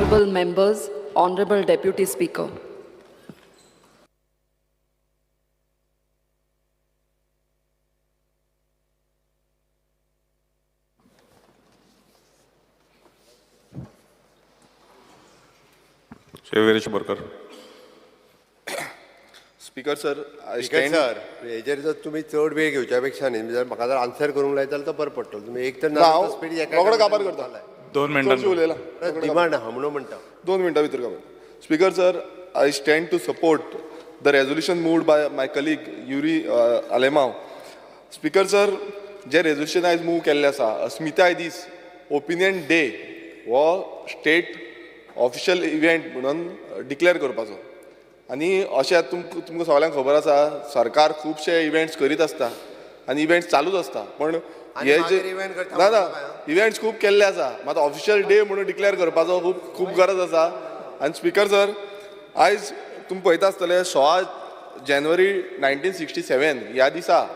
Honorable members, Honorable Deputy Speaker. Shri Viresh Borkar. Speaker sir, I speaker stand sir, हेजेर जर तुमी चड वेळ घेवच्या पेक्षा न्ही, जर म्हाका जर आन्सर करूंक लायत जाल्यार तो बरो पडटलो. तुमी एक तर ना, हांव रोखडो काबार करता. दोन चडशें मिनटां. उलयला. डिमांड आहा म्हणून म्हणटा. 2 मिनटां भितर काबार. Speaker sir, I stand to support the resolution moved by my colleague Yuri Alemao. Speaker sir, J resolution आयज मूव केल्लें आसा, अस्मिताय दीस, ओपिनियन डे हो स्टेट ऑफिशियल इव्हेंट म्हणून डिक्लेअर करपाचो. आनी अशें तुमकां सगल्यांक खबर आसा, सरकार खुबशे इव्हेंट्स करीत आसता आनी इव्हेंट्स चालूच आसता, पण आनी हे जे मागीर event करता ना ना, म्हणटा काय? इव्हेंट्स खूब केल्ले आसा, मात ऑफिशियल डे म्हणून डिक्लेअर करपाचो खूब खूब गरज आसा. आनी स्पीकर सर, आयज तुमी पळयता आसतले, 16 जानेवारी 1967 ह्या दिसा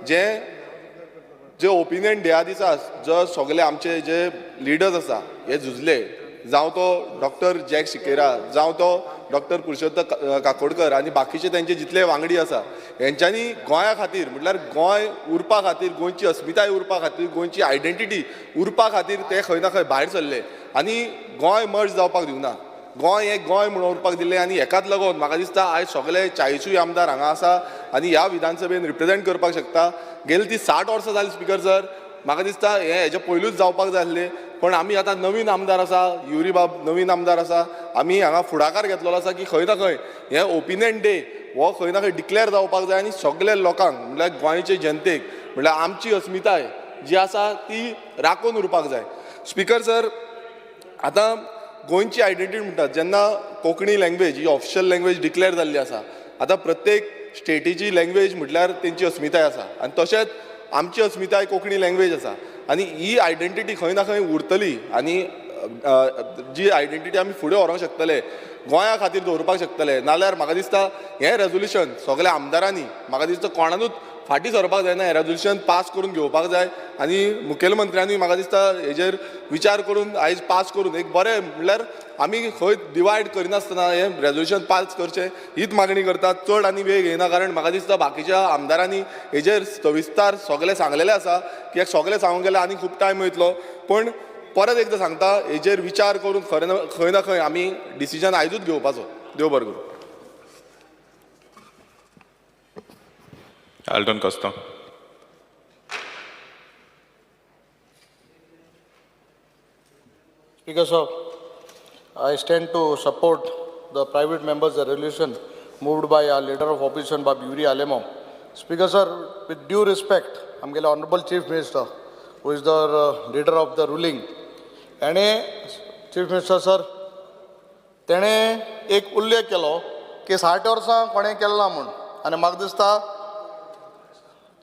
जे जे ओपिनियन डेया दिसा जो सगळे आमचे जे लिडर्स आसा हे झुजले, जावं तो डॉक्टर जॅक सिकेरा, जावं तो डॉक्टर पुरुषोत्तम काकोडकर आनी बाकीचे तेंचे जितले वांगडी आसा, हेंच्यांनी गोंया खातीर, म्हटल्यार गोंय उरपा खातीर, गोंयची अस्मिताय उरपा खातीर, गोंयची आयडेंटिटी उरपा खातीर ते खंय ना खंय भायर सरले आनी गोंय मर्ज जावपाक दिवना, गोंय हें गोंय म्हणून उरपाक दिलें. आनी हेकाच लागून म्हाका दिसता आयज सगळे 40ूय आमदार हांगा आसा आनी ह्या विधानसभेन रिप्रेझेंट करपाक शकता. गेली ती 60 वर्सां जाली स्पीकर सर, म्हाका दिसता हें हेजे पयलूच जावपाक जाय आसलें, पण आमी आतां नवीन आमदार आसा, युरी बाब नवीन आमदार आसा, आमी हांगा फुडाकार घेतलेलो आसा की खंय ना खंय हें ओपिनियन डे हो खंय ना खंय डिक्लेअर जावपाक जाय आनी सगल्या लोकांक, म्हणल्यार गोंयचे जनतेक, म्हणल्यार आमची अस्मिताय जी आसा ती राखून उरपाक जाय. स्पीकर सर, आतां गोंयची आयडेंटिटी म्हणटात जेन्ना कोंकणी लँग्वेज ही ऑफिशियल लँग्वेज डिक्लेअर जाल्ली आसा, आतां प्रत्येक स्टेटीची लँग्वेज म्हटल्यार तेंची अस्मिताय आसा आनी तशेंच आमची अस्मिताय कोंकणी लँग्वेज आसा आनी ही आयडेंटिटी खंय ना खंय उरतली आनी जी आयडेंटिटी आमी फुडें व्हरोंक शकतले, गोंया खातीर दवरपाक शकतले. नाल्यार म्हाका दिसता हें रेजोल्युशन सगल्या आमदारांनी, म्हाका दिसता कोणानूच फाटीं सरपाक जायना, हें रेजोल्युशन पास करून घेवपाक जाय आनी मुखेलमंत्र्यांनी म्हाका दिसता हेजेर विचार करून आयज पास करून एक बरें, म्हणल्यार आमी खंय डिवायड करिनासतना हें रेजोल्युशन पास करचें हीच मागणी करतात. चड आनी वेळ घेयना, कारण म्हाका दिसता बाकीच्या आमदारांनी हेजेर सविस्तार सगळें सांगलेलें आसा की सगळें सांगूंक गेल्यार आनी खूब टायम वयतलो. पण परत एकदां सांगता, हेजेर विचार करून खरें ना खंय ना खंय आमी डिसिजन आयजूच घेवपाचो. देव बरें करूं. Alton Costa. Speaker sir, I stand to support the private members resolution moved by our leader of opposition, Bab Yuri Alemao. Speaker sir, with due respect, आमगेले honorable Chief Minister, who is the leader of the ruling, हेणे, Chief Minister sir, तेणें एक उल्लेख केलो की 60 वर्सां कोणें केलें ना म्हूण. आनी म्हाका दिसता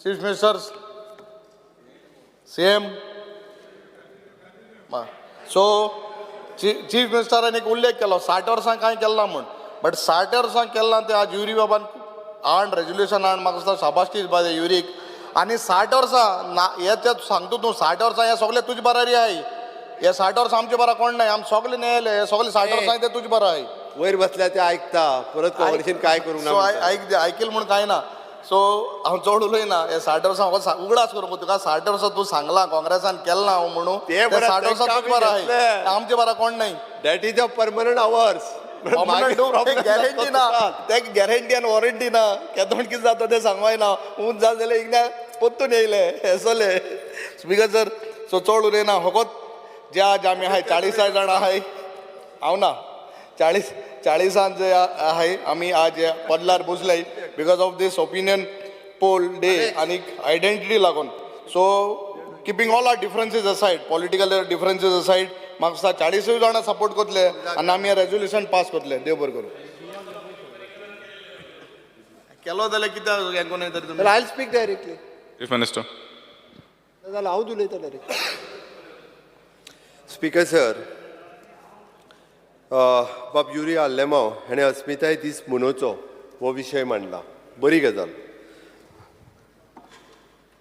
chief minister, CM, so chief मिनिस्टरान एक उल्लेख केलो 60 वर्सां कांय केलें ना म्हूण, बट 60 वर्सां केलें ना तें आज युरी बाबान हाड रेजोल्युशन हाड. म्हाका दिसता शाबासकी बाय युरीक. आनी 60 वर्सां ना हे ते सांगता तूं, 60 वर्सां हे सगळे तुजे बरारी आहाय. हे 60 वर्सां आमचे बरा कोण नाय, आम सगळे न्यायालय हे सगळे 60 वर्सां ते तुजे बरा आहाय. वयर बसल्या ते आयकता, परत काँग्रेसीन काय करूंक ना सो म्हणटा. आयक, आयकील म्हूण कांय ना. सो हांव चड उलयना. हे 60 वर्सां म्हाका उगडास करूंक तुका, 60 वर्सां तूं सांगलां काँग्रेसान केलें ना हांव म्हणून. ते ते बरें 60 वर्सां तुजें बरें आहाय, आमचे बरा कोण नाही. That is a permanent ours. Guarantee ना ते, गॅरंटी आनी वॉरंटी ना. केदोण कितें जाता तें सांगूंक ना. ऊंच जालें जाल्यार इंगना परतून येयले हेसोले. स्पीकर सर, सो चड उलयना. फकत जे आज आमी आहाय 40 जाणां आहाय, हांव ना, 40 40आन जे आहाय आमी आज पदलार बसले because of this opinion poll day आनी आयडेंटिटी लागून. So keeping all our differences aside, political differences aside, म्हाका दिसता 40ूय जाणां सपोर्ट करतले आनी आमी हें रेजोल्युशन पास करतले. देव बरें करूं. केलो जाल्यार कित्याक हें करूं तर तुमी? I speak directly. Chief Minister. जाल्यार हांवूच उलयता direct. Speaker sir, बाब युरी आल्लेमाव हाणें अस्मिताय दीस मनोवचो हो विशय मांडला, बरी गजाल.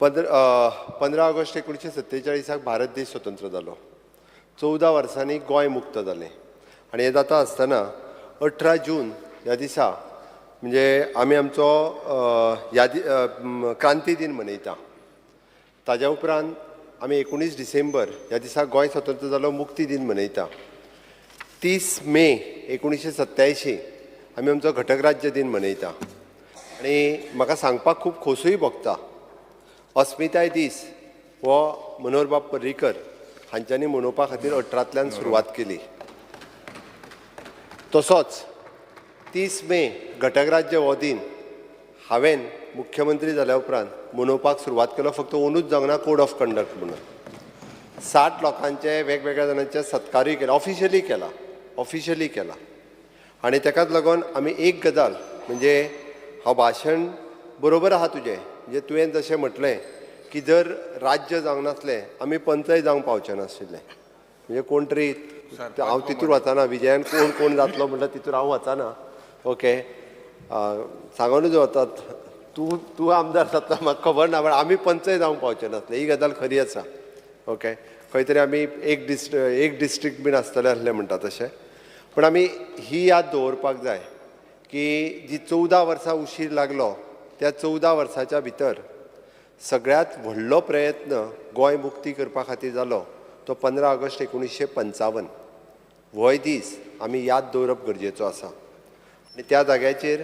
15 ऑगस्ट 1947 भारत देश स्वतंत्र जालो. 14 वर्सांनी गोंय मुक्त जालें. आनी हें जाता आसतना 18 जून ह्या दिसा म्हणजे आमी आमचो यादी क्रांती दिन मनयता. ताज्या उपरांत आमी 19 डिसेंबर ह्या दिसा गोंय स्वतंत्र जालो मुक्ती दिन मनयता. 30 मे 1987 आमी आमचो घटक राज्य दिन मनयता. आनी म्हाका सांगपाक खूब खोसूय भोगता, अस्मिताय दीस हो मनोहरबाब पर्रीकर हांच्यांनी मनोवपा खातीर 18तल्यान सुरवात केली. तसोच 30 मे घटक राज्य हो दिन हांवें मुख्यमंत्री जाल्या उपरांत मनोवपाक सुरवात केलो. फक्त ओनूच जावंक ना कोड ऑफ कंडक्ट म्हणून 60 लोकांचे वेगवेगळ्या जाणांचे सत्कारूय केला, ऑफिशियली केला, ऑफिशियली केला. आनी ताकाच लागून आमी एक गजाल म्हणजे हांव भाशण बरोबर आहा तुजें, म्हणजे तुवें जशें म्हटलें की जर राज्य जावंक नासलें आमी पंचय जावंक पावचे नाशिल्ले. म्हणजे कोण तरी हांव तितूर वचना, विजयान कोण कोण जातलो म्हणल्यार तितूर हांव वचना. ओके, सांगोनूच वतात तूं तूं आमदार जाता म्हाका खबर ना, पण आमी पंचय जावंक पावचे नासले, ही गजाल खरी आसा. ओके, खंय तरी आमी एक डिस्ट्रिक्ट बीन आसतलें आसलें म्हणटा तशें. पूण आमी ही याद दवरपाक जाय की जी 14 वर्सां उशीर लागलो त्या 14 वर्साच्या भितर सगळ्यांत व्हडलो प्रयत्न गोंय मुक्ती करपा खातीर जालो तो 15 ऑगस्ट 1955. होय दीस आमी याद दवरप गरजेचो आसा. आनी त्या जाग्याचेर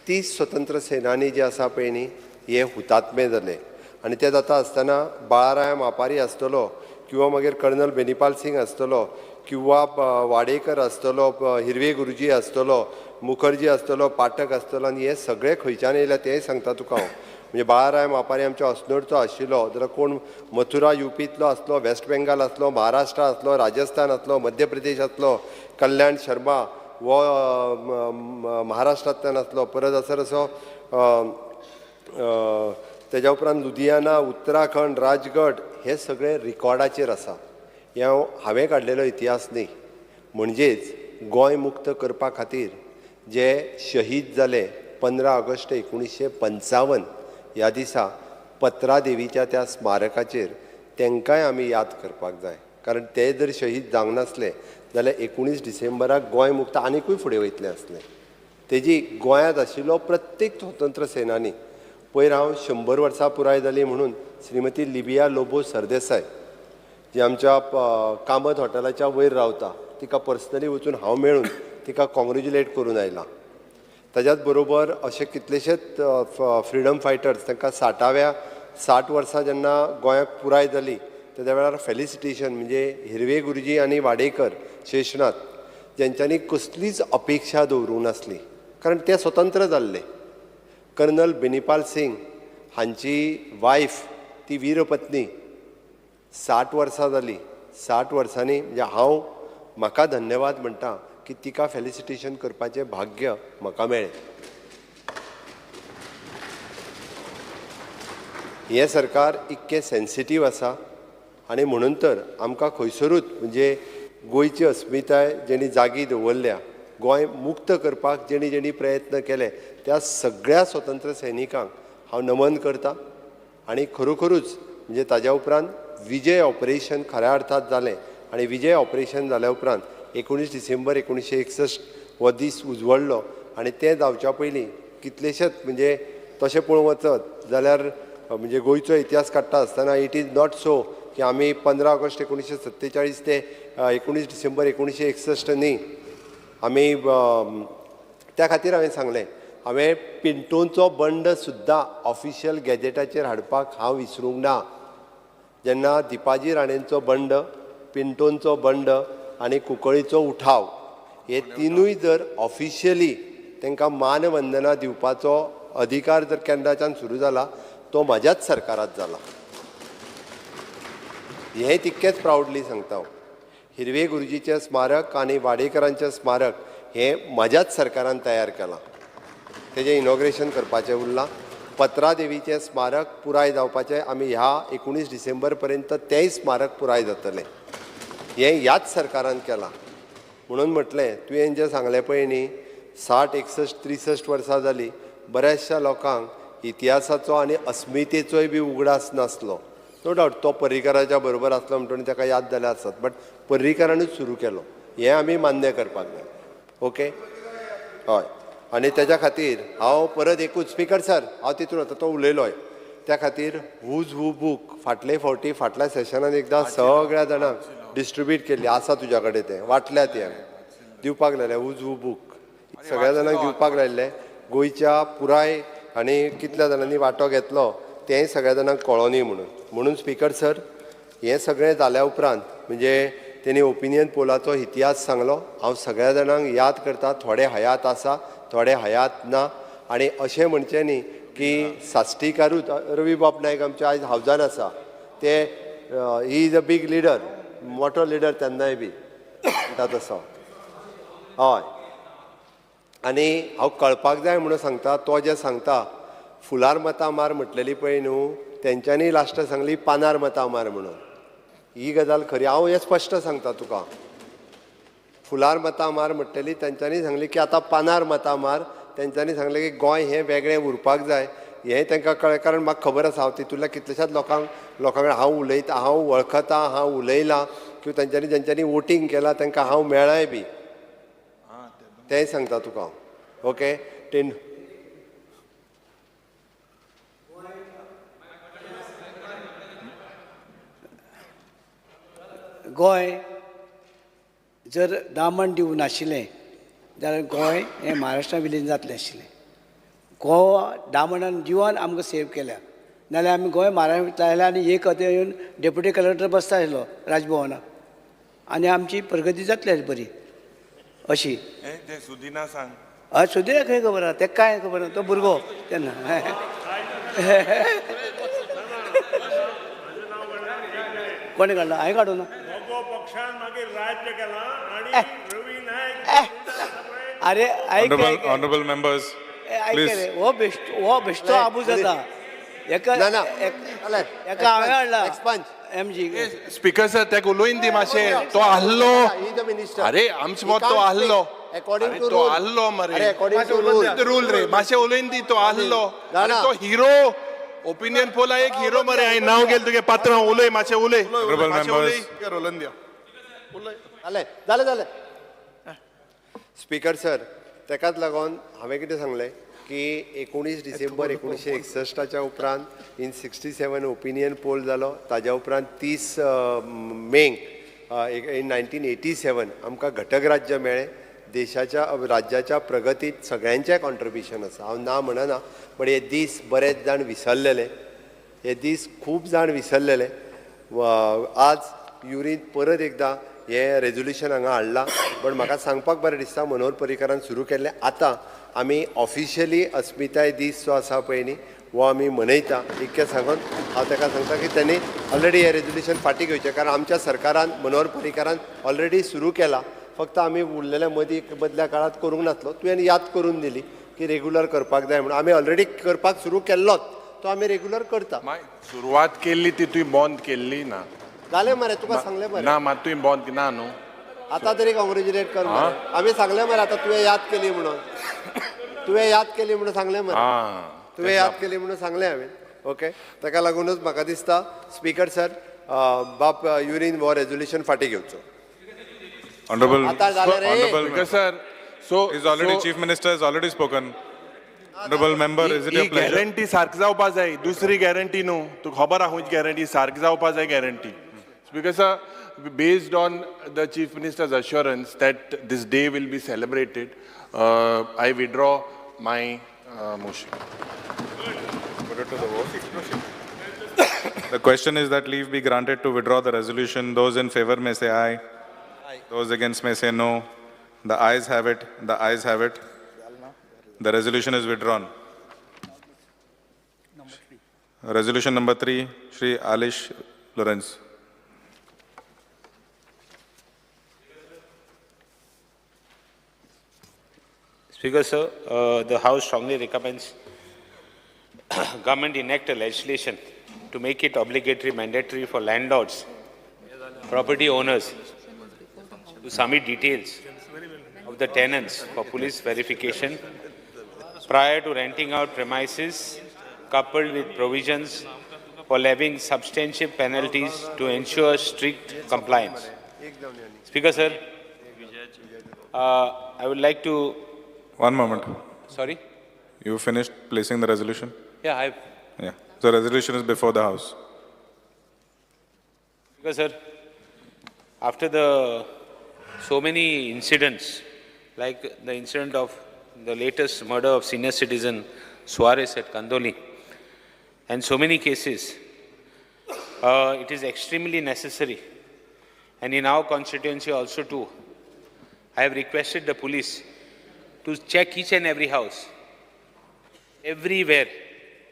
30 स्वतंत्र सेनानी जे आसा पळय न्ही हे हुतात्मे जाले. आनी ते जाता आसतना बाळाराय मापारी आसतलो किंवा मागीर कर्नल बेनीपाल सिंग आसतलो किंवा वाडेकर आसतलो, हिरवे गुरुजी आसतलो, मुखर्जी आसतलो, पाठक आसतलो. आनी हे सगळे खंयच्यान येयल्या तेंय सांगता तुका हांव. म्हणजे बाळाराय मापारी आमच्या अस्नोडचो आशिल्लो, जाल्यार कोण मथुरा युपींतलो आसलो, वेस्ट बेंगाल आसलो, महाराष्ट्र आसलो, राजस्थान आसलो, मध्य प्रदेश आसलो, कल्याण शर्मा हो महाराष्ट्रांतल्यान आसलो, परत आसर असो तेज्या उपरांत लुधियाना, उत्तराखंड, राजगड, हे सगळे रिकॉर्डाचेर आसा. हें हांव हांवें काडलेलो इतिहास न्ही. म्हणजेच गोंय मुक्त करपा खातीर जे शहीद जाले 15 ऑगस्ट 1955 ह्या दिसा पत्रादेवीच्या त्या स्मारकाचेर तांकांय आमी याद करपाक जाय. कारण ते जर शहीद जावंक नासले जाल्यार 19 डिसेंबराक गोंय मुक्त आनिकूय फुडें वयतलें आसलें. तेजी गोंयांत आशिल्लो प्रत्येक स्वतंत्र सेनानी, पयर हांव 100 वर्सां पुराय जाली म्हणून श्रीमती लिबिया लोबो सरदेसाय जी आमच्या कामत हॉटेलाच्या वयर रावता तिका पर्सनली वचून हांव मेळून तिका कॉंग्रेच्युलेट करून आयला. ताज्याच बरोबर अशे कितलेशेच फ्रिडम फायटर्स तांकां 60 वर्सां जेन्ना गोंयाक पुराय जाली तेद्या वेळार फेलिसिटेशन म्हणजे हिरवे गुरुजी आनी वाडेकर शेषनाथ जेंच्यांनी कसलीच अपेक्षा दवरूंक नासली कारण ते स्वतंत्र जाल्ले. कर्नल बेनीपाल सिंग हांची वायफ ती वीरपत्नी 60 वर्सां जाली. 60 वर्सांनी म्हणजे हांव म्हाका धन्यवाद म्हणटा की तिका फेलिसिटेशन करपाचें भाग्य म्हाका मेळ्ळें. हें सरकार इतकें सेन्सिटीव आसा आनी म्हणून तर आमकां खंयसरूच म्हणजे गोंयची अस्मिताय जेणी जागी दवरल्या, गोंय मुक्त करपाक जेणी जेणी प्रयत्न केले त्या सगळ्या स्वतंत्र सैनिकांक हांव नमन करता. आनी खरोखरूच म्हणजे ताज्या उपरांत विजय ऑपरेशन खऱ्या अर्थात जालें आनी विजय ऑपरेशन जाल्या उपरांत 19 डिसेंबर 1961 हो दीस उजवडलो. आनी तें जावच्या पयलीं कितलेशेच म्हणजे तशें पळोवंक वचत जाल्यार म्हणजे गोंयचो इतिहास काडटा आसतना it is not so की आमी 15 ऑगस्ट 1947 ते 19 डिसेंबर 1961 न्ही आमी. त्या खातीर हांवें सांगलें हांवें पिंटोचो बंड सुद्दां ऑफिशियल गॅजेटाचेर हाडपाक हांव विसरूंक ना. जेन्ना दिपाजी राणेंचो बंड, पिंटोंचो बंड आनी कुंकळीचो उठाव हे तिनूय जर ऑफिशियली तांकां मानवंदना दिवपाचो अधिकार जर केन्नाच्यान सुरू जाला तो म्हाज्याच सरकारांत जाला. हें तितकेंच प्रावडली सांगता हांव. हिरवे गुरुजीचें स्मारक आनी वाडेकरांचें स्मारक हें म्हाज्याच सरकारान तयार केलां, तेजें इनॉग्रेशन करपाचें उरलां. पत्रादेवीचें स्मारक पुराय जावपाचें आमी ह्या 19 डिसेंबर पर्यंत तेंय स्मारक पुराय जातलें, हें ह्याच सरकारान केलां. म्हणून म्हटलें तुवें जें सांगलें पळय न्ही 60, 61, 63 वर्सां जालीं बऱ्याचशा लोकांक इतिहासाचो आनी अस्मितेचोय बी उगडास नासलो. नो डावट तो पर्रीकराच्या बरोबर आसलो म्हणटकीर ताका याद जाल्या आसत, बट पर्रीकरानूच सुरू केलो. हें आमी मान्य करपाक जाय. ओके, हय. आनी तेज्या खातीर हांव परत एकूच स्पीकर सर, हांव तितून आतां तो उलयलोय, त्या खातीर हुज हू बूक फाटले फावटी फाटल्या सेशनान एकदां सगळ्या जाणांक डिस्ट्रिब्यूट केल्ली आसा, तुज्या कडेन तें वांटल्या, ती हांवें दिवपाक लायलें. हुज हू बूक सगळ्या जाणांक दिवपाक लायिल्लें गोंयच्या पुराय, आनी कितल्या जाणांनी वांटो घेतलो तेंय सगळ्या जाणांक कळोनी म्हणून. म्हणून स्पीकर सर, हें सगळें जाल्या उपरांत म्हणजे तेणी ओपिनियन पोलाचो इतिहास सांगलो. हांव सगळ्या जाणांक याद करता, थोडे हयात आसा, थोडे हयात ना. आनी अशें म्हणचें न्ही की साश्टीकारूच, रवी बाब नायक आमचे आयज हावजान आसा, ते he is a big leader, मोठो लिडर तेन्नाय बी म्हणटा तसो. हय, आनी हांव कळपाक जाय म्हणून सांगता, तो जें सांगता फुलार मतां मार म्हटलेली पळय न्हू, तेंच्यांनी लास्ट सांगली पानार मतां मार म्हणून. ही गजाल खरी, हांव हें स्पश्ट सांगता तुका. फुलार मतां मार म्हटलेली तेंच्यांनी सांगली की आतां पानार मतां मार. तेंच्यांनी सांगलें की गोंय हें वेगळें उरपाक जाय, हें तांकां कळ्ळें. कारण म्हाका खबर आसा, हांव तितूंतल्या कितल्याशाच लोकां कडेन हांव उलयता, हांव वळखता, हांव उलयलां, किंवा तेंच्यांनी जेंच्यांनी वोटींग केलां तांकां हांव मेळ्ळाय बी, तेंय सांगता तुका हांव. ओके, टेन गोंय जर दामण दीव नाशिल्लें जाल्यार गोंय हें महाराष्ट्रान विलीन जातलें आशिल्लें. गोवा दामण दिवान आमकां सेव केल्या, नाल्यार आमी गोंय महाराष्ट्रांत आयले आनी एक अथंय येवन डेप्युटी कलेक्टर बसता आशिल्लो राजभवनाक, आनी आमची प्रगती जातली आसली बरी अशी. ते सुदिना सांग. हय, सुदिना खंय खबर आहा, तेका कांय खबर ना, तो भुरगो तेन्ना. कोणें काडला? हांवें काडूं ना. मगो पक्षान मागीर राज्य केलां आनी रवी नायक. अरे आयक. Honorable, honorable members, आयक please. रे, हो बेश्टो, हो बेश्टो आबू जाता. एका ना ना एका हांवें हाडला एक्सपंज एम जी. स्पीकर सर, तेका उलोयन दी मातशें, तो आहलो. He the minister. अरे आमचो मत तो आहलो. अकॉर्डिंग अरे टू तो आहलो मरे. अरे अकॉर्डिंग टू रूल. रूल रे, मातशें उलोयन दी, तो आहलो. ना, अरे ना. तो हिरो, ओपिनियन पोला एक हिरो मरे. हांवें नांव गेलें तुगे पात्रांव, उलय मातशें, उलय. Honorable मातशें members. उलय. जालें जालें जालें. स्पीकर सर, तेकाच लागून हांवें कितें सांगलें की 19 डिसेंबर 1961च्या उपरांत इन 67 ओपिनियन पोल जालो. ताज्या उपरांत 30 मेक इन 1987 आमकां घटक राज्य मेळ्ळें. देशाच्या राज्याच्या प्रगतीत सगळ्यांचें कॉन्ट्रिब्युशन आसा, हांव ना म्हणना, बट हे दीस बरेच जाण विसरलेले, हे दीस खूब जाण विसरलेले. आज युरीन परत एकदां हें रेजोल्युशन हांगा हाडलां, बट म्हाका सांगपाक बरें दिसता, मनोहर पर्रीकारान सुरू केल्लें, आतां आमी ऑफिशियली अस्मिताय दीस जो आसा पळय न्ही, हो आमी मनयता. इतकें सांगून हांव ताका सांगता की तेणी ऑलरेडी हें रेजोल्युशन फाटीं घेवचें, कारण आमच्या सरकारान मनोहर पर्रीकारान ऑलरेडी सुरू केलां, फक्त आमी उरलेल्या मदीं मदल्या काळांत करूंक नासलो. तुवें याद करून दिली की रेगुलर करपाक जाय म्हणून, आमी ऑलरेडी करपाक सुरू केल्लोच, तो आमी रेगुलर करता. सुरवात केल्ली ती तुवें बंद केल्ली ना. जालें मरे, तुका सांगलें मरे. ना, मात तुवें बंद ना न्हू. आतां तरी कॉंग्रेच्युलेट कर मरे, आमी सांगलें मरे, आतां तुवें याद केली म्हणून, तुवें याद केली म्हणून सांगलें मरे, तुवें याद केली म्हणून सांगलें हांवें. ओके, ताका लागूनच म्हाका दिसता स्पीकर सर, बाप युरीन हो रेजोल्युशन फाटीं घेवचो. Honorable, आता झालं रे. honorable, speaker sir, so he's already, chief minister has already spoken. Honorable member, is it he your pleasure? Guarantee सारकी जावपा जाय, दुसरी गॅरंटी न्हू. तुका खबर आहा खंयची गॅरंटी सारकी जावपा जाय guarantee. Speaker sir, based on the chief minister's assurance that this day will be celebrated, I withdraw my motion. Put it to the vote. The question is that leave be granted to withdraw the resolution. Those in favor may say aye. Those against may say no. The ayes have it. The ayes have it. The resolution is withdrawn. Resolution number 3, Shri Alish Lorenz. Speaker, sir, the House strongly recommends government enact a legislation to make it obligatory, mandatory for landlords, property owners to submit details of the tenants for police verification prior to renting out premises, coupled with provisions for levying substantial penalties to ensure strict compliance. Speaker, sir, I would like to One moment. Sorry. You finished placing the resolution? Yeah, I Yeah. The resolution is before the House. Speaker sir, after the so many incidents, like the incident of the latest murder of senior citizen Suarez at Kandoli, and so many cases, it is extremely necessary. And in our constituency also too, I have requested the police to check each and every house, everywhere,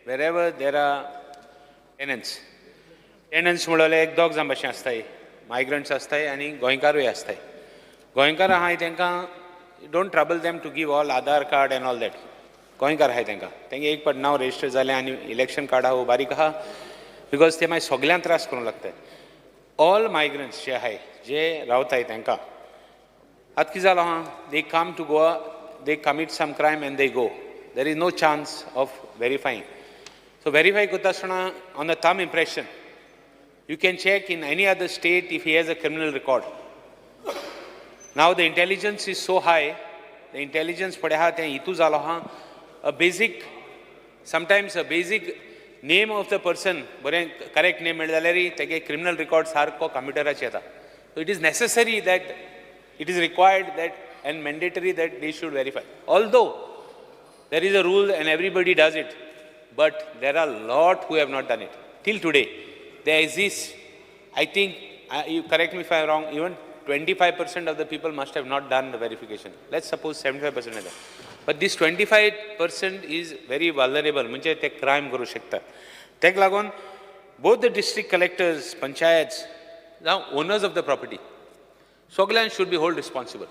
wherever there are tenants. Tenants म्हणल्यार एक दोग जाण भाशेन आसताय, migrants आसताय आनी गोंयकारूय आसताय. गोंयकार आहाय तांकां don't trouble them to give all Aadhaar card and all that. गोंयकार आहाय तांकां, तांकां एक पाट नांव रजिस्टर जालें आनी इलेक्शन कार्ड आहा बारीक आहा, because ते मागीर सगल्यांक त्रास करूंक लागतात. ऑल मायग्रंट्स जे आहाय, जे रावताय तांकां आतां कितें जालां आहा, they come to Goa, they commit some crime and they go. There is no chance of verifying. So verify करता आसतना on the thumb impression, you can check in any other state if he has a criminal record. Now the intelligence is so high, the intelligence पळय आहा तें हितू जालो आहा, a basic, sometimes a basic name of the person, बरें correct नेम मेळ्ळें जाल्यार तेगे क्रिमिनल रिकॉर्ड सारको कंप्युटराचेर येता. So it is necessary that it is required that and mandatory that they should verify. Although there is a rule and everybody does it, but there are lot who have not done it. Till today, there exists, I think, you correct me if I am wrong, even 25% of the people must have not done the verification. Let's suppose 75% of them. But this 25% is very vulnerable, म्हणजे ते crime करू शकतात. तेका लागून both the district collectors, panchayats, now owners of the property, सगळ्यांक should be hold responsible.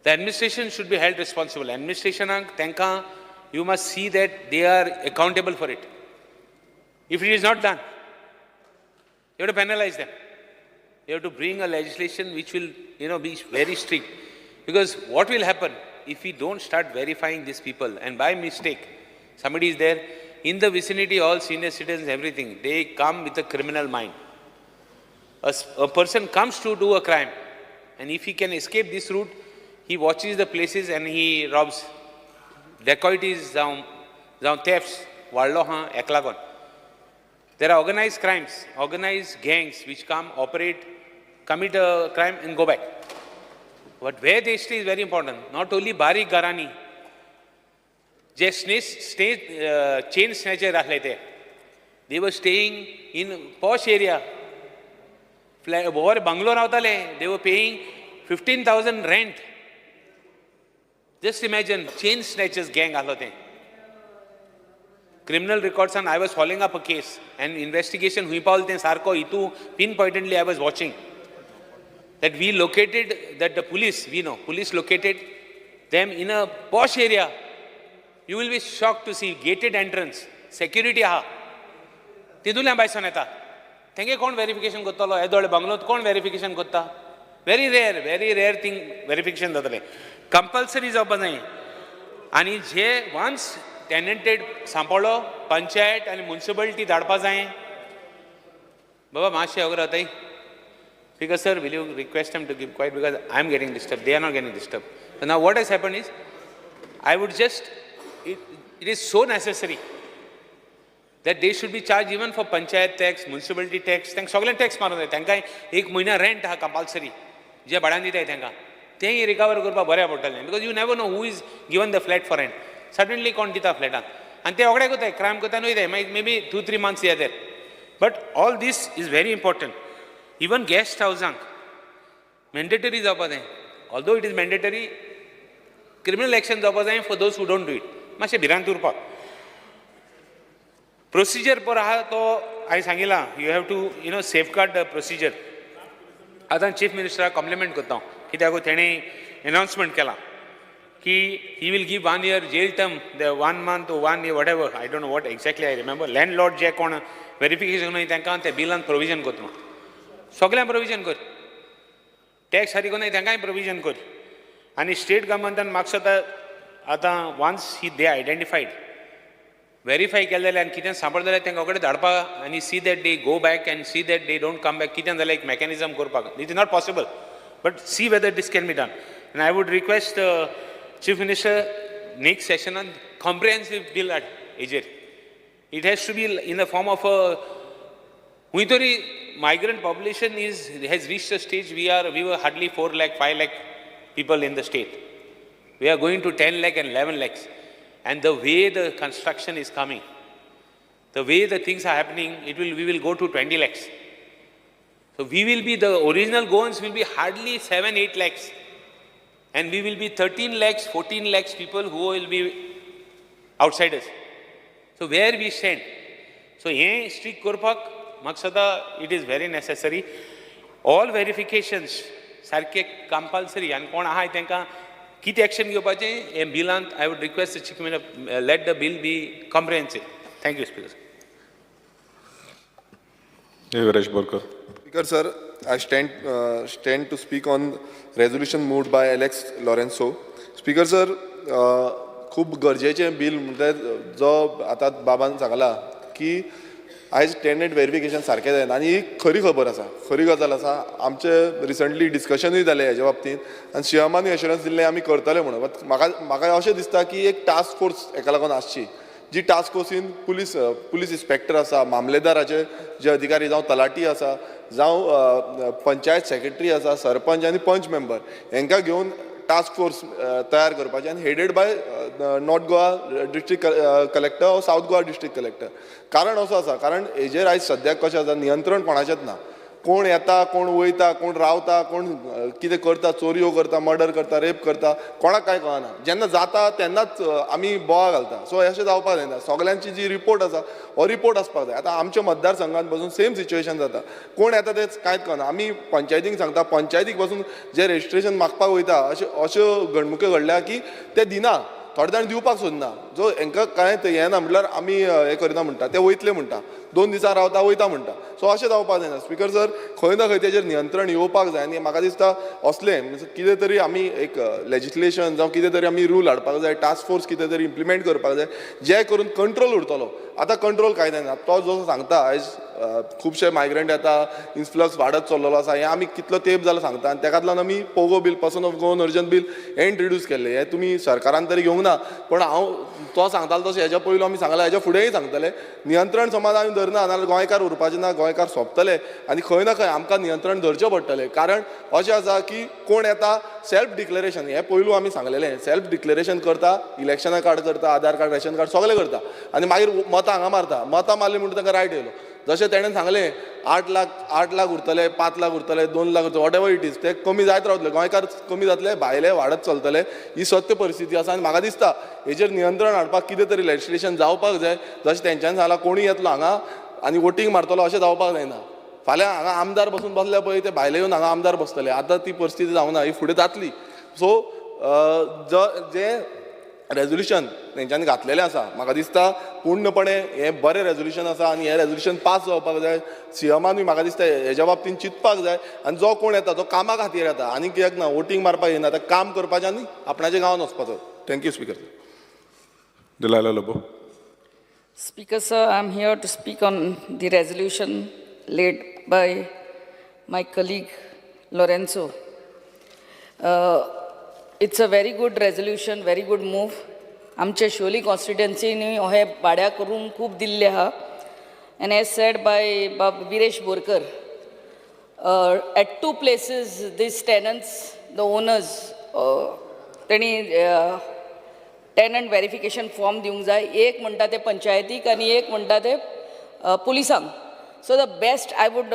The administration should be held responsible. Administrationांक तांकां you must see that they are accountable for it. If it is not done, you have to penalize them. You have to bring a legislation which will, you know, be very strict. Because what will happen if we don't start verifying these people, and by mistake, somebody is there in the vicinity, all senior citizens, everything, they come with a criminal mind. A person comes to do a crime, and if he can escape this route, he watches the places and he robs. Dacoities जावं thefts वाडलो आहा हेका लागून. There are organized crimes, organized gangs which come, operate, commit a crime and go back. But where they stay is very important. Not only बारीक घरांनी, जे chain स्नॅचर आसले ते, they were staying in posh area. बरे bungalow रावताले, they were paying 15,000 rent. Just imagine, chain snatchers gang आसलो तें. Criminal रिकॉर्ड्सान I was following up a case and investigation हुंय पावलें तें सारको हितू pin pointedly I was watching. That we located, that the police, we know, police located them in a posh area. You will be shocked to see gated entrance, security आहा. तितूंतल्यान भायसान येता. तेंगे कोण वेरिफिकेशन करतलो? येदोळ बंगलोत कोण वेरिफिकेशन करता? Very rare thing verification जातलें. कंपल्सरी जावपा जाय. आनी जे वन्स टेनंटेड सांपडलो, पंचायत आनी मुन्सिपालिटी धाडपा जाय. बाबा मातशें अगर जाताय. Because sir, will you request them to keep quiet, because I am getting disturbed, they are not getting disturbed. So now what has happened is, I would just, it is so necessary that they should be charged even for panchayat tax, municipality tax, तांकां सगळ्यांक tax मारूंक जाय. तांकां एक म्हयन्या rent आहा compulsory, जे भाड्यान दिताय तांकां, तेंय रिकवर करपाक बऱ्याक पडटलें. Because you never know who is given the flat for rent. Suddenly कोण दिता फ्लॅटान आनी ते रोखडे करताय, क्रायम करता आनी वयताय, मागीर may be 2-3 months येता. But all this is very important. Even guest हावजांक मॅन्डेटरी जावपा जाय. Although it is mandatory, criminal action जावपा जाय for those who don't do it. मातशें भिरांत उरपाक. प्रोसिजर पळय आहा तो हांवें सांगिलां, you have to you know safeguard the procedure. आतां चीफ मिनिस्टराक कॉम्प्लिमेंट करता हांव, कित्याक तेणें एनावन्समेंट केलां की he will give 1 year jail term, the 1 month 1 year whatever, I don't know what exactly I remember. Landlord जे कोण वेरिफिकेशन न्हय तांकां ते बिलान प्रोविजन करता, सगळ्यांक प्रोविजन कर, टॅक्स सारको न्हय तांकांय प्रोविजन कर. आनी स्टेट गव्हर्मेंटान म्हाका दिसता आतां once he they identified, verify केलें जाल्यार आनी कितें सांपडलें जाल्यार तांकां रोखडें धाडपाक आनी see that they go back and see that they don't come back. कितें जाल्यार एक मॅकॅनिजम करपाक. It is not possible, but see whether this can be done. And I would request Chief Minister next sessionan comprehensive bill हाड हेजेर. It has to be in the form of a खंय तरी migrant population is has reached a stage we were hardly 4 lakh 5 lakh people in the state. We are going to 10 lakh and 11 lakhs. And the way the construction is coming, the way the things are happening, it will we will go to 20 lakhs. So we will be, the original Goans will be hardly 7, 8 lakhs. And we will be 13 lakhs, 14 lakhs people who will be outsiders. So where we stand? So hey strict करपाक म्हाका दिसता it is very necessary. All verifications सारके compulsory आनी कोण आहाय तांकां कितें action घेवपाचें हें बिलांत I would request the Chief Minister, let the bill be comprehensive. Thank you, Speaker. Viresh Borkar. Speaker sir, I stand to speak on resolution moved by Alex Lourenco. Speaker sir, खूब गरजेचें bill म्हणल्यार जो आतां बाबान सांगला की आयज tenant verification सारकें जायना आनी ही खरी खबर आसा, खरी गजाल आसा. आमचें रिसंटली डिस्कशनूय जालें हेज्या बाबतींत आनी सीएमानूय एश्योरन्स दिल्लें आमी करतले म्हणून. बट म्हाका अशें दिसता की एक टास्क फोर्स हेका लागून आसची, जी टास्क फोर्सीन पुलीस इन्स्पेक्टर आसा, मामलेदाराचे जे अधिकारी जावं तलाठी आसा, जावं पंचायत सेक्रेटरी आसा, सरपंच आनी पंच मेंबर हेंकां घेवन टास्क फोर्स तयार करपाची आनी headed by North Goa district collector or South Goa district collector. कारण असो आसा, कारण हेजेर आयज सद्याक कशें आसा, नियंत्रण कोणाचेंच ना. कोण येता, कोण वयता, कोण रावता, कोण कितें करता, चोरयो करता, मर्डर करता, रेप करता, कोणाक कांय कळना. जेन्ना जाता तेन्नाच आमी बोवाळ घालता. सो अशें जावपाक जायना. सगल्यांची जी रिपोर्ट आसा हो रिपोर्ट आसपाक जाय. आतां आमच्या मतदारसंघात बसून सेम सिच्युएशन जाता, कोण येता तें कांयच कळना. आमी पंचायतीक सांगता, पंचायतीक बसून जे रजिस्ट्रेशन मागपाक वयता अश्यो घडणुक्यो घडल्या की ते दिना, थोडे जाण दिवपाक सोदना. जो हेंकां कांय हें ना म्हटल्यार आमी हें करिना म्हणटा, ते वयतले म्हणटा, 2 दिसां रावता वयता म्हणटा. सो अशें जावपाक जायना. स्पिकर सर, खंय ना खंय तेजेर नियंत्रण येवपाक जाय आनी म्हाका दिसता असलें म्हणजे कितें तरी आमी एक लेजिस्लेशन जावं कितें तरी आमी रूल हाडपाक जाय, टास्क फोर्स कितें तरी इम्प्लिमेंट करपाक जाय, जे करून कंट्रोल उरतलो. आतां कंट्रोल कांय जायना. तो जो सांगता आयज खुबशे मायग्रंट येता, इन्फ्लक्स वाडत चल्लेलो आसा, हें आमी कितलो तेंप जालो सांगता आनी तेकाच लागून आमी POGO bill, person of Goan origin bill हें इंट्रोड्यूस केल्लें. हें तुमी सरकारान तरी घेवंक ना, पूण हांव तो सांगतालो तशें हेज्या पयलू आमी सांगलां, हेज्या फुडेंय सांगतले. नियंत्रण समज आमी धरना नाजाल्यार गोंयकार उरपाचे ना, गोंयकार सोंपतले आनी खंय ना खंय आमकां नियंत्रण धरचें पडटलें. कारण अशें आसा की कोण येता सेल्फ डिक्लेरेशन, हें पयलू आमी सांगलेलें, सेल्फ डिक्लेरेशन करता, इलेक्शना कार्ड करता, आधार कार्ड, रेशन कार्ड सगळें करता आनी मागीर मतां हांगा मारता. मतां मारली म्हणटा तांकां रायट येयलो. जशें तेणें सांगलें 8 लाख, 8 लाख उरतले, 5 लाख उरतले, 2 लाख उरतले, what ever it is, ते कमी जायत रावतले, गोंयकार कमी जातले, भायले वाडत चलतले. ही सत्य परिस्थिती आसा आनी म्हाका दिसता हेजेर नियंत्रण हाडपाक कितें तरी लेजिस्लेशन जावपाक जाय. जशें तेंच्यांनी सांगलां कोणूय येतलो हांगा आनी वोटींग मारतलो अशें जावपाक जायना. फाल्यां हांगा आमदार बसून बसले पळय ते भायले येवन हांगा आमदार बसतले. आतां ती परिस्थिती जावना, ही फुडें जातली. सो जे रेजोल्युशन तेंच्यांनी घातलेलें आसा म्हाका दिसता पूर्णपणे हें बरें रेजोल्युशन आसा आनी हें रेजोल्युशन पास जावपाक जाय. सीएमानूय म्हाका दिसता हेज्या बाबतीन चिंतपाक जाय आनी जो कोण येता तो कामा खातीर येता आनी कित्याक ना, वोटींग मारपाक येना, आतां काम करपाचें आनी आपणाच्या गांवान वचपाचो. Thank you speaker. Delilah Lobo. Speaker sir, I am here to speak on the resolution laid by my colleague Lourenco. It's a very good resolution, very good move. आमचे शिवोली कॉन्स्टिट्युएन्सीनी हे भाड्याक रूम खूब दिल्ले आहा. And as said by Bab Viresh Borkar, at 2 places these tenants, the owners, तेणी tenant verification form दिवंक जाय. एक म्हणटा ते पंचायतीक आनी एक म्हणटा ते पुलिसांक. So the best I would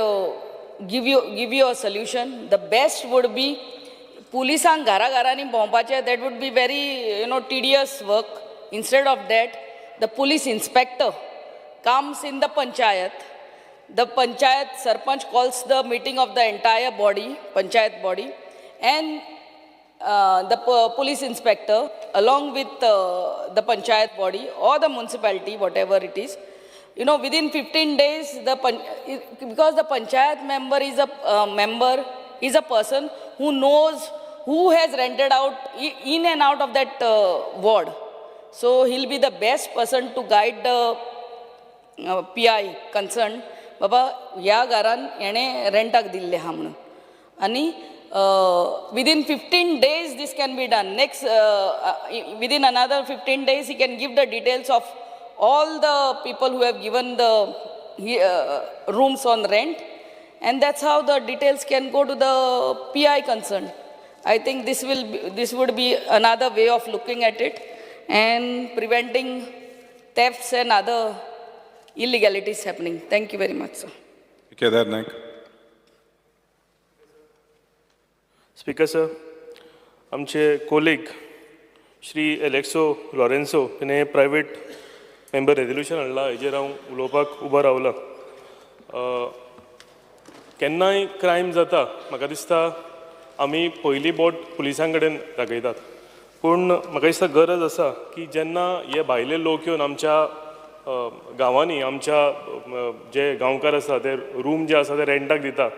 give you a solution. The best would be पुलिसांक घरा घरांनी भोंवपाचें. That would be very tedious work. Instead of that, the police inspector comes in the panchayat. The panchayat sarpanch calls the meeting of the entire body, panchayat body, and the police inspector along with the panchayat body or the municipality, whatever it is, within 15 days, because the panchayat member is a member, is a person who knows who has rented out in and out of that ward. So he'll be the best person to guide the PI concerned. बाबा ह्या घरान हेणें रेंटाक दिल्लें आहा म्हणून. आनी Within 15 days this can be done. Next, within another 15 days he can give the details of all the people who have given the rooms on rent, and that's how the details can go to the PI concerned. I think this would be another way of looking at it and preventing thefts and other illegalities happening. Thank you very much, sir. Kedar Naik. Speaker sir, आमचे colleague Shri Aleixo Lourenço हिणें private member resolution हाडला, हेजेर हांव उलोवपाक उबो रावलां. केन्नाय crime जाता, म्हाका दिसता आमी पयली बोट पुलिसां कडेन दाखयतात, पूण म्हाका दिसता गरज आसा की जेन्ना हे भायले लोक येवन आमच्या गांवांनी आमच्या जे गांवकार आसा ते रूम जे आसा ते रेंटाक दिता,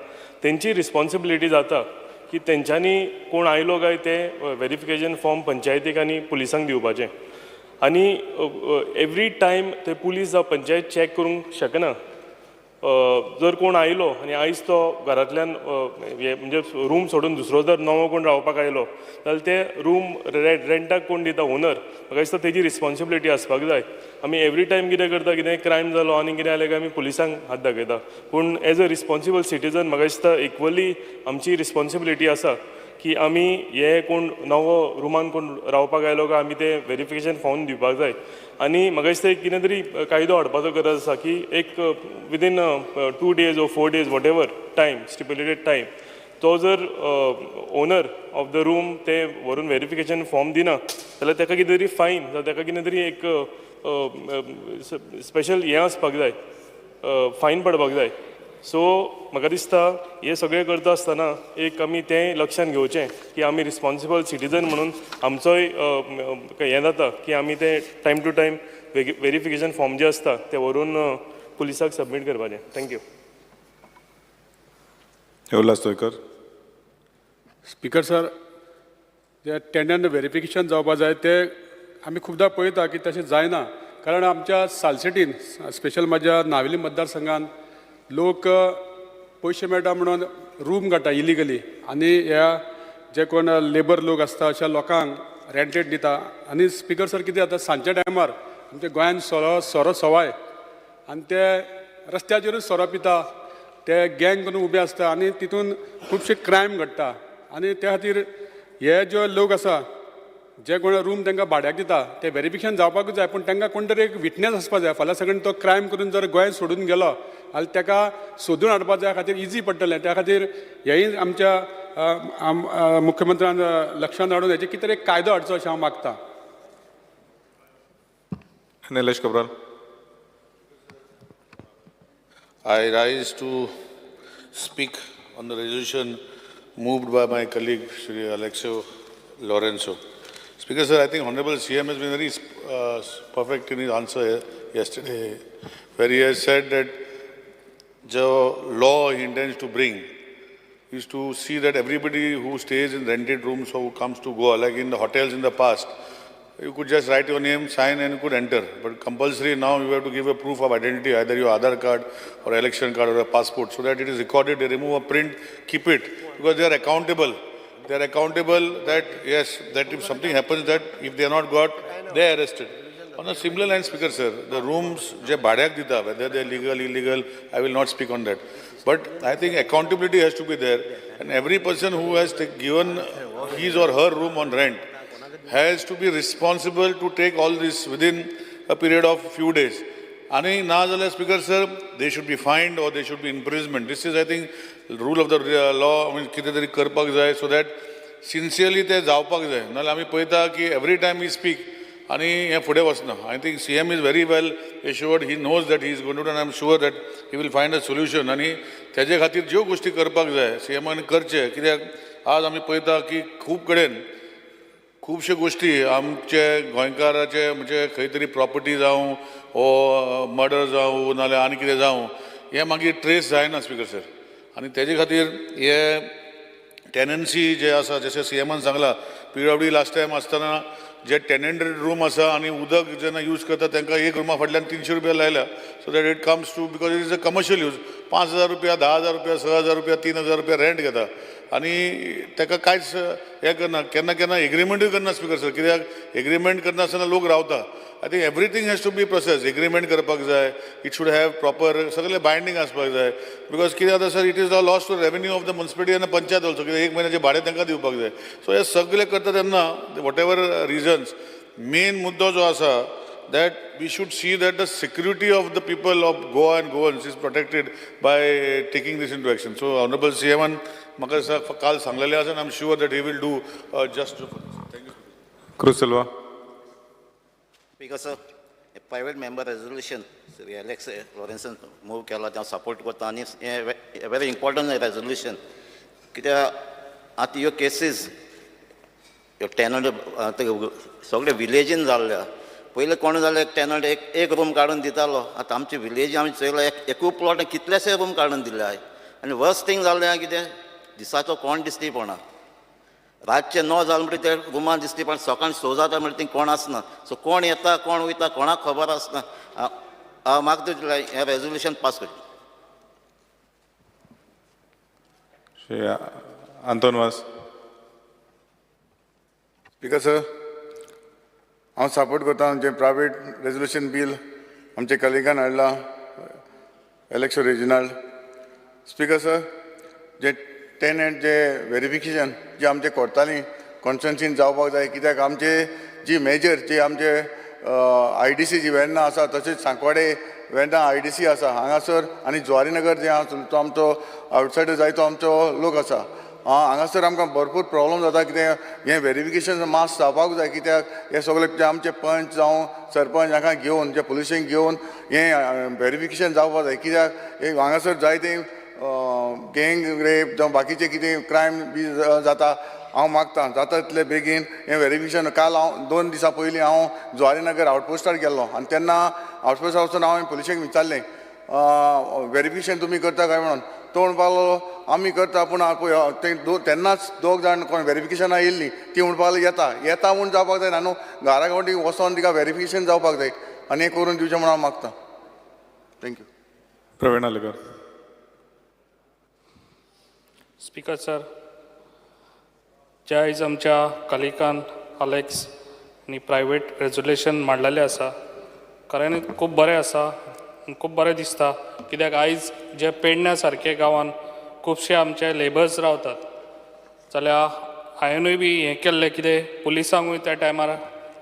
तेंची रिस्पोन्सिबिलिटी जाता की तेंच्यांनी कोण आयलो काय ते वेरिफिकेशन फॉर्म पंचायतीक आनी पुलिसांक दिवपाचें. आनी एवरी टायम ते पुलीस जावं पंचायत चॅक करूंक शकना. जर कोण आयलो आनी आयज तो घरांतल्यान म्हणजे रूम सोडून दुसरो जर नवो कोण रावपाक आयलो जाल्यार ते रूम रेंटाक कोण दिता ओनर, म्हाका दिसता तेजी रिस्पोन्सिबिलिटी आसपाक जाय. आमी एवरी टायम कितें करता, कितें क्रायम जालो आनी कितें जालें काय आमी पुलिसांक हात दाखयता, पूण एज अ रिस्पोन्सिबल सिटीजन म्हाका दिसता इक्वली आमची रिस्पोन्सिबिलिटी आसा की आमी हे कोण नवो रुमान कोण रावपाक आयलो काय आमी ते वेरिफिकेशन फॉर्म दिवपाक जाय. आनी म्हाका दिसता एक कितें तरी कायदो हाडपाचो गरज आसा की एक within 2 days or 4 days whatever time stipulated time तो जर ओनर ऑफ the room ते व्हरून वेरिफिकेशन फॉर्म दिना जाल्यार ताका कितें तरी फायन जावं ताका कितें तरी एक स्पेशल हें आसपाक जाय, फायन पडपाक जाय. सो म्हाका दिसता हें सगळें करता आसतना एक आमी तें लक्षांत घेवचें की आमी रिस्पोन्सिबल सिटीजन म्हणून आमचोय हें जाता की आमी तें time to time verification form जें आसता तें व्हरून पुलिसाक सबमीट करपाचें. Thank you. Ulhas Tuyenkar. Speaker sir, J tenant verification जावपा जाय ते आमी खुबदां पळयता की तशें जायना, कारण आमच्या सालसेटीन स्पेशल म्हज्या नावेली मतदारसंघान लोक पयशे मेळटा म्हणून रूम काडटा इलिगली आनी ह्या जे कोण लेबर लोक आसता अशा लोकांक रेंटेड दिता. आनी स्पिकर सर कितें जाता, सांजच्या टायमार आमच्या गोंयान सोरो सवाय आनी ते रस्त्याचेरूच सोरो पिता, ते गँग करून उबे आसता आनी तितून खुबशे क्रायम घडटा. आनी त्या खातीर हे जे लोक आसा जे कोण रूम तांकां भाड्याक दिता ते वेरिफिकेशन जावपाकूच जाय, पूण तांकां कोण तरी एक विटनेस आसपा जाय. फाल्यां सगळ्यान तो क्रायम करून जर गोंय सोडून गेलो जाल्यार ताका सोदून हाडपा जाय खातीर इजी पडटलें. त्या खातीर हेंय आमच्या मुख्यमंत्र्यान लक्षांत हाडून हेजे कितें तरी कायदो हाडचो अशें हांव मागता. Nilesh Cabral. I rise to speak on the resolution moved by my colleague Shri Aleixo Lourenco. Speaker sir, I think Honorable CM has been very perfect in his answer yesterday, where he has said that the law he intends to bring is to see that everybody who stays in rented rooms or who comes to Goa, like in the hotels in the past, you could just write your name, sign and you could enter. But compulsory now you have to give a proof of identity, either your Aadhaar card or election card or a passport, so that it is recorded, they remove a print, keep it, because they are accountable. They are accountable that, yes, that if something happens, that if they are not got, they are arrested. On a similar line, Speaker sir, the rooms, je bhadyak dita, whether they are legal, illegal, I will not speak on that. But I think accountability has to be there, and every person who has given his or her room on rent has to be responsible to take all this within a period of few days. Ani na jale, Speaker sir, they should be fined or they should be imprisonment. This is, I think, rule of the law. I mean, kite tari karpak jai, so that sincerely te javpak jai. Nal ami payta ki every time we speak, ani he fude vasna. I think CM is very well assured. He knows that he is going to do, and I am sure that he will find a solution. Ani तेजे खातीर ज्यो गोष्टी करपाक जाय CM आन करचे, कित्याक आज आमी पळयता की खूब कडेन खुबश्यो गोष्टी आमचे गोंयकाराचे म्हणजे खंय तरी प्रॉपर्टी जावं वो मर्डर जावं नाल्यार आनी कितें जावं, हें मागीर ट्रेस जायना स्पिकर सर. आनी तेजे खातीर हे टेनन्सी जे आसा, जशें सीएमान सांगलां, पीडब्ल्यूडी लास्ट टायम आसतना जे टेनंटेड रूम आसा आनी उदक जेन्ना यूज करता तांकां एक रुमा फाटल्यान 300 रुपया लायल्या, so that it comes to, because it is a commercial use. 5,000 रुपया, 10,000 रुपया, 6,000 रुपया, 3,000 रुपया रेंट घेता आनी ताका कांयच हें करना. केन्ना केन्ना एग्रीमेंटूय करना स्पीकर सर, कित्याक एग्रीमेंट करनासतना लोक रावता. I think everything has to be process. Agreement करपाक जाय, it should have proper सगळे बायंडींग आसपाक जाय, because कितें जाता sir, it is the loss to revenue of the municipality आनी पंचायत ऑल्सो, कित्याक एक म्हयन्याचें भाडें तांकां दिवपाक जाय. सो हे सगळे करता तेन्ना what ever reasons, main मुद्दो जो आसा that we should see that the security of the people of Goa and Goans is protected by taking this into action. So Honorable CM म्हाका दिसता काल सांगलेलें आसा, and I am sure that he will do just. Thank you. Cruz Silva. Speaker sir, private member resolution Shri Alex लॉरेन्सान move केला तें हांव support करता आनी हें व्हेरी इम्पॉर्टंट रेजोल्युशन, कित्याक आतां ह्यो केसीस ह्यो टेनंट सगळे विलेजीन जाल्ल्या. पयलीं कोण जाल्यार टेनंट एक एक रूम काडून दितालो, आतां आमचे विलेजी आमी चोयला एकूय प्लॉट कितलेशे रूम काडून दिले आहाय. आनी वर्स्ट थींग जाल्लें कितें, दिसाचो कोण दिश्टी पडना, रातचें 9 जालें म्हणटकीर ते रुमान दिसती, पण सकाळीं 6 जाता म्हणल्यार थंय कोण आसना. सो कोण येता कोण वयता कोणाक खबर आसना. म्हाका तुजें हें रेजोल्युशन पास करचें. Shri Anton Vaz. Speaker sir, हांव सपोर्ट करता आमचें प्रायवेट रेजोल्युशन बील आमचे कलिगान हाडला एलेक्सो रेजिनाल्ड. स्पीकर सर, जे टेनंट जे वेरिफिकेशन जे आमचे करतालीं कॉन्स्टिट्युएन्सीन जावपाक जाय, कित्याक आमचे जी मेजर जी आमचे IDC जी वेर्ना आसा, तशेंच सांकवाडे वेर्ना IDC आसा हांगासर, आनी जुवारीनगर जे आसा तो आमचो आवटसायडर जायतो आमचो लोक आसा. हांगासर आमकां भरपूर प्रॉब्लम जाता, कित्याक हें वेरिफिकेशन मास जावपाक जाय, कित्याक हे सगळे जे आमचे पंच जावं सरपंच हांकां घेवन जे पुलिशेंक घेवन हें वेरिफिकेशन जावपाक जाय, कित्याक हे हांगासर जायते गँग रेप जावं बाकीचे कितें क्रायम बी जाता. हांव मागता जाता तितले बेगीन हें वेरिफिकेशन. काल हांव 2 दिसां पयलीं हांव जुवारीनगर आवटपोस्टार गेल्लो आनी तेन्ना आवटपोस्टार वचून हांवें पुलिशेक विचारलें वेरिफिकेशन तुमी करता काय म्हणून. तो म्हणपाक लागलो आमी करता, पूण पळय ते तेन्नाच 2 जाण कोण वेरिफिकेशनाक येयल्लीं ती म्हणपाक लागली येता येता म्हूण जावपाक जायना न्हू, घरा गांवठी वचोन तिका वेरिफिकेशन जावपाक जाय आनी हें करून दिवचें म्हूण हांव मागता. Thank you. Praveen Alekar. Speaker sir, जे आयज आमच्या कलिकान अलेक्स आनी प्रायवेट रेजोल्युशन मांडलेलें आसा, खऱ्यांनी खूब बरें आसा आनी खूब बरें दिसता, कित्याक आयज जे पेडण्या सारके गांवान खुबशे आमचे लेबर्स रावतात, जाल्यार हांवेनूय बी हें केल्लें कितें पुलिसांकूय त्या टायमार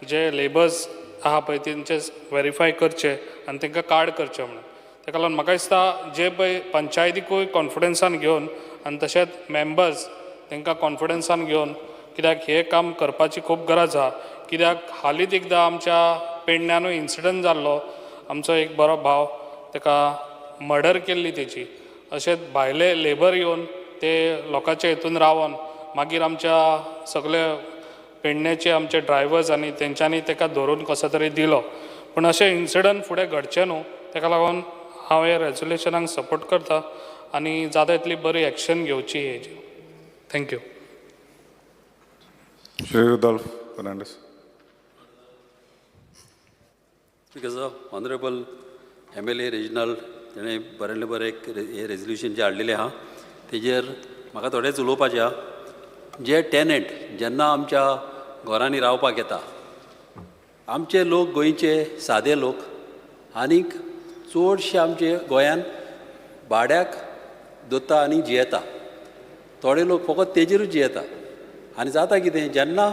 जे लेबर्स आहा पळय तेंचे वेरीफाय करचे आनी तांकां कार्ड करचें म्हणून. ताका लागून म्हाका दिसता जे पळय पंचायतीकूय कॉन्फिडन्सान घेवन आनी तशेंच मेंबर्स तांकां कॉन्फिडन्सान घेवन, कित्याक हें काम करपाची खूब गरज आहा. कित्याक हालींच एकदां आमच्या पेडण्यानूय इन्सिडंट जाल्लो, आमचो एक बरो भाव ताका मर्डर केल्ली तेजी, अशेंच भायले लेबर येवन ते लोकांच्या हितून रावन मागीर आमच्या सगळे पेडण्याचे आमचे ड्रायवर्स आनी तेंच्यांनी ताका धरून कसो तरी दिलो. पूण अशें इन्सिडंट फुडें घडचें न्हू, ताका लागून हांव ह्या रेजोल्युशनाक सपोर्ट करता आनी जाता तितली बरी एक्शन घेवची हेजी. Thank you. Shri Rudolf Fernandes. Speaker sir, honourable MLA Reginald तेणें बरें बरें एक हें रेजोल्युशन जें हाडलेलें आहा तेजेर म्हाका थोडेंच उलोवपाचें आहा. जे टेनंट जेन्ना आमच्या घरांनी रावपाक येता, आमचे लोक गोंयचे सादे लोक आनीक चडशे आमचे गोंयान भाड्याक दवरता आनी जियेता. थोडे लोक फकत तेजेरूच जियेता आनी जाता कितें, जेन्ना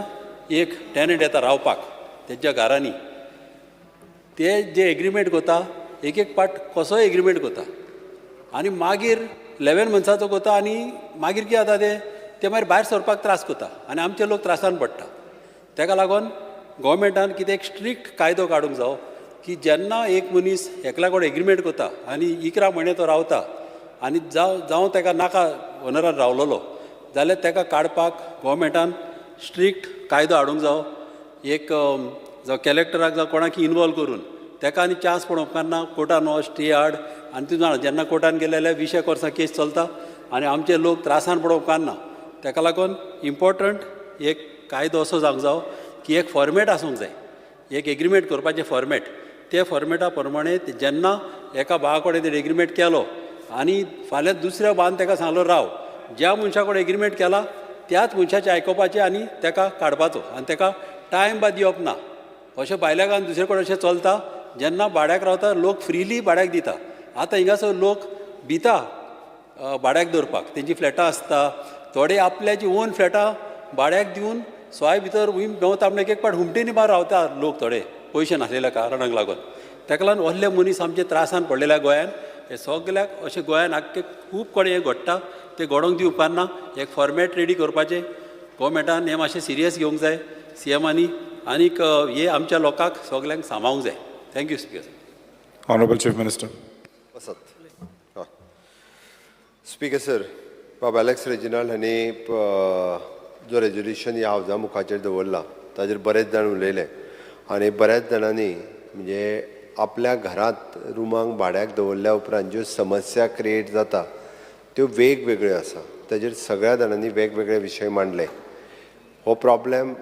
एक टेनंट येता रावपाक तेंच्या घरांनी, ते जे एग्रीमेंट करता एक एक पाट कसोय एग्रीमेंट करता आनी मागीर 11 मंथ्साचो करता आनी मागीर कितें जाता ते मागीर भायर सरपाक त्रास करता आनी आमचे लोक त्रासान पडटा. तेका लागून गोवोरमेंटान कितें एक स्ट्रिक्ट कायदो काडूंक जावो की जेन्ना एक मनीस एकल्या कडेन एग्रीमेंट करता आनी 11 म्हयने तो रावता आनी जावं तेका नाका ओनरान रावलेलो जाल्यार तेका काडपाक गोवोरमेंटान स्ट्रिक्ट कायदो हाडूंक जावो. एक जावं कलेक्टराक जावं कोणाक इनवॉल्व करून तेका आनी चान्स पळोवंक उपकारना कोर्टान वच स्टे हाड आनी तूं जाणा जेन्ना कोर्टान गेले जाल्यार 20 वर्सां केस चलता आनी आमचे लोक त्रासान पडोवंक उपकारना. तेका लागून इम्पोर्टंट एक कायदो असो जावंक जावो की एक फॉर्मेट आसूंक जाय, एक एग्रीमेंट करपाचें फॉर्मेट. ते फॉर्मेटा प्रमाणे जेन्ना एका भावा कडेन तेणें एग्रीमेंट केलो आनी फाल्यां दुसऱ्या भावान ताका सांगलो राव, ज्या मनशा कडेन एग्रीमेंट केला त्याच मनशाचें आयकुपाचें आनी ताका काडपाचो आनी ताका टायम बा दिवप ना. अशें भायल्या गांवांत दुसरे कडेन अशें चलता. जेन्ना भाड्याक रावता लोक फ्रिली भाड्याक दिता. आतां हिंगासर लोक भिता भाड्याक दवरपाक, तेंची फ्लॅटां आसता, थोडे आपल्याची ओन फ्लॅटां भाड्याक दिवन सोय भितर हुंय भोंवता. म्हण एक एक पाट हुमटेनी बा रावता लोक थोडे पयशे नासलेल्या कारणाक लागून. ताका लागून व्हडले मनीस आमचे त्रासान पडलेल्या गोंयान. हे सगल्याक अशें गोंयान आख्खे खूब कडेन हें घडटा, तें घडोवंक दिवपाक ना. एक फॉर्मेट रेडी करपाचें गोवोरमेंटान हें मातशें सिरियस घेवंक जाय, सीएमांनी, आनीक हे आमच्या लोकांक सगल्यांक सांबाळूंक जाय. Thank you speaker. Honourable Chief Minister. वसत हय स्पीकर सर, बाब एलेक्स रेजिनाल्ड हांणी जो रेजोल्युशन ह्या हावजा मुखाचेर दवरला ताजेर बरेच जाण उलयले आनी बऱ्याच जाणांनी म्हणजे आपल्या घरांत रुमांक भाड्याक दवरल्या उपरांत ज्यो समस्या क्रिएट जाता त्यो वेगवेगळ्यो आसा. ताजेर सगळ्या जाणांनी वेगवेगळे विशय मांडले. हो प्रॉब्लेम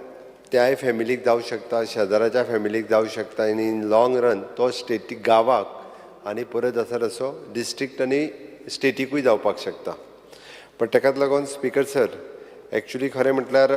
त्याय फॅमिलीक जावं शकता, शेजाराच्या फॅमिलीक जावं शकता आनी इन लाँग रन तो स्टेटीक, गांवाक आनी परत आसा तसो डिस्ट्रिक्ट आनी स्टेटीकूय जावपाक शकता. पण ताकाच लागून स्पीकर सर, एक्चुली खरें म्हटल्यार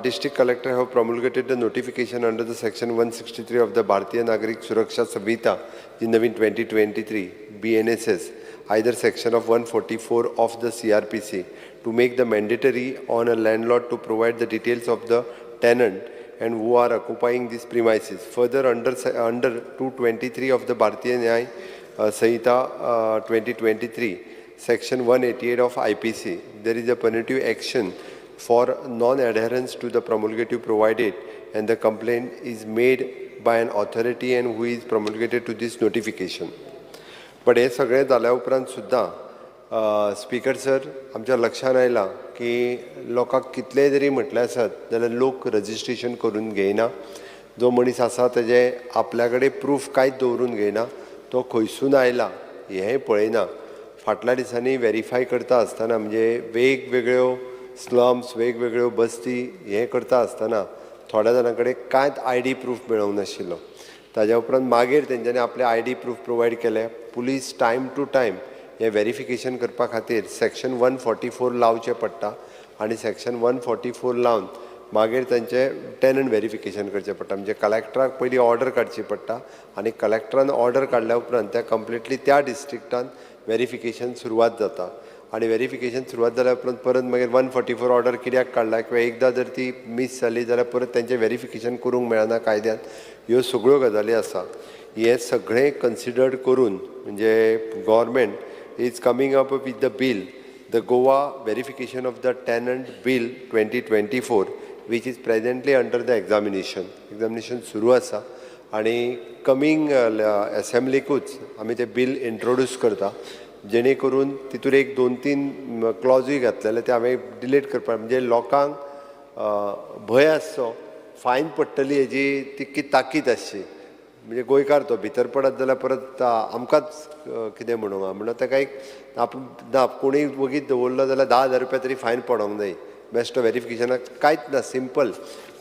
District Collector have promulgated the notification under the section 163 of the Bharatiya Nagarik Suraksha Sanhita ji Naveen 2023 BNSS, either section of 144 of the CRPC to make the mandatory on a landlord to provide the details of the tenant and who are occupying these premises. Further, under 223 of the Bharatiya Nyay Sanhita 2023, section 188 of IPC, there is a punitive action for non-adherence to the promulgative provided and the complaint is made by an authority and who is promulgated to this notification. But हे सगळें जाल्या उपरांत सुद्दां speaker sir, आमच्या लक्षान आयलां की लोकांक कितलेंय जरी म्हटलें आसत जाल्यार लोक रजिस्ट्रेशन करून घेयना. जो मनीस आसा तेजे आपल्या कडेन प्रूफ कांयच दवरून घेयना, तो खंयसून आयला हेंय पळयना. फाटल्या दिसांनी वेरीफाय करता आसतना म्हणजे वेगवेगळ्यो स्लम्स, वेगवेगळ्यो बस्ती हें करता आसतना थोड्या जाणां कडेन कांयच आयडी प्रूफ मेळोंक नाशिल्लो. ताज्या उपरांत मागीर तेंच्यांनी आपले आयडी प्रूफ प्रोवायड केले. पुलीस टायम टू टायम हें वेरिफिकेशन करपा खातीर सेक्शन 144 लावचें पडटा आनी सेक्शन 144 लावन मागीर तेंचें टेनंट वेरिफिकेशन करचें पडटा. म्हणजे कलेक्टराक पयलीं ऑर्डर काडची पडटा आनी कलेक्टरान ऑर्डर काडल्या उपरांत त्या कंप्लिटली त्या डिस्ट्रिक्टान वेरिफिकेशन सुरवात जाता आनी वेरिफिकेशन सुरवात जाल्या उपरांत परत मागीर 144 ऑर्डर कित्याक काडला किंवा एकदां जर ती मीस जाली जाल्यार परत तेंचें वेरिफिकेशन करूंक मेळना कायद्यान. ह्यो सगळ्यो गजाली आसा. हें सगळें कन्सिडर्ड करून म्हणजे government is coming up with the bill, the Goa Verification of the Tenant Bill 2024, which is presently under the examination. Examination सुरू आसा आनी कमींग एसेंब्लीकूच आमी तें बील इंट्रोड्यूस करता, जेणे करून तितूर एक दोन तीन क्लॉजूय घातलेले ते हांवें डिलीट करपाक, म्हणजे लोकांक भंय आसचो, फायन पडटली हेजी तितकी ताकीद आसची. म्हणजे गोंयकार तो भितर पडत जाल्यार परत आमकांच कितें म्हणूंक आहा म्हणून ताका एक आप ना कोणूय वगीत दवरलो जाल्यार 10,000 रुपया तरी फायन पडोंक जाय. बेश्टो वेरिफिकेशनाक कांयच ना, सिंपल.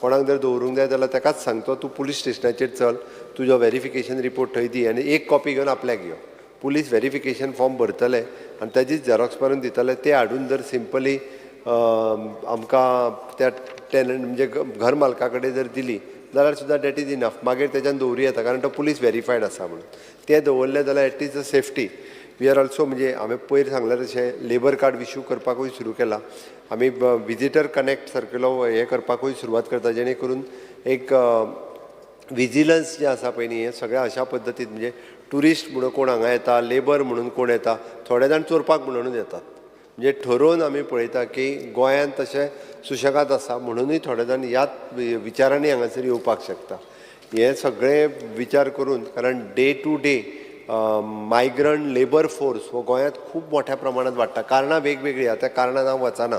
कोणाक जर दवरूंक जाय जाल्यार ताकाच सांगचो, तूं पुलीस स्टेशनाचेर चल, तुजो वेरिफिकेशन रिपोर्ट थंय दी आनी एक कॉपी घेवन आपल्याक यो. पुलीस वेरिफिकेशन फॉर्म भरतले आनी ताजीच झेरोक्स मारून दितले. ते हाडून जर सिंपली आमकां त्या टेनंट म्हणजे घर मालका कडेन जर दिली जाल्यार सुद्दां that is enough. मागीर तेज्यान दवरूं येता, कारण तो पुलीस वेरीफायड आसा म्हणून. तें दवरलें जाल्यार at least a safety. We are also म्हणजे हांवें पयर सांगलें तशें लेबर कार्ड इशू करपाकूय सुरू केलां आमी. विजिटर कनेक्ट सारकेलो हें करपाकूय सुरवात करता, जेणे करून एक विजिलन्स जें आसा पळय न्ही, हें सगळें अशा पद्दतीन म्हणजे ट्युरिस्ट म्हणून कोण हांगा येता, लेबर म्हणून कोण येता, थोडे जाण चोरपाक म्हणूनच येतात. म्हणजे ठरोवन आमी पळयता की गोंयांत तशें सुशेगाद आसा म्हणुनूय थोडे जाण ह्याच विचारांनी हांगासर येवपाक शकता. हें सगळें विचार करून, कारण day to day migrant labour force हो गोंयांत खूब मोठ्या प्रमाणांत वाडटा. कारणां वेगवेगळीं आहा, त्या कारणान हांव वचना,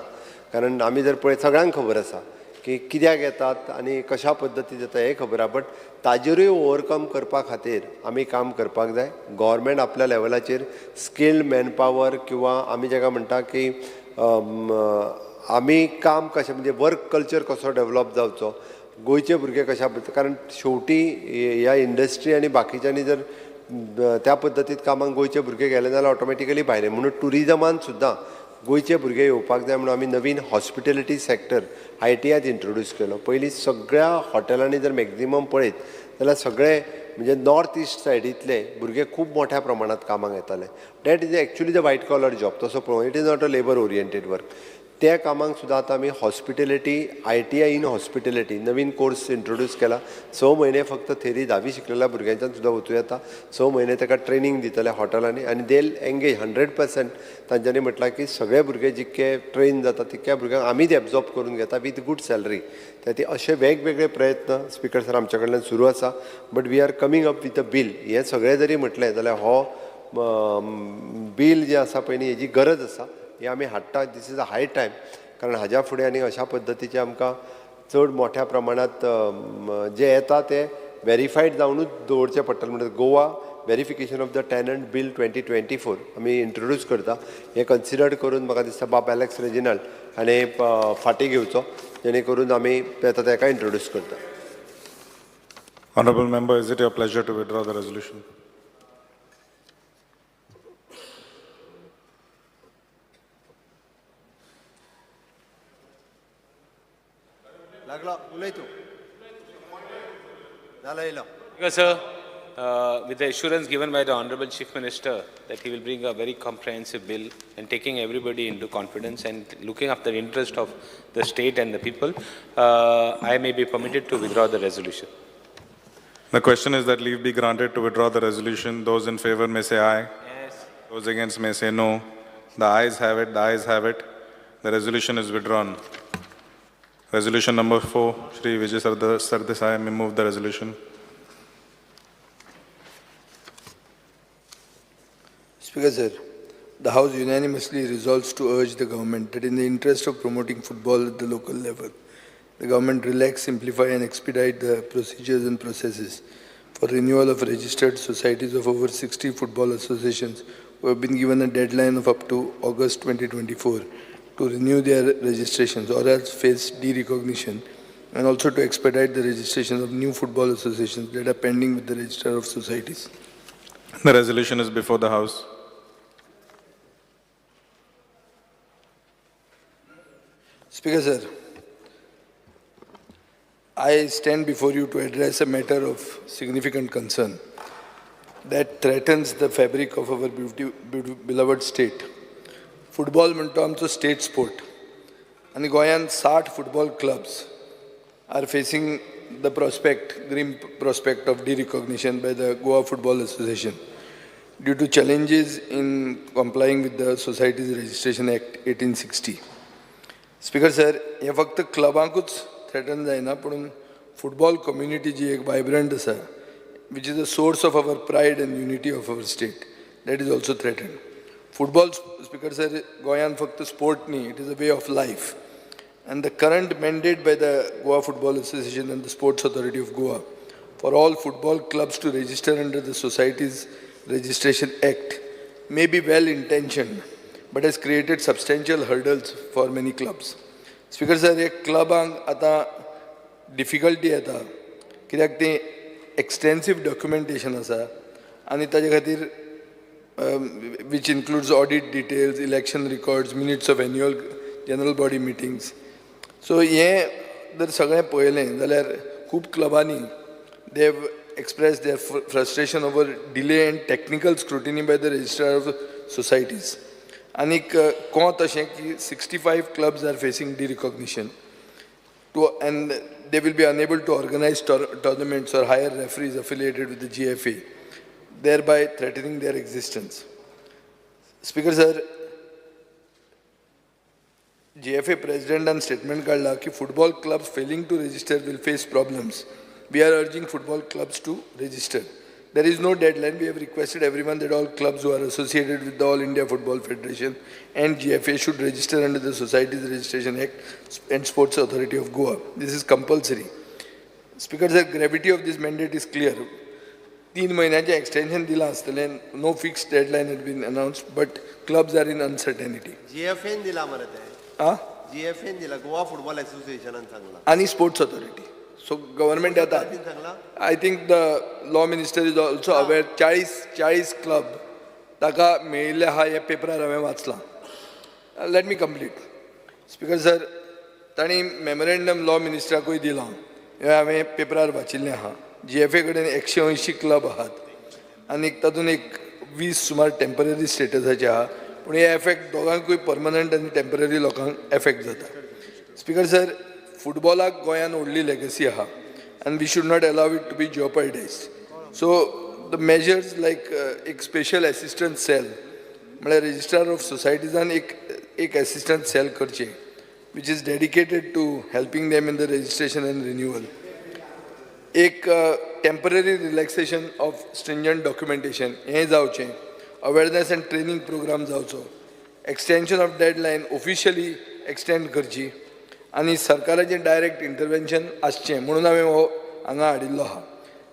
कारण आमी जर पळयत सगळ्यांक खबर आसा की कित्याक येतात आनी कशा पद्दतीन येता हें खबर आहा. बट ताजेरूय ओवरकम करपा खातीर आमी काम करपाक जाय. गोवोरमेंट आपल्या लेवलाचेर स्किल्ड मॅनपावर किंवा आमी जाका म्हणटा की आमी काम कशें म्हणजे वर्क कल्चर कसो डेवलप जावचो. गोंयचे भुरगे कशा कारण शेवटी ह्या इंडस्ट्री आनी बाकीच्यांनी जर त्या पद्दतीत कामाक गोंयचे भुरगे गेले जाल्यार ऑटोमॅटिकली भायले, म्हणून ट्युरिजमान सुद्दां गोंयचे भुरगे येवपाक जाय म्हणून आमी नवीन हॉस्पिटेलिटी सॅक्टर आयटीआयत इंट्रोड्यूस केलो. पयलीं सगळ्या हॉटेलांनी जर मॅक्झिमम पळयत जाल्यार सगळे म्हणजे नॉर्थ इस्ट सायडींतले भुरगे खूब मोठ्या प्रमाणात कामाक येताले. That is actually the white collar job, तसो पळोवंक it is not a labour oriented work. त्या कामांक सुद्दां आतां आमी हॉस्पिटेलिटी आयटीआय इन हॉस्पिटेलिटी नवीन कोर्स इंट्रोड्यूस केला. 6 म्हयने फक्त थेरी धावी शिकलेल्या भुरग्यांच्यान सुद्दां वचूं येता. 6 म्हयने ताका ट्रेनींग दितले हॉटेलांनी आनी they engage 100%. तांच्यांनी म्हटलां की सगळे भुरगे जितके ट्रेन जाता तितक्या भुरग्यांक आमीच एब्जॉर्ब करून घेता विथ गूड सॅलरी. त्या खातीर अशे वेगवेगळे प्रयत्न स्पिकर सर आमच्या कडल्यान सुरू आसा. But we are coming up with a bill. हें सगळें जरी म्हटलें जाल्यार हो बील जें आसा पळय न्ही हेजी गरज आसा, हे आमी हाडटा. This is a high time, कारण हाज्या फुडें आनी अशा पद्दतीचे आमकां चड मोठ्या प्रमाणांत जे येता ते वेरीफायड जावनूच दवरचें पडटलें. म्हणटा Goa verification of the tenant bill 2024 आमी इंट्रोड्यूस करता. हें कन्सिडर करून म्हाका दिसता बाब एलेक्स रेजिनाल्ड हाणें फाटीं घेवचो, जेणे करून आमी आतां ताका इंट्रोड्यूस करता. Honourable member, is it your pleasure to withdraw the resolution? लागलो उलय तूं जालो येयलो. Sir, with the assurance given by the Honorable Chief Minister that he will bring a very comprehensive bill and taking everybody into confidence and looking after the interest of the state and the people, I may be permitted to withdraw the resolution. The question is that leave be granted to withdraw the resolution. Those in favor may say aye. Yes. Those against may say no. The ayes have it. The ayes have it. The resolution is withdrawn. Resolution number 4, Shri Vijay Sardesai may move the resolution. Speaker sir, the House unanimously resolves to urge the government that in the interest of promoting football at the local level, the government relax, simplify and expedite the procedures and processes for renewal of registered societies of over 60 football associations who have been given a deadline of up to August 2024 to renew their registrations or else face derecognition, and also to expedite the registration of new football associations that are pending with the Registrar of Societies. The resolution is before the House. Speaker sir, I stand before you to address a matter of significant concern that threatens the fabric of our beloved state. Football म्हणतो आमचो state sport आनी गोंयांत 60 football clubs are facing the prospect, grim prospect of derecognition by the Goa Football Association due to challenges in complying with the Societies Registration Act 1860. Speaker sir, हें फक्त क्लबांकूच threaten जायना, पूण football community जी एक vibrant आसा, which is a source of our pride and unity of our state, that is also threatened. Football, Speaker sir, गोंयांत फक्त sport न्ही, it is a way of life. And the current mandate by the Goa Football Association and the Sports Authority of Goa for all football clubs to register under the Societies Registration Act may be well intentioned, but has created substantial hurdles for many clubs. Speaker sir, हे क्लबांक आतां difficulty येता कित्याक ती एक्सटेन्सीव documentation आसा आनी ताजे खातीर which includes audit details, election records, minutes of annual general body meetings. So हें जर सगळें पळयलें जाल्यार खूब क्लबांनी they have expressed their frustration over delay and technical scrutiny by the Registrar of Societies. आनीक कोंत अशें की 65 clubs are facing derecognition and they will be unable to organize tournaments or hire referees affiliated with the GFA, thereby threatening their existence. Speaker sir, GFA president and statement काडला की football clubs failing to register will face problems. We are urging football clubs to register. There is no deadline. We have requested everyone that all clubs who are associated with the All India Football Federation and GFA should register under the Societies Registration Act and Sports Authority of Goa. This is compulsory. Speaker sir, gravity of this mandate is clear. 3 महिन्याचें extension दिलां आसतलें, no fixed deadline has been announced, but clubs are in uncertainty. GFA दिला मरे ते. आ? GFA दिला, Goa football असोसिएशनान सांगला. आनी sports authority. So government येता. I think the law minister is also aware. 40 club ताका मेळिल्ले आहा हे पेपरार हांवें वाचलां. Let me complete. Speaker sir, तांणी मेमोरेंडम लॉ मिनिस्टराकूय दिलां, हें हांवें पेपरार वाचिल्लें आहा. जीएफए कडेन 180 क्लब आहात आनी तातूंत एक 20 सुमार टेंपररी स्टेटसाचे आहा, पूण हे एफेक्ट दोगांकूय परमनंट आनी टेंपररी लोकांक एफेक्ट जाता. स्पीकर सर, फुटबॉलाक गोंयान व्हडली लेगसी आहा आनी we should not allow it to be jeopardised. So the measures like एक स्पेशल एसिस्टंट सेल, म्हळ्यार रजिस्ट्रार ऑफ सोसायटीजान एक एसिस्टंट सेल करचें which is dedicated to helping them in the registration and renewal. एक temporary relaxation of stringent documentation हें जावचें. Awareness and training programme जावचो. Extension of deadline officially extend करची आनी सरकाराचें डायरेक्ट इंटरवेन्शन आसचें म्हणून हांवें हो हांगा हाडिल्लो आहा.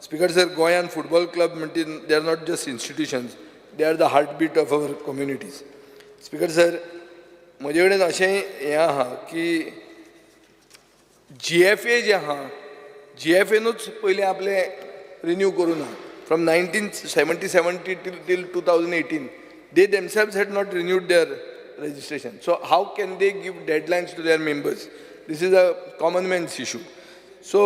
स्पीकर सर, गोंयान फुटबॉल क्लब म्हणटी they are not just institutions, they are the heartbeat of our communities. Speaker sir, म्हजे कडेन अशें हें आहा की जीएफए जें आहा, जीएफएनूच पयलीं आपलें रिन्यू करूं ना. From 1977 till 2018 they themselves had not renewed their registration. So how can they give deadlines to their members? This is a common man's issue. So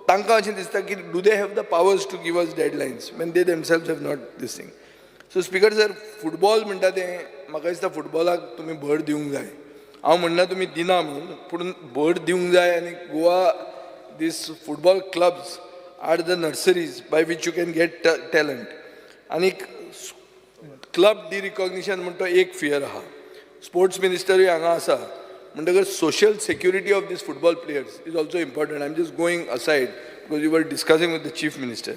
तांकां अशें दिसता की do they have the powers to give us deadlines when they themselves have not this thing. So speaker sir, football म्हणटा तें म्हाका दिसता फुटबॉलाक तुमी भर दिवंक जाय. हांव म्हणना तुमी दिना म्हणून, पूण भर दिवंक जाय. आनी Goa these football clubs are the nurseries by which you can get talent. आनीक क्लब डिरिकॉग्निशन म्हण तो एक फियर आहा. स्पोर्ट्स मिनिस्टरूय हांगा आसा म्हणटकच social security of these football players is also important. I am just going aside because you were discussing with the chief minister.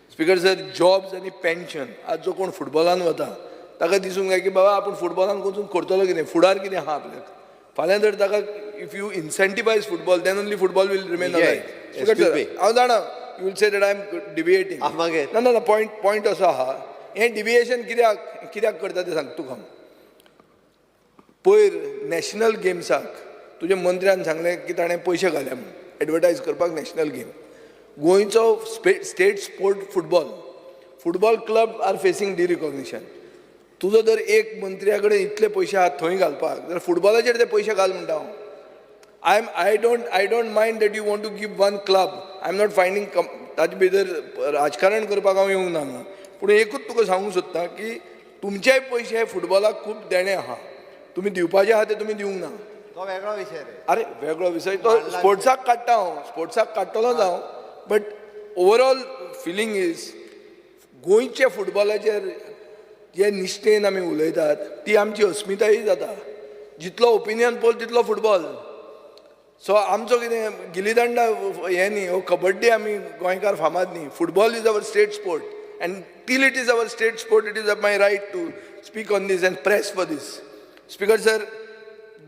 Speaker sir, jobs आनी pension, आज जो कोण फुटबॉलान वता ताका दिसूंक जाय की बाबा आपूण फुटबॉलान वचून करतलो कितें, फुडार कितें आहा आपल्याक. फाल्यां जर ताका if you incentivize football then only football will remain alive. Speaker sir, हांव जाणा you will say that I am deviating. ना ना ना, पॉयंट असो आहा, हें डिविएशन कित्याक करता तें सांगता तुका हांव. पयर नॅशनल गेम्साक तुज्या मंत्र्यान सांगलें की ताणें पयशे घाले म्हूण एडवर्टायज करपाक नॅशनल गेम. गोंयचो state sport football, football club are facing derecognition. तुजो जर एक मंत्र्या कडेन इतले पयशे आहात थंय घालपाक जाल्यार फुटबॉलाचेर ते पयशे घाल म्हणटा हांव. I don't mind that you want to give one club. I am not finding ताजे भितर राजकारण करपाक हांव येवंक ना हांगा. पूण एकूच तुका सांगूंक सोदता की तुमचेय पयशे फुटबॉलाक खूब देणें आहा, तुमी दिवपाचे आहा ते तुमी दिवंक ना. तो वेगळो विशय रे. अरे वेगळो विशय तो स्पोर्ट्साक काडटा हांव, स्पोर्ट्साक काडटलोच हांव, बट ओवरऑल फिलींग is गोंयच्या फुटबॉलाचेर जे निश्ठेन आमी उलयतात ती आमची अस्मिताय जाता. जितलो ओपिनियन पोल तितलो फुटबॉल. सो आमचो कितें गिली दांडा हें न्ही, हो कबड्डी आमी गोंयकार फामाद न्ही. Football is our state sport and till it is our state sport it is my right to speak on this and press for this. Speaker sir,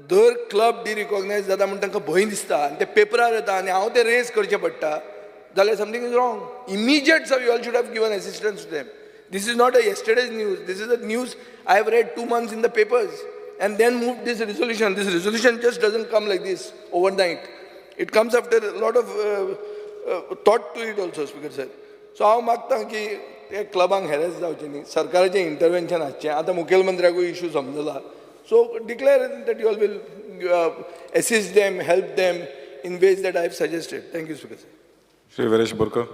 दर क्लब डिरिकॉग्नायज जाता म्हूण तांकां भंय दिसता आनी ते पेपरार येता आनी हांव ते रेज करचें पडटा जाल्यार something is wrong. Immediate sir, you all should have given assistance to them. This is not a yesterday's news. This is a news I have read 2 months in the papers and then moved this resolution. This resolution just doesn't come like this overnight. It comes after a lot of thought to it also, Speaker sir. So हांव मागता की ते क्लबांक harass जावचें न्ही, सरकाराचें इंटरवेन्शन आसचें. आतां मुखेलमंत्र्याकूय issue समजला. So declare that you all will assist them, help them in ways that I have suggested. Thank you, Speaker sir. Shri Viresh Borkar.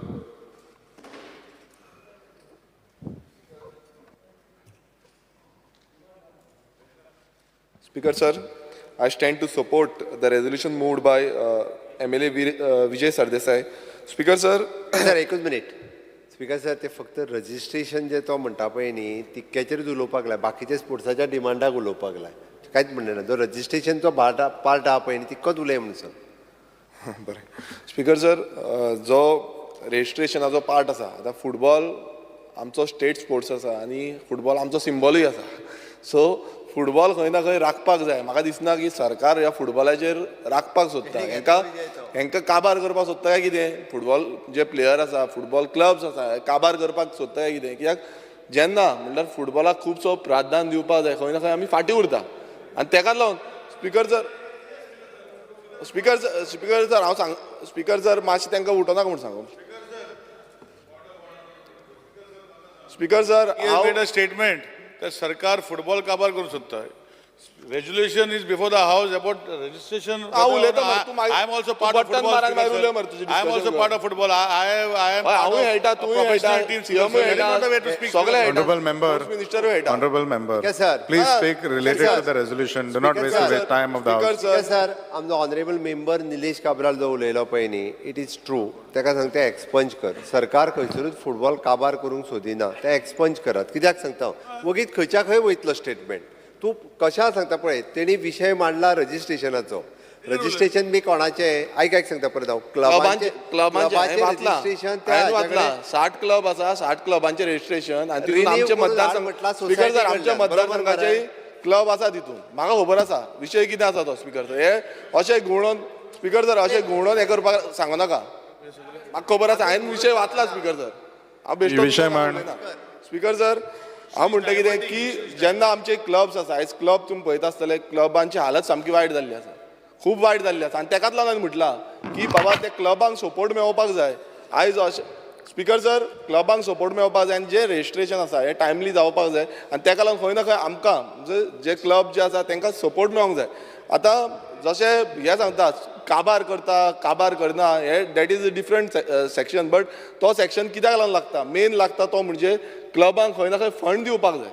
Speaker sir, I stand to support the resolution moved by MLA Vijay Sardesai. Speaker sir, sir एकूच minute. Speaker sir, ते फक्त registration जे तो म्हणटा पळय न्ही तितक्याचेरूच उलोवपाक लाय, बाकीचे स्पोर्ट्साच्या डिमांडाक उलोवपाक लाय, कांयच म्हणणें ना. जो रजिस्ट्रेशनचो पार्ट आहा पळय न्ही तितकोच उलय म्हण सर. बरें स्पीकर सर, जो रजिस्ट्रेशनाचो पार्ट आसा, आतां फुटबॉल आमचो स्टेट स्पोर्ट्स आसा आनी फुटबॉल आमचो सिम्बॉलूय आसा. सो फुटबॉल खंय ना खंय राखपाक जाय. म्हाका दिसना की सरकार ह्या फुटबॉलाचेर राखपाक सोदता, हेंकां काबार करपाक सोदता काय कितें. फुटबॉल जे प्लेयर आसा, फुटबॉल क्लब्स आसा, काबार करपाक सोदता काय कितें. कित्याक जेन्ना म्हणल्यार फुटबॉलाक खुबसो प्राधान्य दिवपाक जाय, खंय ना खंय आमी फाटीं उरता आनी तेकाच लागून speaker sir speaker speaker sir हांव सांग, स्पीकर सर मातशें तांकां उठोवनाका म्हूण सांगू. स्पीकर सर हांव made a statement that सरकार फुटबॉल काबार करूंक सोदता. Resolution is before the house about registration. हांव उलयता मरे, तूं मागीर I am also part of button football. मार आनी मागीर उलय मरे तुजें I am also discussion part of football. I am हय, हांवूय खेळटा, तूंय खेळटा, सीएमूय खेळटा, सगळे खेळटा. Honorable member, मिनिस्टरूय खेळटा. Honorable member, Yes, sir. Please Ah, speak related yes, sir. to the resolution. Do not Speaker, waste sir. the time of the Speaker, house. sir. Sir, आमचो ऑनरेबल मेंबर निलेश काब्राल जो उलयलो पळय न्ही, it is true. ताका सांगता expunge कर. सरकार खंयसरूच फुटबॉल काबार करूंक सोदिना, तें एक्सपंज करात. कित्याक सांगता हांव, वगीत खंयच्या खंय वयतलो स्टेटमेंट. तूं कशा सांगता पळय, तेणी विशय मांडला रजिस्ट्रेशनाचो. रजिस्ट्रेशन बी कोणाचें, आयक आयक सांगता परत हांव, क्लबांचे क्लबांचे हांवें वाचलां, रजिस्ट्रेशन त्या हांवें वाचलां, हाज्या 60 क्लब आसा, 60 क्लबांचें रजिस्ट्रेशन आनी तितून Renew आमचे करून मतदारसंघ, म्हटलां स्पीकर सर आमच्या society कडल्यान, बरोबर मतदारसंघाचेय क्लब आसा तितून, म्हाका खबर आसा विशय कितें आसा तो. स्पीकर सर हे अशें घुंवडोन, स्पीकर सर अशें घुंवडोन हें करपाक सांगू नाका, म्हाका खबर आसा, हांवें विशय वाचला. स्पीकर सर हांव बेश्टो विशय मांड. स्पीकर सर हांव म्हणटा कितें की जेन्ना आमचे क्लब्स आसा, आयज क्लब तुमी पळयता आसतले, क्लबांची हालत सामकी वायट जाल्ली आसा, खूब वायट जाल्ली आसा. आनी तेकाच लागून हांवें म्हटलां की बाबा ते क्लबांक सपोर्ट मेळोवपाक जाय. आयज अशें स्पीकर सर क्लबांक सपोर्ट मेळोवपाक जाय आनी जें रजिस्ट्रेशन आसा हें टायमली जावपाक जाय. आनी तेका लागून खंय ना खंय आमकां जे क्लब जे आसा तांकां सपोर्ट मेळोंक जाय. आतां जशें हें सांगता काबार करता काबार करना, हे that is a different section. But तो सेक्शन कित्याक लागून लागता, मेन लागता तो म्हणजे क्लबांक खंय ना खंय फंड दिवपाक जाय,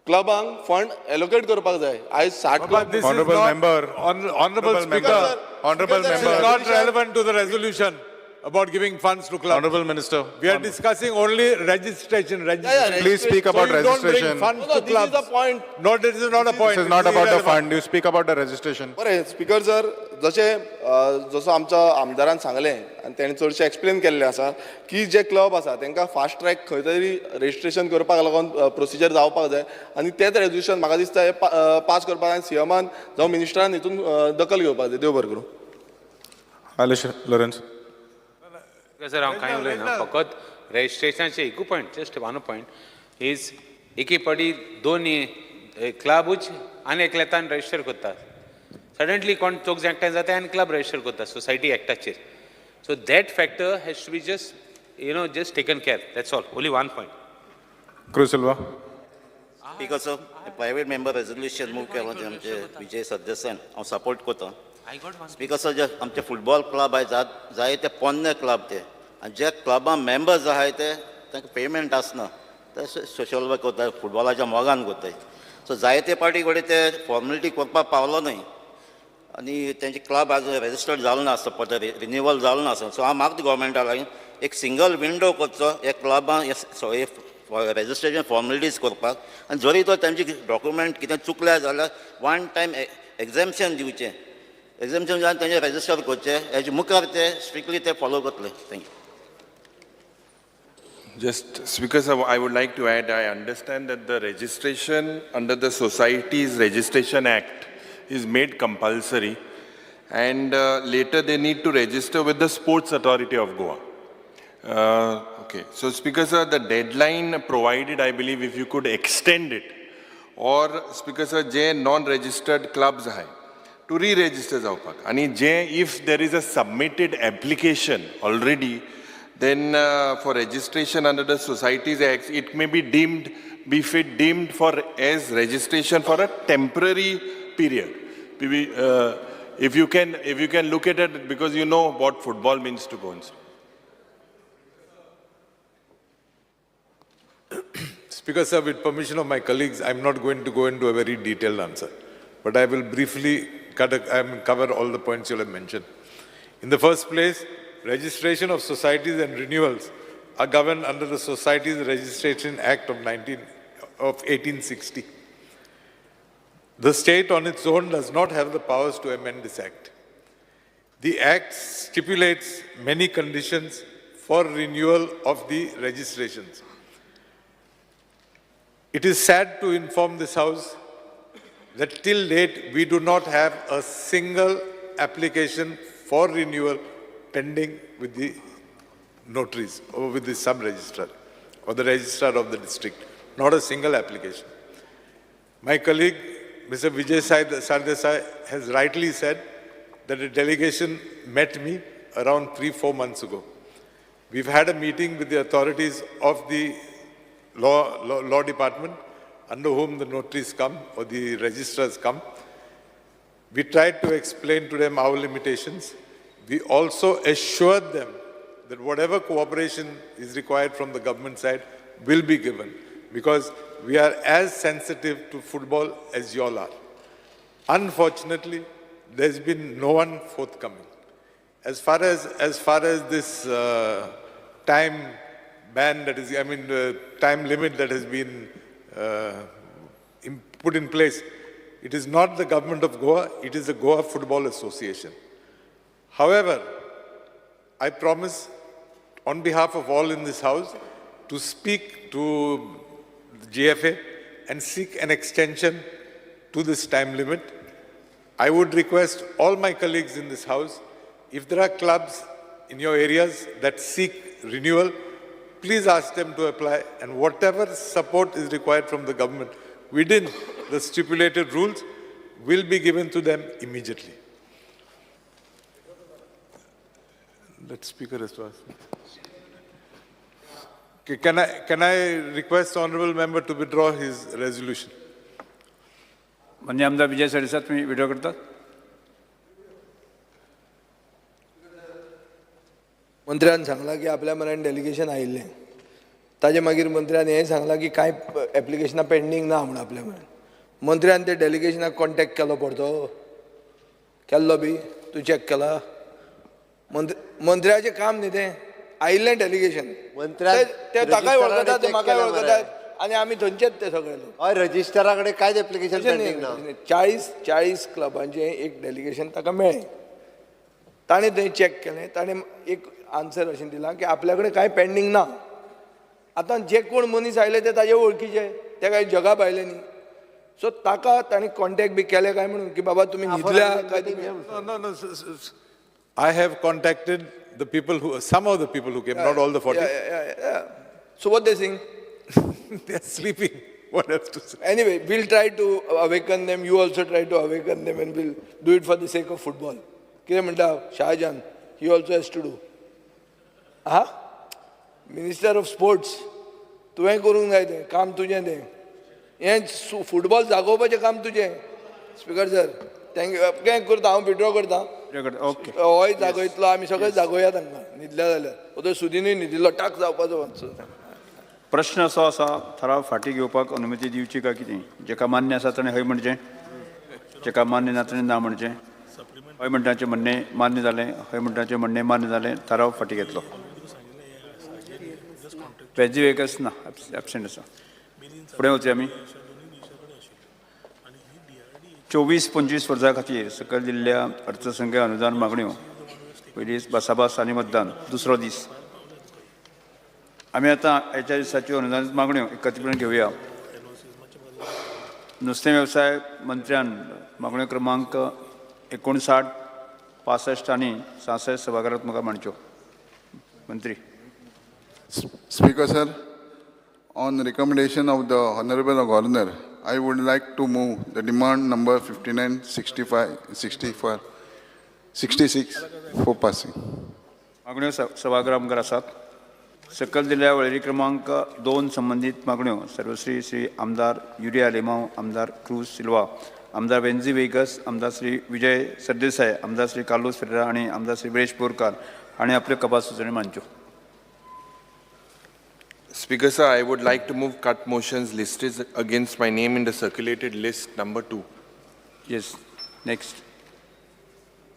क्लबांक फंड एलोकेट करपाक जाय. आयज 60 club. Honorable member, Honorable Speaker, Honorable this is member, not relevant to the resolution about giving funds to clubs. Honorable Minister, We are discussing only registration. Registration. Please speak about so you don't bring registration. funds No, no, to this is clubs. the point. No, this is not a point. This is not about the irrelevant. fund. You speak about the registration. बरें speaker sir, जशें जसो आमच्या आमदारान सांगलें आनी तेणें चडशें explain केल्लें आसा की जे क्लब आसा तांकां फास्ट ट्रॅक खंय तरी रजिस्ट्रेशन करपाक लागून प्रोसिजर जावपाक जाय. आनी तेंच रेजोल्युशन म्हाका दिसता हें पास करपाक आनी सीएमान जावं मिनिस्टरान हितून दखल घेवपाक जाय. देव बरें करूं. Alex Lawrence. Sir हांव कांय उलयना, फकत रजिस्ट्रेशनाचे एकू point, just one point is एके फावटी दोन क्लबूच आनी एकल्यातान रजिस्टर करतात. सडनली कोण चौग जाण एकठांय जाता आनी क्लब रजिस्टर करता society एक्टाचेर. So that factor has to be just you know just taken care, that's all, only one point. Cruz Silva. Speaker sir, private member resolution move केलां तें आमचे विजय सरदेसायान, हांव सपोर्ट करता. स्पीकर सर, जे आमचे football club आहाय जायते पोन्ने club ते, आनी जे क्लबां मेंबर्स आहाय ते तांकां पेमेंट आसना, ते सोशल वर्क करताय, फुटबॉलाच्या मोगान करताय. सो जायते पाटी कडेन ते फॉर्मेलिटी करपाक पावलो न्हय आनी तेंचे क्लब आज रजिस्टर्ड जालो ना आसता, परत रिन्युअल जालो ना आसता. सो हांव मागता गोवोरमेंटा लागीं एक सिंगल विंडो करचो हे क्लबां रजिस्ट्रेशन फॉर्मेलिटीज करपाक, आनी जरी तर तेंचे डॉक्युमेंट कितें चुकल्या जाल्यार वन टायम एग्जॅम्पशन दिवचें, एग्जॅम्पशन जावन तेंचे रजिस्टर करचें, हेजे मुखार ते स्ट्रिक्टली ते फॉलो करतले. Thank you. Just, Speaker sir, I would like to add, I understand that the registration under the Societies Registration Act is made compulsory, and later they need to register with the Sports Authority of Goa. Okay, so Speaker sir, the deadline provided, I believe, if you could extend it, or Speaker sir, J non-registered clubs hai, to re-register जावपाक, आनी जे if there is a submitted application already, then for registration under the Societies Act, it may be deemed, be fit deemed for as registration for a temporary period. If you can look at it, because you know what football means to Goans. Speaker sir, with permission of my colleagues, I'm not going to go into a very detailed answer, but I will briefly cover all the points you have mentioned. In the first place, registration of societies and renewals are governed under the Societies Registration Act of 1860. The state on its own does not have the powers to amend this act. The act stipulates many conditions for renewal of the registrations. It is sad to inform this House that till date we do not have a single application for renewal pending with the notaries or with the sub-registrar or the registrar of the district. Not a single application. My colleague, Mr. Vijay Sardesai, has rightly said that a delegation met me around 3-4 months ago. We've had a meeting with the authorities of the law department, under whom the notaries come or the registrars come. We tried to explain to them our limitations. We also assured them that whatever cooperation is required from the government side will be given, because we are as sensitive to football as you all are. Unfortunately, there's been no one forthcoming. As far as this time ban that is, I mean, the time limit that has been put in place, it is not the government of Goa, it is the Goa Football Association. However, I promise on behalf of all in this house to speak to the GFA and seek an extension to this time limit. I would request all my colleagues in this house, if there are clubs in your areas that seek renewal, please ask them to apply, and whatever support is required from the government within the stipulated rules will be given to them immediately. That speaker has to ask me. Okay, can I request honorable member to withdraw his resolution? माननीय आमदार विजय सरदेसाय, तुम्ही withdraw करतात? मंत्र्यान सांगलां की आपल्या मरण delegation आयिल्लें, ताजे मागीर मंत्र्यान हें सांगलां की कांय एप्लिकेशनां पेंडींग ना म्हूण आपल्या मरण. मंत्र्यान ते डेलिगेशनाक कॉन्टेक्ट केलो, परतो केल्लो बी तूं चॅक केला? मंत्र्याचें काम न्ही तें, आयिल्लें डेलिगेशन ते ताकाय वळखतात, ते म्हाकाय वळखतात, आनी आमी थंयचेच ते सगळे लोक. हय, रजिस्टरा कडेन कांयच एप्लिकेशन पेंडींग ना. 40 क्लबांचें एक डेलिगेशन ताका मेळ्ळें, ताणें थंय चॅक केलें, ताणें एक आन्सर अशें दिलां की आपल्या कडेन कांय पेंडींग ना. आतां जे कोण मनीस आयले ते ताजे वळखीचे, ते कांय जगा भायले न्ही, सो ताका ताणें कॉन्टेक्ट बी केले काय म्हणून की बाबा तुमी न्हिदल्या काय तुमी? No, no. I have contacted the people who, some of the people who came, not all the 40. Yeah. So what they saying? They are sleeping. What else to say? Anyway, we'll try to awaken them. You also try to awaken them, and we'll do it for the sake of football. कितें म्हणटा Shah Jahan, he also has to do. हा, minister of sports, तुवें करूंक जाय तें काम, तुजें तें. हें फुटबॉल जागोवपाचें काम तुजें. Speaker sir, thank you. कितें करता हांव विड्रॉ करता. ओके, होय जागयतलो, आमी सगळे जागोवया तांकां न्हिदल्या जाल्यार. तो सुदिनूय न्हिदिल्लो, टाक जावपाचो मातसो. प्रश्न असो आसा, थाराव फाटीं घेवपाक अनुमती दिवची काय कितें? जेका मान्य आसा ताणें हय म्हणचें, जेका मान्य ना ताणें ना म्हणचें. हय म्हणटाचें म्हणणें मान्य जालें, हय म्हणटाचें म्हणणें मान्य जालें, थाराव फाटीं घेतलो. वेजी वेगस ना, एबसेंट आसा. फुडें वचया आमी. 24-25 वर्सां खातीर सकयल दिल्ल्या अर्थसंकल्पीय अनुदान मागण्यो. पयली भासाभास आनी मतदान, दुसरो दीस. आमी आतां ह्याच्या दिसाच्यो अनुदान मागण्यो एकत्रीपणान घेवया. नुस्तें वेवसाय मंत्र्यान मागण्यो क्रमांक 59, 65 आनी 66 सभाघरांत म्हाका मांडच्यो. मंत्री. Speaker sir, on recommendation of the Honorable Governor, I would like to move the demand number 59, 65, 64, 66 for passing. मागण्यो सभागृहा मुखार आसात. सकयल दिल्ल्या वळेरी क्रमांक 2 संबंदीत मागण्यो सर्वश्री श्री आमदार युरी आलेमांव, आमदार क्रूज सिल्वा, आमदार वेन्झी वेगस, आमदार श्री विजय सरदेसाय, आमदार श्री कार्लोस फेरेरा आनी आमदार श्री विरेश बोरकार हांणी आपल्यो कपात सुचोवण्यो मांडच्यो. Speaker sir, I would like to move cut motions listed against my name in the circulated list number 2. Yes, next.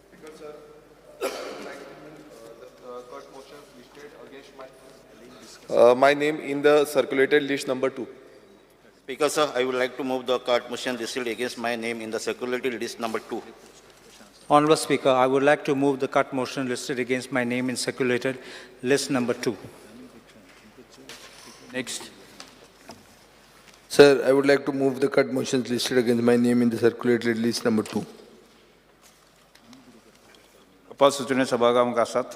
Speaker sir, I would like to move the cut motions listed against my name in the circulated list number 2. Speaker sir, I would like to move the cut motion listed against my name in the circulated list number 2. Honorable Speaker, I would like to move the cut motion listed against my name in circulated list number 2. Next. Sir, I would like to move the cut motions listed against my name in the circulated list number 2. कपात सुचोवण्यो सभागृहा मुखार आसात.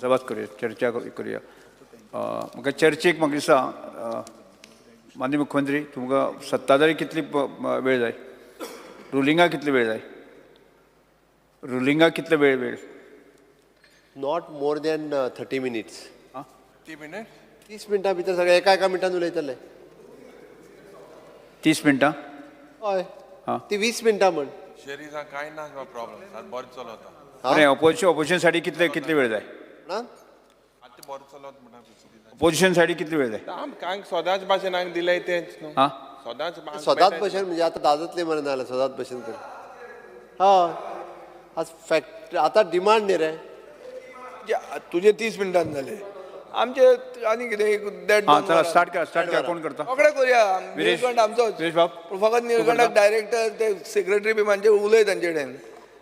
सभास करूया, चर्चा करूया. म्हाका चर्चेक म्हाका दिसता माननीय मुख्यमंत्री, तुमकां सत्ताधारी कितली वेळ जाय? रुलिंगाक कितलो वेळ जाय? रुलिंगाक कितलो वेळ वेळ? Not more than 30 minutes. 30 minute. 30 मिनटां भितर सगळे एका एका मिनटान उलयतले. 30 मिनटां. हय. हां. ती 20 मिनटां म्हण. शेरीजा कांय ना प्रॉब्लम, बरें चलता. नाही, ऑपोजिशन ऑपोजिशन साठी कितले कितले वेळ जाय? ना. आतां बरें चलत म्हणटा. ऑपोजिशन साठी कितले वेळ जाय? आम सदांच भाशेन हांगा दिलाय तेंच न्हू. हां. सदांच. सदांच भशेन म्हणजे आतां दादतले मरे, नाजाल्यार सदांच भशेन कर. हय, आज फॅक्ट आतां डिमांड न्ही रे. तुजे 30 मिनटान जाले, आमचे आनी कितें एक देड हां. दोन चला. वरां. स्टार्ट करा, स्टार्ट करा. कोण करता? रोखडे करुया. विरेश. निळकंठ आमचोच. विरेश बाब. पूण फकत निळकंठाक डायरेक्टर, ते सेक्रेटरी बी मातशे उलय तांचे कडेन,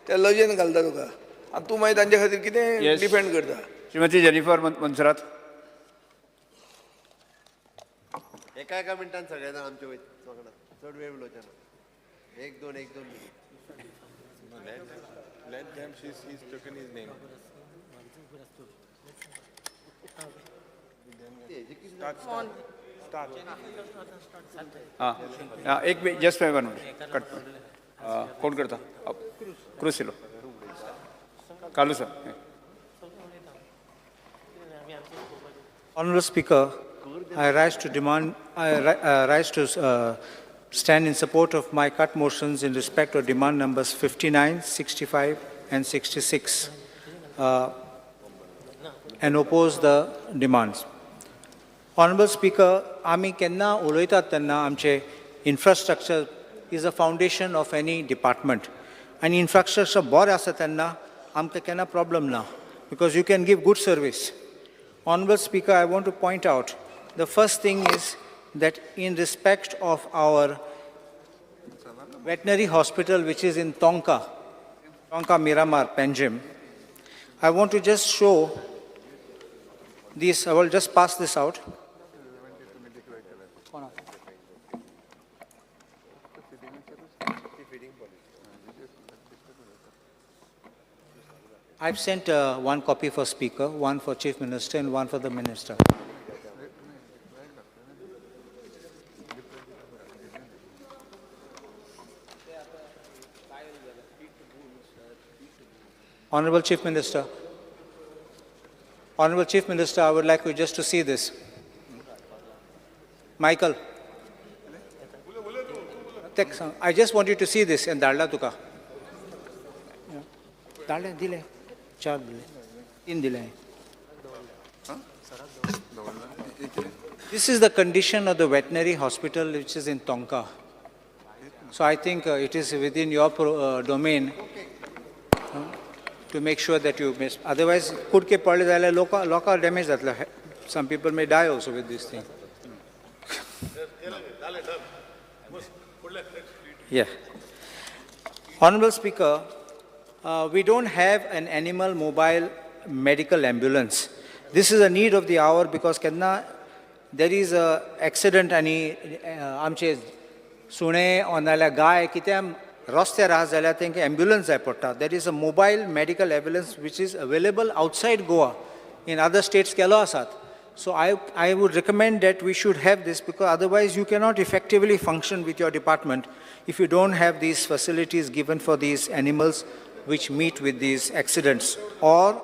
ते लजेन घालता तुका आनी तूं मागीर तांचे खातीर कितें डिफेंड करता. श्रीमती जेनिफर मनसरात. एका एका मिनटान सगळे जाण आमचे वयता वांगडा, चड वेळ उलोवचे ना, एक दोन, एक दोन minute. Let them, he's taken his name. Start, start. हां हां, एक जस्ट वन मिनिट, कट. कोण करता? Cruz Silva, Carlos sir. Honorable Speaker, I rise to demand, I rise to stand in support of my cut motions in respect of demand numbers 59, 65, and 66, and oppose the demands. Honorable Speaker, आमी केन्ना उलयतात तेन्ना आमचे infrastructure is a foundation of any department आनी infrastructure बरें आसा तेन्ना आमकां केन्ना प्रॉब्लम ना, because you can give good service. Honorable Speaker, I want to point out the first thing is that in respect of our veterinary hospital, which is in Tonka, Tonka Miramar, Panjim, I want to just show this. I will just pass this out. I've sent one copy for Speaker, one for Chief Minister, and one for the Minister. Honorable Chief Minister, Honorable Chief Minister, I would like you just to see this. Michael. I just want you to see this and धाडला तुका. धाडले, दिले, चार दिले, तीन दिले. This is the condition of the veterinary hospital which is in Tonka. So I think it is within your domain to make sure that you miss. Otherwise, कुडके पडले जाल्यार लोक लोकांक डॅमेज जातले. Some people may die also with this thing. Yeah. Honorable Speaker, we don't have an animal mobile medical ambulance. This is a need of the hour because केन्ना there is a accident आनी आमचे सुणे or नाल्यार गाय कितें रस्त्यार आहा जाल्यार तांकां एम्ब्युलन्स जाय पडटा. There is a mobile medical ambulance which is available outside Goa, in other states केलो आसात. So I would recommend that we should have this because otherwise you cannot effectively function with your department if you don't have these facilities given for these animals which meet with these accidents or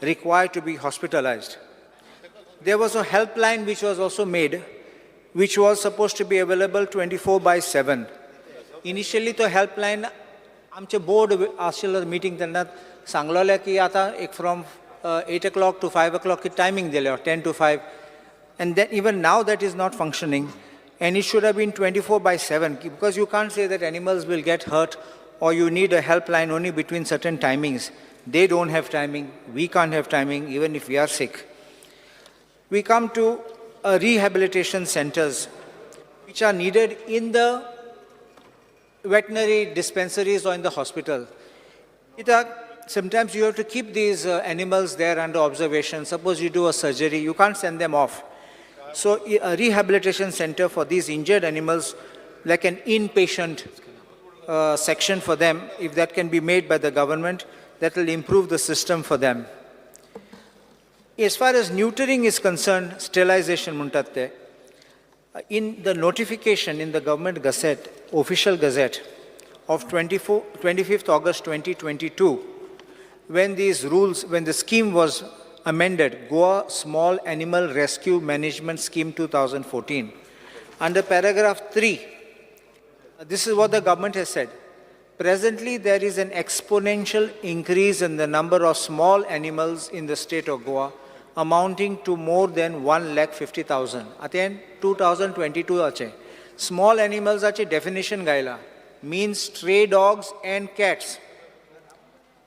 require to be hospitalized. There was a helpline which was also made, which was supposed to be available 24 by 7. Initially, तो helpline आमचे board आशिल्लो meeting तेन्ना सांगलोलें की आतां एक from 8 o'clock to 5 o'clock timing दिल्या, 10 to 5, and then even now that is not functioning, and it should have been 24 by 7 because you can't say that animals will get hurt or you need a helpline only between certain timings. They don't have timing, we can't have timing even if we are sick. We come to rehabilitation centers which are needed in the veterinary dispensaries or in the hospital. कित्याक sometimes you have to keep these animals there under observation. Suppose you do a surgery, you can't send them off. So a rehabilitation center for these injured animals, like an inpatient section for them, if that can be made by the government, that will improve the system for them. As far as neutering is concerned, sterilization म्हणटात ते, in the notification in the government gazette, official gazette of 25th August 2022, when these rules, when the scheme was amended, Goa Small Animal Rescue Management Scheme 2014. Under paragraph 3, this is what the government has said. Presently, there is an exponential increase in the number of small animals in the state of Goa, amounting to more than 1,50,000. At the end, 2022 ache. Small animals ache definition gaila means stray dogs and cats.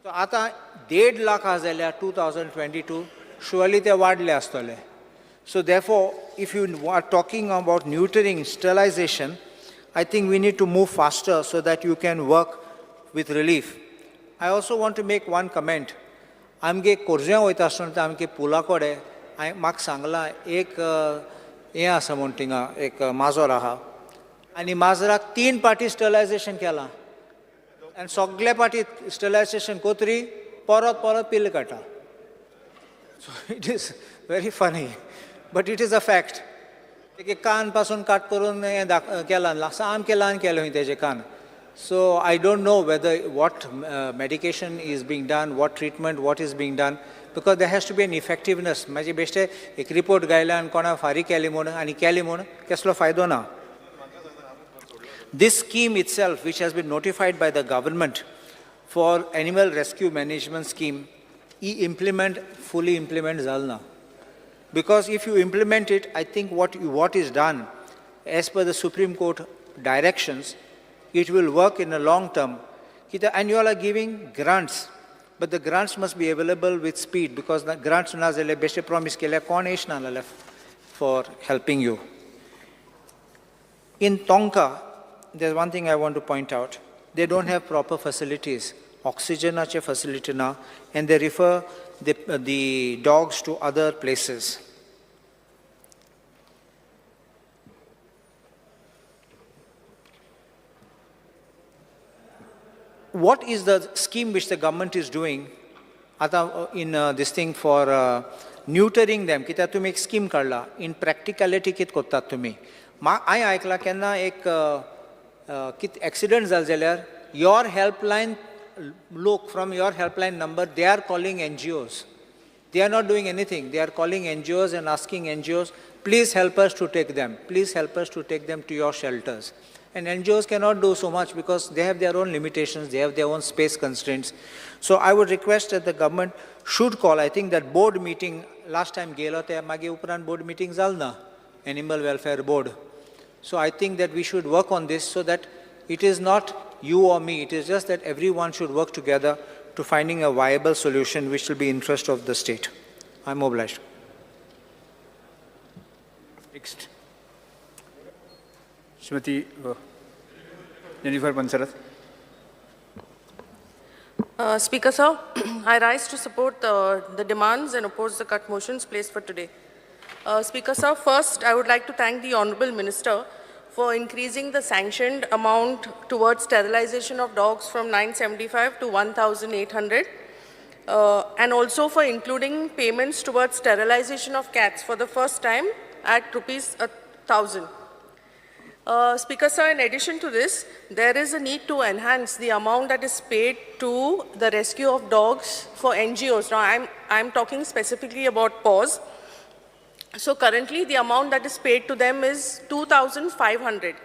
So आता 1.5 लाख आसा जाल्यार 2022 surely ते वाडले आसतले. So therefore, if you are talking about neutering, sterilization, I think we need to move faster so that you can work with relief. I also want to make one comment. आमगे कोरज्यां वयता आसतना ते आमगे पुला कडेन हांवें म्हाका सांगलां एक हें आसा म्हूण थिंगा एक माजर आहा आनी माजराक 3 पाटी स्टरलायजेशन केलां आनी सगळे पाटी स्टरलायजेशन कोतरी परत परत पिल्ल काडटा. So it is very funny but it is a fact. तेगे कान पासून काट करून हें केलां, सामकें ल्हान केलें खंय तेजे कान. So I don't know whether what medication is being done, what treatment, what is being done, because there has to be an effectiveness. मागीर बेश्टे एक रिपोर्ट गायला आनी कोणा फारीक केली म्हूण आनी केली म्हूण कसलो फायदो ना. This scheme itself, which has been notified by the government for animal rescue management scheme, fully implement जाल ना. Because if you implement it, I think what is done as per the Supreme Court directions, it will work in the long term. And you all are giving grants, but the grants must be available with speed, because the grants na जाल्यार बेश्टे promise केल्यार कोण येश ना जाल्यार for helping you. In Tonka, there's one thing I want to point out. They don't have proper facilities, oxygenache facility na, and they refer the dogs to other places. What is the scheme which the government is doing in this thing for neutering them? कित्याक तुमी एक scheme काडला, in practicality कितें करतात तुमी? हांवें आयकलां केन्ना एक कितें एक्सिडंट जालो जाल्यार your helpline लोक from your helpline number they are calling NGOs. They are not doing anything. They are calling NGOs and asking NGOs, please help us to take them. Please help us to take them to your shelters. And NGOs cannot do so much because they have their own limitations, they have their own space constraints. So I would request that the government should call. I think that board meeting, last time गेलो ते मागीर उपरांत board meeting जाल ना, Animal Welfare Board. So I think that we should work on this so that it is not you or me, it is just that everyone should work together to finding a viable solution which will be in interest of the state. I'm obliged. Next. Srimati Jennifer Monserrate. Speaker, sir, I rise to support the demands and oppose the cut motions placed for today. Speaker, sir, first I would like to thank the Honorable Minister for increasing the sanctioned amount towards sterilization of dogs from 975 to 1,800, and also for including payments towards sterilization of cats for the first time at rupees 1,000. Speaker, sir, in addition to this, there is a need to enhance the amount that is paid to the rescue of dogs for NGOs. Now, I'm talking specifically about PAWS. So currently, the amount that is paid to them is 2,500.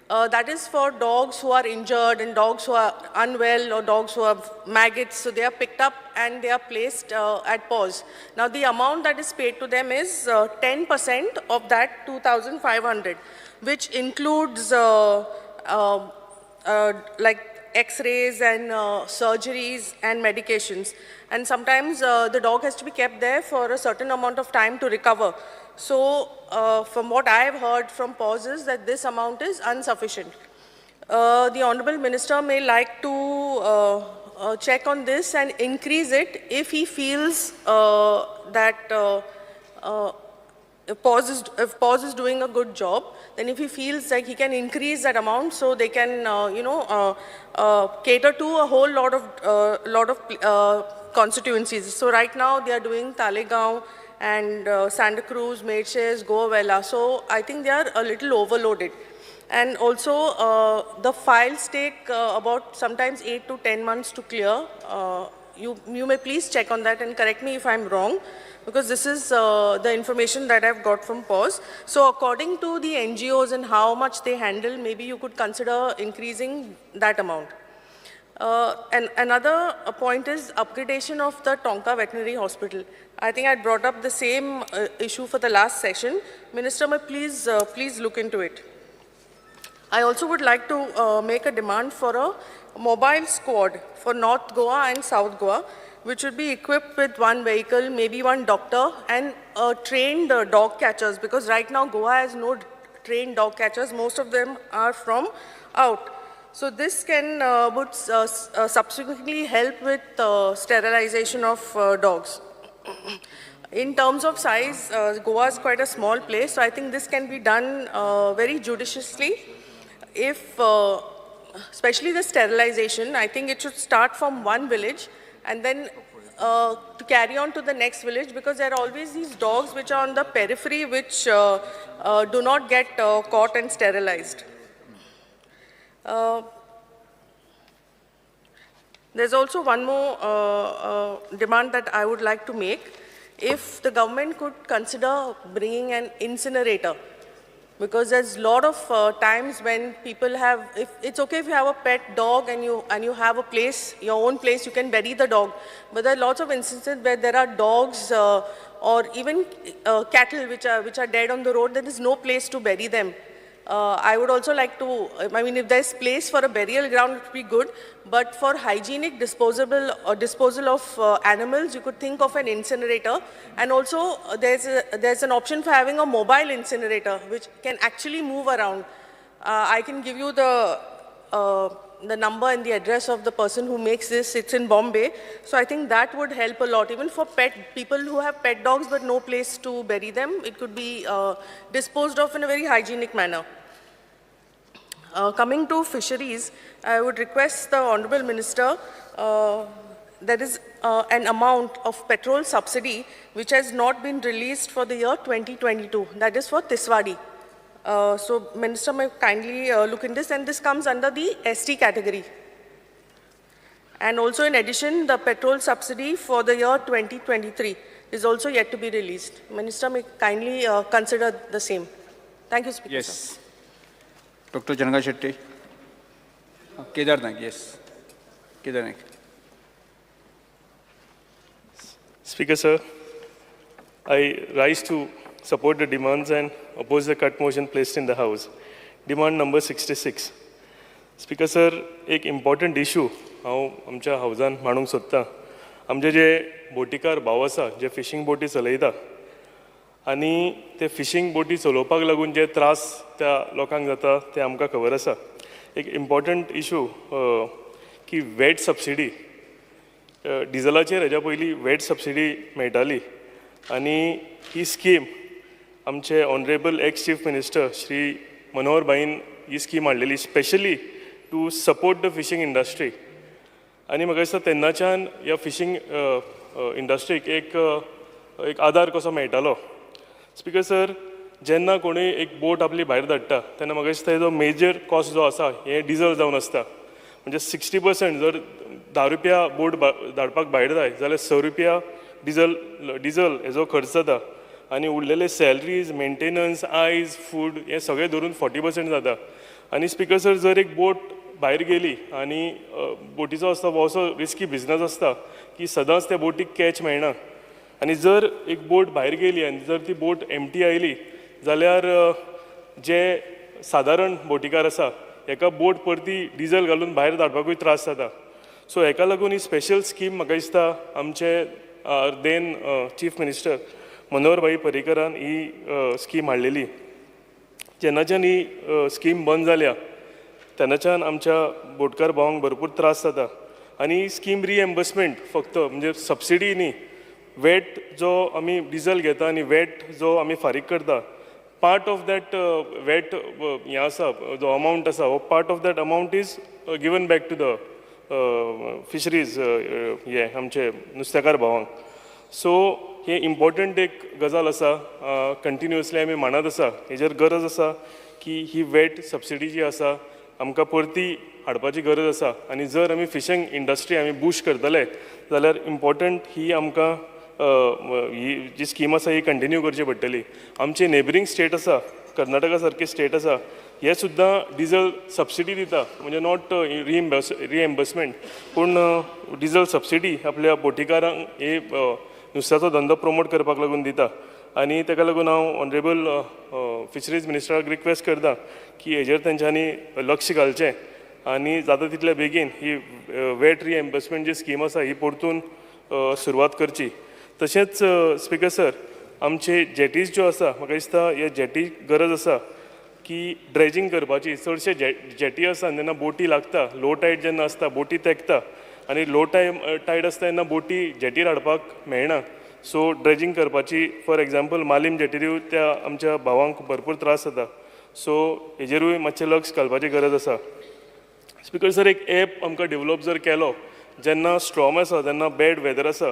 That is for dogs who are injured and dogs who are unwell or dogs who have maggots. So they are picked up and they are placed at PAWS. Now, the amount that is paid to them is 10% of that 2,500, which includes like X-rays and surgeries and medications. And sometimes the dog has to be kept there for a certain amount of time to recover. So from what I have heard from PAWS is that this amount is insufficient. The Honorable Minister may like to check on this and increase it if he feels that if PAWS is doing a good job, then if he feels like he can increase that amount so they can, cater to a whole lot of constituencies. So right now they are doing Talegaon and Santa Cruz, Merces, Goa Velha. So I think they are a little overloaded. And also the files take about sometimes 8 to 10 months to clear. You may please check on that and correct me if I'm wrong, because this is the information that I've got from PAWS. So according to the NGOs and how much they handle, maybe you could consider increasing that amount. And another point is upgradation of the Tonka Veterinary Hospital. I think I brought up the same issue for the last session. Minister, may please look into it. I also would like to make a demand for a mobile squad for North Goa and South Goa, which would be equipped with one vehicle, maybe one doctor, and trained dog catchers, because right now Goa has no trained dog catchers. Most of them are from out. So this can would subsequently help with sterilization of dogs. In terms of size, Goa is quite a small place, so I think this can be done very judiciously. If, especially the sterilization, I think it should start from one village and then to carry on to the next village, because there are always these dogs which are on the periphery which do not get caught and sterilized. There's also one more demand that I would like to make. If the government could consider bringing an incinerator, because there's a lot of times when people have, if it's okay if you have a pet dog and you have a place, your own place, you can bury the dog. But there are lots of instances where there are dogs or even cattle which are dead on the road. There is no place to bury them. I would also like to, I mean, if there's place for a burial ground, it would be good. But for hygienic disposal of animals, you could think of an incinerator. And also, there's an option for having a mobile incinerator, which can actually move around. I can give you the number and the address of the person who makes this. It's in Bombay. So I think that would help a lot, even for pet people who have pet dogs but no place to bury them. It could be disposed of in a very hygienic manner. Coming to fisheries, I would request the Honorable Minister, there is an amount of petrol subsidy which has not been released for the year 2022. That is for Tiswadi. So, Minister may kindly look into this, and this comes under the ST category. And also, in addition, the petrol subsidy for the year 2023 is also yet to be released. Minister may kindly consider the same. Thank you, Speaker. Yes. Sir. Dr. Janaka Shetty. Kedar Naik, yes. Kedar Naik. Speaker, sir, I rise to support the demands and oppose the cut motion placed in the House. Demand number 66. Speaker sir, एक important issue हांव आमच्या हावजान मांडूंक सोदतां. आमचे जे बोटीकार भाव आसा, जे fishing बोटी चलयता आनी ते फिशींग बोटी चलोवपाक लागून जे त्रास त्या लोकांक जाता ते आमकां खबर आसा. एक इम्पॉर्टंट इशू की वेट सबसिडी, डिजलाचेर हेज्या पयलीं वेट सबसिडी मेळटाली आनी ही स्कीम आमचे honourable ex chief minister Shri Manohar भाईन ही स्कीम हाडलेली specially to support the fishing industry. आनी म्हाका दिसता तेन्नाच्यान ह्या फिशींग इंडस्ट्रीक एक एक आदार कसो मेळटालो. स्पीकर सर, जेन्ना कोणूय एक बोट आपली भायर धाडटा तेन्ना म्हाका दिसता हेजो मेजर कॉस्ट जो आसा हें डिजल जावन आसता. म्हणजे 60% जर 10 रुपया बोट धाडपाक भायर जाय जाल्यार 6 रुपया डिजल हेजो खर्च जाता आनी उरलेले सॅलरीज, मेंटेनन्स, आयज, फूड हें सगळें धरून 40% जाता. आनी स्पीकर सर, जर एक बोट भायर गेली आनी बोटीचो आसता हो असो रिस्की बिजनस आसता की सदांच त्या बोटीक कॅच मेळना आनी जर एक बोट भायर गेली आनी जर ती बोट एमटी आयली जाल्यार जे सादारण बोटीकार आसा हेका बोट परती डिजल घालून भायर धाडपाकूय त्रास जाता. सो हेका लागून ही स्पेशल स्कीम म्हाका दिसता आमचे then chief minister Manohar भाई पर्रीकरान ही स्कीम हाडलेली. जेन्नाच्यान ही स्कीम बंद जाल्या तेन्नाच्यान आमच्या बोटकार भावांक भरपूर त्रास जाता आनी स्कीम रिएम्बर्समेंट फक्त म्हणजे सबसिडी न्ही, वेट जो आमी डिजल घेता आनी वेट जो आमी फारीक करता पार्ट ऑफ that wet हें आसा जो अमावंट आसा हो part of that amount is given back to the fisheries हे आमचे नुस्तेकार भावांक. सो हे इम्पॉर्टंट एक गजाल आसा, कंटिन्युअसली आमी मांडत आसा. हेजेर गरज आसा की ही वेट सबसिडी जी आसा आमकां परती हाडपाची गरज आसा आनी जर आमी फिशींग इंडस्ट्री आमी बूस्ट करतले जाल्यार इम्पॉर्टंट ही आमकां ही जी स्कीम आसा ही कंटिन्यू करची पडटली. आमचे नेबरींग स्टेट आसा, कर्नाटका सारके स्टेट आसा, हे सुद्दां डिजल सबसिडी दिता, म्हणजे not reimbursement पूण डिजल सबसिडी आपल्या बोटीकारांक हे नुस्त्याचो धंदो प्रोमोट करपाक लागून दिता. आनी ताका लागून हांव ऑनरेबल फिशरीज मिनिस्टराक रिक्वेस्ट करता की हेजेर तेंच्यांनी लक्ष घालचें आनी जाता तितल्या बेगीन ही वेट रिएम्बर्समेंट जी स्कीम आसा ही परतून सुरवात करची. तशेंच स्पिकर सर, आमचे जेटीज ज्यो आसा, म्हाका दिसता हे जेटी गरज आसा की ड्रेजींग करपाची. चडशे जेटी आसा तेन्ना बोटी लागता, लो टायड जेन्ना आसता बोटी तेकता आनी लो टायड आसता तेन्ना बोटी जेटीर हाडपाक मेळना. सो ड्रेजींग करपाची, फॉर एग्जाम्पल मालीम जेटीरूय त्या आमच्या भावांक भरपूर त्रास जाता. सो हेजेरूय मातशें लक्ष घालपाची गरज आसा. स्पिकर सर, एक एप आमकां डेवलप जर केलो, जेन्ना स्ट्रॉम आसा, जेन्ना बॅड वेदर आसा,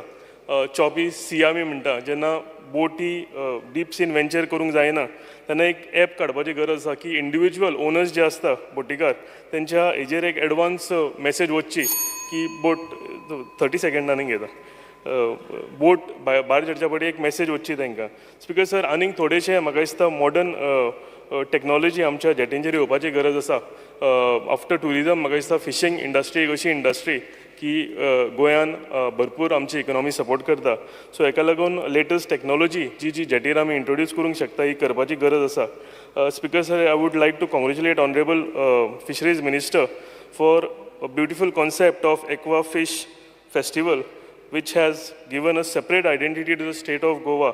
चॉपी सी आमी म्हणटा, जेन्ना बोटी डीप सीन वेंचर करूंक जायना तेन्ना एक एप काडपाची गरज आसा की इंडिविज्युअल ओनर्स जे आसता बोटीकार तेंच्या हेजेर एक एडवान्स मॅसेज वचची की बोट 30 सेकंडांनी घेता, बोट भायर चडच्या पयलीं एक मॅसेज वचची तांकां. स्पिकर सर, आनीक थोडेशे म्हाका दिसता मॉडर्न टॅक्नोलॉजी आमच्या जेटींचेर येवपाची गरज आसा. आफ्टर ट्युरिजम म्हाका दिसता फिशींग इंडस्ट्री एक अशी इंडस्ट्री की गोंयान भरपूर आमची इकॉनॉमी सपोर्ट करता. सो हेका लागून लेटस्ट टॅक्नोलॉजी जी जी जेटीर आमी इंट्रोड्यूस करूंक शकता ही करपाची गरज आसा. Speaker sir, I would like to congratulate honourable fisheries minister for a beautiful concept of aqua fish festival, which has given a separate identity to the state of Goa.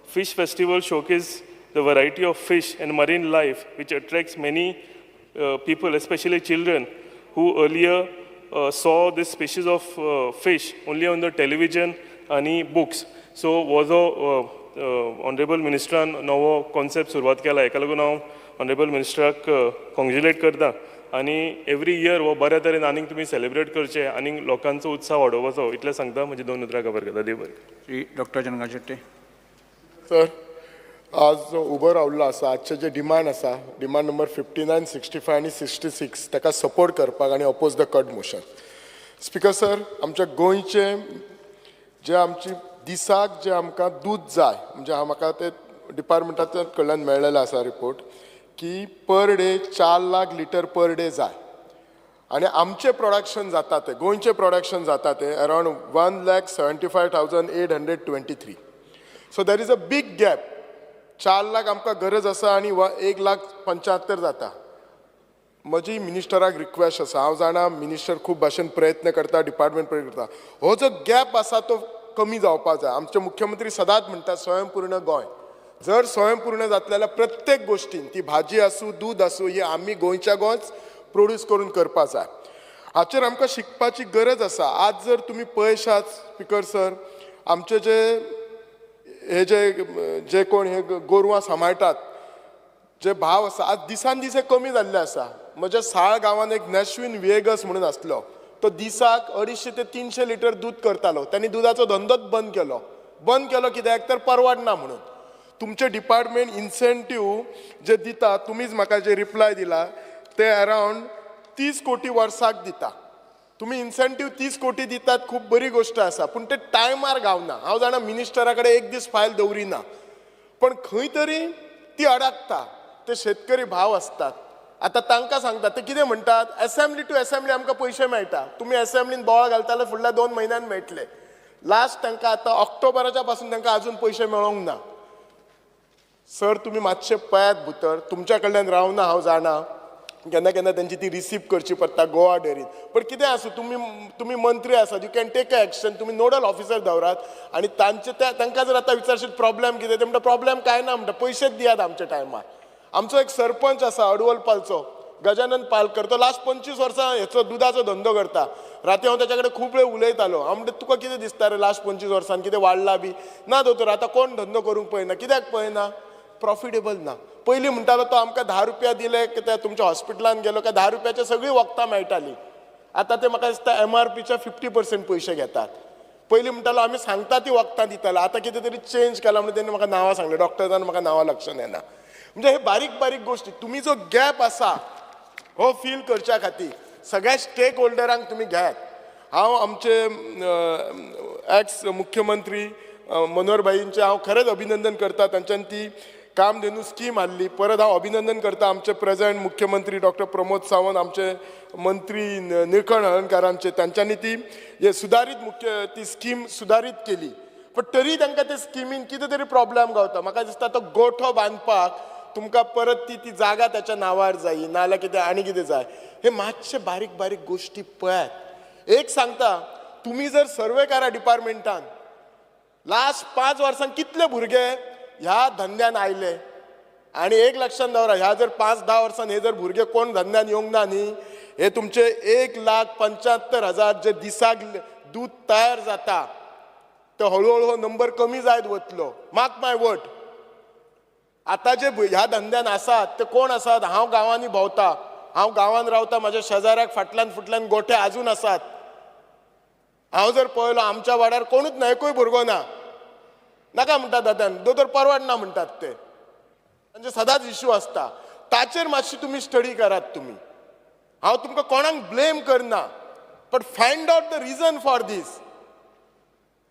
Fish festival showcases the variety of fish and marine life, which attracts many people, especially children, who earlier saw this species of fish only on the television and books. So, हो जो honourable मिनिस्टरान नवो concept सुरवात केला, हेका लागून हांव honourable मिनिस्टराक congratulate करता आनी एवरी इयर हो बऱ्या तरेन आनीक तुमी सेलिब्रेट करचे आनी लोकांचो उत्साह वाडोवपाचो इतलें सांगता. म्हजी दोन उतरां खबर करता. देव बरें. श्री डॉक्टर जनगा शेट्टी. सर, आज जो उबो रावल्लो आसा, आजचे जे डिमांड आसा, डिमांड नंबर 59, 65 आनी 66, ताका सपोर्ट करपाक आनी oppose the cut motion. Speaker sir, आमच्या गोंयचे जे आमची दिसाक जे आमकां दूद जाय, म्हणजे हांव म्हाका ते डिपार्टमेंटाच्या कडल्यान मेळ्ळेलें आसा रिपोर्ट की per day 4 lakh litre per day जाय आनी आमचें प्रोडक्शन जाता तें, गोंयचें प्रोडक्शन जाता तें around 1,75,823. So there is a big gap. 4 lakh आमकां गरज आसा आनी 1,75,000 जाता. म्हजी मिनिस्टराक रिक्वेस्ट आसा, हांव जाणा मिनिस्टर खूब भाशेन प्रयत्न करता, डिपार्टमेंट प्रयत्न करता, हो जो गॅप आसा तो कमी जावपाक जाय. आमचे मुख्यमंत्री सदांच म्हणटा स्वयंपूर्ण गोंय. जर स्वयंपूर्ण जातले जाल्यार प्रत्येक गोश्टीन, ती भाजी आसूं, दूद आसूं, ही आमी गोंयच्या गोंयच प्रोड्यूस करून करपाक जाय. हाचेर आमकां शिकपाची गरज आसा. आज जर तुमी पळयशात स्पिकर सर, आमचे जे हे जे जे कोण हे गोरवां सांबाळटात, जे भाव आसा आज दिसान दीस हे कमी जाल्ले आसा. म्हज्या साळ गांवांत एक नॅशवीन विएगस म्हणून आसलो, तो दिसाक 250 ते 300 लिटर दूद करतालो. तांणी दुदाचो धंदोच बंद केलो. बंद केलो कित्याक तर परवडना म्हणून. तुमचें डिपार्टमेंट इन्सेंटीव जे दिता, तुमीच म्हाका जे रिप्लाय दिला ते अरावंड 30 कोटी वर्साक दिता. तुमी इन्सेंटीव 30 कोटी दितात, खूब बरी गोश्ट आसा, पूण ते टायमार गावना. हांव जाणा मिनिस्टरा कडेन एक दीस फायल दवरिना, पण खंय तरी ती अडकता. ते शेतकरी भाव आसतात, आतां तांकां सांगता, ते कितें म्हणटात, एसेंब्ली टू एसेंब्ली आमकां पयशे मेळटा, तुमी एसेंब्लीन बोवाळ घालता फुडल्या 2 म्हयन्यान मेळटले. लास्ट तांकां आतां ऑक्टोबराच्या पासून तांकां आजून पयशे मेळोंक ना. सर, तुमी मातशे पळयात भितर, तुमच्या कडल्यान रावना हांव जाणा, केन्ना केन्ना तेंची ती रिसीव करची पडटा गोवा डेरीन, पण कितें आसूं, तुमी मंत्री आसात, you can take a action. तुमी नोडल ऑफिसर दवरात आनी तांचे तांकां जर आतां विचारशीत प्रॉब्लेम कितें, ते म्हणटा प्रॉब्लेम कांय ना, म्हणटा पयशेच दियात आमच्या टायमार. आमचो एक सरपंच आसा अडवल पालचो, गजानन पालकर, तो लास्ट 25 वर्सां हेचो दुदाचो धंदो करता. राती हांव ताच्या कडेन खूब वेळ उलयतालो. हांव म्हणटा तुका कितें दिसता रे लास्ट 25 वर्सान कितें वाडला बी ना दोतोर, आतां कोण धंदो करूंक पळयना. कित्याक पळयना? प्रॉफिटेबल ना. पयलीं म्हणटालो तो आमकां 10 रुपया दिले त्या तुमच्या हॉस्पिटलान गेलो काय 10 रुपयाचे सगळीं वखदां मेळटालीं. आतां ते म्हाका दिसता एमआरपीच्या 50% पयशे घेतात. पयलीं म्हणटालो आमी सांगता ती वखदां दिताले, आतां कितें तरी चेंज केला म्हणून तेणी म्हाका नांवां सांगलें, डॉक्टरान म्हाका नांवां लक्षान येना. म्हणजे हे बारीक बारीक गोष्टी तुमी जो गॅप आसा हो फील करच्या खातीर सगळ्या स्टेक होल्डरांक तुमी घेयात. हांव आमचे एक्स मुख्यमंत्री मनोहर भाईंचें हांव खरेंच अभिनंदन करता, तांच्यान ती कामधेनू स्कीम हाडली. परत हांव अभिनंदन करता आमचे प्रेझेंट मुख्यमंत्री डॉक्टर प्रमोद सावंत, आमचे मंत्री निळकंठ हळर्णकारांचे, तांच्यांनी ती सुदारीत मुख्य ती स्कीम सुदारीत केली. पण तरी तांकां ते स्किमीन कितें तरी प्रॉब्लेम गावता. म्हाका दिसता तो गोठो बांदपाक तुमकां परत ती ती जागा ताच्या नांवार जायी, नाजाल्यार कितें आनी कितें जाय. हे मातशे बारीक बारीक गोश्टी पळयात. एक सांगता, तुमी जर सर्वे करा डिपार्टमेंटान, लास्ट 5 वर्सां कितले भुरगे ह्या धंद्यान आयले, आनी एक लक्षांत दवरा, ह्या जर 5-10 वर्सान हे जर भुरगे कोण धंद्यान येवंक ना न्ही, हे तुमचे 1,75,000 जे दिसाक दूद तयार जाता तो हळूहळू हो नंबर कमी जायत वतलो. Mark my word. आतां जे ह्या धंद्यान आसात ते कोण आसात, हांव गांवांनी भोंवता, हांव गांवांत रावता, म्हाज्या शेजाऱ्याक फाटल्यान फुटल्यान गोठे आजून आसात. हांव जर पळयलो आमच्या वाड्यार कोणूच ना, एकूय भुरगो ना. नाका म्हणटा दादान, दोतोर परवडना म्हणटात ते, तांचे सदांच इश्यू आसता. ताचेर मातशी तुमी स्टडी करात. तुमी, हांव तुमकां कोणाक ब्लेम करना, but find out the reason for this.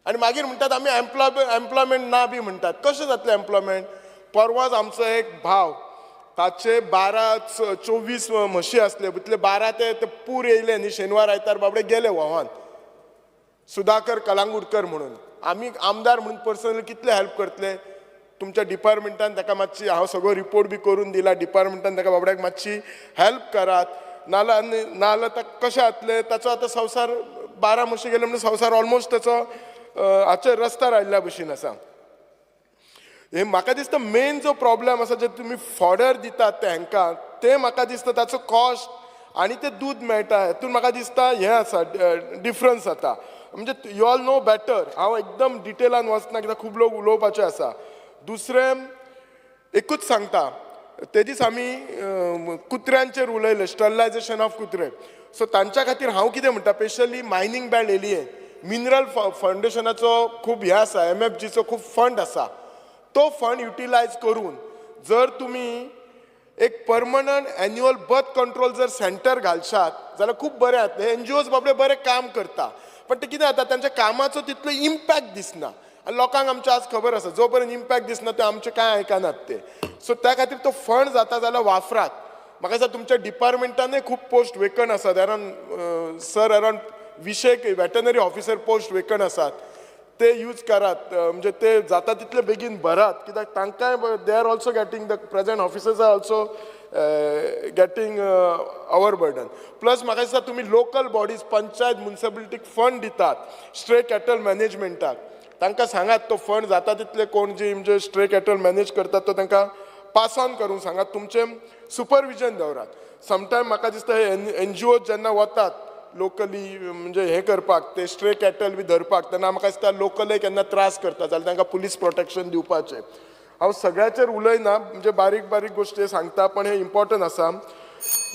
आनी मागीर म्हणटात आमी एम्प्लॉयमेंट ना बी म्हणटात. कशें जातलें एम्प्लॉयमेंट? परवाच आमचो एक भाव, ताचे 12-24 म्हशी आसले, तितले 12 ते पूर येयले न्ही, शेनवार आयतार बाबडे गेले व्हांवान. सुधाकर कलांगुडकर म्हणून, आमी आमदार म्हणून पर्सनली कितले हेल्प करतले तुमच्या डिपार्टमेंटान ताका मातशी, हांव सगळो रिपोर्ट बी करून दिला, डिपार्टमेंटान ताका बाबड्याक मातशी हेल्प करात. नाजाल्यार ताका कशें जातलें, ताचो आतां संवसार 12 म्हशी गेले म्हणून संवसार ऑलमोस्ट ताचो हाचेर रस्त्यार आयिल्ल्या भशेन आसा. हे म्हाका दिसता मेन जो प्रॉब्लेम आसा, जे तुमी फॉडर दितात ते हांकां, ते म्हाका दिसता ताचो कॉस्ट आनी ते दूद मेळटा हेतून म्हाका दिसता हें आसा डिफरन्स जाता. म्हणजे you all know better, हांव एकदम डिटेलान वचना कित्याक खूब लोक उलोवपाचे आसा. दुसरें एकूच सांगता, ते दीस आमी कुत्र्यांचेर उलयले, स्टरलायजेशन ऑफ कुत्रे. सो तांच्या खातीर हांव कितें म्हणटा, specially mining belt alien mineral फावंडेशनाचो खूब हें आसा, MFGचो खूब फंड आसा, तो फंड युटिलायज करून जर तुमी एक परमनंट एन्युअल बर्थ कंट्रोल जर सेंटर घालशात जाल्यार खूब बरें जातलें. एनजीओज बाबडे बरें काम करता, पण ते कितें जाता, तांच्या कामाचो तितलो इम्पॅक्ट दिसना. आनी लोकांक आमच्या आज खबर आसा, जो पर्यंत इम्पॅक्ट दिसना ते आमचें कांय आयकनात ते. सो त्या खातीर तो फंड जाता जाल्यार वापरात. म्हाका दिसता तुमच्या डिपार्टमेंटानूय खूब पोस्ट वेकंट आसात, around sir around 20 veterinary officer post vacant आसात, ते यूज करात. म्हणजे ते जाता तितले बेगीन भरात, कित्याक तांकांय they are also getting, the present officers are also getting our burden. Plus म्हाका दिसता तुमी लोकल बॉडीज, पंचायत, मुन्सिपलिटीक फंड दितात स्ट्रे कॅटल मॅनेजमेंटाक, तांकां सांगात तो फंड जाता तितले कोण जी म्हणजे स्ट्रे कॅटल मॅनेज करतात तो तांकां पास ऑन करूंक सांगात, तुमचें सुपरविजन दवरात. समटायम म्हाका दिसता हे एनजीओ जेन्ना वतात लोकली म्हणजे हें करपाक, ते स्ट्रे कॅटल बी धरपाक, तेन्ना म्हाका दिसता लोकलय केन्ना त्रास करता जाल्यार तांकां पुलीस प्रोटेक्शन दिवपाचें. हांव सगळ्याचेर उलयना, म्हणजे बारीक बारीक गोश्टी सांगता, पण हें इम्पॉर्टंट आसा.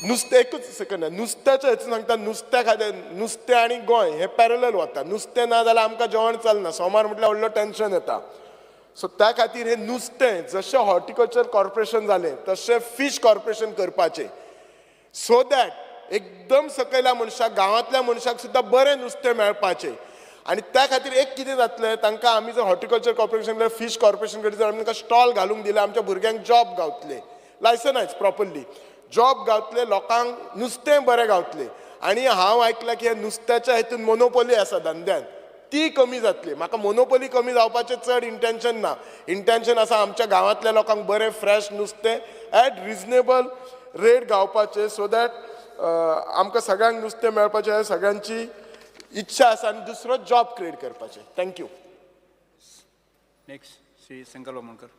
नुस्तें एकूच सेकंड, नुस्त्याचें हेतून सांगता, नुस्त्या खातीर नुस्तें आनी गोंय हें पॅरलल वता. नुस्तें ना जाल्यार आमकां जेवण चलना, सोमार म्हटल्यार व्हडलो टेंशन येता. सो त्या खातीर हें नुस्तें जशें हॉर्टिकल्चर कॉर्पोरेशन जालें तशें फीश कॉर्पोरेशन करपाचें, सो that एकदम सकयल्या मनशाक, गांवांतल्या मनशाक सुद्दां बरें नुस्तें मेळपाचें. आनी त्या खातीर एक कितें जातलें, तांकां आमी जर हॉर्टिकल्चर कॉर्पोरेशन, फीश कॉर्पोरेशन कडेन जर आमी तांकां स्टॉल घालूंक दिलें, आमच्या भुरग्यांक जॉब गावतले, लायसनायज प्रॉपरली जॉब गावतले, लोकांक नुस्तें बरें गावतलें. आनी हांव आयकलां की ह्या नुस्त्याच्या हितून मोनोपोली आसा धंद्यान, ती कमी जातली. म्हाका मोनोपोली कमी जावपाचें चड इंटेंशन ना, इंटेंशन आसा आमच्या गांवांतल्या लोकांक बरें फ्रेश नुस्तें एट रिजनेबल रेट गावपाचें, सो that आमकां सगळ्यांक नुस्तें मेळपाचें सगळ्यांची इच्छा आसा, आनी दुसरो जॉब क्रिएट करपाचें. Thank you. Next Shri Shankar Wamonkar.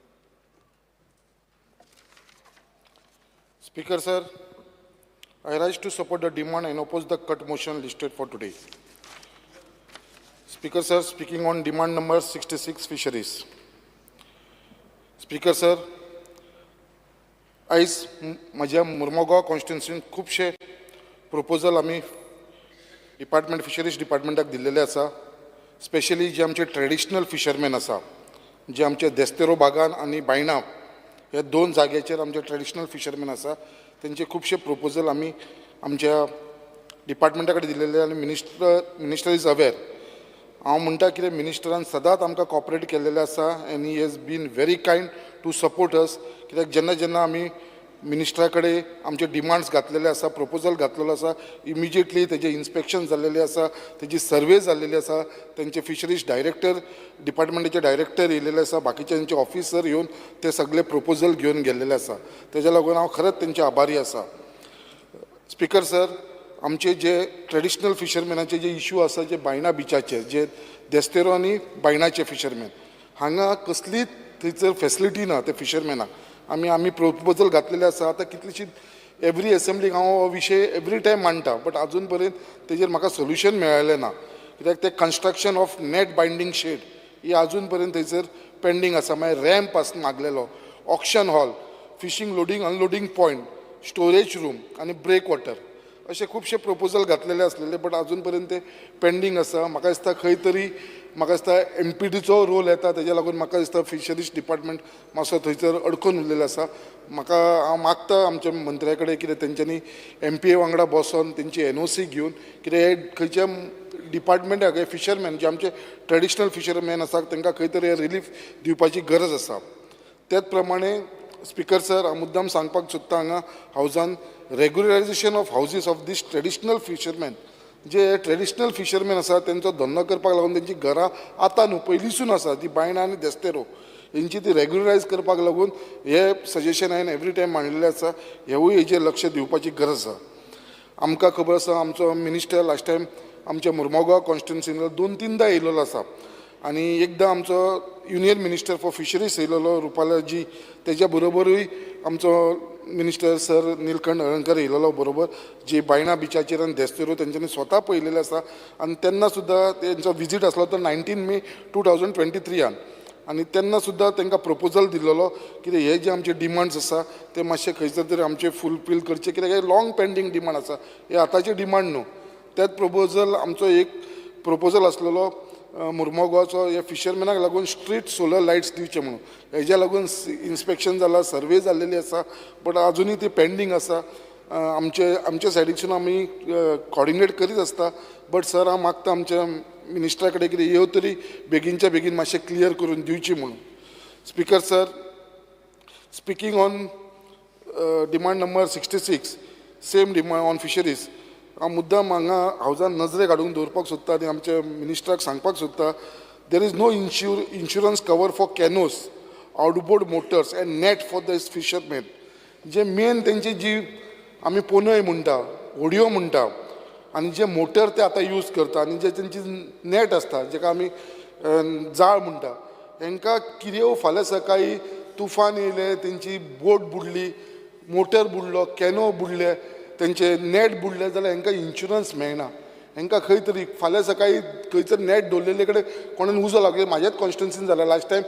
Speaker sir, I rise to support the demand and oppose the cut motion listed for today. Speaker sir, speaking on demand number 66 fisheries. Speaker sir, आयज म्हज्या मुर्मगांव कॉन्स्टिट्युन्सीन खुबशे proposal आमी department fisheries डिपार्टमेंटाक दिल्लेले आसा. Specially जे आमचे traditional fisherman आसा, जे आमचे देस्तेरो बागान आनी बायणा ह्या दोन जाग्याचेर आमचे ट्रेडिशनल फिशरमॅन आसा. तेंचे खुबशे प्रोपोजल आमी आमच्या डिपार्टमेंटा कडेन दिलेले आनी मिनिस्टर is aware. हांव म्हणटा कितें, मिनिस्टरान सदांच आमकां कॉपरेट केल्लेलें आसा and he has been very kind to support us. कित्याक जेन्ना जेन्ना आमी मिनिस्टरा कडेन आमचे डिमांड्स घातलेले आसा, प्रोपोजल घातलेलो आसा, इमिजिएटली तेजें इन्स्पेक्शन जाल्लेलें आसा, तेजी सर्वे जाल्लेली आसा, तेंचे फिशरीज डायरेक्टर, डिपार्टमेंटाचे डायरेक्टर येयलेले आसा, बाकीचे तेंचे ऑफिसर येवन ते सगळे प्रोपोजल घेवन गेल्लेले आसा. तेज्या लागून हांव खरेंच तेंचे आभारी आसा. स्पिकर सर, आमचे जे ट्रेडिशनल फिशरमॅनाचे जे इशू आसा, जे बायणा बिचाचे, जे देस्तेरो आनी बायणाचे फिशरमॅन, हांगा कसलीच थंयसर फेसिलिटी ना ते फिशरमॅनाक. आमी प्रोपोजल घातलेले आसा. आतां कितलीशी एवरी एसेंब्लीक हांव हो विशय एवरी टायम मांडटा, बट आजून पर्यंत तेजेर म्हाका सोल्युशन मेळ्ळें ना. कित्याक ते construction of net binding shed ही आजून पर्यंत थंयसर पेंडींग आसा. मागीर रॅम्प आस मागलेलो, auction hall, fishing loading unloading point, storage room आनी ब्रेक वॉटर, अशे खुबशे प्रोपोजल घातलेले आसलेले, बट आजून पर्यंत ते पेंडींग आसा. म्हाका दिसता खंय तरी, म्हाका दिसता एमपीटीचो रोल येता, तेज्या लागून म्हाका दिसता फिशरीज डिपार्टमेंट मातसो थंयसर अडकून उरलेलो आसा. म्हाका हांव मागता आमच्या मंत्र्या कडेन कितें तेंच्यांनी एमपीए वांगडा बसोन तेंची एनओसी घेवन कितें हे खंयच्या डिपार्टमेंटाक हे फिशरमॅन जे आमचे ट्रेडिशनल फिशरमॅन आसा तांकां खंय तरी रिलीफ दिवपाची गरज आसा. त्याच प्रमाणे स्पिकर सर, हांव मुद्दाम सांगपाक सोदता हांगा हावजान regularisation of houses of these traditional fishermen, J traditional fisherman आसा तेंचो धंदो करपाक लागून तेंची घरां आतां न्हू पयलींसून आसा ती बायणां आनी देस्तेरो हेंची ती रेगुलरायज करपाक लागून हे सजेशन हांवें एवरी टायम मांडलेलें आसा. हेवूय हेजेर लक्ष दिवपाची गरज आसा. आमकां खबर आसा आमचो मिनिस्टर लास्ट टायम आमच्या मुर्मोगांव कॉन्स्टिट्युन्सीन 2-3दा येयलेलो आसा आनी एकदां आमचो युनियन मिनिस्टर फॉर फिशरीज येयलेलो रुपालाजी, तेज्या बरोबरूय आमचो मिनिस्टर सर निलकंठ हळर्णकर येयलेलो बरोबर, जी बायणा बिचाचेर आनी देस्तेरो तेंच्यांनी स्वता पळयलेलें आसा. आनी तेन्ना सुद्दां तेंचो विजीट आसलो तो 19 मे 2023 आनी तेन्ना सुद्दां तांकां प्रोपोजल दिल्लो कितें हे जे आमचे डिमांड्स आसा ते मातशे खंयसर तरी आमचे फुलफील करचे, कित्याक हे लाँग पेंडींग डिमांड आसा, हे आतांचे डिमांड न्हू. त्याच प्रोपोजल आमचो एक प्रोपोजल आसलेलो मुर्मोगांवचो हे फिशरमॅनाक लागून स्ट्रीट सोलर लायट्स दिवचे म्हणून, हेज्या लागून इन्स्पेक्शन जाला, सर्वे जाल्लेली आसा, बट आजुनूय ती पेंडींग आसा. आमचे आमच्या सायडीकसून आमी कॉर्डिनेट करीत आसता, बट सर हांव मागता आमच्या मिनिस्टरा कडेन कितें ह्यो तरी बेगीनच्या बेगीन मातशें क्लियर करून दिवची म्हणून. Speaker sir, speaking on demand number 66, same demand on fisheries, हांव मुद्दाम हांगा हावजान नजरेक हाडून दवरपाक सोदता आनी आमच्या मिनिस्टराक सांगपाक सोदता, there is no insurance cover for canoes, outboard motors and net for the fishermen. J main तेंची जी आमी पोनय म्हणटा, होडयो म्हणटा, आनी जे मोटर ते आतां यूज करता आनी जे तेंची नॅट आसता जेका आमी जाळ म्हणटा, हेंकां कितें फाल्यां सकाळीं तुफान येयलें, तेंची बोट बुडली, मोटर बुडलो, कॅनो बुडले, तेंचे नॅट बुडले जाल्यार हेंकां इन्शुरन्स मेळना. हेंकां खंय तरी फाल्यां सकाळीं खंयसर नॅट दवरलेले कडेन कोणाक उजो लागलो, म्हाज्याच कॉन्स्टिट्युन्सीन जाला लास्ट टायम,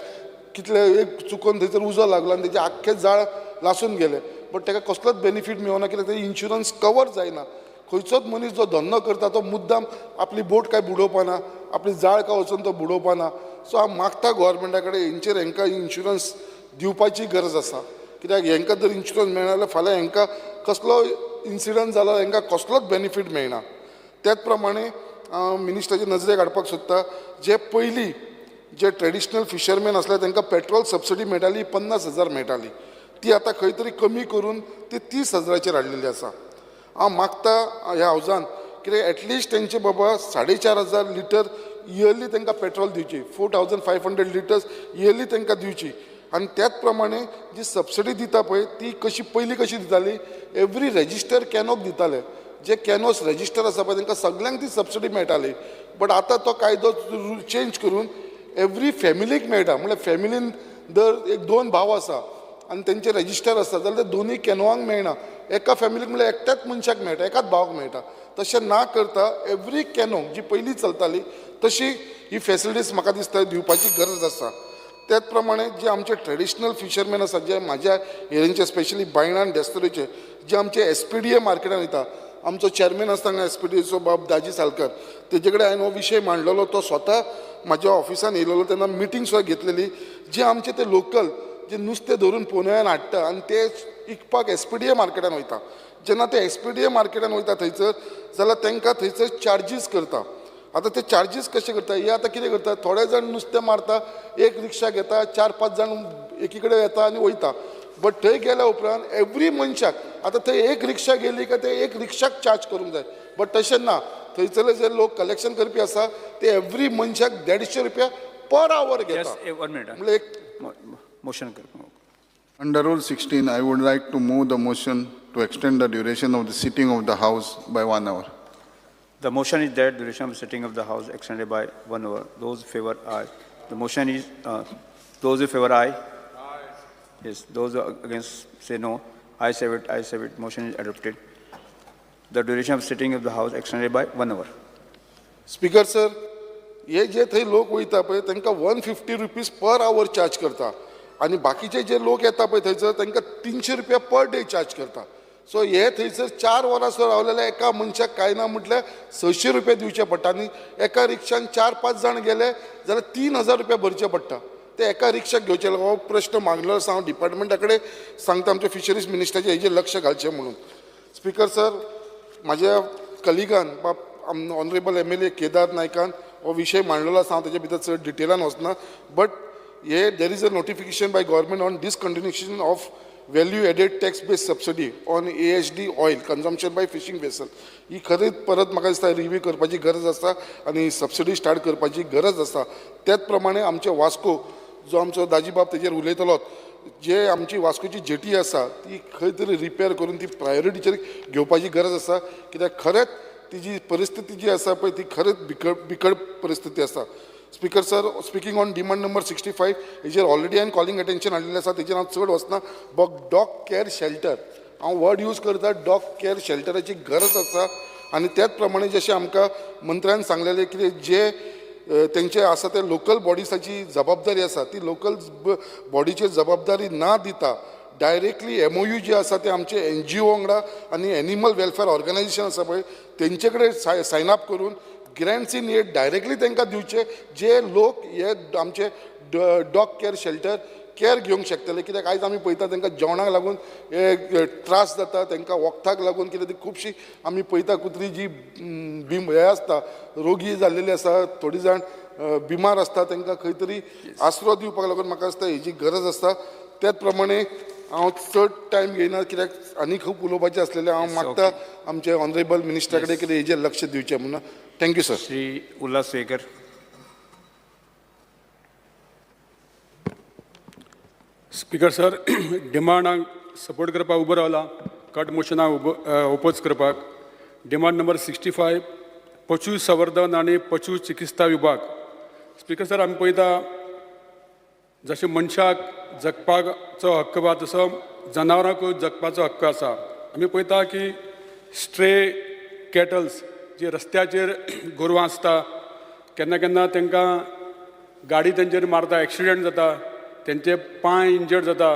कितले एक चुकोन थंयसर उजो लागलो आनी तेजें आख्खें जाळ लासून गेलें, बट तेका कसलोच बेनिफीट मेळना कित्याक तेजें इन्शुरन्स कवर जायना. खंयचोच मनीस जो धंदो करता तो मुद्दाम आपली बोट काय बुडोवपाना, आपली जाळ काय वचून तो बुडोवपाना. सो हांव मागता गोवोरमेंटा कडेन हेंचेर हेंकां इन्शुरन्स दिवपाची गरज आसा, कित्याक हेंकां जर इन्शुरन्स मेळना जाल्यार फाल्यां हेंकां कसलो इन्सिडंट जालो हेंकां कसलोच बेनिफीट मेळना. त्याच प्रमाणे हांव मिनिस्टराचे नजरेक हाडपाक सोदता, जे पयलीं जे ट्रेडिशनल फिशरमॅन आसले तांकां पेट्रोल सबसिडी मेळटाली 50,000 मेळटाली, ती आतां खंय तरी कमी करून ती 30,000 हाडलेली आसा. हांव मागता ह्या हावजान कित्याक एटलिस्ट तेंचे बाबा 4,500 लिटर इयरली तांकां पेट्रोल दिवची, 4,500 लिटर्स इयरली तांकां दिवची. आनी त्याच प्रमाणे जी सबसिडी दिता पळय ती कशी पयलीं कशी दिताली, एवरी रेजिस्टर कॅनोक दिताले, जे कॅनोस रेजिस्टर आसा पळय तांकां सगल्यांक ती सबसिडी मेळटाली, बट आतां तो कायदो चेंज करून एवरी फॅमिलीक मेळटा. म्हणल्यार फॅमिलीन जर एक 2 भाव आसा आनी तेंचे रेजिस्टर आसा जाल्यार ते दोनूय कॅनोवांक मेळना, एका फॅमिलीक म्हणल्यार एकट्याच मनशाक मेळटा, एकाच भावाक मेळटा. तशें ना करता एवरी कॅनो जी पयलीं चलताली तशी ही फेसिलिटीज म्हाका दिसता दिवपाची गरज आसा. त्याच प्रमाणे जे आमचे ट्रेडिशनल फिशरमॅन आसा, जे म्हाज्या एरियेचे स्पेशली बायणा आनी देस्तोरेचे जे आमचे एसपीडीए मार्केटान वयता, आमचो चॅरमॅन आसता हांगा एसपीडीएचो बाब दाजी सालकर, तेजे कडेन हांवें हो विशय मांडलेलो, तो स्वता म्हाज्या ऑफिसान येयलेलो, तेन्ना मिटींग सुद्दां घेतलेली. जे आमचे ते लोकल जे नुस्तें धरून पोनयान हाडटा आनी ते इकपाक एसपीडीए मार्केटान वयता. जेन्ना ते एसपीडीए मार्केटान वयता थंयसर जाल्यार तांकां थंयसर चार्जीस करता. आतां ते चार्जीस कशे करता हे आतां कितें करता, थोडे जाण नुस्तें मारता, एक रिक्षा घेता, 4-5 जाण एकी कडेन येता आनी वयता. बट थंय गेल्या उपरांत एवरी मनशाक आतां थंय एक रिक्षा गेली काय ते एक रिक्षाक चार्ज करूंक जाय, बट तशें ना. थंयसरले जे लोक कलेक्शन करपी आसा ते एवरी मनशाक 150 रुपया पर our घेता. म्हणल्यार एक मोशन कर. Under Rule 16, I would like to move the motion to extend the duration of the sitting of the House by 1 hour. The motion is that duration of sitting of the House extended by 1 hour. Those in favor, aye. The motion is, those in favor, aye. Aye. Yes, those against say no. I say it, I say it. Motion is adopted. The duration of sitting of the House extended by 1 hour. Speaker sir, हे जे थंय लोक वयता पळय तांकां 150 rupees per our charge करता आनी बाकीचे जे लोक येता पळय थंयसर तांकां 300 रुपया पर डे चार्ज करता. सो हे थंयसर 4 वरां सुद्दां रावलेल्या एका मनशाक कांय ना म्हटल्यार 600 रुपया दिवचे पडटा आनी एका रिक्षान 4-5 जाण गेले जाल्यार 3000 रुपया भरचे पडटा. ते एका रिक्षाक घेवचे. हो प्रश्न मागलेलो आसा, हांव डिपार्टमेंटा कडेन सांगता आमच्या फिशरीज मिनिस्टराचे हेजेर लक्ष घालचें म्हणून. स्पीकर सर, म्हाज्या कलिगान बाब ऑनरेबल MLA Kedar नायकान हो विशय मांडलेलो आसा, हांव तेजे भितर चड डिटेलान वचना. बट हे there is a notification by government on discontinuation of value added tax based subsidy on AHD oil consumption by fishing vessel. ही खरीच परत म्हाका दिसता रिव्यू करपाची गरज आसा आनी सबसिडी स्टार्ट करपाची गरज आसा. त्याच प्रमाणे आमचे वास्को जो आमचो दाजीबाब तेजेर उलयतलो, जे आमची वास्कोची जेटी आसा ती खंय तरी रिपेर करून ती प्रायोरिटीचेर घेवपाची गरज आसा. कित्याक खरेंच तिजी परिस्थिती जी आसा पळय ती खरेंच बिकट परिस्थिती आसा. Speaker sir, speaking on demand number 65 हेजेर ऑलरेडी हांवें कॉलिंग अटेन्शन हाडलेलें आसा, तेजेर हांव चड वचना. बट डॉग केअर शेल्टर हांव वर्ड यूज करता, डॉग केअर शेल्टराची गरज आसा. आनी त्याच प्रमाणे जशें आमकां मंत्र्यान सांगलेलें कितें जे तेंचे आसा ते लोकल बॉडिसाची जबाबदारी आसा, ती लोकल बॉडीचेर जबाबदारी ना दिता डायरेक्टली MOU जे आसा ते आमचे NGO वांगडा आनी एनिमल वेलफेअर ऑर्गनायजेशन आसा पळय तेंचे कडेन सायन अप करून ग्रँट्स इन एड डायरेक्टली तांकां दिवचे, जे लोक हे आमचे डॉग केअर शेल्टर केअर घेवंक शकतले. कित्याक आयज आमी पळयता तांकां जेवणाक लागून हे त्रास जाता, तांकां वखदाक लागून कितें ती खुबशी आमी पळयता कुत्री जी हे आसता रोगी जाल्लेली आसा, थोडी जाण बिमार आसता, तांकां खंय तरी आसरो दिवपाक लागून म्हाका दिसता हेजी गरज आसता. त्याच प्रमाणे हांव चड टायम घेयना कित्याक आनी खूब उलोवपाचें आसलेलें. हांव मागता आमचे ऑनरेबल मिनिस्टरा कडेन कितें हेजेर लक्ष दिवचें म्हणून. Thank you sir. Shri Ulhas Tuyenkar. Speaker sir, डिमांडाक support करपाक उबो रावला, कट मोशनाक ओपोज करपाक. डिमांड नंबर 65 पशु संवर्धन आनी पशु चिकित्सा विभाग. स्पीकर सर, आमी पळयता जशें मनशाक जगपाचो हक्क आसा तसो जनावरांकूय जगपाचो हक्क आसा. आमी पळयता की स्ट्रे कॅटल्स जे रस्त्याचेर गोरवां आसता, केन्ना केन्ना तांकां गाडी तेंचेर मारता, एक्सिडंट जाता, तेंचे पांय इंजर्ड जाता.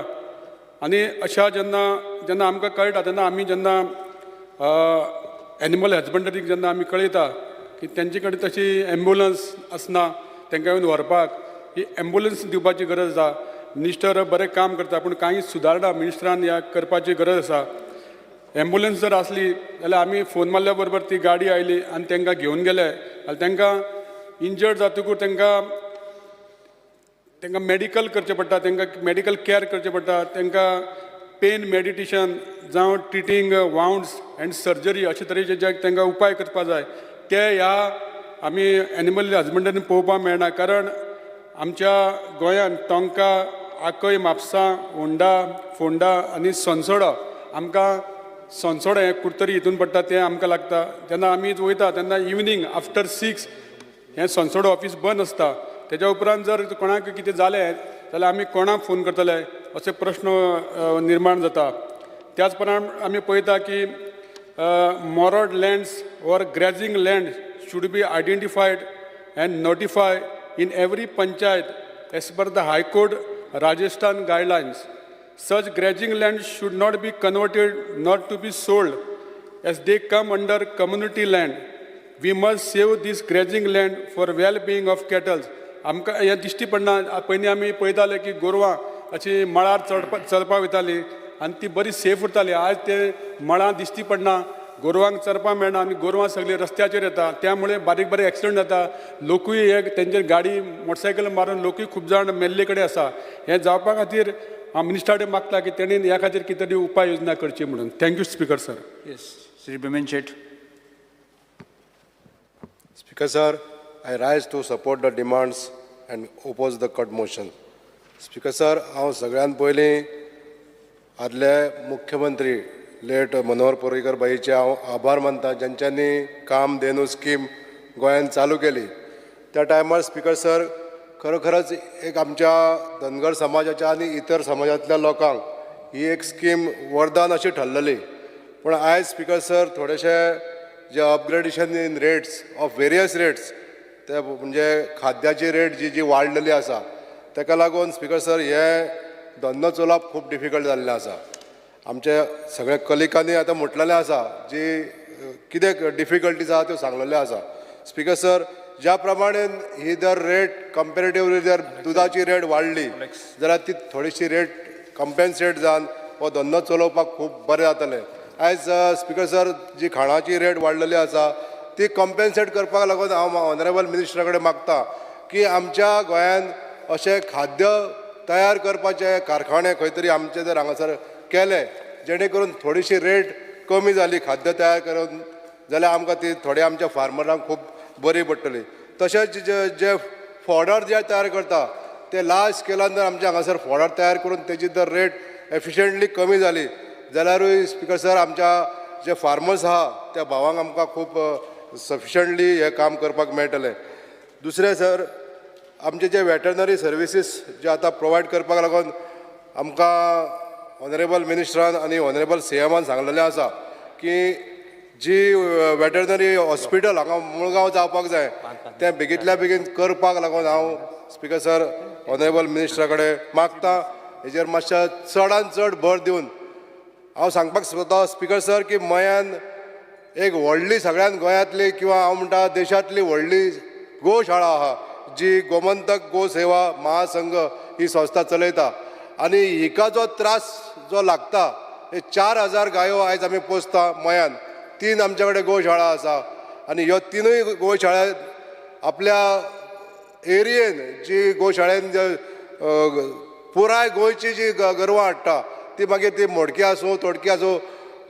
आनी अशा जेन्ना जेन्ना आमकां कळटा तेन्ना आमी जेन्ना एनिमल हजबंडरीक जेन्ना आमी कळयता की तेंचे कडेन तशी एम्बुलंस आसना तांकां येवन व्हरपाक, ही एम्बुलंस दिवपाची गरज आसा. मिनिस्टर बरें काम करता पूण कांय सुदारणा मिनिस्टरान ह्या करपाची गरज आसा. एम्बुलंस जर आसली जाल्यार आमी फोन मारल्या बरोबर ती गाडी आयली आनी तांकां घेवन गेले जाल्यार तांकां इंजर्ड जातकूच तांकां तांकां मेडिकल करचें पडटा, तांकां मेडिकल कॅर करचें पडटा, तांकां पेन मेडिटेशन जावं ट्रिटींग वाउंड्स एंड सर्जरी अशे तरेचे जे तांकां उपाय करपा जाय ते ह्या आमी एनिमल हजबंडरीन पळोवपाक मेळना. कारण आमच्या गोंयांत टोंका, आकय, म्हापसा, होंडा, फोंडा आनी सोनसोडो, आमकां सोनसोडो हें कुडतरी हितून पडटा तें आमकां लागता. जेन्ना आमी वयता तेन्ना इवनींग आफ्टर 6 हें सोनसोडो ऑफीस बंद आसता. तेज्या उपरांत जर कोणाक कितें जालें जाल्यार आमी कोणाक फोन करतले अशे प्रश्न निर्माण जाता. त्याच प्रमाण आमी पळयता की morad lands or grazing land should be identified and notify in every panchayat as per the High Court Rajasthan guidelines. Such grazing land should not be converted, not to be sold, as they come under community land. We must save this grazing land for well-being of cattle. आमकां हें दिश्टी पडना. पयलीं आमी पळयताले की गोरवां अशी मळार चडपा चरपाक वयतालीं आनी ती बरी सेफ उरताली. आयज ते मळां दिश्टी पडना, गोरवांक चरपाक मेळना आनी गोरवां सगळीं रस्त्याचेर येता. त्यामुळे बारीक बारीक एक्सिडंट जाता. लोकूय हे तेंचेर गाडी मोटरसायकल मारून लोकूय खूब जाण मेल्ले कडेन आसा. हें जावपा खातीर हांव मिनिस्टरा कडेन मागता की तेणी ह्या खातीर कितें तरी उपाय योजना करची म्हणून. Thank you speaker sir. Yes, Shri Bhimen Shet. Speaker sir, I rise to support the demands and oppose the cut motion. Speaker sir, हांव सगळ्यात पयलीं आदले मुख्यमंत्री लेट मनोहर पर्रीकर बाईचे हांव आभार मानता, ज्यांच्यांनी कामधेनू स्कीम गोंयांत चालू केली. त्या टायमार स्पीकर सर खरोखरच एक आमच्या धनगर समाजाच्या आनी इतर समाजांतल्या लोकांक ही एक स्कीम वरदान अशी ठरलेली. पूण आयज स्पीकर सर थोडेशे जे upgradation in rates of various rates, ते म्हणजे खाद्याची रेट जी जी वाडलेली आसा, ताका लागून स्पीकर सर हे धंदो चलोवप खूब डिफिकल्ट जाल्लें आसा. आमच्या सगळ्या कलिकांनी आतां म्हटलेलें आसा, जी कितें डिफिकल्टीज आसा त्यो सांगलेल्यो आसा. स्पीकर सर, ज्या प्रमाणे ही जर रेट कंपेरेटिवली जर दुदाची रेट वाडली जाल्यार ती थोडीशी रेट कंपेन्सेट जावन हो धंदो चलोवपाक खूब बरें जातलें. आयज स्पीकर सर जी खाणाची रेट वाडलेली आसा ती कंपेन्सेट करपाक लागून हांव ऑनरेबल मिनिस्टरा कडेन मागता की आमच्या गोंयांत अशें खाद्य तयार करपाचे कारखाने खंय तरी आमचे जर हांगासर केले, जेणे करून थोडीशी रेट कमी जाली खाद्य तयार करून जाल्यार आमकां ती थोडे आमच्या फार्मरांक खूब बरी पडटली. तशेंच जे जे फॉडर जे तयार करता ते लार्ज स्केलान जर आमच्या हांगासर फॉडर तयार करून तेजी जर रेट एफिशियंटली कमी जाली जाल्यारूय स्पीकर सर आमच्या जे फार्मर्स आहा त्या भावांक आमकां खूब सफिशियंटली हें काम करपाक मेळटलें. दुसरें सर, आमचे जे वेटरनरी सर्विसीस जे आतां प्रोवायड करपाक लागून आमकां ऑनरेबल मिनिस्टरान आनी ऑनरेबल सीएमान सांगलेलें आसा की जी वेटरनरी हॉस्पिटल हांगा मुळगांव जावपाक जाय तें बेगींतल्या बेगीन करपाक लागून हांव स्पीकर सर ऑनरेबल मिनिस्टरा कडेन मागता. हेजेर मातशें चडान चड भर दिवन हांव सांगपाक सोदता स्पीकर सर की मयान एक व्हडली सगळ्यान गोंयांतली किंवा हांव म्हणटा देशांतली व्हडली गोशाळा आहा, जी गोमंतक गो सेवा महासंघ ही संस्था चलयता आनी हिका जो त्रास जो लागता हे 4000 गायो आयज आमी पोसता मयान. 3 आमच्या कडेन गोशाळा आसा आनी ह्यो 3 गोशाळा आपल्या एरियेन जी गोशाळेन पुराय गोंयची जी गोरवां हाडटा ती मागीर ती मोडकी आसूं तोडकी आसूं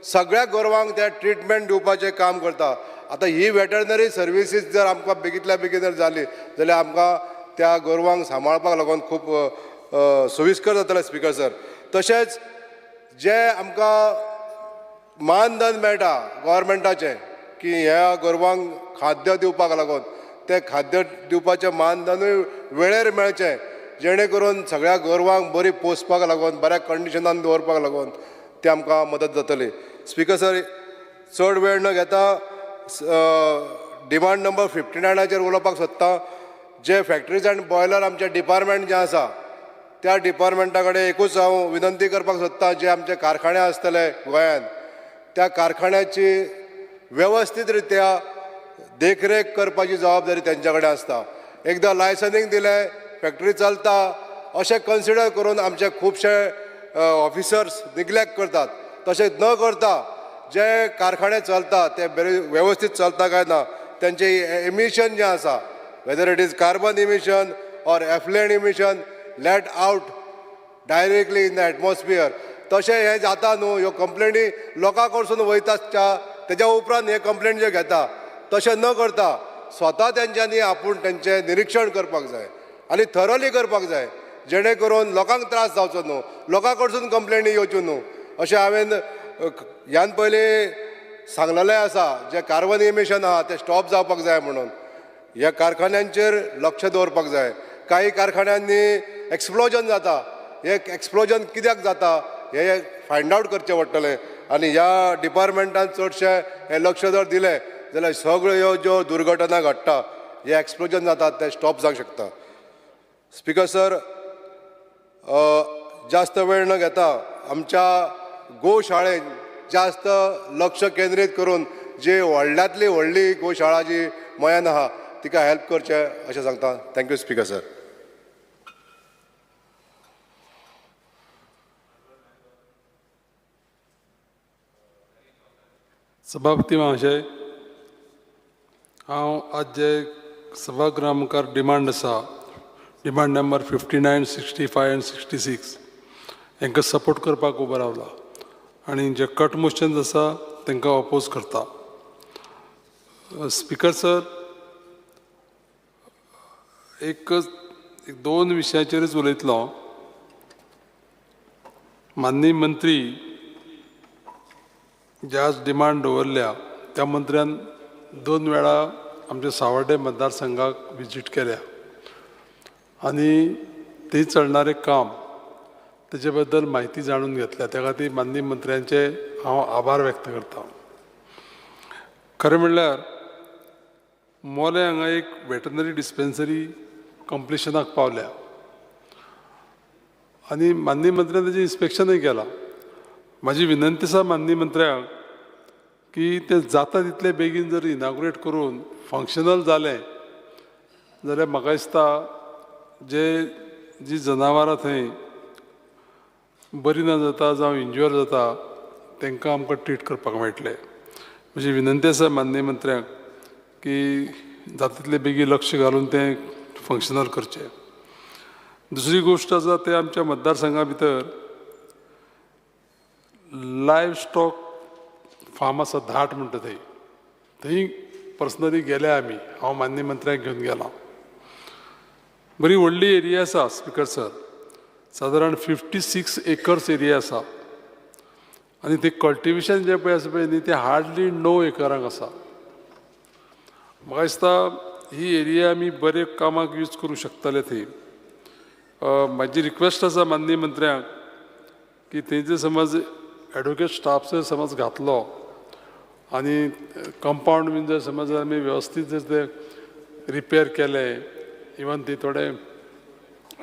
सगळ्या गोरवांक त्या ट्रिटमेंट दिवपाचें काम करता. आतां ही वेटरनरी सर्विसीस जर आमकां बेगींतल्या बेगीन जर जाली जाल्यार आमकां त्या गोरवांक सांबाळपाक लागून खूब सोयीस्कर जातलें स्पीकर सर. तशेंच जे आमकां मानधन मेळटा गव्हर्मेंटाचें की ह्या गोरवांक खाद्य दिवपाक लागून तें खाद्य दिवपाचें मानधनूय वेळेर मेळचें, जेणे करून सगळ्या गोरवांक बरी पोसपाक लागून बऱ्या कंडिशनान दवरपाक लागून ते आमकां मदत जातली. स्पीकर सर, चड वेळ न घेता डिमांड नंबर 59 उलोवपाक सोदता. जे फॅक्टरीज अँड बॉयलर आमचें डिपार्टमेंट जें आसा त्या डिपार्टमेंटा कडेन एकूच हांव विनंती करपाक सोदता, जे आमचे कारखाने आसतले गोंयांत त्या कारखान्याची वेवस्थीत रित्या देखरेख करपाची जबाबदारी तेंच्या कडेन आसता. एकदां लायसनींग दिलें फॅक्टरी चलता अशें कन्सिडर करून आमचे खुबशे ऑफिसर्स निग्लेक्ट करतात. तशें न करता जे कारखाने चलता ते बरे वेवस्थीत चलता काय ना, तेंचे एमिशन जें आसा, whether it is carbon emission or effluent emission let out directly in the atmosphere, तशें हें जाता न्हू. ह्यो कंप्लेनी लोकां कडसून वयता तेज्या उपरांत हे कंप्लेन जे घेता तशें न करता स्वता तेंच्यांनी आपूण तेंचें निरिक्षण करपाक जाय आनी थरोली करपाक जाय, जेणे करून लोकांक त्रास जावचो न्हू, लोकां कडसून कंप्लेनी येवच्यो न्हू. अशें हांवें ह्यान पयलीं सांगलेलें आसा, जें कार्बन इमिशन आहा तें स्टॉप जावपाक जाय म्हणून ह्या कारखान्यांचेर लक्ष दवरपाक जाय. कांय कारखान्यांनी एक्सप्लोजन जाता, हें एक्सप्लोजन कित्याक जाता हें फायंड आवट करचें पडटलें आनी ह्या डिपार्टमेंटान चडशें हें लक्ष जर दिलें जाल्यार सगळ्यो ह्यो ज्यो दुर्घटना घडटा, हे एक्सप्लोजन जाता तें स्टॉप जावंक शकता. स्पीकर सर, जास्त वेळ न घेता आमच्या गोशाळेन जास्त लक्ष केंद्रीत करून जी व्हडल्यांतली व्हडली गोशाळा जी मयान आहा तिका हेल्प करचें अशें सांगता. Thank you speaker sir. सभापती महाशय, हांव आज जे सभागृहा मुखार डिमांड आसा, डिमांड नंबर 59, 65 आनी 66 हांकां सपोर्ट करपाक उबो रावला आनी जे कट मोशन्स आसा तांकां ऑपोज करता. स्पिकर सर, एक दोन विशयाचेरच उलयतलो. माननीय मंत्री जे आज डिमांड दवरल्या त्या मंत्र्यान 2 वेळा आमच्या सावर्डे मतदारसंघाक विजीट केल्या आनी थंय चलणारें काम तेजे बद्दल म्हायती जाणून घेतल्या. त्या खातीर माननीय मंत्र्यांचे हांव आभार व्यक्त करता. खरें म्हणल्यार मोलें हांगा एक वेटनरी डिस्पेन्सरी कंप्लिशनाक पावल्या आनी माननीय मंत्र्यान तेजें इन्स्पेक्शनूय केलां. म्हाजी विनंती आसा माननीय मंत्र्यांक की तें जाता तितले बेगीन जर इनाग्रेट करून फंक्शनल जालें जाल्यार म्हाका दिसता जे जी जनावरां थंय बरी ना जाता जावं इंज्युअर जाता तांकां आमकां ट्रीट करपाक मेळटलें. म्हजी विनंती आसा माननीय मंत्र्यांक की जाता तितले बेगीन लक्ष घालून तें फंक्शनल करचें. दुसरी गोश्ट आसा ते आमच्या मतदारसंघा भितर लायव स्टॉक फार्म आसा धाट म्हणटा थंय, थंय पर्सनली गेले आमी, हांव माननीय मंत्र्यांक घेवन गेला. बरी व्हडली एरिया आसा स्पिकर सर, सादारण 56 एकर्स एरिया आसा आनी ते कल्टिवेशन जें पळय आसा पळय न्ही तें हार्डली 9 एकरांक आसा. म्हाका दिसता ही एरिया आमी बरे कामाक यूज करूं शकतले थंय. म्हाजी रिक्वेस्ट आसा माननीय मंत्र्यांक की थंय जर समज एडवोकेट स्टाफ जर समज घातलो आनी कंपावंड बीन जर समज आमी वेवस्थीत जर ते रिपेर केले, इवन ती थोडे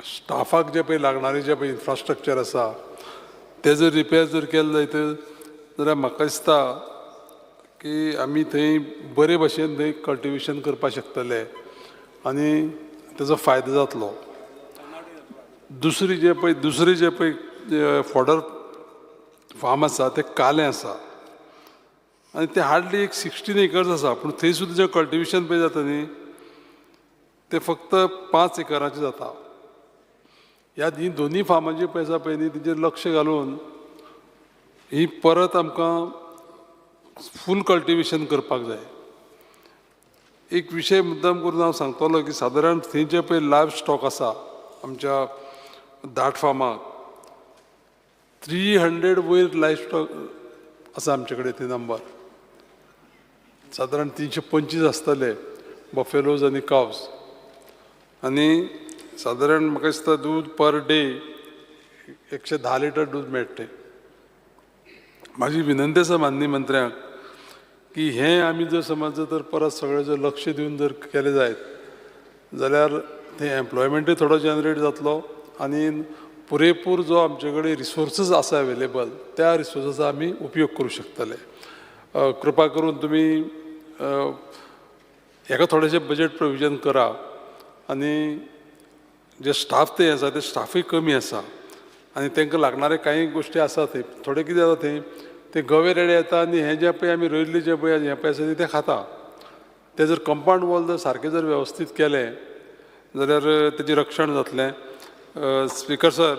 स्टाफाक जे पळय लागणारे जे पळय इन्फ्रास्ट्रक्चर आसा ते जर रिपेर जर केले जायत जाल्यार म्हाका दिसता की आमी थंय बरे भशेन थंय कल्टिवेशन करपाक शकतले आनी तेजो फायदो जातलो. दुसरी जे पळय फॉडर फार्म आसा तें कालें आसा आनी तें हार्डली एक 16 एकर्स आसा, पूण थंय सुद्दां जें कल्टिवेशन पळय जाता न्ही तें फक्त 5 एकराचें जाता. ह्या ही दोनूय फार्मांची पळय आसा पळय न्ही तेजेर लक्ष घालून ही परत आमकां फूल कल्टिवेशन करपाक जाय. एक विशय मुद्दाम करून हांव सांगतलो की सादारण थंय जे पळय लायव स्टॉक आसा आमच्या धाट फार्माक 300 वयर लायव स्टॉक आसा आमचे कडेन. ते नंबर सादारण 325 आसतले बफेलोज आनी कावज आनी सादारण म्हाका दिसता दूद पर डे 110 लिटर दूद मेळटलें. म्हाजी विनंती आसा माननीय मंत्र्यांक की हें आमी जर समज तर परत सगळें जर लक्ष दिवन जर केलें जायत जाल्यार थंय एम्प्लॉयमेंटूय थोडो जनरेट जातलो आनी पुरेपूर जो आमचे कडेन रिसोर्सीस आसा अवेलेबल त्या रिसोर्सीसाचो आमी उपयोग करूं शकतले. कृपा करून तुमी हेका थोडेशें बजेट प्रोविजन करा आनी जे स्टाफ ते आसा ते स्टाफूय कमी आसा आनी तांकां लागणारे कांय गोश्टी आसा थंय थोडे कितें जाता थंय ते गवे रेडे येता आनी हें जें पळय आमी रोयिल्लें जें पळय हें पळय आसा तें खाता. तें जर कंपावंड वॉल जर सारकें जर वेवस्थीत केलें जाल्यार तेजें रक्षण जातलें. स्पिकर सर,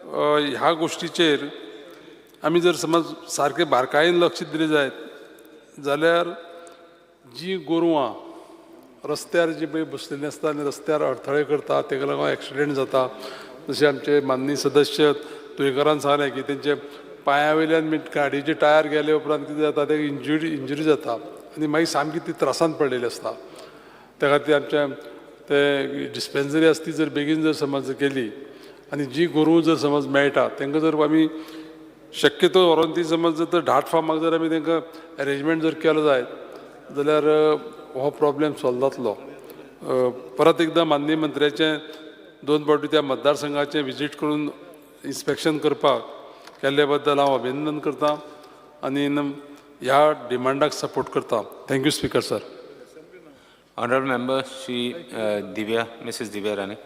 ह्या गोश्टीचेर आमी जर समज सारकें बारकायेन लक्ष दिलें जायत जाल्यार जी गोरवां रस्त्यार जी पळय बसलेलीं आसता आनी रस्त्यार अडथळे करता तेका लागून एक्सिडेंट जाता. जशें आमचे माननीय सदस्य तुयेंकारान सांगलें की तेंचे पांया वयल्यान गाडयेचे टायर गेले उपरांत कितें जाता ते इंजुरी जाता आनी मागीर सामकी ती त्रासान पडलेली आसता. त्या खातीर आमच्या ते डिस्पेन्सरी आसा ती जर बेगीन जर समज केली आनी जी गोरवां जर समज मेळटा तांकां जर आमी शक्यतो व्हरोन ती समज जर धाट फार्माक जर आमी तांकां एरेंजमेंट जर केलो जायत जाल्यार हो प्रॉब्लेम सॉल्व जातलो. परत एकदां माननीय मंत्र्याचें 2 फावटी त्या मतदारसंघाचें विजीट करून इन्स्पेक्शन करपाक केल्ले बद्दल हांव अभिनंदन करता आनी ह्या डिमांडाक सपोर्ट करता. Thank you speaker sir. Honorable Member Shri Divya, Mrs. Divya Rane.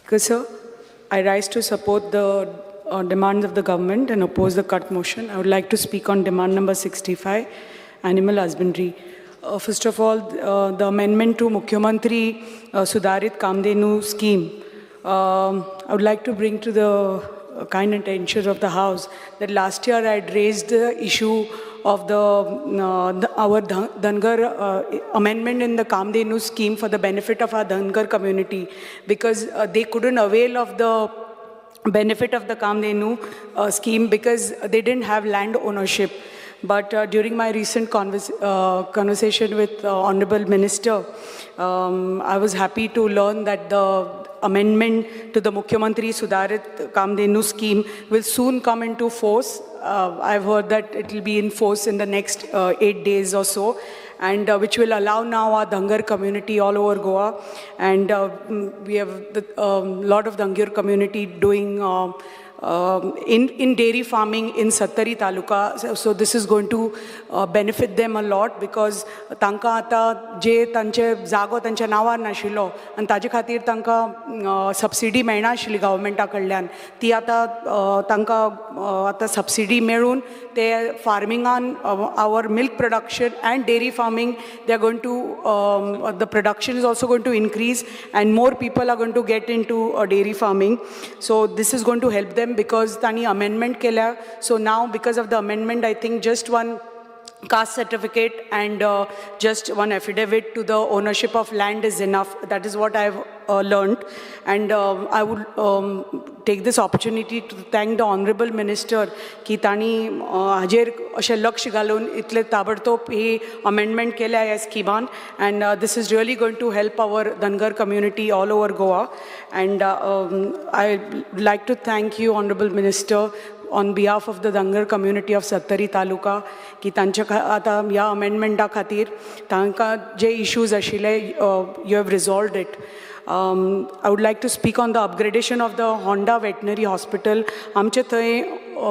Sir, I rise to support the demands of the government and oppose the cut motion. I would like to speak on demand number 65, animal husbandry. First of all, the amendment to Mukhyamantri Sudharit Kamdhenu scheme. I would like to bring to the kind attention of the House that last year I had raised the issue of our Dhangar amendment in the Kamdhenu scheme for the benefit of our Dhangar community, because they couldn't avail of the benefit of the Kamdhenu scheme because they didn't have land ownership. But during my recent conversation with Honorable Minister, I was happy to learn that the amendment to the Mukhyamantri Sudharit Kamdhenu scheme will soon come into force. I've heard that it will be in force in the next 8 days or so, and which will allow now our Dhangar community all over Goa. And we have a lot of Dhangar community doing in dairy farming in Sattari Taluka. So this is going to benefit them a lot, because तांकां आतां जे तांचे जागो तांच्या नांवार नाशिल्लो आनी ताजे खातीर तांकां सबसिडी मेळनाशिल्ली गव्हर्मेंटा कडल्यान, ती आतां तांकां आतां सबसिडी मेळून ते फार्मिंगान our milk production and dairy farming, they are going to the production is also going to increase and more people are going to get into dairy farming. So this is going to help them, because तांणी amendment केल्या. So now because of the amendment, I think just one caste certificate and just one affidavit to the ownership of land is enough. That is what I've learned. And I would take this opportunity to thank the Honorable Minister की तांणी हाजेर अशें लक्ष घालून इतले ताबडतोब ही amendment केल्या ह्या स्किमान. And this is really going to help our Dhangar community all over Goa. And I would like to thank you, Honorable Minister, on behalf of the Dhangar community of Sattari Taluka, की तांच्या आतां ह्या अमेंडमेंटा खातीर तांकां जे issues आशिल्ले, you have resolved it. I would like to speak on the upgradation of the Honda veterinary hospital. आमचे थंय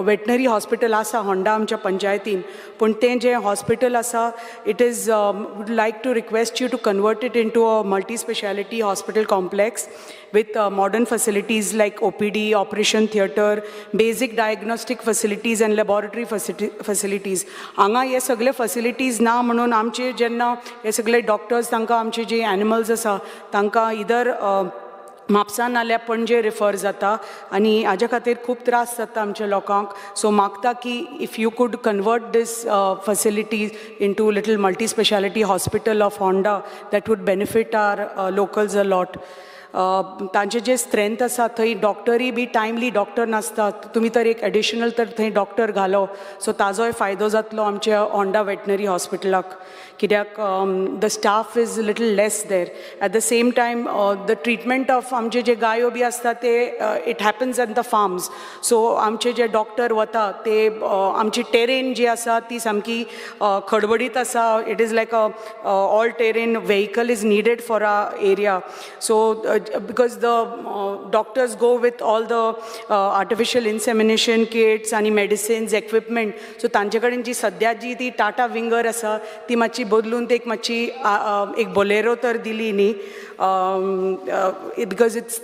veterinary hospital आसा होंडा आमच्या पंचायतीन, पूण तें जें हॉस्पिटल आसा, it is would like to request you to convert it into a multi speciality hospital complex with modern facilities like OPD, operation theatre, basic diagnostic facilities and laboratory facilities. हांगा हे सगळे facilities ना म्हणून आमचे जेन्ना हे सगळे डॉक्टर्स तांकां आमचे जे एनिमल्स आसा तांकां इधर म्हापसा नाल्यार पणजे रिफर जाता आनी हाज्या खातीर खूब त्रास जाता आमच्या लोकांक. सो मागता की if you could convert this facilities into little multi speciality hospital of Honda, that would benefit our locals a lot. तांचे जे स्ट्रेंथ आसा थंय डॉक्टरूय बी टायमली डॉक्टर नासता, तुमी तर एक एडिशनल तर थंय डॉक्टर घालो, सो ताजोय फायदो जातलो आमच्या होंडा वेटनरी हॉस्पिटलाक, कित्याक the staff is little less there. At the same time the treatment of आमचे जे गायो बी आसता ते it happens at the farms. So आमचे जे डॉक्टर वता ते आमची टेरेन जी आसा ती सामकी खडबडीत आसा. It is like a all terrain vehicle is needed for a area. So because the doctors go with all the artificial insemination kits आनी मेडिसिन्स इक्विपमेंट, सो तांचे कडेन जी सद्या जी ती टाटा विंगर आसा ती मातशी बदलून ते एक मातशी एक बोलेरो तर दिली न्ही, because it's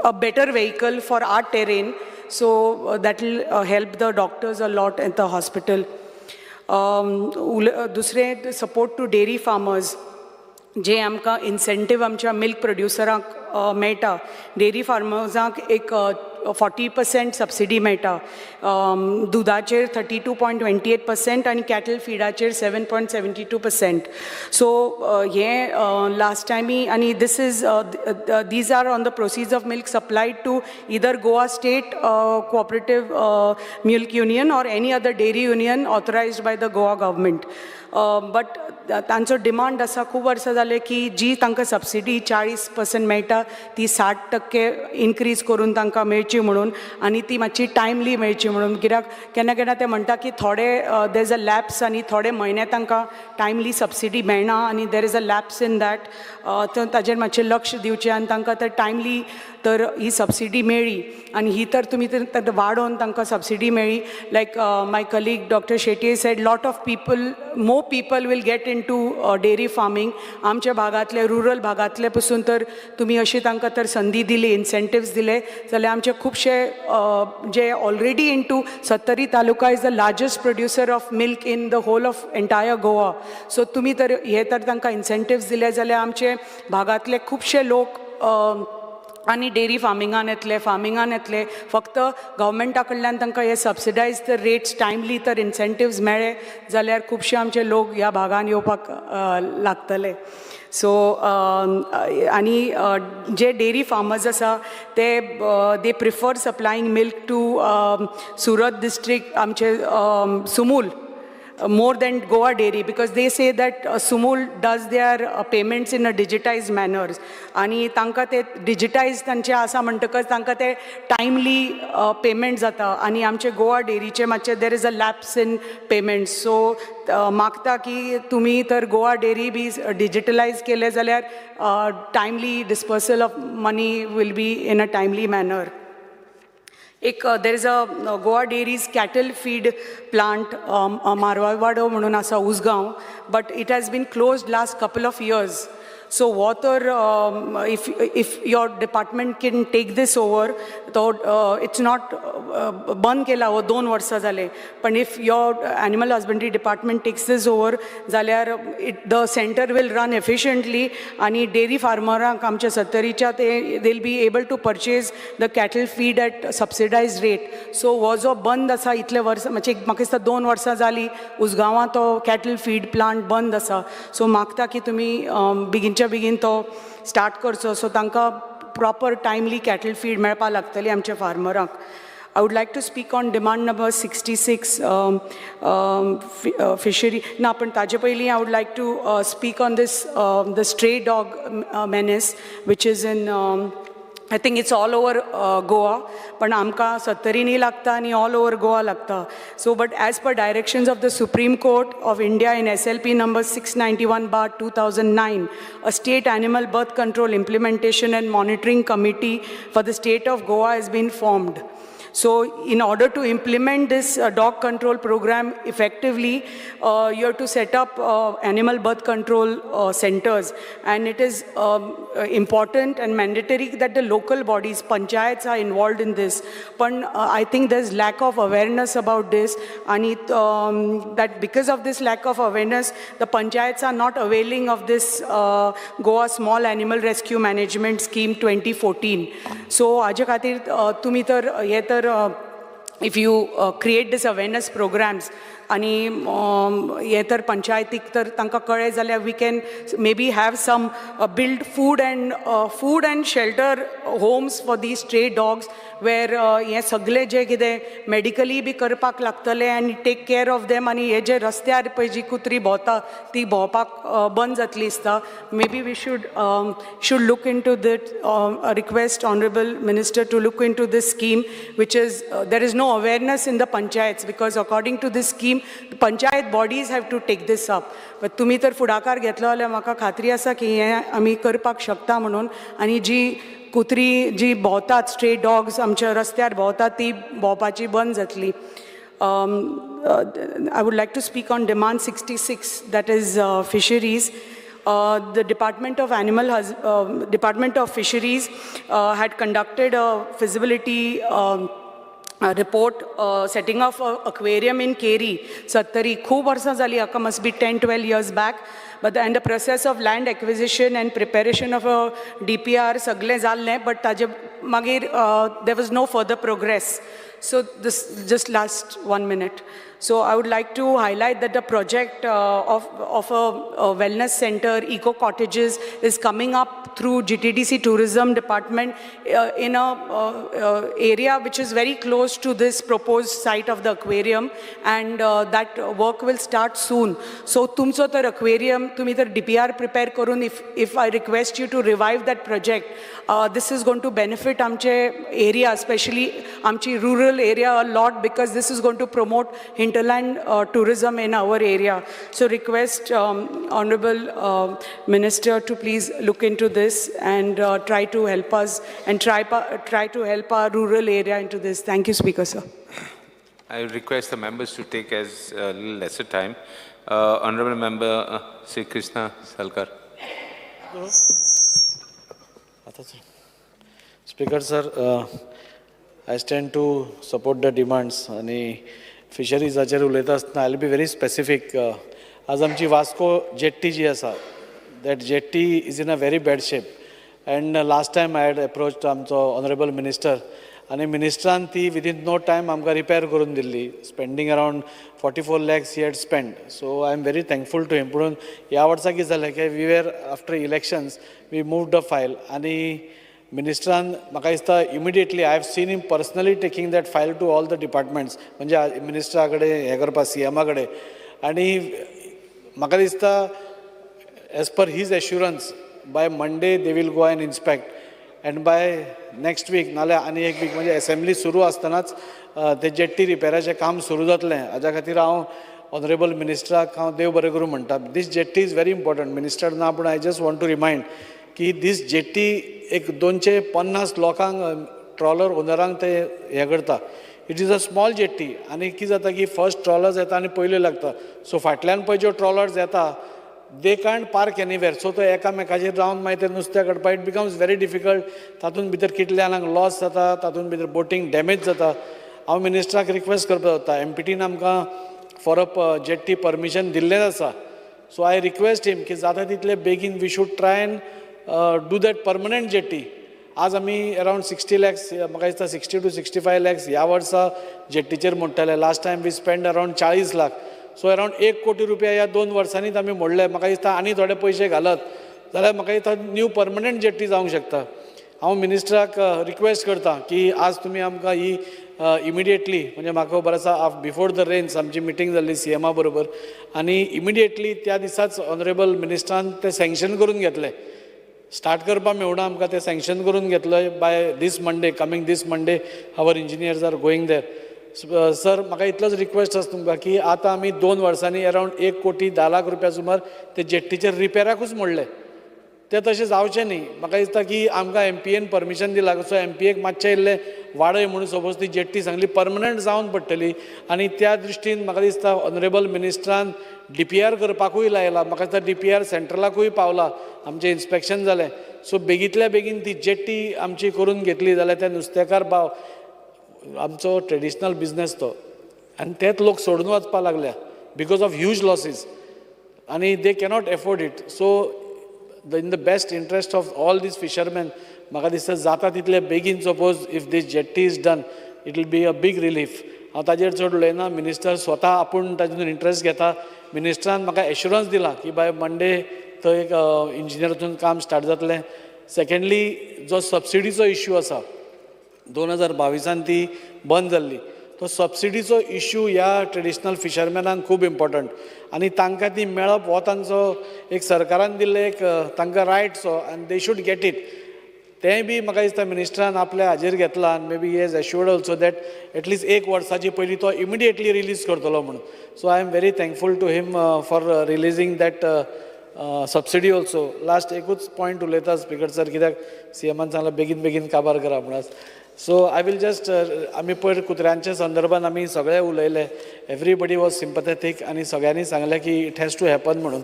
a better vehicle for our terrain, so that will help the doctors a lot at the hospital. दुसरें सपोर्ट टू डेरी फार्मर्स, जे आमकां इन्सेंटीव आमच्या मिल्क प्रोड्युसरांक मेळटा, डेरी फार्मर्सांक एक 40% सबसिडी मेळटा, दुदाचेर 32.28% आनी कॅटल फिडाचेर 7.72%. सो हें लास्ट टायमी आनी this is these are on the proceeds of milk supplied to either Goa State Cooperative Milk Union or any other dairy union authorised by the Goa government. But तांचो demand आसा खूब वर्सां जालें की जी तांकां सबसिडी 40% मेळटा ती 60% इनक्रीज करून तांकां मेळची म्हणून, आनी ती मातशी टायमली मेळची म्हणून, कित्याक केन्ना केन्ना ते म्हणटा की थोडे there is a lapse आनी थोडे म्हयने तांकां टायमली सबसिडी मेळना आनी there is a lapse in that. ताजेर मातशें लक्ष दिवचें आनी तांकां तर टायमली तर ही सबसिडी मेळ्ळी आनी ही तर तुमी तर वाडोवन तांकां सबसिडी मेळ्ळी. Like my colleague doctor Shetye said, lot of people, more people will get into dairy farming आमच्या भागांतले रुरल भागांतले पसून तर तुमी अशी तांकां तर संदी दिली, इन्सेंटिव्स दिले जाल्यार आमचे खुबशे जे already into Sattari taluka is the largest producer of milk in the whole of entire Goa. So तुमी तर हे तर तांकां इन्सेंटिव्स दिले जाल्यार आमचे भागांतले खुबशे लोक आनी डेरी फार्मिंगान येतले, फार्मिंगान येतले. फक्त गव्हर्मेंटा कडल्यान तांकां हे सबसिडायज तर रेट्स टायमली तर इन्सेंटिव्स मेळ्ळे जाल्यार खुबशे आमचे लोक ह्या भागान येवपाक लागतले. सो आनी जे डेरी फार्मर्स आसा ते they prefer supplying milk to Surat district आमचे Sumul more than Goa Dairy because they say that Sumul does their payments in a digitized manner आणि तांकां ते डिजिटायज तांचे आसा म्हणटकच तांकां ते टायमली पेमेंट जाता आनी आमचे गोवा डेअरीचे मातशे there is a lapse in payment. So मागता की तुमी तर गोवा डेअरी बी डिजिटलायज केले जाल्यार timely dispersal of money will be in a timely manner. एक there is a Goa Dairy's cattle feed plant मारवाडो म्हणून आसा Usgao, but it has been closed last couple of years. So हो तर if your department can take this over, तो it's not बंद केला हो 2 वर्सां जाले, पण if your animal husbandry department takes this over जाल्यार it the centre will run efficiently आनी डेअरी फार्मरांक आमच्या सत्तरीच्या ते they will be able to purchase the cattle feed at subsidized rate. So हो जो बंद आसा इतले वर्सां, म्हणजे म्हाका दिसता 2 वर्सां जालीं उसगांवां तो कॅटल फीड प्लांट बंद आसा. सो मागता की तुमी बेगीनच्या बेगीन तो स्टार्ट करचो, सो तांकां प्रॉपर टायमली कॅटल फीड मेळपाक लागतली आमच्या फार्मरांक. I would like to speak on demand number 66, fishery. ना, पण ताजे पयलीं I would like to speak on this the stray dog menace which is in I think it's all over Goa, पण आमकां सत्तरींनी लागता आनी ऑल ओवर गोवा लागता. So but as per directions of the Supreme Court of India in SLP number 691/2009, a state animal birth control implementation and monitoring committee for the state of Goa has been formed. So in order to implement this dog control program effectively, you have to set up animal birth control centers. And it is important and mandatory that the local bodies, panchayats are involved in this. But I think there's lack of awareness about this. And it, that because of this lack of awareness, the panchayats are not availing of this Goa Small Animal Rescue Management Scheme 2014. So हाजे खातीर तुमी तर हे तर if you create this awareness programs आनी हे तर पंचायतीक तर तांकां कळ्ळें जाल्यार we can maybe have some build food and shelter homes for these stray dogs where हें सगळें जें कितें मेडिकली बी करपाक लागतलें आनी टेक केर ऑफ देम आनी हे जे रस्त्यार पळय जी कुत्री भोंवता ती भोंवपाक बंद जातली दिसता. Maybe we should look into that, request honourable minister to look into this scheme which is there is no awareness in the panchayats because according to this scheme panchayat bodies have to take this up. But तुमी तर फुडाकार घेतलो जाल्यार म्हाका खात्री आसा की हें आमी करपाक शकता म्हणून. आनी जी कुत्री जी भोंवतात स्ट्रे डॉग्स आमच्या रस्त्यार भोंवतात ती भोंवपाची बंद जातली. I would like to speak on demand 66, that is fisheries. The Department of Department of Fisheries had conducted a feasibility report setting up an aquarium in Keri, Sattari. खूब वर्सां जाली हाका, must be 10-12 years back. But and the process of land acquisition and preparation of a DPR सगळें जाल्लें, but ताजे मागीर there was no further progress. So this just last 1 minute. So I would like to highlight that the project of a wellness center, eco cottages, is coming up through GTDC Tourism Department in a area which is very close to this proposed site of the aquarium, and that work will start soon. So तुमचो तर aquarium, तुम्ही तर DPR prepare करून, if I request you to revive that project, this is going to benefit आमचे area, especially आमची rural area a lot, because this is going to promote hinterland tourism in our area. So request Honorable Minister to please look into this and try to help us and try to help our rural area into this. Thank you, Speaker, sir. I request the members to take as little lesser time. Honorable Member Sri Krishna Salkar. Speaker sir, I stand to support the demands आनी फिशरीजाचेर उलयता आसतना I will be very specific. आज आमची Vasco jetty जी आसा, that jetty is in a very bad shape and last time I had approach आमचो honourable minister आनी मिनिस्टरान ती विदीन नो टायम आमकां रिपेर करून दिल्ली, spending around 44 lakhs he had spend. So I am very thankful to him. पूण ह्या वर्सा कितें जालें की we were after elections we move the file आनी मिनिस्टरान म्हाका दिसता immediately I have seen him personally taking that file to all the departments, म्हणजे मिनिस्टरा कडेन हें करपाक सी एमा कडेन. आनी म्हाका दिसता as per his assurance by Monday they will go and inspect and by next week नाल्यार आनी एक वीक म्हणजे एसेंब्ली सुरू आसतनाच ते जेट्टी रिपेराचें काम सुरू जातलें. हाज्या खातीर हांव ऑनरेबल मिनिस्टराक हांव देव बरें करूं म्हणटा. This jetty is very important. Minister ना पूण I just want to remind की दीस जेट्टी एक 250 लोकांक ट्रॉलर ओनरांक ते हें करता. It is a small jetty आनी कितें जाता की फर्स्ट ट्रॉलर्स येता आनी पयल्यो लागता. सो फाटल्यान पळय ज्यो ट्रॉलर्स येता they can't park anywhere. So तो एकामेकाचेर रावन मागीर ते नुस्तें काडपाक it becomes very difficult. तातूंत भितर कितले जाणांक लॉस जाता, तातूंत भितर बोटींग डॅमेज जाता. हांव मिनिस्टराक रिक्वेस्ट करपाक सोदता, एम पी टीन आमकां फॉर अ जेट्टी परमिशन दिल्लेंच आसा. सो I request him की जाता तितले बेगीन we should try and do that permanent jetty. आज आमी अरावंड 60 लॅक्स, म्हाका दिसता 60 to 65 lakhs ह्या वर्सा जेट्टीचेर मोडटले. Last time we spend around 40 lakh. So around 1 कोटी रुपया ह्या 2 वर्सांनीच आमी मोडले. म्हाका दिसता आनी थोडे पयशे घालत जाल्यार म्हाका दिसता न्यू परमनंट जेट्टी जावंक शकता. हांव मिनिस्टराक रिक्वेस्ट करता की आज तुमी आमकां ही इमिडिएटली, म्हणजे म्हाका खबर आसा बिफोर the rains आमची मिटींग जाल्ली सी एमा बरोबर आनी इमिडिएटली त्या दिसाच ऑनरेबल मिनिस्टरान तें सँक्शन करून घेतलें. स्टार्ट करपाक मेळना आमकां, तें सँक्शन करून घेतलें. By this Monday, coming this Monday our engineers are going there. Sir म्हाका इतलोच रिक्वेस्ट आसा तुमकां की आतां आमी 2 वर्सांनी अरावंड 1 कोटी 10 लाख रुपया सुमार ते जेट्टीचेर रिपेराकूच मोडले. तें तशें जावचें न्ही. म्हाका दिसता की आमकां एम पी एन परमिशन दिलां, सो एम पी एक मातशें इल्लें वाडय म्हणून सपोज ती जेट्टी सांगली परमनंट जावन पडटली. आनी त्या दृश्टीन म्हाका दिसता ऑनरेबल मिनिस्टरान डी पी आर करपाकूय लायला. म्हाका दिसता डी पी आर सेंट्रलाकूय पावला, आमचें इन्स्पेक्शन जालें. सो बेगींतल्या बेगीन ती जेट्टी आमची करून घेतली जाल्यार त्या नुस्तेकार भाव आमचो ट्रेडिशनल बिजनेस तो आनी तेच लोक सोडून वचपाक लागल्या because of huge losses आनी they cannot afford it. So in the best interest of all these fishermen म्हाका दिसता जाता तितले बेगीन suppose if this jetty is done it will be a big relief. हांव ताजेर चड उलयना. मिनिस्टर स्वता आपूण तातूंत इंट्रस्ट घेता. मिनिस्टरान म्हाका एश्युरन्स दिला की बाय मंडे थंय एक इंजिनियर वचून काम स्टार्ट जातलें. सेकेंडली जो सबसिडीचो इश्यू आसा 2022 ती बंद जाल्ली, तो सबसिडीचो इश्यू ह्या ट्रेडिशनल फिशरमॅनांक खूब इम्पॉर्टंट आनी तांकां ती मेळप हो तांचो एक सरकारान दिल्लें एक तांकां रायट्सो आनी they should get it. तेंय बी म्हाका दिसता मिनिस्टरान आपल्या हाजेर घेतला आनी maybe he has assured also that at least 1 वर्साची पयलीं तो इमिडिएटली रिलीज करतलो म्हणून. So I am very thankful to him for releasing that subsidy also. Last एकूच पॉयंट उलयता स्पीकर सर, कित्याक सी एमान सांगलां बेगीन बेगीन काबार करा म्हणून. सो I will just आमी पयर कुत्र्यांच्या संदर्भान आमी सगळे उलयले, एवरीबडी वॉज सिंपथेथीक आनी सगळ्यांनी सांगलें की it has to happen म्हणून.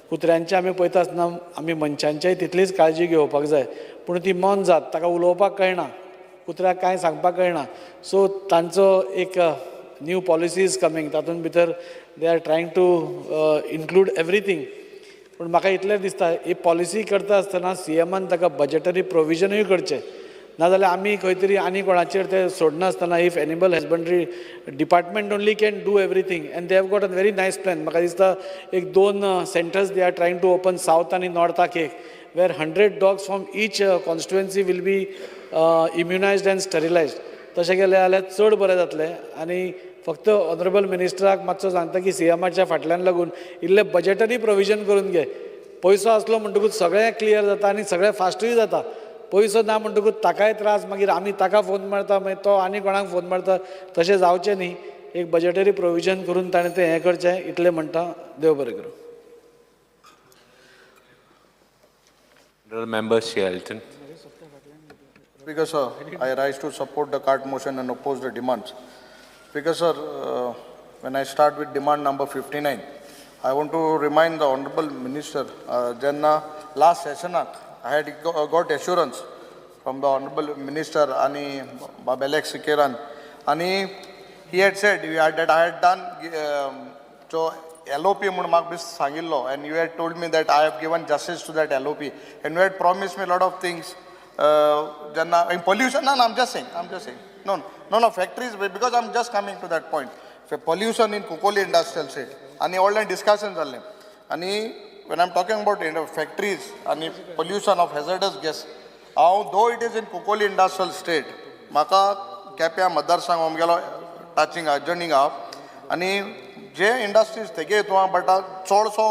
कुत्र्यांचे आमी पळयता आसतना आमी मनशांचेय तितलीच काळजी घेवपाक जाय, पूण ती मन जात ताका उलोवपाक कळना, कुत्र्याक कांय सांगपाक कळना. सो तांचो एक न्यू पॉलिसी is coming, तातूंत भितर they are trying to include everything. पूण म्हाका इतलें दिसता ही पॉलिसी करता आसतना सी एमान ताका बजटरी प्रोविजनूय करचें, नाजाल्यार आमी खंय तरी आनी कोणाचेर ते सोडनासतना if animal husbandry department only can do everything and they have got a very nice plan. म्हाका दिसता एक 2 centres they are trying to open south आनी नॉर्थाक एक, where 100 dogs from each constituency will be immunised and sterilised. तशें केलें जाल्यार चड बरें जातलें. आनी फक्त ऑनरेबल मिनिस्टराक मातसो सांगता की सी एमाच्या फाटल्यान लागून इल्लें बजटरी प्रोविजन करून घे. पयसो आसलो म्हणटकूच सगळें क्लियर जाता आनी सगळें फास्टूय जाता. पयसो ना म्हणटकूच ताकाय त्रास, मागीर आमी ताका फोन मारता, मागीर तो आनी कोणाक फोन मारता. तशें जावचें न्ही. एक बजटरी प्रोविजन करून ताणें तें हें करचें इतलें म्हणटा. देव बरें करूं. Member Shri Elton. Speaker sir, I rise to support the cart motion and oppose the demands. Speaker sir, when I start with demand number 59, I want to remind the honourable minister, जेन्ना last सेशनाक I had got assurance from the honourable minister आनी बाब Alex सिकेरान, आनी he had said that I had done जो L O P म्हूण म्हाका बी सांगिल्लो, and you had told me that I have given justice to that LOP, and you had promise me lot of things. जेन्ना pollution ना, I'm just saying, I'm just saying, no, factories, because I am just coming to that point. Pollution in Cuncolim industrial estate आनी व्हडलें discussion जाल्लें. आनी when I am talking about factories आनी pollution of हॅझर्डस gas, हांव though it is in Cuncolim industrial estate, म्हाका केप्यां मतदारसंघ आमगेलो टचिंग एडजॉयनींग आहा, आनी जे इंडस्ट्रीज तेगे हितून आहा, बट चडसो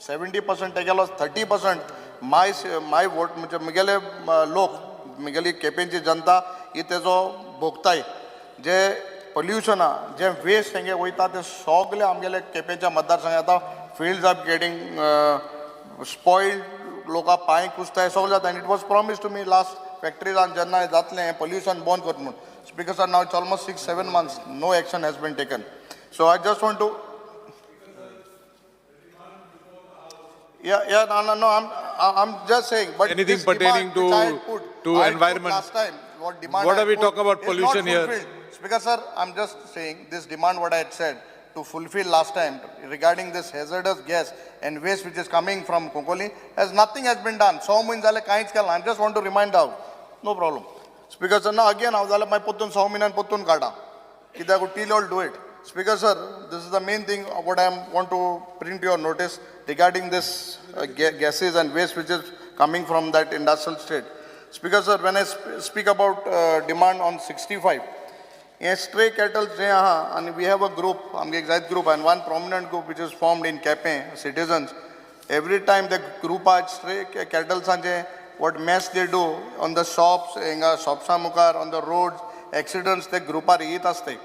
70% तेगेलो, 30% माय वोट, म्हणजे म्हगेले लोक, म्हगेली केपेंची जनता ही तेजो भोगताय. जे पोल्युशन आहा, जे वेस्ट तेंगे वयता, ते सगळे आमगेले केपेंच्या मतदारसंघात आतां fields are getting spoiled, लोकां पांय कुसताय, सगळें जाता. आनी it was promise to me last फॅक्टरीजान जेन्ना जातलें हें पोल्युशन बंद कर म्हूण. Speaker sir, now it's almost 6-7 months, no action has been taken. So I just want to. Yeah, no, I'm just saying, but Anything this pertaining demand which I had put, to I had put environment. Last time, what demand What I are we put talking about is not pollution here? Fulfilled. Speaker sir, I'm just saying this demand what I had said to fulfill last time regarding this hazardous gas and waste which is coming from Cuncolim, has nothing has been done. 6 म्हयने जाले कांयच केलें. I just want to remind out. No problem. Speaker sir, now again हांव जाल्यार मागीर परतून 6 म्हयन्यान परतून काडा. कित्याक till all do it. Speaker sir, this is the main thing what I want to bring to your notice regarding this gases and waste which is coming from that industrial estate. Speaker sir, when I speak about demand on 65, हे stray cattle जे आहा, आनी we have a group, आमगे एक जायत group, and one prominent group which is formed in Quepem, citizens, every time the ग्रुपार stray cattlesांचे what mess they do on the shops, हिंगा शॉप्सा मुखार, on the roads, accidents ते ग्रुपार येत आसताय.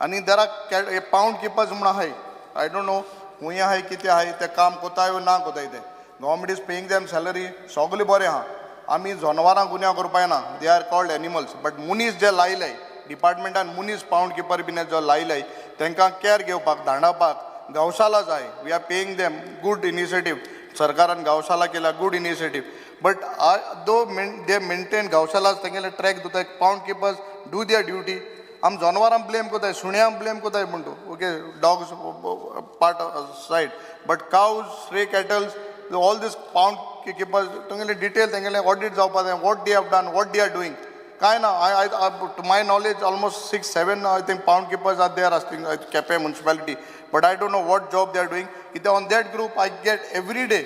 आनी there are pound keepers म्हूण आहाय, I don't know खूंय आहाय, कितें आहाय, ते काम कोताय वो ना कोताय ते. Government is paying them salary, सगळें बरें आहा. आमी जनावरां गुन्यांव करपा येना, they are called animals, but मनीस जे लायले डिपार्टमेंटान, मनीस पावंड किपर बीन जो लायले, तांकां कॅर घेवपाक, धांवडावपाक गौशाला जाय. We are paying them, good initiative. सरकारान गौशाला केल्या, good initiative, but though they maintain गौशाला, तेंगेले ट्रॅक दिताय, pound keepers do their duty. आम जनावरांक ब्लेम कोताय, सुण्यांक ब्लेम कोताय म्हणटू, okay, dogs part side, but cows, stray cattles, all this pound keepers, तेंगेले डिटेल, तेंगेले ऑडिट जावपा जाय, what they have done, what they are doing. कांय ना. I to my knowledge almost six seven, I think, pound keepers are there आसती Quepem municipality, but I don't know what job they are doing. कित्याक on that group I get every day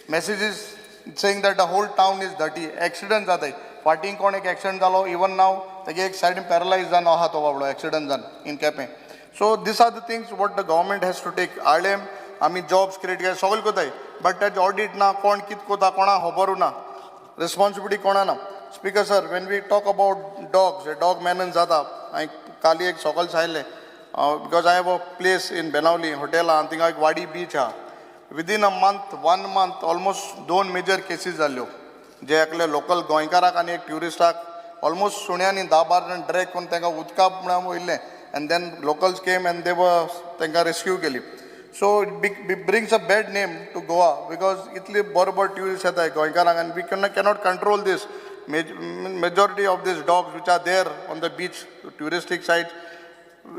messages saying that the whole town is dirty, accident जाताय. फाटीं कोण एक accident जालो, even नाव तेगे एक सायडीन पॅरलायज जावन आहा तो बाबडो एक्सिडंट जावन in Quepem. So these are the things what the government has to take. आळेम आमी जॉब्स क्रिएट केले, सगळें कोताय, बट तेजें ऑडिट ना, कोण कितें कोता कोणाक खबरूय ना, रिस्पॉन्सिबिलिटी कोणा ना. Speaker sir, when we talk about dogs, dog menace जाता. हांवें काली एक सकाळ सांगलें, because I have a place in Benaulim, hotel आहा, थिंगा एक वाडी बीच आहा. Within a month, one month, almost दोन मेजर केसीस जाल्ल्यो, जे एकले लोकल गोंयकाराक आनी एक ट्युरिस्टाक ऑलमोस्ट सुण्यांनी 10-12 जाण ड्रॅग करून तांकां उदका म्हळ्यार वयलें, and then locals came and they तांकां रेस्क्यू केली. So it brings a bad name to Goa, because इतले बरे बरे ट्युरिस्ट येताय गोंयकारांक, आनी we cannot control this majority of these dogs which are there on the beach, touristic sites.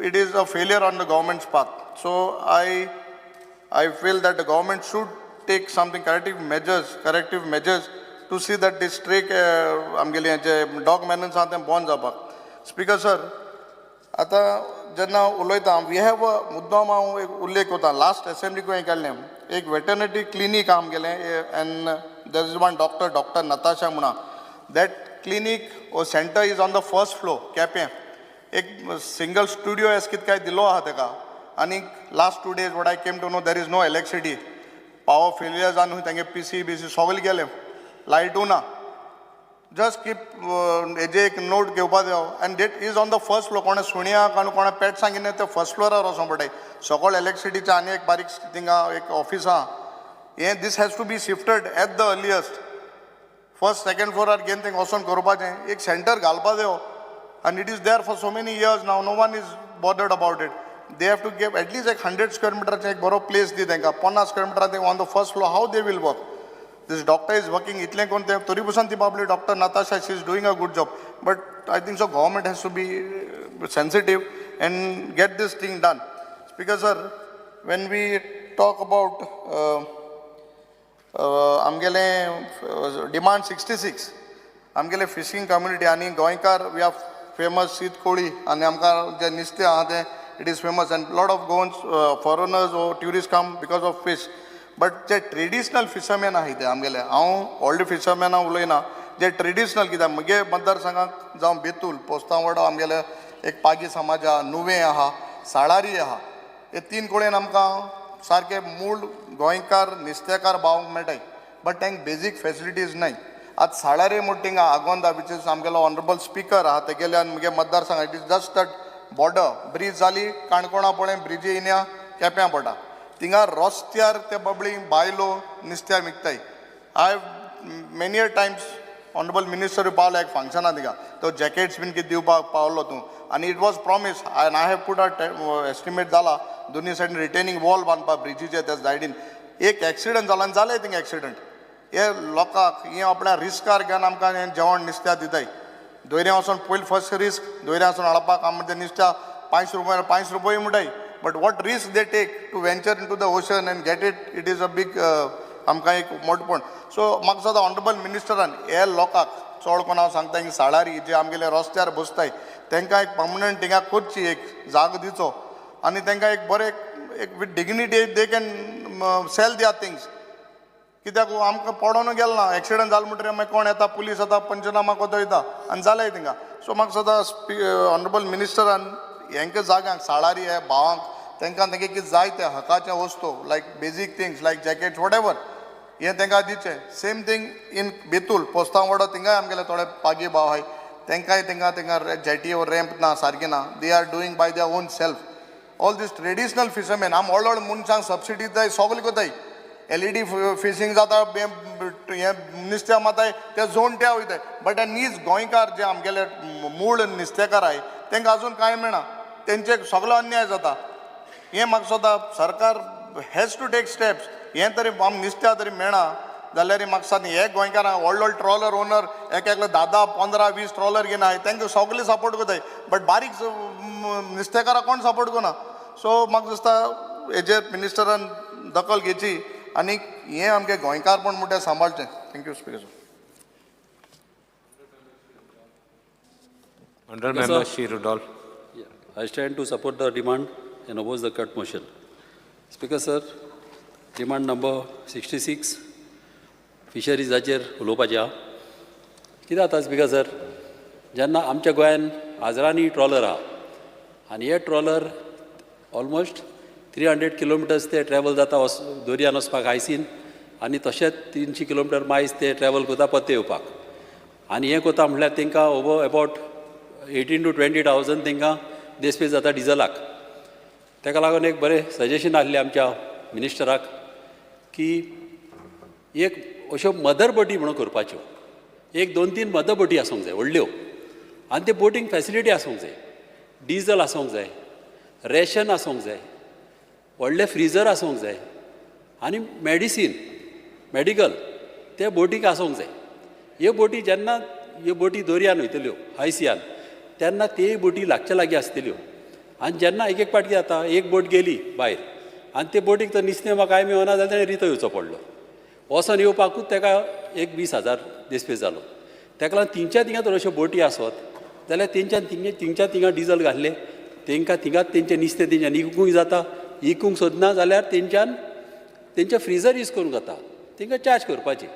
It is a failure on the government's part. So I feel that the government should take something corrective measures to see that this stray आमगेले जे dog मेनन्स आहा तें बंद जावपाक. Speaker sir, आतां जेन्ना उलयता, we have अ मुद्दम हांव एक उल्लेख करता, लास्ट एसेंब्लीक हांवें काडलें, एक वेटरनरी क्लिनीक आहा आमगेलें, and there is one doctor, Doctor Natasha म्हणा. That clinic or center is on the first floor, Quepem. एक सिंगल स्टुडियो एस कितें काय दिलो आहा तेका. आनी last 2 days, what I came to know, there is no electricity, power failure जावन तेंगे पीसी बीसी सगळें गेलें, लायटू ना. जस्ट कीप हेजे एक नोट घेवपा जायो. And that is on the first floor. कोणा सुण्याक आनी कोणा पेट्सांक कितें ते फर्स्ट फ्लोरार वचों पडटा. सगळो इलेक्ट्रिसिटीचें आनी एक बारीक थिंगा एक ऑफीस आहा हें. This has to be shifted at the earliest. First second फ्लोरार घेवन थिंग वचोन करपाचें, एक सेंटर घालपा जायो. आनी it is there for so many years now, no one is bothered about it. They have to give at least एक 100 square मिटराचें एक बरो प्लेस दी तांकां. 50 square मिटरां on the first floor how they will work. This doctor is working इतलें करून ते तरी पसून ती Babli doctor Natasha, she is doing a good job, but I think so government has to be sensitive and get this thing done. Speaker sir, when we talk about आमगेले demand 66, आमगेले fishing community आनी गोंयकार we are famous शीत कोळी आनी आमकां जें नुस्तें आहा तें it is famous and lot of Goans foreigners or tourist come because of fish. But J traditional fisherman आहाय ते आमगेले, हांव व्हडले फिशरमॅना उलयना, जे ट्रेडिशनल कित्याक म्हगे मतदारसंघाक जावं बेतूल पोस्तांवाडो आमगेले एक पागी समाज आहा, नुवें आहा, साळारी आहा, हे 3 कडेन आमकां सारके मूळ गोंयकार नुस्तेकार भावंक मेळटाय, बट तांकां बेजीक फेसिलिटीज नाय. आतां साळारी म्हूण थिंगा आगोंदा which is आमगेलो ऑनरेबल स्पिकर आहा तेगेले आनी म्हगे मतदारसंघ, it is just that border bridge जाली काणकोणा पळय ब्रिजी येयन्या केप्यां पडटा, थिंगा रस्त्यार ते बबळी बायलो नुस्त्या विकताय. I many a times honourable minister पावलो एक फंक्शना थिंगा, तो जॅकेट्स बीन कितें दिवपाक पावलो तूं आनी it was promise and I have put a estimate जाला दोनी सायडीन रिटेनिंग वॉल बांदपाक ब्रिजीचे त्या सायडीन. एक एक्सिडंट जालो आनी जालें थिंगा एक्सिडंट. हे लोकांक हे आपल्या रिस्कार घेवन आमकां हें जेवण नुस्त्या दिताय. दोऱ्यां वचोन पयलीं फर्स्ट रिस्क दोऱ्यां वचोन हाडपाक आमकां तें नुस्त्या 5 रुपया 5 रुपया म्हणटाय, but what risk they take to venture into the ocean and get it, it is a big आमकां एक मोठपण. सो म्हाका दिसता ऑनरेबल मिनिस्टरान हे लोकांक चड कोण हांव सांगता हिंगा साळारी जे आमगेले रस्त्यार बसताय तांकां एक पर्मनंट हिंगा करची एक जागो दिवचो आनी तांकां एक बरें एक with dignity they can sell their things. कित्याक आमकां पडोन गेल ना, एक्सिडंट जालो म्हणटकीर मागीर कोण येता, पुलीस येता, पंचनामा कोतो वयता आनी जालें थिंगा. सो म्हाका दिसता ऑनरेबल मिनिस्टरान हेंकां जाग्यांक साळारी हे भावांक तांकां तेंगे कितें जाय तें हकाचें वस्तू like basic things like jackets whatever हें तांकां दिवचें. सेम थींग इन बेतूल पोस्तांवाडो थिंगाय आमगेले थोडे पागी भाव आहाय तांकांय थिंगा थिंगा जेटी वो रॅम्प ना सारकें ना, they are doing by their own self. All these traditional fishermen आम व्हड व्हड मनशांक सबसिडी दिताय सगलें करताय, LED fishing जाता हें नुस्त्या माताय ते जोणट्या वयताय, बट नीज गोंयकार जे आमगेले मूळ नुस्तेकार आहाय तांकां अजून कांय मेळना, तेंचे सगलो अन्याय जाता. हें म्हाका दिसता सरकार हॅज टू टेक स्टेप्स. हें तरी आम नुस्त्या तरी मेळना जाल्यार म्हाका दिसता हे गोंयकारांक व्हड व्हड ट्रॉलर ओनर एक एकलो 10, 15, 20 ट्रॉलर घेवन आहाय तांकां सगळे सपोर्ट करताय, बट बारीक नुस्तेकारांक कोण सपोर्ट करना. सो म्हाका दिसता हेजेर मिनिस्टरान दखल घेवची आनी हें आमचें गोंयकारपण म्हणटा तें सांबाळचें. Thank you speaker sir. Honourable member Shri Rudolph. I stand to support the demand and oppose the cut motion. Speaker sir, demand number 66 फिशरीजाचेर उलोवपाचें आहा. कितें जाता स्पीकर सर, जेन्ना आमच्या गोंयान हजारांनी ट्रॉलर आहा आनी हे ट्रॉलर ऑलमोस्ट 300 किलोमिटर्स ते ट्रॅवल जाता दर्यान वचपाक आयसीन आनी तशेंच 300 किलोमिटर मायज ते ट्रॅवल करता परते येवपाक. आनी हें करता म्हणल्यार तांकां ओवर अबावट 18,000 to 20,000 तांकां देसपेज जाता डिजलाक. ताका लागून एक बरें सजेशन आहलें आमच्या मिनिस्टराक की एक अश्यो मदर बोटी म्हणून करपाच्यो, एक 2-3 मदर बोटी आसूंक जाय व्हडल्यो आनी ते बोटींग फेसिलिटी आसूंक जाय, डिजल आसूंक जाय, रेशन आसूंक जाय, व्हडले फ्रिजर आसूंक जाय आनी मेडिसीन मेडिकल ते बोटीक आसूंक जाय. ह्यो बोटी जेन्ना ह्यो बोटी दर्यान वयतल्यो आयसियान तेन्ना तेय बोटी लागच्या लागीं आसतल्यो आनी जेन्ना एक एक पाटी जाता एक बोट गेली भायर आनी ते बोटीक तर निसतें वा कांय मेळना जाल्यार तेणें रितो येवचो पडलो, वचोन येवपाकूच तेका एक 20,000 देसपेज जालो. तेका लागून तिंच्या थिंगा तर अश्यो बोटी आसत जाल्यार तेंच्यान थिंगच्या थिंगा डिजल घातलें तेंकां थिंगाच तेंचें निसतें तेंच्यान इकूंक जाता, इकूंक सोदना जाल्यार तेंच्यान तेंचे फ्रिजर यूज करूंक जाता, तेंकां चार्ज करपाचें.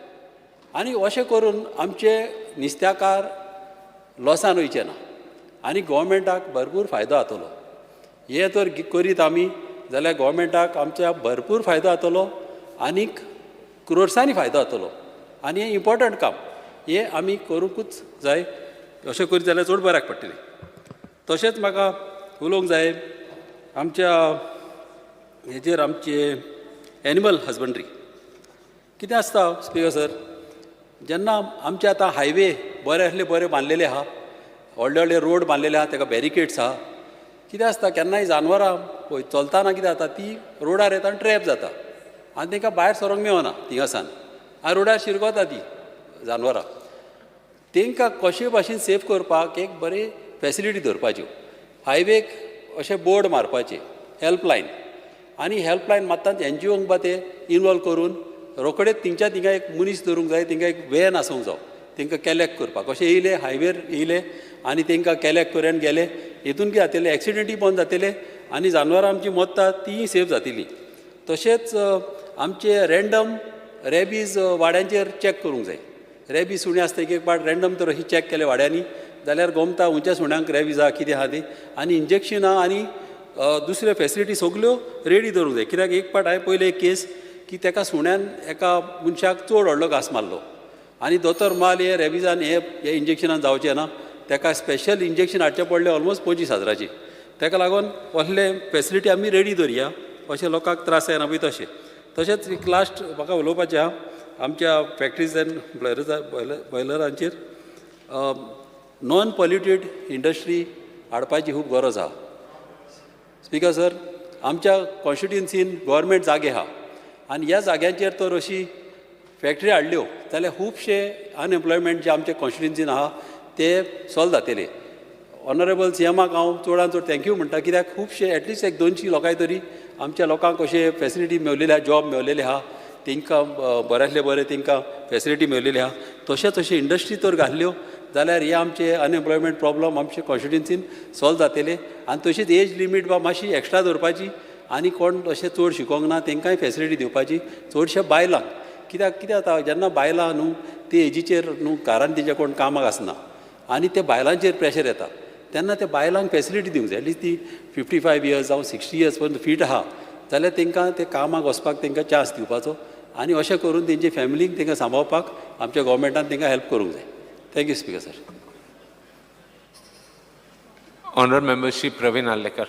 आनी अशें करून आमचे नुस्त्याकार लॉसान वयचे ना आनी गोवोरमेंटाक भरपूर फायदो जातलो. हें तर करीत आमी जाल्यार गोवोरमेंटाक आमच्या भरपूर फायदो जातलो आनीक क्रोर्सांनी फायदो जातलो आनी हें इम्पोर्टंट काम हें आमी करूंकूच जाय. अशें करीत जाल्यार चड बऱ्याक पडटलें. तशेंच म्हाका उलोवंक जाय आमच्या हेजेर आमचे एनिमल हजबंड्री. कितें आसता स्पीकर सर, जेन्ना आमचे आतां हायवे बरे आसले बरे बांदलेले आहा, व्हडले व्हडले रोड बांदलेले आहा, ताका बॅरिकेड्स आहा, कितें आसता केन्नाय जानवरां पळय चलतना कितें जाता ती रोडार येता आनी ट्रॅप जाता आनी तांकां भायर सरोंक मेळना थिंगासान आनी रोडार शिरगोता ती जानवरां. तांकां कशे भाशेन सेफ करपाक एक बरी फॅसिलिटी दवरपाच्यो, हायवेक अशे बोर्ड मारपाचे हेल्पलायन, आनी हेल्पलायन मारता एनजीओंक बा ते इनवॉल्व करून रोखडेच थिंगच्या थिंगा एक मनीस दवरूंक जाय, तांकां एक व्हॅन आसूंक जाय तांकां कलेक्ट करपाक. अशें येयले हायवेर येयले आनी तांकां कलेक्ट करून गेले, हितून कितें जातलें एक्सिडंटूय बंद जातले आनी जानवरां आमची मरता तीय सेफ जातली. तशेंच आमचे रँडम रेबीज वाड्यांचेर चॅक करूंक जाय. रेबीज सुणें आसता एक एक पाट रँडम तर अशी चॅक केले वाड्यांनी जाल्यार गोमता खंयच्या सुण्यांक रेबीज आहा कितें आहा ती, आनी इंजेक्शनां आनी दुसऱ्यो फॅसिलिटी सगल्यो रेडी दवरूंक जाय. कित्याक एक पाट हांवें पयलें एक केस की ताका सुण्यान एका मनशाक चड व्हडलो घांस मारलो आनी दोतोर माल हे रेबिजान हे इंजेक्शनान जावचें ना, ताका स्पेशल इंजेक्शन हाडचें पडलें ऑलमोस्ट 25,000. ताका लागून असले फॅसिलिटी आमी रेडी दवरया अशें लोकांक त्रास जायना पळय तशें. तशेंच एक लास्ट म्हाका उलोवपाचें आहा आमच्या फॅक्ट्रीज एन्ड बॉयलरांचेर नॉन पॉल्युटेड इंडस्ट्री हाडपाची खूब गरज आहा. स्पीकर सर, आमच्या कॉन्स्टिट्युएन्सीन गव्हर्मेंट जागे आहा आनी ह्या जाग्यांचेर तर अशी फॅक्ट्री हाडल्यो जाल्यार खुबशे अनएम्प्लॉयमेंट जे आमच्या कॉन्स्टिट्युएन्सीन आहा ते सॉल्व जातले. ऑनरेबल सीएमाक हांव चडान चड thank you म्हणटा, कित्याक खुबशे एटलिस्ट एक 200 लोकांक तरी आमच्या लोकांक अशे फॅसिलिटी मेवलेली आहा, जॉब मेवलेले आहा, तांकां बऱ्यांतले बरें तांकां फॅसिलिटी मेवलेली आहा. तशेंच अशे इंडस्ट्री तर घातल्यो जाल्यार हे आमचे अनएम्प्लॉयमेंट प्रॉब्लम आमचे कॉन्स्टिट्युएन्सीन सॉल्व जातले. आनी तशीच एज लिमीट बा मातशी एक्स्ट्रा दवरपाची आनी कोण अशें चड शिकोंक ना तांकांय फॅसिलिटी दिवपाची, चडशे बायलांक. कित्याक कितें जाता जेन्ना बायलां न्हू ती एजीचेर न्हू घरान तेंच्या कोण कामाक आसना आनी ते बायलांचेर प्रेशर येता, तेन्ना त्या बायलांक फॅसिलिटी दिवंक जाय. एटलिस्ट ती 55 इयर्स जावं 60 इयर्स पर्यंत फीट आहा जाल्यार तांकां ते कामाक वचपाक तांकां चान्स दिवपाचो आनी अशें करून तेंचे फॅमिलीक तांकां सांबाळपाक आमच्या गव्हर्मेंटान तांकां हेल्प करूंक जाय. Thank you speaker sir. Honourable member Shri Praveen Arlekar.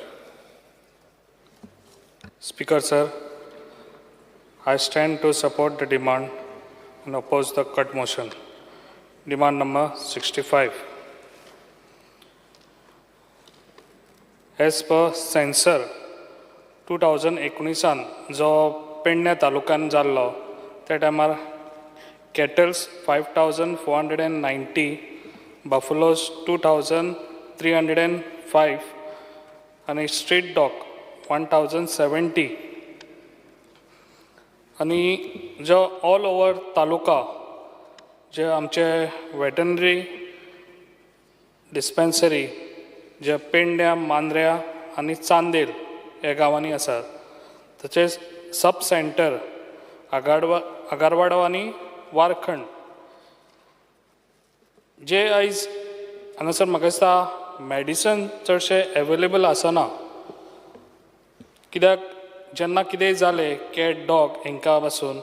Speaker sir, I stand to support the demand and oppose the cut motion. Demand number 65. As per census 2019 जो पेडण्या तालुक्यान जाल्लो त्या टायमार cattles 5,490, buffaloes 2,305 आनी स्ट्रीट डॉग 1,070. आनी जो all over taluka जे आमचे वेटनरी डिस्पेन्सरी जे पेडण्या, मांद्र्या आनी चांदेल ह्या गांवांनी आसात, तशेंच सब सेंटर आगारवाडो आनी वारखंड जे आयज हांगासर म्हाका दिसता मॅडिसन चडशें एवेलेबल आसना. कित्याक जेन्ना कितेंय जालें कॅट डॉग हांकां पासून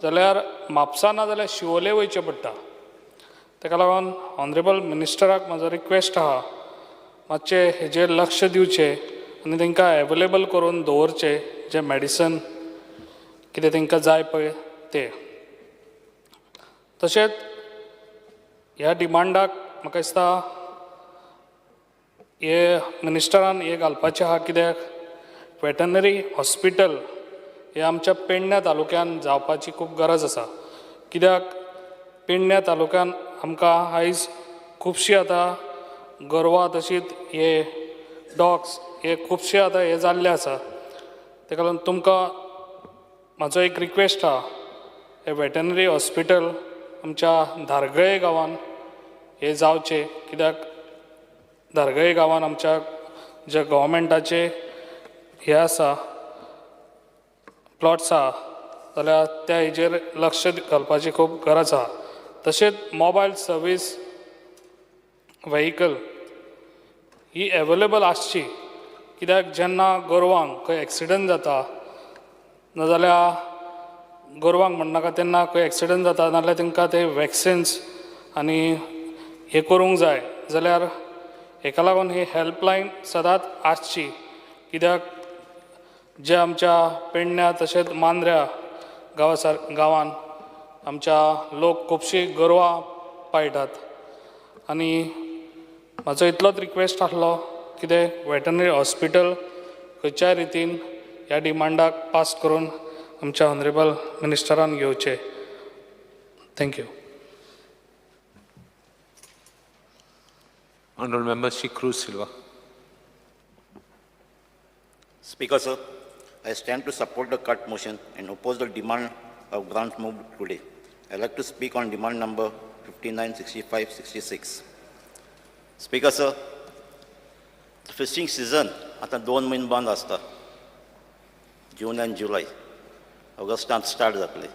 जाल्यार म्हापसा ना जाल्यार शिवोले वयचें पडटा. ताका लागून ऑनरेबल मिनिस्टराक म्हाजो रिक्वेस्ट आहा मातशें हेजेर लक्ष दिवचें आनी तांकां एवेलेबल करून दवरचें जें मॅडिसन कितें तांकां जाय पळय तें. तशेंच ह्या डिमांडाक म्हाका दिसता हे मिनिस्टरान हें घालपाचें आहा, कित्याक वेटनरी हॉस्पिटल हे आमच्या पेडण्या तालुक्यान जावपाची खूब गरज आसा. कित्याक पेडण्या तालुक्यान आमकां आयज खुबशीं आतां गोरवां तशींच हे डॉग्स हे खुबशे आतां हे जाल्ले आसा. ताका लागून तुमकां म्हाजो एक रिक्वेस्ट आहा, हे वेटनरी हॉस्पिटल आमच्या धारगळे गांवान हे जावचें, कित्याक धारगळे गांवान आमच्या जे गव्हर्मेंटाचे हे आसा प्लॉट्स आहा जाल्यार त्या हेजेर लक्ष घालपाची खूब गरज आहा. तशेंच मोबायल सर्वीस व्हेकल ही एवेलेबल आसची, कित्याक जेन्ना गोरवांक खंय एक्सिडंट जाता नाजाल्यार गोरवांक म्हणनाका तेन्ना खंय एक्सिडंट जाता नाजाल्यार तांकां ते वॅक्सिन्स आनी हें करूंक जाय जाल्यार हेका लागून ही हेल्पलायन सदांच आसची. कित्याक जे आमच्या पेडण्या तशेंच मांद्र्या गांवान आमच्या लोक खुबशीं गोरवां पाळटात आनी म्हाजो इतलोच रिक्वेस्ट आसलो कितें वेटनरी हॉस्पिटल खंयच्याय रितीन ह्या डिमांडाक पास करून आमच्या ऑनरेबल मिनिस्टरान घेवचें. Thank you. Honorable Member Shri Cruz Silva. Speaker, sir, I stand to support the cut motion and oppose the demand of grant moved today. I like to speak on demand number 59, 65, 66. Speaker, sir, the fishing season आतां 2 म्हयने बंद आसता, जून आनी जुलय. ऑगस्टांत start जातले.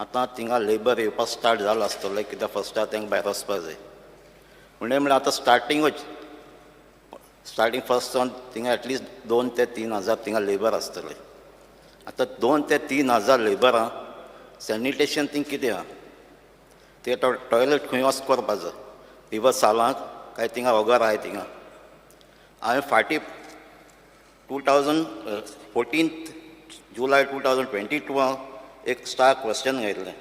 आतां थिंगा labour येवपाक स्टार्ट जालां आसतलें, कित्याक फर्स्टाक तांकां भायर वचपाक जाय. म्हणल्यार आतां स्टार्टिंगूच स्टार्टींग फर्स्ट सावन थिंगा एटलिस्ट 2 ते 3 हजार थिंगा लेबर आसतले. आतां 2 ते 3 हजार लेबरां सॅनिटेशन थिंग कितें आहा, ते टॉयलेट खंय वच करपाचो, रिवर सालांत काय थिंगा ओगर आहाय थिंगा. हांवें फाटीं 2014 जुलय 2022 एक स्टार क्वेश्चन घातलें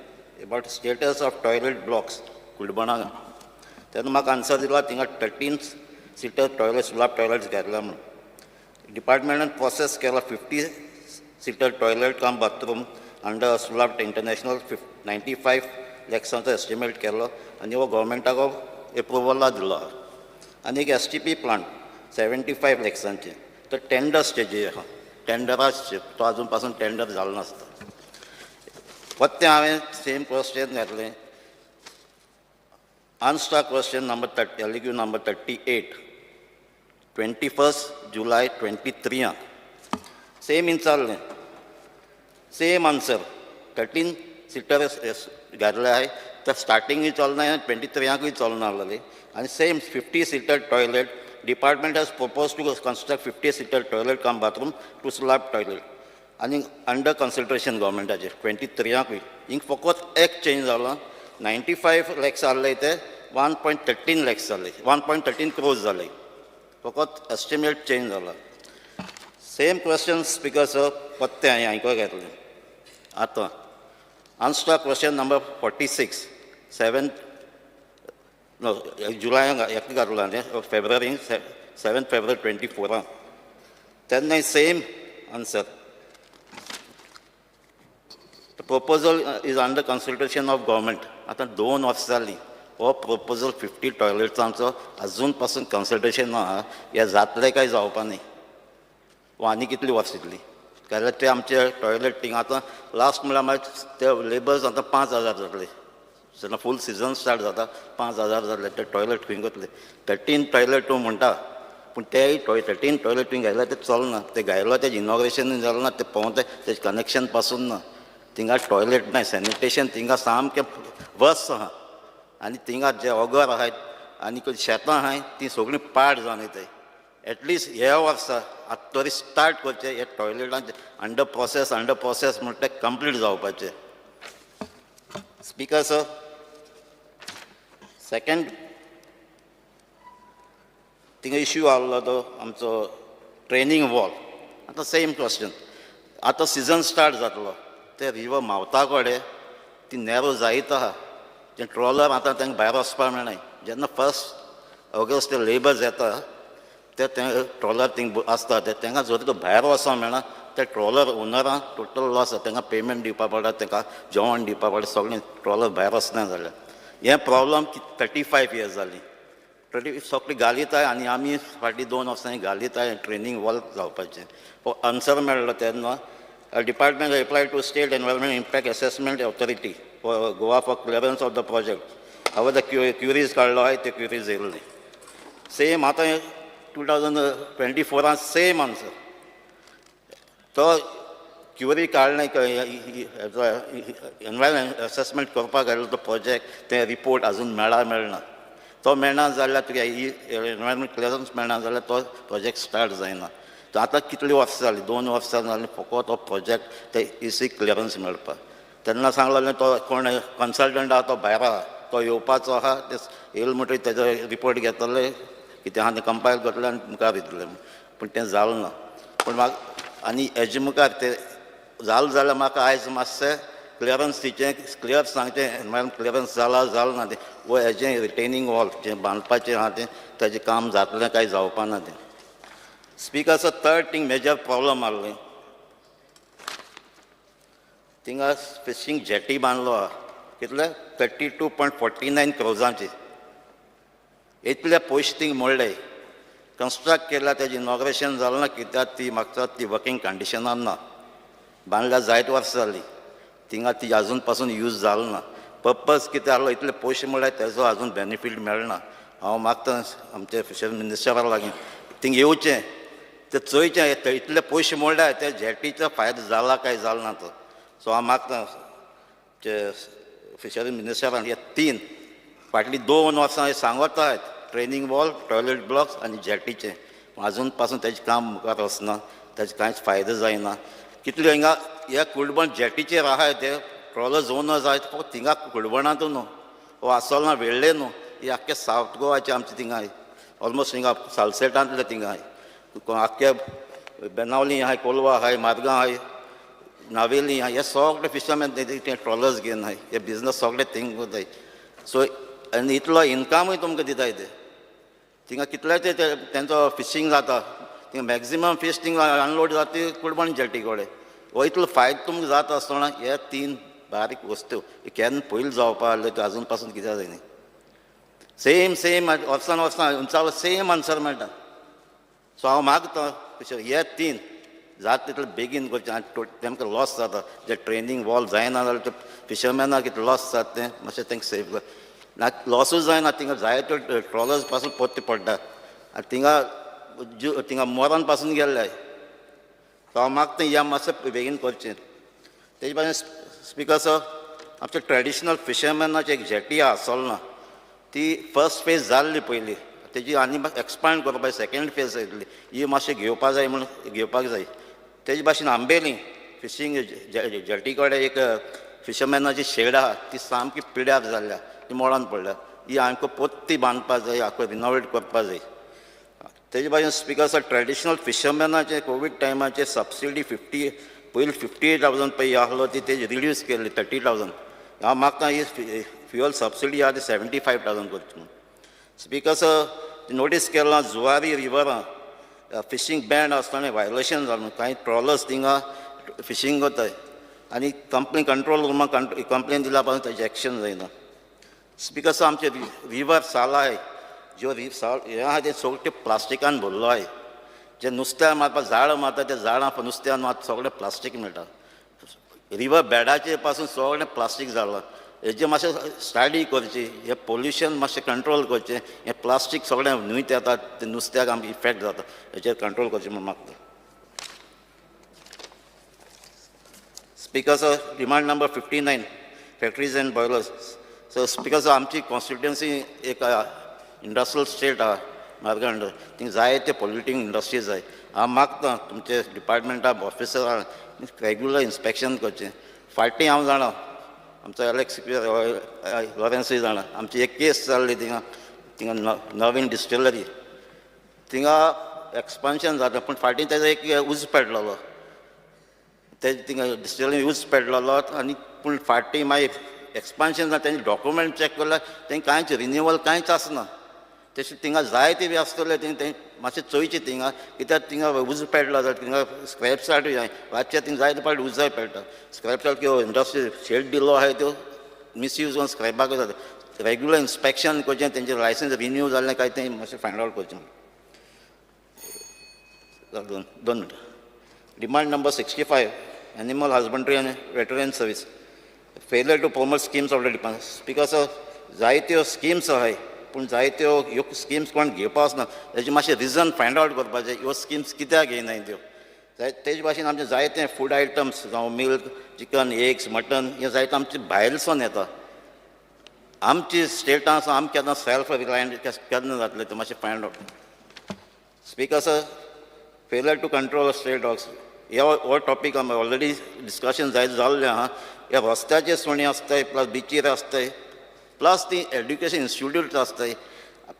about status of toilet blocks कुलबणां. तेन्ना म्हाका आन्सर दिला थिंगा 13 सिटर टॉयलेट सुलाब टॉयलेट्स घातला म्हणून. डिपार्टमेंटान प्रोसेस केला 50 seater toilet cum bathroom under Sulabh international 95 लॅक्सांचो estimate केलो आनी हो गोवोरमेंटाक एप्रुवला दिलो. आनी एक STP plant 75 लॅक्सांचें, तो टेंडर स्टेजीर आहा, टेंडरा तो आजून पासून टेंडर जालो नासता. परतें हांवें सेम क्वेश्चन घातलें, unstarred question number 30, LQ number 38, 21 July 23 same विचारलें, सेम आन्सर. 13 सिटर घातले आहाय, तर स्टार्टिंगूय चलना, 23आंकूय चलना आहलेली. आनी same 50 seater toilet, department has propose to construct 50 seater toilet cum bathroom to slab toilet आनी अंडर कन्सिडरेशन गोवोरमेंटाचेर 23आंकूय. हिंग फकत एक चेंज जाला, 95 लॅक्स आहले ते 1.13 लॅक्स जाले, 1.13 क्रोर्स जाले, फकत एस्टिमेट चेंज जाला. सेम क्वेश्चन स्पीकर सर पत्ते हांवें आयको घेतलें. आतां unstarred question number 46 7 जुलयांक एक घातलो हांवें, फेब्रुवारीन 7 फेब्रुवारी 24 तेन्नाय same answer. The proposal is under consideration of government. आतां 2 वर्सां जालीं हो प्रपोजल 50 टॉयलेट्सांचो आजून पासून कन्सिडरेशन ना. हें जातलें काय जावपा न्ही, वो आनी कितलीं वर्सां येतलीं? जाल्यार ते आमचे टॉयलेट थिंगा आतां लास्ट म्हणल्यार मागीर ते लेबर्स आतां 5,000 जातले, जेन्ना फूल सिजन स्टार्ट जाता 5,000 जातले. ते टॉयलेट खंय वतले? 13 टॉयलेट तूं म्हणटा, पूण तेय 13 टॉयलेट तुवें घायल्यार तें चलना. तें घायलो तेजें इनॉग्रेशन जालें ना, तें पोवते तेजें कनेक्शन पासून ना. थिंगा टॉयलेट ना, सॅनिटेशन थिंगा सामकें वर्स आहा. आनी थिंगा जे ओगर आहाय आनी शेतां आहाय तीं सगळीं पाड जावन वयताय. एटलिस्ट ह्या वर्सा आतां तरी स्टार्ट करचें हे टॉयलेटांचें अंडर प्रोसेस अंडर प्रोसेस म्हणटा तें कंप्लीट जावपाचें. स्पीकर सर, सेकेंड थिंगा इश्यू आहलो तो आमचो ट्रेनींग वॉल. आतां सेम क्वेश्चन, आतां सिजन स्टार्ट जातलो, ते रिवर मावता कडेन ती नॅरो जायत आहा, ते ट्रॉलर आतां तांकां भायर वचपाक मेळनाय. जेन्ना 1 ऑगस्ट ते लेबर्स येता ते ट्रॉलर थिंग आसता, ते तांकां जर तुका भायर वचोंक मेळना, ते ट्रॉलर ओनरां टोटल लॉस आसा. तांकां पेमेंट दिवपा पडटा, तांकां जेवण दिवपा पडटा, सगळें ट्रॉलर भायर वचना जाल्यार. हें प्रॉब्लम 35 इयर्स जालीं, 30 सगळीं घालीताय आनी आमी फाटलीं 2 वर्सां घालीताय ट्रेनींग वॉल जावपाचें. आन्सर मेळ्ळो तेन्ना department apply to state environment impact assessment authority for Goa for clearance of the project. हांवें the queries काडलो आहाय, ते क्युरीज येयल्ले सेम. आतां 2024 सेम आन्सर. तो क्युरी काडलें, एनवायरमेंट एसेसमेंट करपाक घातलो तो प्रोजेक्ट, ते रिपोर्ट अजून मेळना. तो मेळना जाल्यार तुगे एनवायरमेंट क्लियरन्स मेळना जाल्यार तो प्रोजेक्ट स्टार्ट जायना. तो आतां कितलीं वर्सां जालीं, 2 वर्सां जालीं फकत हो प्रोजेक्ट ते इसी क्लियरन्स मेळपाक. तेन्ना सांगलेलें तो कोण कन्सल्टंट आहा तो भायर आहा, तो येवपाचो आहा, ते येयले म्हणटकीर तेजो रिपोर्ट घेतले कितें आहा तें कंपायल करतले आनी मुखार येतले, पूण तें जालें ना. पूण म्हाका आनी हेजे मुखार तें जालें जाल्यार म्हाका आयज मातशें क्लियरन्स दिवचें, क्लियर सांगचें एनवायरमेंट क्लियरन्स जाला जालें ना तें, वो हेजें रिटेनिंग वॉल जें बांदपाचें आहा तें तेजें काम जातलें काय जावपा ना तें. Speaker sir, third thing major problem आहलें थिंगा फिशींग जेटी बांदलो आहा कितले 32.49 क्रोजांची इतले पयशे थिंग मोडले कन्स्ट्रक्ट केल्या तेजें इनॉग्रेशन जालें ना कित्याक ती म्हाका ती वर्किंग कंडिशनान ना बांदल्या जायत वर्सां जालीं थिंगा ती आजून पासून यूज जालो ना पर्पज कितें आहलो इतले पयशे म्हणल्यार तेजो आजून बेनिफीट मेळना. हांव मागता आमच्या फिशरी मिनिस्टरा लागीं थिंग येवचें ते चोयचें इतले पयशे मोडल्या त्या जेटीचो फायदो जाला काय जाला ना तो. सो हांव मागता फिशरी मिनिस्टरान हे तीन फाटलीं 2 वर्सां हे सांगत ट्रेनींग वॉल, टॉयलेट ब्लॉक्स आनी जेटीचें आजून पासून तेजें काम मुखार वचना, तेजे कांयच फायदो जायना. कितले हिंगा ह्या कुडबण जेटीचेर आहाय ते ट्रॉलर्स ओनर्स आहाय फक्त थिंगा कुडबणांतू न्हू वो आसोल ना वेळ्ळे न्हू हे आख्खे सावथ गोवाचे आमचे थिंगा ऑलमोस्ट हिंगा सालसेटांतले थिंगा आख्खे बेनावली आहाय, कोलवा आहाय, मार्गां आहाय, नावेली आहाय, हे सगळे फिशरमॅन ते ट्रॉलर्स घेवन आहाय, हे बिजनस सगळे थिंग कोताय. सो आनी इतलो इनकमूय तुमकां दिताय ते थिंगा कितले ते तेंचो फिशींग जाता थिंगा मॅक्सिमम फीश थिंगा अनलोड जाता ती कुडबण जेटी कडेन. हो इतलो फायदो तुमकां जाता आसतना हे 3 बारीक वस्तू केन्ना पयलीं जावपा आहल्यो त्यो आजून पासून कित्याक जायना. सेम सेम वर्सान वर्सां उंचावलो सेम आन्सर मेळटा. सो हांव मागता हे 3 जाता तितले बेगीन करचें आनी तेमकां लॉस जाता जे ट्रेनींग वॉल जायना जाल्यार ते फिशरमॅनाक कितें लॉस जाता तें मातशें तांकां सेव कर ना लॉसूच जायना. थिंगा जायते ट्रॉलर्स पासून परते पडटा आनी थिंगा थिंगा मोरान पासून गेल्ले. सो हांव मागता ह्या मातशें बेगीन करचें. तेजे भाशेन स्पिकर सर आमचे ट्रेडिशनल फिशरमॅनाची एक जेटी आहा आसोल ना ती फर्स्ट फेज जाल्ली पयलीं तेजी आनी एक्सपांड करपाक सेकेंड फेज येतली ही मातशें घेवपा जाय म्हणून घेवपाक जाय. तेजे भाशेन आंबेली फिशींग जेटी कडेन एक फिशरमॅनाची शेड आहा ती सामकी पिड्यार जाल्ल्या ती मोडान पडल्या ही आमकां पोत्ती बांदपा जाय आमकां रिनोवेट करपा जाय. तेजे भाशेन स्पिकर सर ट्रेडिशनल फिशरमॅनाचे कोवीड टायमाचे सबसिडी 50 पयलीं 58,000 पळय आहलो ती तेजी रिड्यूस केल्ली 30,000. हांव मागता ही फ्युअल सबसिडी आहा ती 75,000 करची म्हणून. स्पिकर सर नोटीस केलां जुवारी रिवरां फिशींग बँड आसतना वायलेशन जालें कांय ट्रॉलर्स थिंगा फिशींग कोताय आनी कंप्लेन कंट्रोल रुमाक कंप्लेन दिल्या पासून तेजें एक्शन जायना. स्पिकर सर आमचे रिवर साला आहाय ज्यो साल हें आहा तें सगळें प्लास्टिकान भरलो आहाय जे नुस्त्या मारपाक झाडां मारता त्या झाडां नुस्त्यान मात सगळें प्लास्टीक मेळटा. रिवर बेडाचे पासून सगळें प्लास्टीक जालां. हेजें मातशें स्टडी करची हें पोल्युशन मातशें कंट्रोल करचें हें प्लास्टीक सगळें न्हंयत येता तें नुस्त्याक आमकां इफेक्ट जाता हेचेर कंट्रोल करचें म्हूण मागता. Speaker sir demand number 59 factories and boilers. So speaker sir आमची कॉन्स्टिट्युएन्सी एक इंडस्ट्रियल स्टेट आहा मार्गंड थिंग जायते पोल्युटींग इंडस्ट्रीज आहाय. हांव मागता तुमचे डिपार्टमेंटा ऑफिसरां रेगुलर इन्स्पेक्शन करचें. फाटीं हांव जाणा आमचो एलेक्स लॉरेन्सूय जाणा आमची एक केस जाल्ली थिंगा थिंगा नवीन डिस्टिलरी थिंगा एक्सपान्शन जाता पूण फाटीं तेजो एक उजो पेटलेलो ते थिंगा डिस्टिलरी उजो पेटलेलो आनी पूण फाटीं मागीर एक्सपान्शन जाता तेंचे डॉक्युमेंट चॅक केल्यार तेंकां कांयच रिन्युअल कांयच आसना. तशें थिंगा जायते बी आसतले तें मातशें चोयचें थिंगा कित्याक थिंगा उजो पेटलो जाल्यार थिंगा स्क्रॅप यार्डूय आहाय रातचे थिंगा जायते फावटी उजोय पेट्टा. स्क्रॅप यार्ड किंवा इंडस्ट्री शेड दिल्लो आहाय त्यो मिसयूज जावन स्क्रॅपाक जाता. रेगुलर इन्स्पेक्शन करचें तेंचें लायसन्स रिन्यू जाल्लें काय तें मातशें फायंड आवट करचें. 2 मिनटां. Demand number 65 animal husbandry आनी veterinary service failure to promote schemes of the department. Speaker sir जायत्यो स्किम्स आहाय पूण जायत्यो ह्यो स्किम्स कोण घेवपा वचना तेजें मातशें रिजन फायंड आवट करपाचें ह्यो स्किम्स कित्याक घेयनाय त्यो. तेजे भाशेन आमचें जायते फूड आयटम्स जावं मिल्क चिकन एग्स मटन हें जायते आमचें भायरसून येता. आमची स्टेटां आसा आमी केन्ना सेल्फ रिलायंट केन्ना जातलें तें मातशें find out. Speaker sir failure to control stray dogs हे हो टॉपीक आमी ऑलरेडी डिस्कशन जायत जाल्लें आहा. हे रस्त्याचे सुणी आसताय प्लस बिचीर आसताय प्लस ती एड्युकेशन इन्स्टिट्यूट आसताय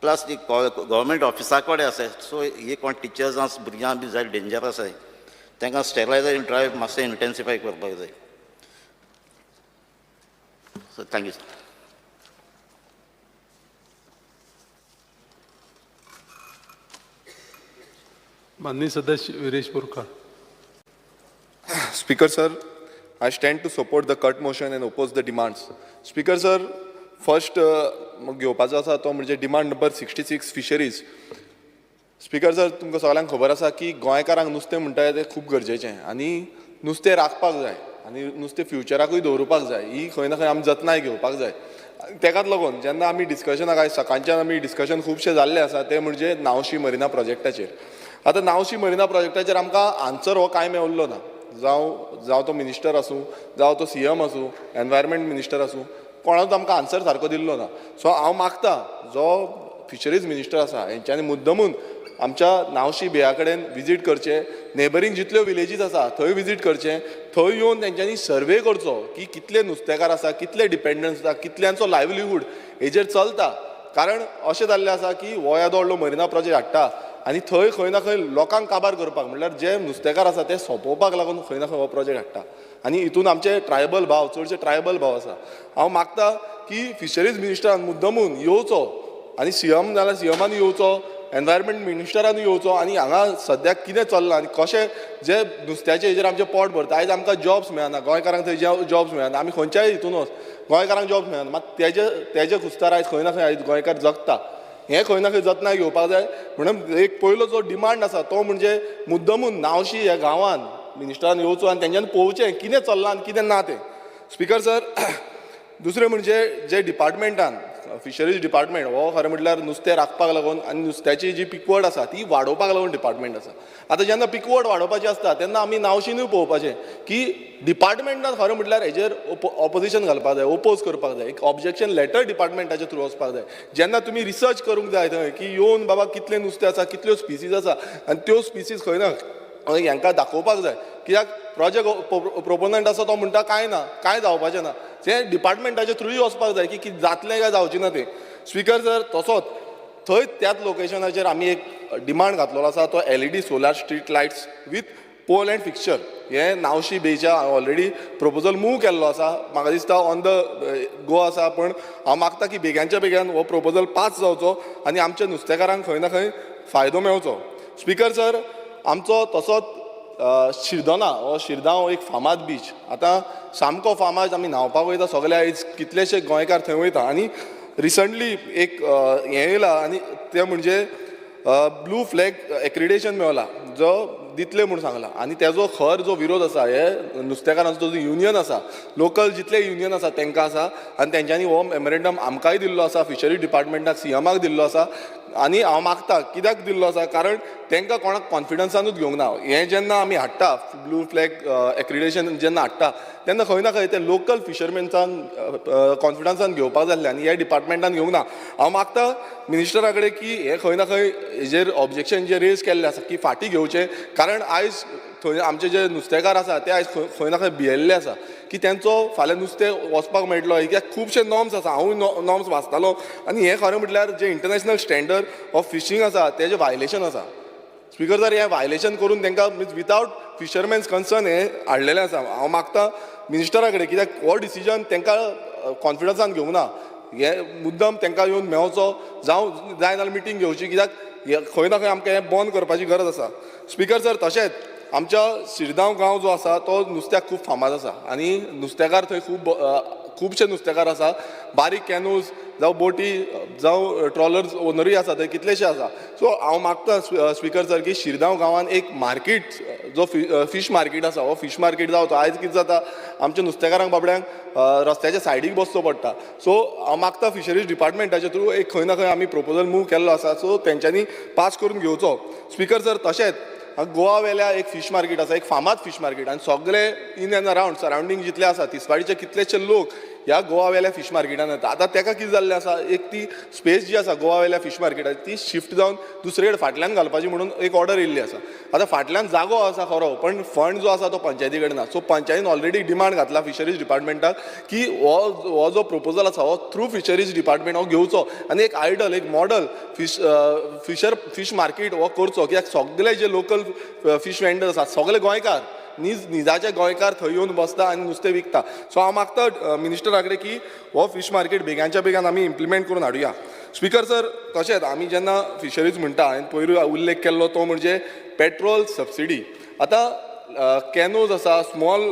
प्लस ती गव्हर्मेंट ऑफिसा कडेन आसाय. सो ही कोण टिचर्सां भुरग्यांक बी जाय डेंजर आसाय तांकां स्टेरिलायजेशन ड्रायव्ह मातशें इंटेन्सिफाय करपाक जाय. So thank you sir. माननीय सदस्य Viresh Borkar. Speaker sir, I stand to support the cut motion and oppose the demands. Speaker sir, first घेवपाचो आसा तो म्हणजे demand number 66 fisheries. Speaker sir, तुमकां सगळ्यांक खबर आसा की गोंयकारांक नुस्तें म्हणटा तें खूब गरजेचें आनी नुस्तें राखपाक जाय आनी नुस्तें फ्युचराकूय दवरुपाक जाय. ही खंय ना खंय आमी जतनाय घेवपाक जाय. तेकाच लागून जेन्ना आमी डिस्कशनाक आयज सकाळच्यान आमी डिस्कशन खुबशें जाल्लें आसा तें म्हणजे नावशी मरिना प्रोजेक्टाचेर. आतां नावशी मरिना प्रोजेक्टाचेर आमकां आन्सर हो कांय मेळिल्लो ना. जावं तो मिनिस्टर आसूं, जावं तो सीएम आसूं, एनवायरमेंट मिनिस्टर आसूं, कोणाचो आमकां आन्सर सारको दिल्लो ना. सो हांव मागता जो फिशरीज मिनिस्टर आसा हेंच्यांनी मुद्दमून आमच्या नावशी बेया कडेन विजीट करचें, नेबरींग जितल्यो विलेजीस आसा थंय विजीट करचें, थंय येवन तेंच्यांनी सर्वे करचो की कितले नुस्तेकार आसा, कितले डिपेंडन्स आसा, कितल्यांचो लायवलीहूड हेजेर चलता. कारण अशें जाल्लें आसा की हो येदो व्हडलो मरिना प्रोजेक्ट हाडटा आनी थंय खंय ना खंय लोकांक काबार करपाक, म्हणल्यार जे नुस्तेकार आसा ते सोंपोवपाक लागून खंय ना खंय हो प्रोजेक्ट हाडटा आनी हितून आमचे ट्रायबल भाव, चडशे ट्रायबल भाव आसा. हांव मागता की फिशरीज मिनिस्टरान मुद्दमून येवचो आनी सीएम जाल्यार सीएमान येवचो, एनवायरमेंट मिनिस्टरान येवचो आनी हांगा सद्याक कितें चल्लां आनी कशें जे नुस्त्याचे हेजेर आमचें पोट भरता. आयज आमकां जॉब्स मेळना, गोंयकारांक थंय जॉब्स मेळना, आमी खंयच्याय हितून वच गोंयकारांक जॉब्स मेळना, मात तेजे खुस्तार आयज खंय ना खंय आयज गोंयकार जगता. हें खंय ना खंय जतनाय घेवपाक जाय. म्हणून एक पयलो जो डिमांड आसा तो म्हणजे मुद्दमून नावशी ह्या गांवान मिनिस्टरान येवचो आनी तेंच्यांनी पळोवचें कितें चल्लां आनी कितें ना तें. स्पिकर सर, दुसरें म्हणजे जे डिपार्टमेंटान फिशरीज डिपार्टमेंट हो खरें म्हटल्यार नुस्तें राखपाक लागून आनी नुस्त्याची जी पिकवड आसा ती वाडोवपाक लागून डिपार्टमेंट आसा. आतां जेन्ना पिकवड वाडोवपाची आसता तेन्ना आमी नावशीनूय पळोवपाचें की डिपार्टमेंटान खरें म्हटल्यार हेजेर ऑपोजिशन घालपाक जाय, ओपोज करपाक जाय, एक ऑब्जेक्शन लेटर डिपार्टमेंटाच्या थ्रू वचपाक जाय. जेन्ना तुमी रिसर्च करूंक जाय थंय की येवन बाबा कितलें नुस्तें आसा, कितल्यो स्पिसीज आसा आनी त्यो स्पिसीज खंय ना हांकां दाखोवपाक जाय. कित्याक प्रोजेक्ट प्रोपोनंट आसा तो म्हणटा कांय ना, कांय जावपाचें ना, तें डिपार्टमेंटाच्या थ्रूय वचपाक जाय की जातलें काय जावचें ना तें. स्पिकर सर, तसोच थंय त्याच लोकेशनाचेर आमी एक डिमांड घातलेलो आसा तो LED solar street lights with pole and fixture. हें नावशी बेच्या ऑलरेडी प्रपोजल मूव केल्लो आसा, म्हाका दिसता ऑन the गो आसा, पूण हांव मागता की बेग्यांच्या बेग्यान हो प्रपोजल पास जावचो आनी आमच्या नुस्तेकारांक खंय ना खंय फायदो मेळचो. स्पिकर सर, आमचो तसोच शिरदोना हो शिरदांव एक फामाद बीच, आतां सामको फामाद, आमी न्हांवपाक वयता सगळे, आयज कितलेशे गोंयकार थंय वयता आनी रिसंटली एक हें येयला आनी तें म्हणजे ब्लू फ्लॅग एक्रिडेशन मेवला जो दितले म्हूण सांगला आनी तेजो खर जो विरोध आसा हे नुस्तेकारांचो जो युनियन आसा, लोकल जितले युनियन आसा तांकां आसा आनी तेंच्यांनी हो मेमोरेंडम आमकांय दिल्लो आसा, फिशरी डिपार्टमेंटाक सीएमाक दिल्लो आसा आनी हांव मागता कित्याक दिल्लो आसा कारण तांकां कोणाक कॉन्फिडन्सानूच घेवंक ना. हें जेन्ना आमी हाडटा ब्लू फ्लॅग एक्रिडेशन जेन्ना हाडटा तेन्ना खंय ना खंय ते लोकल फिशरमेन्सान कॉन्फिडन्सान घेवपाक जाय आनी ह्या डिपार्टमेंटान घेवंक ना. हांव मागता मिनिस्टरा कडेन की हें खंय ना खंय हेजेर ऑब्जेक्शन जे रेज केल्लें आसा की फाटीं घेवचें, कारण आयज थंय आमचे जे नुस्तेकार आसा ते आयज खंय ना खंय भियेल्ले आसा की तेंचो फाल्यां नुस्तें वचपाक मेळटलो. कित्याक खुबशे नॉर्म्स आसा, हांवूय नॉर्म्स वाचतालो आनी हें खरें म्हटल्यार जे इंटरनॅशनल स्टँडर्ड ऑफ फिशींग आसा तेजें वायलेशन आसा. स्पिकर सर, हें वायलेशन करून तांकां मिन्स विदावट फिशरमॅन्स कन्सर्न हें हाडलेलें आसा. हांव मागता मिनिस्टरा कडेन कित्याक हो डिसिजन तांकां कॉन्फिडन्सान घेवंक ना, हे मुद्दम तांकां येवन मेवचो, जावं जाय जाल्यार मिटींग घेवची, कित्याक खंय ना खंय आमकां हें बंद करपाची गरज आसा. स्पिकर सर, तशेंच आमच्या शिरदांव गांव जो आसा तो नुस्त्याक खूब फामाद आसा आनी नुस्तेकार थंय खूब खुबशे नुस्तेकार आसा, बारीक कॅनूज जावं बोटी जावं ट्रॉलर्स ओनरूय आसा थंय कितलेशे आसा. सो हांव मागता स्पिकर सर की शिरदांव गांवान एक मार्केट जो फीश मार्केट आसा हो फीश मार्केट जावचो. आयज कितें जाता आमच्या नुस्तेकारांक बाबड्यांक रस्त्याच्या सायडीक बसचो पडटा. सो हांव मागता फिशरीज डिपार्टमेंटाच्या थ्रू एक खंय ना खंय आमी प्रपोजल मूव केल्लो आसा, सो तेंच्यांनी पास करून घेवचो. स्पिकर सर, तशेंच गोवा वेल्या एक फीश मार्केट आसा, एक फामाद फीश मार्केट आनी सगळे इन एंड अरावंड सरावंडींग जितले आसा तिसवाडीचे कितलेशे लोक ह्या गोवा वेल्या फीश मार्केटान येता. आतां तेका कितें जाल्लें आसा, एक ती स्पेस जी आसा गोवा वेल्या फीश मार्केटाची ती शिफ्ट जावन दुसरे कडेन फाटल्यान घालपाची म्हणून एक ऑर्डर येयल्ली आसा. आतां फाटल्यान जागो आसा खरो, पण फंड जो आसा तो पंचायती कडेन ना. सो पंचायतीन ऑलरेडी डिमांड घातला फिशरीज डिपार्टमेंटाक की हो जो प्रपोजल आसा हो थ्रू फिशरीज डिपार्टमेंट हो घेवचो आनी एक आयडल, एक मॉडल फीश मार्केट हो करचो. कित्याक सगळे जे लोकल फीश वेंडर्स आसात सगळे गोंयकार, निजाचे गोंयकार थंय येवन बसता आनी नुस्तें विकता. सो हांव मागता मिनिस्टरा कडेन की हो फीश मार्केट बेगानच्या बेगान आमी इम्प्लिमेंट करून हाडुया. स्पीकर सर, तशेंच आमी जेन्ना फिशरीज म्हणटा, हांवें पयरूय उल्लेख केल्लो तो म्हणजे पेट्रोल सबसिडी. आतां कॅनोज आसा, स्मॉल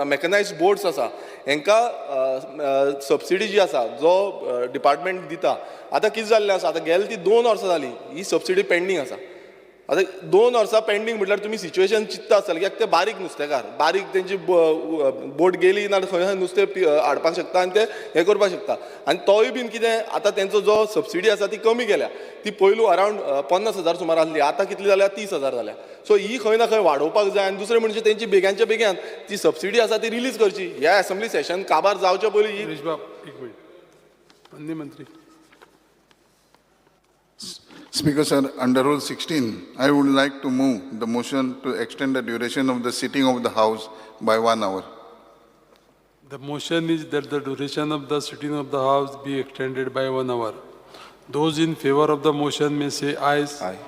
मॅकनायज बोट्स आसा, हेंकां सबसिडी जी आसा जो डिपार्टमेंट दिता, आतां कितें जाल्लें आसा, आतां गेले ती 2 वर्सां जालीं ही सबसिडी पेंडींग आसा. आतां 2 वर्सां पेंडींग म्हटल्यार तुमी सिच्युएशन चिंत्ता आसतलें कित्याक ते बारीक नुस्तेकार, बारीक तेंची बोट गेली ना खंय खंय नुस्तें हाडपाक शकता आनी ते हें करपाक शकता. आनी तोय बीन कितें आतां तेंचो जो सबसिडी आसा ती कमी केल्या, ती पयलू अरावंड 50,000 सुमार आसली, आतां कितली जाल्या 30,000 जाल्या. सो ही खंय ना खंय वाडोवपाक जाय. आनी दुसरें म्हणजे तेंची बेग्यांच्या बेग्यान ती सबसिडी आसा ती रिलीज करची. ह्या एसेंब्ली सेशन काबार जावचे पयलीं. विरेश बाब, एक मिनिट. माननीय मंत्री. Speaker sir, under Rule 16, I would like to move the motion to extend the duration of the sitting of the House by 1 hour. The motion is that the duration of the sitting of the House be extended by 1 hour. Those in favor of the motion may say ayes. Aye.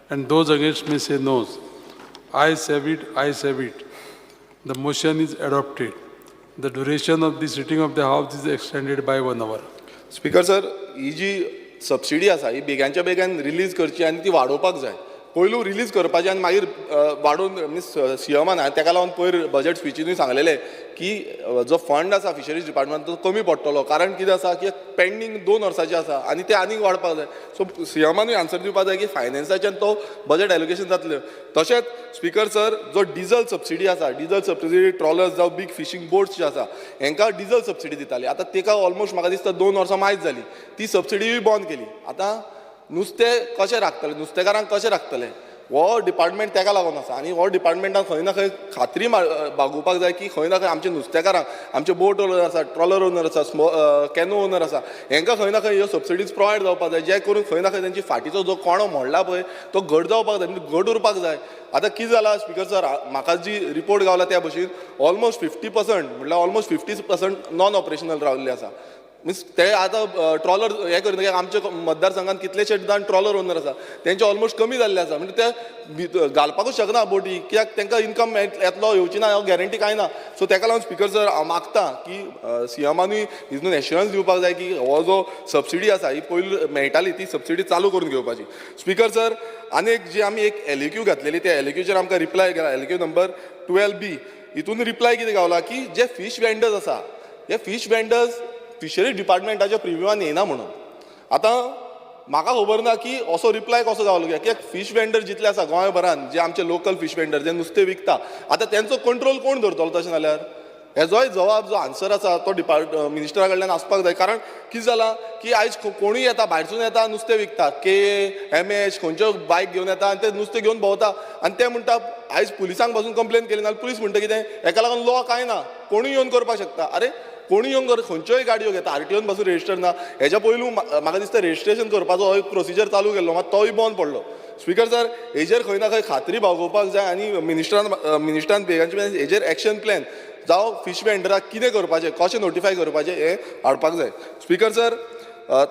And those against may say noes. Ayes have it, ayes have it. The motion is adopted. The duration of the sitting of the House is extended by 1 hour. Speaker sir, he ji subsidy आसा ही बेग्यांच्या बेग्यान release करची आनी ती वाडोवपाक जाय. पयलू release करपाची आनी मागीर वाडोवन मिन्स सीएमान तेका लागून पयर बजेट स्पिचीनूय सांगलेलें की जो फंड आसा फिशरीज डिपार्टमेंट तो कमी पडटलो, कारण कितें आसा की पेंडींग 2 वर्सांचें आसा आनी ते आनीक वाडपाक जाय. सो सीएमानूय आन्सर दिवपाक जाय की फायनान्साच्यान तो बजेट एलोकेशन जातलें. तशेंच स्पीकर सर, जो डिजल सबसिडी आसा, डिजल सबसिडी ट्रॉलर्स जावं बीग फिशींग बोट्स जे आसा हेंकां डिजल सबसिडी दिताली, आतां तेका ऑलमोस्ट म्हाका दिसता 2 वर्सां मायज जाली, ती सबसिडीय बंद केली. आतां नुस्तें कशें राखतले, नुस्तेकारांक कशें राखतले, हो डिपार्टमेंट तेका लागून आसा. आनी हो डिपार्टमेंटान खंय ना खंय खात्री बागोवपाक जाय की खंय ना खंय आमचे नुस्तेकारांक, आमचे बोट ओनर आसा, ट्रॉलर ओनर आसा, कॅनो ओनर आसा, हेंकां खंय ना खंय ह्यो सबसिडीज प्रोवायड जावपाक जाय, जे करून खंय ना खंय तेंची फाटीचो जो कोणो मोडला पळय तो घट जावपाक जाय, घट उरपाक जाय. आतां कितें जालां स्पीकर सर, म्हाका जी रिपोर्ट गावला त्या भशेन ऑलमोस्ट 50% म्हटल्यार ऑलमोस्ट 50% नॉन ऑपरेशनल रावल्ले आसा. मिन्स ते आतां ट्रॉलर हें करिना कित्याक आमच्या मतदारसंघात कितलेशे जाण ट्रॉलर ओनर आसा तेंचे ऑलमोस्ट कमी जाल्ले आसा, म्हणजे ते घालपाकूच शकना बोटी, कित्याक तांकां इन्कम येतलो येवची ना हो गॅरंटी कांय ना. सो तेका लागून स्पीकर सर हांव मागता की सीएमानूय हितून एश्युरन्स दिवपाक जाय की हो जो सबसिडी आसा ही पयलू मेळटाली ती सबसिडी चालू करून घेवपाची. स्पीकर सर, आनी एक जी आमी एक LAQ घातलेली त्या LAQचेर आमकां रिप्लाय केला, LAQ number 12B, हितून रिप्लाय कितें गावला की जे फीश वेंडर्स आसा हे फीश वेंडर्स फिशरी डिपार्टमेंटाच्या प्रिव्यूआन येना म्हणून. आतां म्हाका खबर ना की असो रिप्लाय कसो गावलो, कित्याक फीश वेंडर जितले आसा गोंयभरान जे आमचे लोकल फीश वेंडर जे नुस्तें विकता, आतां तेंचो कंट्रोल कोण धरतलो तशें जाल्यार? हेजोय जवाब जो आन्सर आसा तो मिनिस्टरा कडल्यान आसपाक जाय. कारण कितें जालां की आयज कोणूय येता भायरसून येता नुस्तें विकता, के MH खंयच्यो बायक घेवन येता आनी ते नुस्तें घेवन भोंवता आनी ते म्हणटा आयज पुलिसांक पासून कंप्लेन केली ना, पुलीस म्हणटा कितें हेका लागून लॉ कांय ना, कोणूय येवन करपाक शकता. अरे कोणूय येवन कर, खंयच्योय गाडयो घेता, RTOन पासून रजिस्टर ना. हेज्या पयलू म्हाका दिसता रजिस्ट्रेशन करपाचो हो एक प्रोसिजर चालू केल्लो, मात तोय बंद पडलो. स्पीकर सर, हेजेर खंय ना खंय खात्री बागोवपाक जाय आनी मिनिस्टरान बेगांचे बेगीन हेजेर एक्शन प्लॅन जावं फीश वेंडराक कितें करपाचें, कशें नोटिफाय करपाचें हें हाडपाक जाय. स्पीकर सर,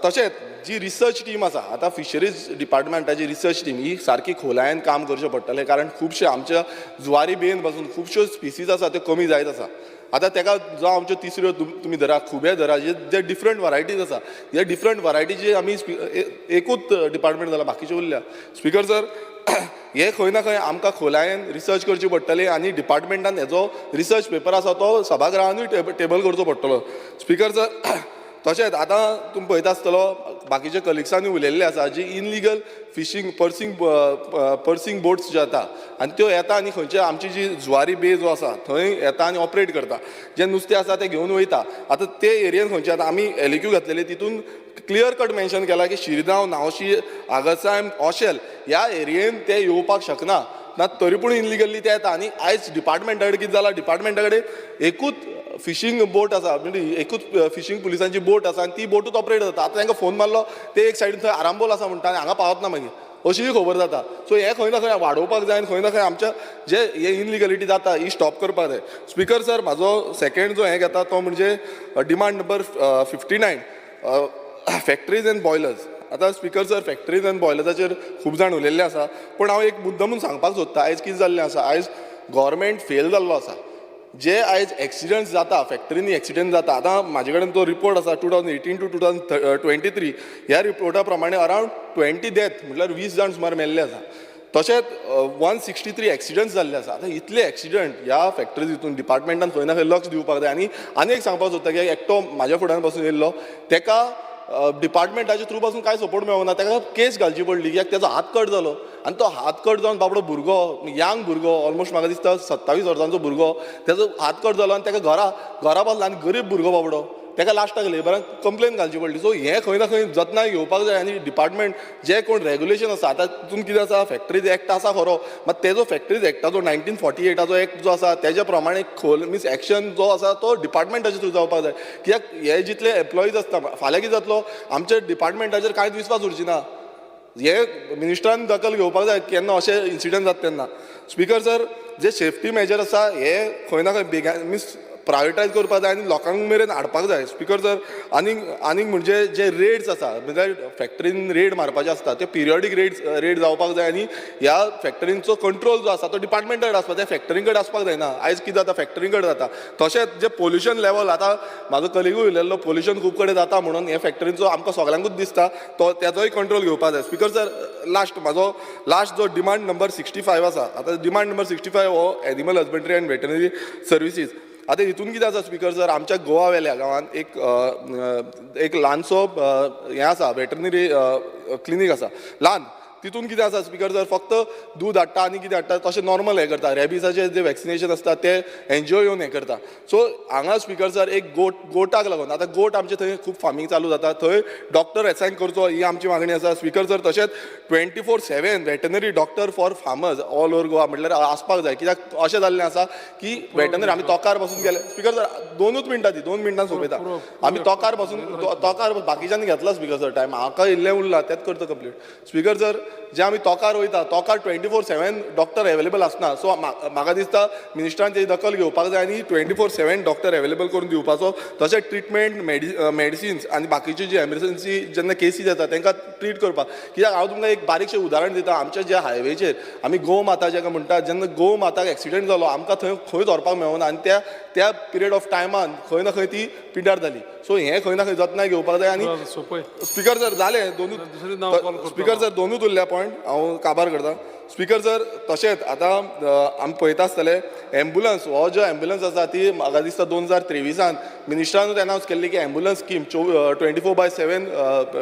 तशेंच जी रिसर्च टीम आसा, आतां फिशरीज डिपार्टमेंटाची रिसर्च टीम ही सारकी खोलायेन काम करचें पडटलें, कारण खुबशे आमच्या जुवारी बेन पासून खुबश्यो स्पिसीज आसा त्यो कमी जायत आसा. आतां तेका जावं आमच्यो तिसऱ्यो तुमी धरा, खुबे धरा, जे डिफरंट वरायटीज आसा, हे डिफरंट वरायटीचे आमी एकूच डिपार्टमेंट जाला, बाकीचे उरल्या. स्पीकर सर, हे खंय ना खंय आमकां खोलायेन रिसर्च करची पडटली आनी डिपार्टमेंटान हेजो रिसर्च पेपर आसा तो सभागृहानूय टेबल करचो पडटलो. स्पीकर सर, तशेंच आतां तुमी पळयता आसतलो बाकीच्या कलिग्सांनी उलयल्ले आसा जी इनलिगल फिशींग पर्सिंग बोट्स ज्यो येता आनी त्यो येता आनी खंयचे आमची जी जुवारी बे जो आसा थंय येता आनी ऑपरेट करता, जे नुस्तें आसा तें घेवन वयता. आतां ते एरियेन खंयचे आतां आमी LAQ घातलेली तितून क्लियर कट मेन्शन केला की शिरगांव, नावशी, आगरसायम, ओशेल ह्या एरियेन ते येवपाक शकना ना, तरी पूण इनलिगली ते येता. आनी आयज डिपार्टमेंटा कडेन कितें जालां, डिपार्टमेंटा कडेन एकूच फिशींग बोट आसा, म्हणजे एकूच फिशींग पुलिसांची बोट आसा आनी ती बोटूच ऑपरेट जाता. आतां तांकां फोन मारलो ते एक सायडीन थंय आरांबोल आसा म्हणटा आनी हांगा पावत ना मागीर, अशीय खबर जाता. सो हें खंय ना खंय वाडोवपाक जाय आनी खंय ना खंय आमच्या जे हे इनलिगलिटी जाता ही स्टॉप करपाक जाय. स्पीकर सर, म्हाजो सेकेंड जो हें घेता तो म्हणजे demand number 59, factories and boilers. आतां स्पीकर सर, फॅक्टरीज आनी बॉयलर्साचेर खूब जाण उलयल्ले आसा, पूण हांव एक मुद्दमून सांगपाक सोदता आयज कितें जाल्लें आसा, आयज गव्हर्मेंट फेल जाल्लो आसा. जे आयज एक्सिडंट्स जाता, फॅक्टरींनी एक्सिडंट जाता, आतां म्हाजे कडेन तो रिपोर्ट आसा 2018 to 2023, ह्या रिपोर्टा प्रमाणे अरावंड 20 डेथ म्हटल्यार 20 जाण सुमार मेल्ले आसा. तशेंच 163 एक्सिडंट्स जाल्ले आसा. आतां इतले एक्सिडंट ह्या फॅक्टरीज हितून डिपार्टमेंटान खंय ना खंय लक्ष दिवपाक जाय. आनी आनी एक सांगपाक सोदता की एकटो म्हाज्या फुड्यान बसून येयल्लो, तेका डिपार्टमेंटाच्या थ्रू पासून कांय सपोर्ट मेळना, ताका केस घालची पडली कित्याक तेजो हात कट जालो आनी तो हात कट जावन बाबडो भुरगो, यांग भुरगो, ऑलमोस्ट म्हाका दिसता 27 वर्सांचो भुरगो, तेजो हात कट जालो आनी ताका घरा बसलो आनी गरीब भुरगो बाबडो, ताका लास्टाक लेबराक कंप्लेन घालची पडली. सो हें खंय ना खंय जतनाय घेवपाक जाय आनी डिपार्टमेंट जे कोण रेगुलेशन आसा, आतां तितून कितें आसा, फॅक्टरीज एक्ट आसा खरो, मात तेजो फॅक्टरीज एक्टाचो 1948 एक्ट जो आसा तेज्या प्रमाणे खोल मिन्स एक्शन जो आसा तो डिपार्टमेंटाचे थ्रू जावपाक जाय. कित्याक हे जितले एम्प्लॉईज आसता फाल्यां कितें जातलो, आमच्या डिपार्टमेंटाचेर कांयच विस्वास उरची ना. हे मिनिस्टरान दखल घेवपाक जाय केन्ना अशें इन्सिडंट जाता तेन्ना. स्पीकर सर, जे सेफ्टी मेजर आसा हे खंय ना खंय बेगान मिन्स प्रायोरिटायज करपाक जाय आनी लोकांक मेरेन हाडपाक जाय. स्पीकर सर, आनीक आनीक म्हणजे जे रेड्स आसा, म्हणजे फॅक्टरीन रेड मारपाचे आसता ते पिरियॉडीक रेड जावपाक जाय आनी ह्या फॅक्टरींचो कंट्रोल जो आसा तो डिपार्टमेंटा कडेन आसपाक जाय, फॅक्टरीं कडेन आसपाक जायना. आयज कितें जाता, फॅक्टरीं कडेन जाता. तशेंच जे पोल्युशन लेवल, आतां म्हाजो कलिगूय उलयल्लो पोल्युशन खूब कडेन जाता म्हणून हे फॅक्टरींचो आमकां सगल्यांकूच दिसता, तो तेजोय कंट्रोल घेवपाक जाय. स्पीकर सर, लास्ट म्हाजो लास्ट जो डिमांड नंबर 65 आसा, आतां डिमांड नंबर 65 हो animal husbandry and veterinary services. आतां हितून कितें आसा स्पीकर सर, आमच्या गोवा वेल्या गांवांत एक एक ल्हानसो हें आसा, वेटरनरी क्लिनीक आसा ल्हान. तितून कितें आसा स्पीकर सर, फक्त दूद हाडटा आनी कितें हाडटा तशें नॉर्मल हें करता, रेबिसाचें जें वॅक्सिनेशन आसता तें एनजीओ येवन हें करता. सो हांगा स्पीकर सर एक गोटाक लागून आतां गोट आमचे थंय खूब फार्मींग चालू जाता, थंय डॉक्टर एसायन करचो ही आमची मागणी आसा. स्पीकर सर, तशेंच 24/7 veterinary doctor for farmers all over Goa म्हटल्यार आसपाक जाय. कित्याक अशें जाल्लें आसा की वेटनरी आमी तोकार बसून गेले स्पीकर सर, 2 मिनटां दी, 2 मिनटां सोंपयता. आमी तोकार बसून तोकार बाकीच्यांनी घेतला स्पीकर सर टायम, म्हाका इल्लें उरला तेंच करता कंप्लीट. स्पीकर सर, जे आमी तोकार वयता तोकार 24/7 डॉक्टर एवेलेबल आसना. सो म्हाका दिसता मिनिस्टरान तेजी दखल घेवपाक जाय आनी 24/7 डॉक्टर एवेलेबल करून दिवपाचो. तशेंच ट्रिटमेंट, मेडिसिन्स आनी बाकीच्यो जी एमर्जन्सी जेन्ना केसीस येता तांकां ट्रीट करपाक. कित्याक हांव तुमकां एक बारीकशें उदाहरण दिता, आमच्या ज्या हायवेचेर आमी गो माता जाका म्हणटात, जेन्ना गो माताक एक्सिडंट जालो आमकां थंय खंयच व्हरपाक मेळना आनी त्या त्या पिरियड ऑफ टायमान खंय ना खंय ती पिड्ड्यार जाली. सो हें खंय ना खंय जतनाय घेवपाक जाय. आनी स्पीकर सर जालें, दोनूच स्पीकर सर दोनूच उरल्या पॉयंट हांव काबार करता. स्पीकर सर, तशेंच आतां आमी पळयता आसतले एम्बुलन्स, हो जो एम्बुलन्स आसा ती म्हाका दिसता 2023 मिनिस्टरानूच एनावन्स केल्ली की एम्बुलन्स स्कीम 24/7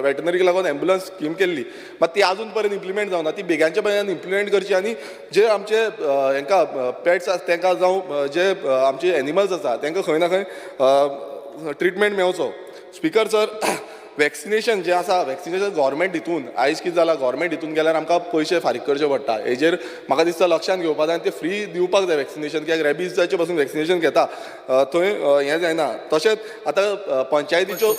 वेटनरीक लागून एम्बुलन्स स्कीम केल्ली, मात ती आजून पर्यंत इम्प्लिमेंट जावना. ती बेगांच्या पर्यंत इम्प्लिमेंट करची आनी जे आमचे हेंकां पेट्स आसा तांकां जावं जे आमचे एनिमल्स आसा तांकां खंय ना खंय ट्रिटमेंट मेळचो. स्पीकर सर, वॅक्सिनेशन जें आसा, वॅक्सिनेशन गव्हर्मेंट हितून आयज कितें जालां, गव्हर्मेंट हितून गेल्यार आमकां पयशे फारीक करचे पडटा. हेजेर म्हाका दिसता लक्षान घेवपाक जाय आनी ते फ्री दिवपाक जाय वॅक्सिनेशन, कित्याक रेबीजाचे पासून वॅक्सिनेशन घेता थंय हें जायना. तशेंच आतां पंचायतीच्यो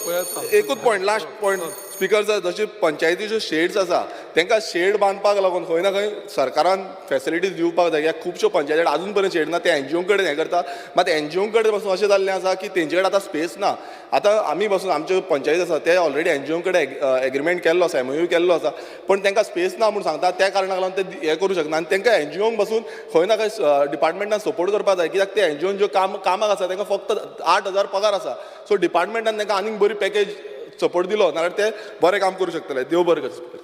एकूच point, last point speaker sir, जशी पंचायतीच्यो शेड्स आसा तांकां शेड बांदपाक लागून खंय ना खंय सरकारान फेसिलिटीज दिवपाक जाय. कित्याक खुबश्यो पंचायती आजून पर्यंत शेड ना, ते एनजीओ कडेन हें करता, मात एनजीओ कडेन पासून अशें जाल्लें आसा की तेंचे कडेन आतां स्पेस ना. आतां आमी पासून आमच्यो पंचायती आसा ते ऑलरेडी एनजीओ कडेन एग्रीमेंट केल्लो आसा, एमओयू केल्लो आसा, पूण तांकां स्पेस ना म्हूण सांगता, त्या कारणाक लागून ते हें करूं शकना. आनी तांकां एनजीओंक पासून खंय ना खंय डिपार्टमेंटान सपोर्ट करपाक जाय, कित्याक ते एनजीओन ज्यो कामाक आसा तांकां फक्त 8,000 पगार आसा. सो डिपार्टमेंटान तांकां आनीक बरी पॅकेज सपोर्ट दिलो नाल्यार ते बरें काम करूं शकतले. देव बरें करचें.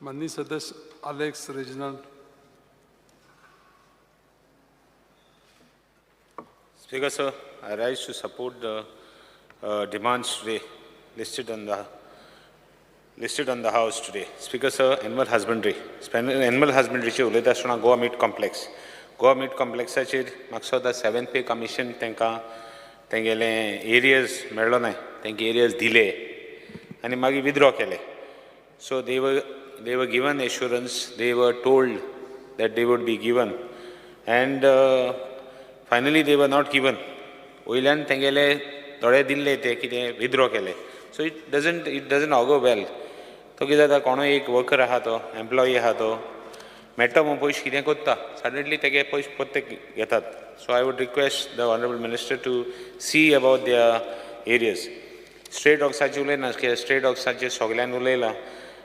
माननीय सदस्य Alex Reginald. Speaker sir, I rise to support the demands today listed on the house today. Speaker sir, animal husbandry. Animal husbandry उलयता आसतना गोवा मीट कॉम्प्लेक्स. गोवा मीट कॉम्प्लेक्साचेर म्हाका दिसता 7th पे कमिशन तांकां तेंगेले एरियज मेळ्ळो ना, तांकां एरियज दिले आनी मागीर विथड्रॉ केले. So they were given assurance, they were told that they would be given and finally they were not given. वयल्यान तेंगेले थोडे दिल्ले ते कितें विथड्रॉ केले. So it doesn't augur well. तो कितें जाता, कोणूय एक वर्कर आहा, तो एम्प्लॉई आहा, तो मेळटा म्हूण पयशे कितें कोत्ता, सडनली तेगे पयशे परते घेतात. So I would request the honourable minister to see about their areas. Stray डॉग्साची उलयना, स्ट्रे डॉग्साचे सगळ्यान उलयलां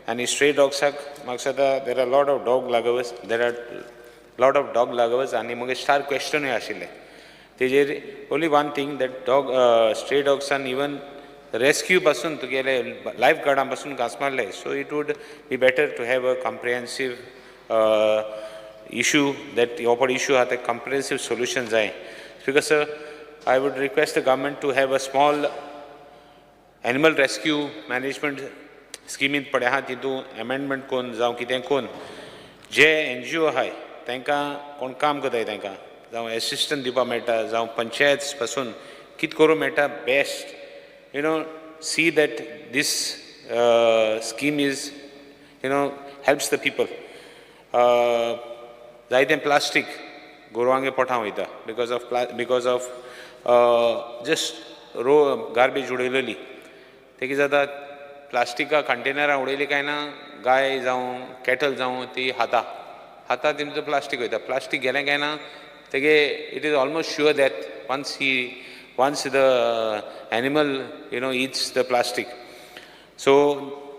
आनी स्ट्रे डॉग्साक म्हाका दिसता there are lot of dog lovers, there are lot of dog lovers आनी मागीर स्टार क्वेश्चनूय आशिल्लें. तेजेर only one thing that dog stray डॉग्सान even rescue पासून तुगेले लायफ गार्डां पासून घांस मारले, so it would be better to have a comprehensive issue that हो पळय इशू आहा ते कॉम्प्रिहेन्सीव सोल्युशन जाय. Because sir, I would request the government to have a small animal rescue management स्किमींत पळय आहा तितून एमेंडमेंट करून जावं कितें करून जे एनजीओ आहाय तांकां कोण काम करताय तांकां जावं एसिस्टंट दिवपाक मेळटा जावं पंचायत पासून कितें करूंक मेळटा best see that this scheme is helps the people. जायतें प्लास्टीक गोरवांगे पोटां वयता because of just raw garbage उडयलेली ते कितें जाता प्लास्टिका कंटेनरां उडयली काय ना गाय जावं कॅटल जावं ती खाता खाता तेमचो प्लास्टीक वयता प्लास्टीक गेलें काय ना तेगे it is almost sure that once the animal eats the plastic, so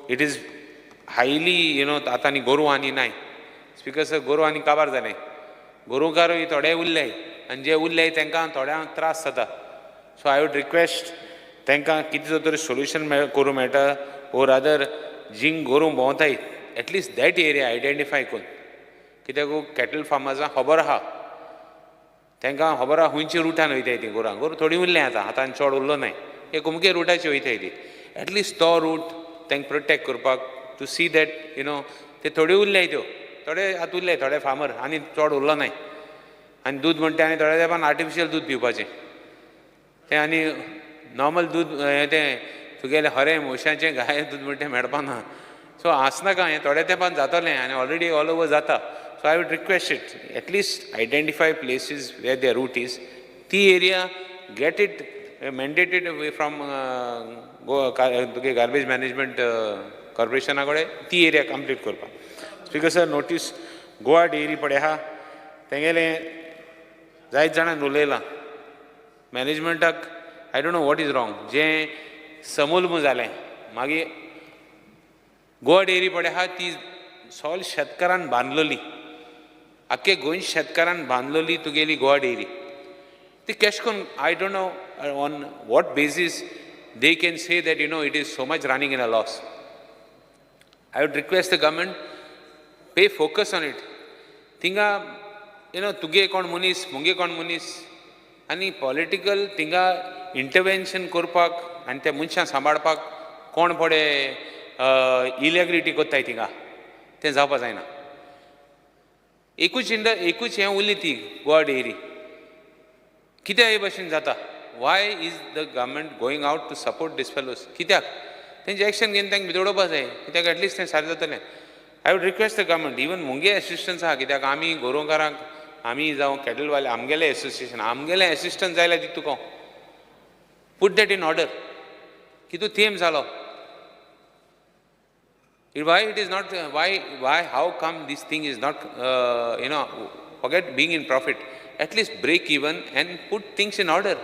it is highly आतां आनी गोरवां आनी नाय. स्पीकर सर, गोरवां आनी काबार जालें, गोरवकारूय थोडे उरले आनी जे उरले तांकां थोड्यांक त्रास जाता. सो I would request तांकां कितें तरी सोल्युशन मेळ करूंक मेळटा ओर रादर जींग गोरूं भोंवताय at least that area identify करून, कित्याक कॅटल फार्मर्सांक खबर आहा, तांकां खबर आहा खंयच्या रुटान वयताय ती गोरां. गोरूं थोडीं उरलें आतां, आतां चड उरलो नाय, एक अमके रुटाचे वयताय ती, एटलिस्ट तो रूट तांकां प्रोटेक्ट करपाक टू सी that ते थोड्यो उरल्याय त्यो थोडे आतां उरले थोडे फार्मर आनी चड उरलो नाय. आनी दूद म्हणटा आनी थोड्या तेंपान आर्टिफिशियल दूद पिवपाचें तें आनी नॉर्मल दूद हें तें तुगेलें हरें म्हशाचें गाये दूद म्हणटा तें मेळपा ना. सो आसनाका हें थोड्या तेंपान जातलें आनी ऑलरेडी ऑल ओवर जाता. So I would request it at least identify places where the route is, ती area get it mandated from Goa तुगे गार्बेज मॅनेजमेंट कॉर्पोरेशना कडेन ती एरिया कंप्लीट करपाक. Speaker sir, notice Goa dairy पळय आहा तेंगेलें जायत जाणांनी उलयलां मॅनेजमेंटाक I don't know what is wrong जें समूल जालें मागीर गोवा डेअरी पळय आहा ती सोल शेतकारान बांदलोली, आख्खे गोंय शेतकारान बांदलोली तुगेली गोवा डेअरी. ती कॅश करून I don't know on what basis they can say that it is so much running in a loss. I would request the government pay focus on it. थिंगा तुगे कोण मनीस मुगे कोण मनीस आनी पॉलिटिकल थिंगा इंटरवेन्शन करपाक आनी त्या मनशांक सांबाळपाक कोण फुडें इलेग्रिटी कोत्ताय थिंगा तें जावपा जायना. एकूच एकूच हें उरली ती गोवा डेअरी कित्याक हे भशेन जाता. Why is the government going out to support this fellows? कित्याक तेंचे एक्शन घेवन तांकां भितर उडोवपा जाय, कित्याक एटलिस्ट तें सारकें जातलें. I would request the government even मुगे एसिस्टन्स आहा, कित्याक आमी गोरोवकारांक आमी जावं कॅटलवाले आमगेलें एसोसिएशन आमगेलें एसिस्टन्स जाय जाल्यार दिता तुका. Put that in order. कितू तेम जालो. Why it is not, why, how come this thing is not, forget being in profit, at least break even and put things in order.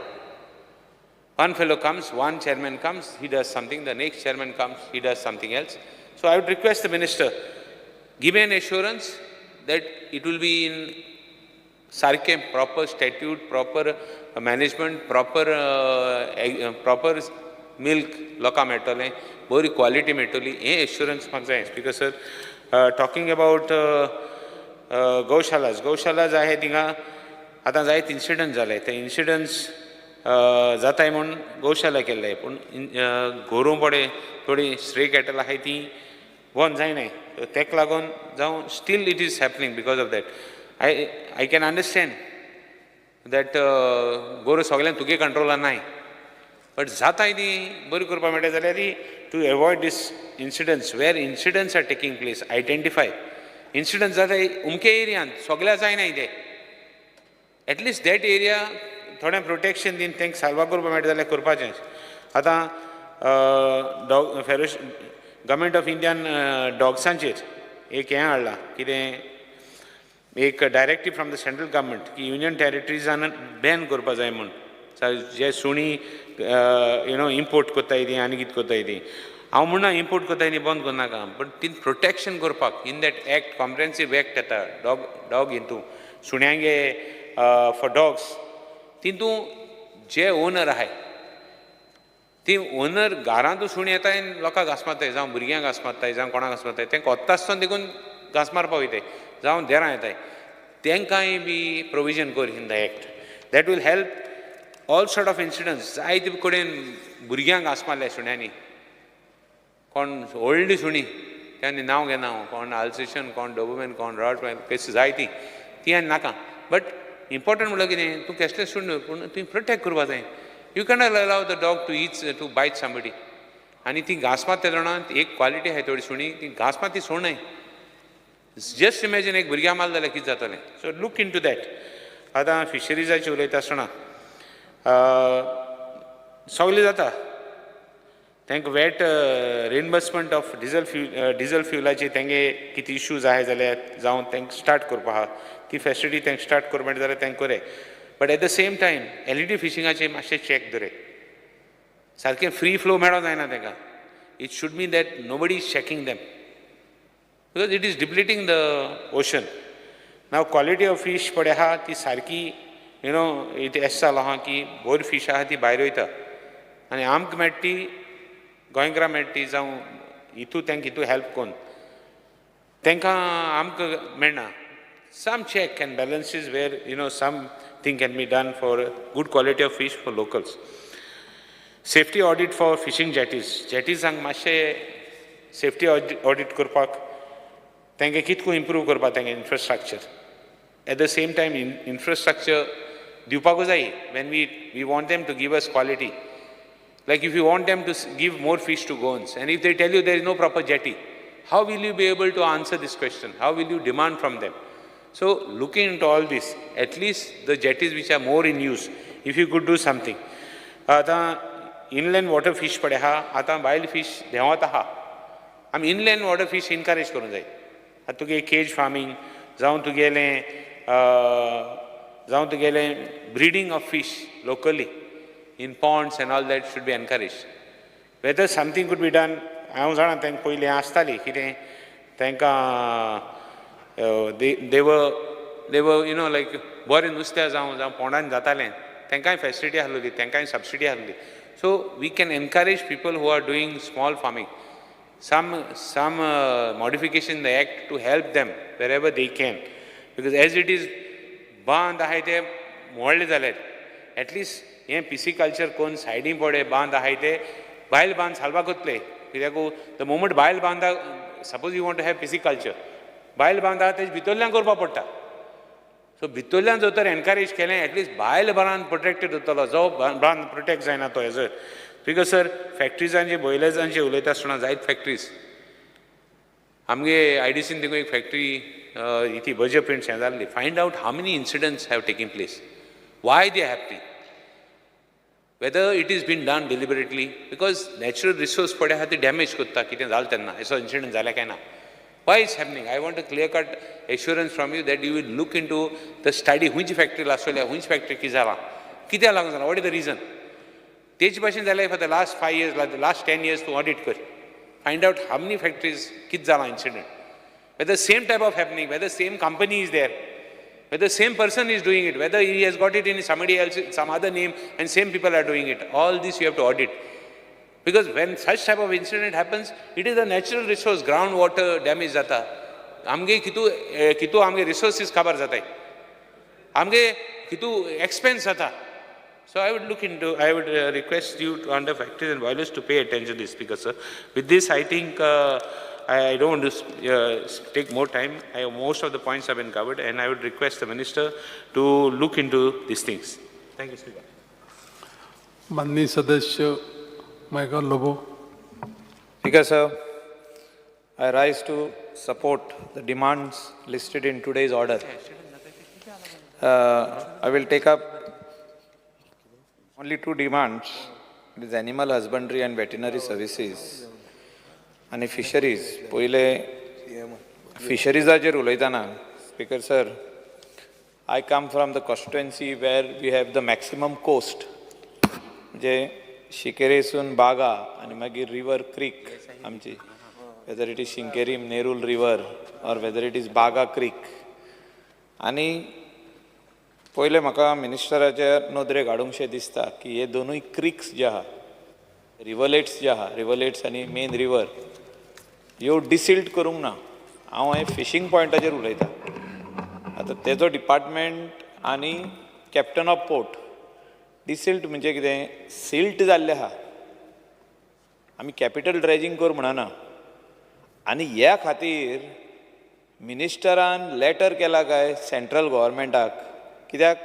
One fellow comes, one chairman comes, he does something, the next chairman comes, he does something else. So I would request the minister, give me an assurance that it will be in सारकें proper statute, proper management, proper milk लोकांक मेळटलें, बरी quality मेळटली, हें assurance म्हाका जाय. Speaker sir, talking about gaushalas, gaushalas आहे थिंगा आतां जायते इन्सिडंट जाले, ते इन्सिडंट्स जाताय म्हूण गोशाला केल्ले, पूण गोरूं पडे थोडी स्ट्रे कॅटल आहाय ती बंद जायनाय, तेका लागून जावं still it is happening because of that. I can understand that गोरू सगळ्यांक तुगे कंट्रोलान नाय, बट जाताय ती बरी करपाक मेळटा जाल्यार to avoid this incidents where incidents are taking place, identify incidents जाताय उमके एरियान सगळ्या जायनाय ते, एटलिस्ट that area थोडें प्रोटेक्शन दिवन तांकां साल्वा करपाक मेळटा जाल्यार करपाचें. आतां डॉग फेरोश गव्हर्मेंट ऑफ इंडियान डॉग्सांचेर एक हें हाडलां कितें एक directive from the central government की युनियन टेरिटरीजान बॅन करपा जाय म्हूण जे सुणी इम्पोर्ट कोत्ताय ती आनी कितें कोत्ताय ती. हांव म्हणना इम्पोर्ट कोत्ताय ती बंद करनाका, बट ती प्रोटेक्शन करपाक in that act comprehensive act येता डॉग डॉग हितू सुण्यांगे फॉर डॉग्स तितू जे ओनर आहाय ती ओनर घरांतू सुणी येताय आनी लोकांक घांस मारताय, जावं भुरग्यांक घांस मारताय, जावं कोणाक घांस मारताय, तेंका वता आसतना देखून घांस मारपा वयताय, जावं देरां येताय, तेंकांय बी प्रोविजन कर in the act. That will help all sort of incidents. जायते कडेन भुरग्यांक घांस मारल्या सुण्यांनी, कोण व्हडली सुणी त्यांनी नांव घेना हांव, कोण आल्सेशन, कोण डोबोमॅन, कोण रॉटवेल, कशी जायती ती आनी नाका. बट इम्पॉर्टंट म्हणल्यार कितें, तूं केसलें सूण पूण तुवें प्रोटेक्ट करपा जाय. You cannot allow the dog to each to bite somebody. आनी ती घांस मारता जाणा, एक क्वॉलिटी आहाय थोडी सुणी, ती घांस मारता ती सोडनाय. जस्ट इमॅजीन एक भुरग्या मारलें जाल्यार कितें जातलें. So look into that. आतां फिशरीजाची उलयता आसतना सगलें जाता तांकां VAT reimbursement of diesel fuel, diesel फ्युलाची तेंगे कितें इश्यूज आहाय जाल्यार जावं तांकां स्टार्ट करपा आहा ती फेसिलिटी तांकां स्टार्ट करूं मेळटा जाल्यार तांकां करें. But at the same time LED फिशिंगाचेर मातशें चॅक दवरे, सारकें फ्री फ्लो मेळों जायना तांकां. It should be that nobody is checking them because it is depleting the ocean. Now quality of fish पळय आहा ती सारकी, you know it एश जालो आहा की बरी फीश आहा ती भायर वयता आनी आमकां मेळटा ती गोंयकारां मेळटा ती, जावं हितू तांकां हितू हेल्प करून तांकां आमकां मेळना. Some check and balances where you know something can be done for good quality of fish for locals. Safety audit for fishing jetties, जेटीजांक मातशें सेफ्टी ऑडिट करपाक तांकां कितको इम्प्रूव करपाक तांगे infrastructure. At the same time infrastructure दिवपाकूय जाय. When we want them to give us quality, like if you want them to give more fish to Goans and if they tell you there is no proper jetty, how will you be able to answer this question? How will you demand from them? So looking into all this, at least the jetties which are more in use, if you could do something. आतां inland water fish पळय आहा, आतां भायल fish देंवत आहा, आमी inland water fish encourage करूंक जाय. आतां तुगे केज फार्मींग जावं तुगेलें breeding of fish locally in ponds and all that should be encourage. Whether something could be done, हांव जाणा तांकां पयलीं आसताली कितें तांकां they were you know like बरें नुस्तें जावं जावं पोंडान जातालें, तांकांय फेसिलिटी आहलोली, तांकांय subsidy आहलोली. So we can encourage people who are doing small farming, some modification in the act to help them wherever they can, because as it is बांद आहाय ते मोडले जाल्यार एटलिस्ट हें पिसिकल्चर कोन्न सायडीन पडे बांद आहाय ते बायल बांद साल्वाक वतले. कित्याक the moment बायल बांदा, suppose you want to have pisciculture, बायल बांद आहा तेज भितरल्यान करपा पडटा. सो भितरल्यान जर तर एनकरेज केलें एटलिस्ट बायल बांद प्रोटेक्टेड उरतलो, जो बांद प्रोटेक्ट जायना तो हेजो. Because sir फॅक्ट्रीजांचे बॉयलर्सांचे उलयता आसतना जायत फॅक्ट्रीज आमगे आयडीसीन देखून एक फॅक्ट्री इती बर्जर प्रिंट्स हें जाल्ली. Find out how many incidents have taken place, why they happening, whether it is been done deliberately, because natural resource पळय आहा ती डॅमेज करता. कितें जालें तेन्ना असो इन्सिडंट जाल्या काय ना, why is happening. I want a clear cut assurance from you that you will look into the study. खंयची फॅक्ट्री लासोल्या, खंयची फॅक्ट्री कितें जालां, कित्याक लागून जालां, what is the reason. तेच भाशेन जाल्यार for the last 5 years, last 10 years तूं ऑडिट कर, find out how many factories कितें जालां incident, whether same type of happening, whether same company is there, whether same person is doing it, whether he has got it in somebody else, some other name, and same people are doing it. All this you have to audit. Because when such type of incident happens, it is a natural resource, groundwater damage जाता. आमगे कितू कितू आमगे resources काबार जाताय, आमगे कितू expense जाता. So I would look into, I would request you to under factories and boilers to pay attention to this, because sir, with this I think I don't want to take more time. Most of the points have been covered, and I would request the minister to look into these things. Thank you, Speaker. माननीय सदस्य Michael Lobo. Speaker, sir, I rise to support the demands listed in today's order. I will take up only two demands. It is animal husbandry and veterinary services and fisheries. पयले फिशरीजाचेर उलयतना, Speaker sir, I come from the constituency where we have the maximum coast, म्हणजे शिकेरेसून बागा आनी मागीर river creek आमची, whether it is Sinquerim Nerul river or whether it is Baga creek. आनी पयलें म्हाका मिनिस्टराच्या नदरेक हाडूंकशें दिसता की हे दोनूय क्रिक्स जे आहा, रिवलेट्स जे आहा, रिवलेट्स आनी मेन रिवर ह्यो डिसिल्ट करूंक ना. हांव हें फिशींग पॉयंटाचेर उलयतां. आतां तेजो डिपार्टमेंट आनी कॅप्टन ऑफ पोर्ट. डिसिल्ट म्हणजे कितें, सिल्ट जाल्लें आहा. आमी कॅपिटल ड्रेजींग कर म्हणना आनी ह्या खातीर मिनिस्टरान लेटर केला काय सेंट्रल गोवोरमेंटाक, कित्याक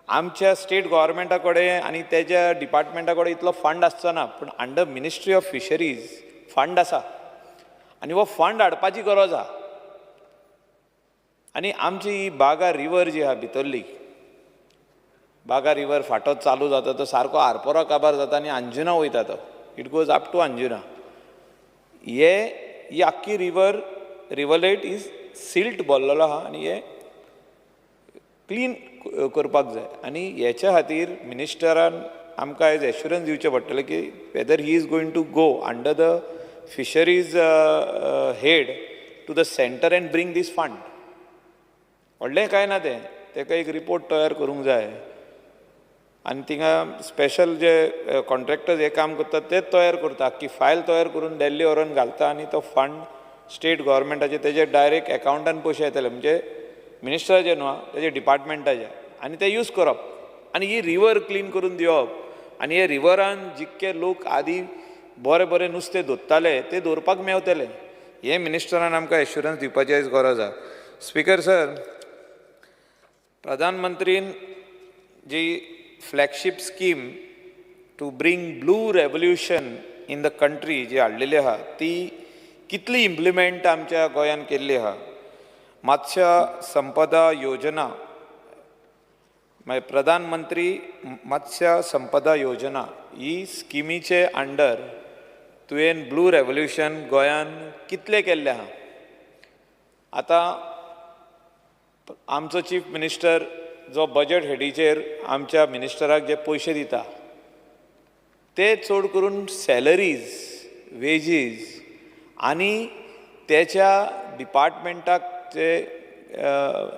आमच्या स्टेट गोवोरमेंटा कडेन आनी तेज्या डिपार्टमेंटा कडेन इतलो फंड आसचो ना, पूण under ministry of fisheries fund आसा आनी हो फंड हाडपाची गरज आहा. आनी आमची ही बागा रिवर जी आहा भितरली, बागा रिवर फाटो चालू जाता तो सारको आरपोरा काबार जाता आनी अंजुना वयता तो, it goes up to Anjuna. हे ही आख्खी रिवर रिवलेट is silt भरलेलो आहा आनी हे क्लीन करपाक जाय. आनी हेच्या खातीर मिनिस्टरान आमकां आयज एश्युरन्स दिवचें पडटलें की whether he is going to go under the fisheries head to the centre and bring this fund. व्हडलें कांय ना तें, तेका एक रिपोर्ट तयार करूंक जाय आनी थिंगा स्पेशल जे कॉन्ट्रॅक्टर्स हे काम करतात ते तयार करता, आख्खी फायल तयार करून दिल्ली व्हरून घालता आनी तो फंड स्टेट गोवोरमेंटाचे तेजे डायरेक्ट एकावंटान पयशे येतले, म्हणजे मिनिस्टराचे न्हू तेजे डिपार्टमेंटाचे, आनी ते यूज करप आनी ही रिवर क्लीन करून दिवप. आनी हे रिवरान जितके लोक आदी बरें बरें नुस्तें दोत्ताले ते दवरपाक मेवतले, हे मिनिस्टरान आमकां एश्युरन्स दिवपाची आयज गरज आहा. स्पीकर सर, प्रधानमंत्रीन जी flagship scheme to bring blue revolution in the country जी हाडलेली आहा ती कितली इम्प्लिमेंट आमच्या गोंयान केल्ली आहा. मत्स्य संपदा योजना, मागीर प्रधानमंत्री मत्स्य संपदा योजना ही स्किमीचे अंडर तुवें ब्लू रेवोल्युशन गोंयान कितलें केल्लें आहा. आतां आमचो चीफ मिनिस्टर जो बजट हेडीचेर आमच्या मिनिस्टराक जे पयशे दिता ते चड करून सॅलरीज, वेजीस आनी तेच्या डिपार्टमेंटाक जे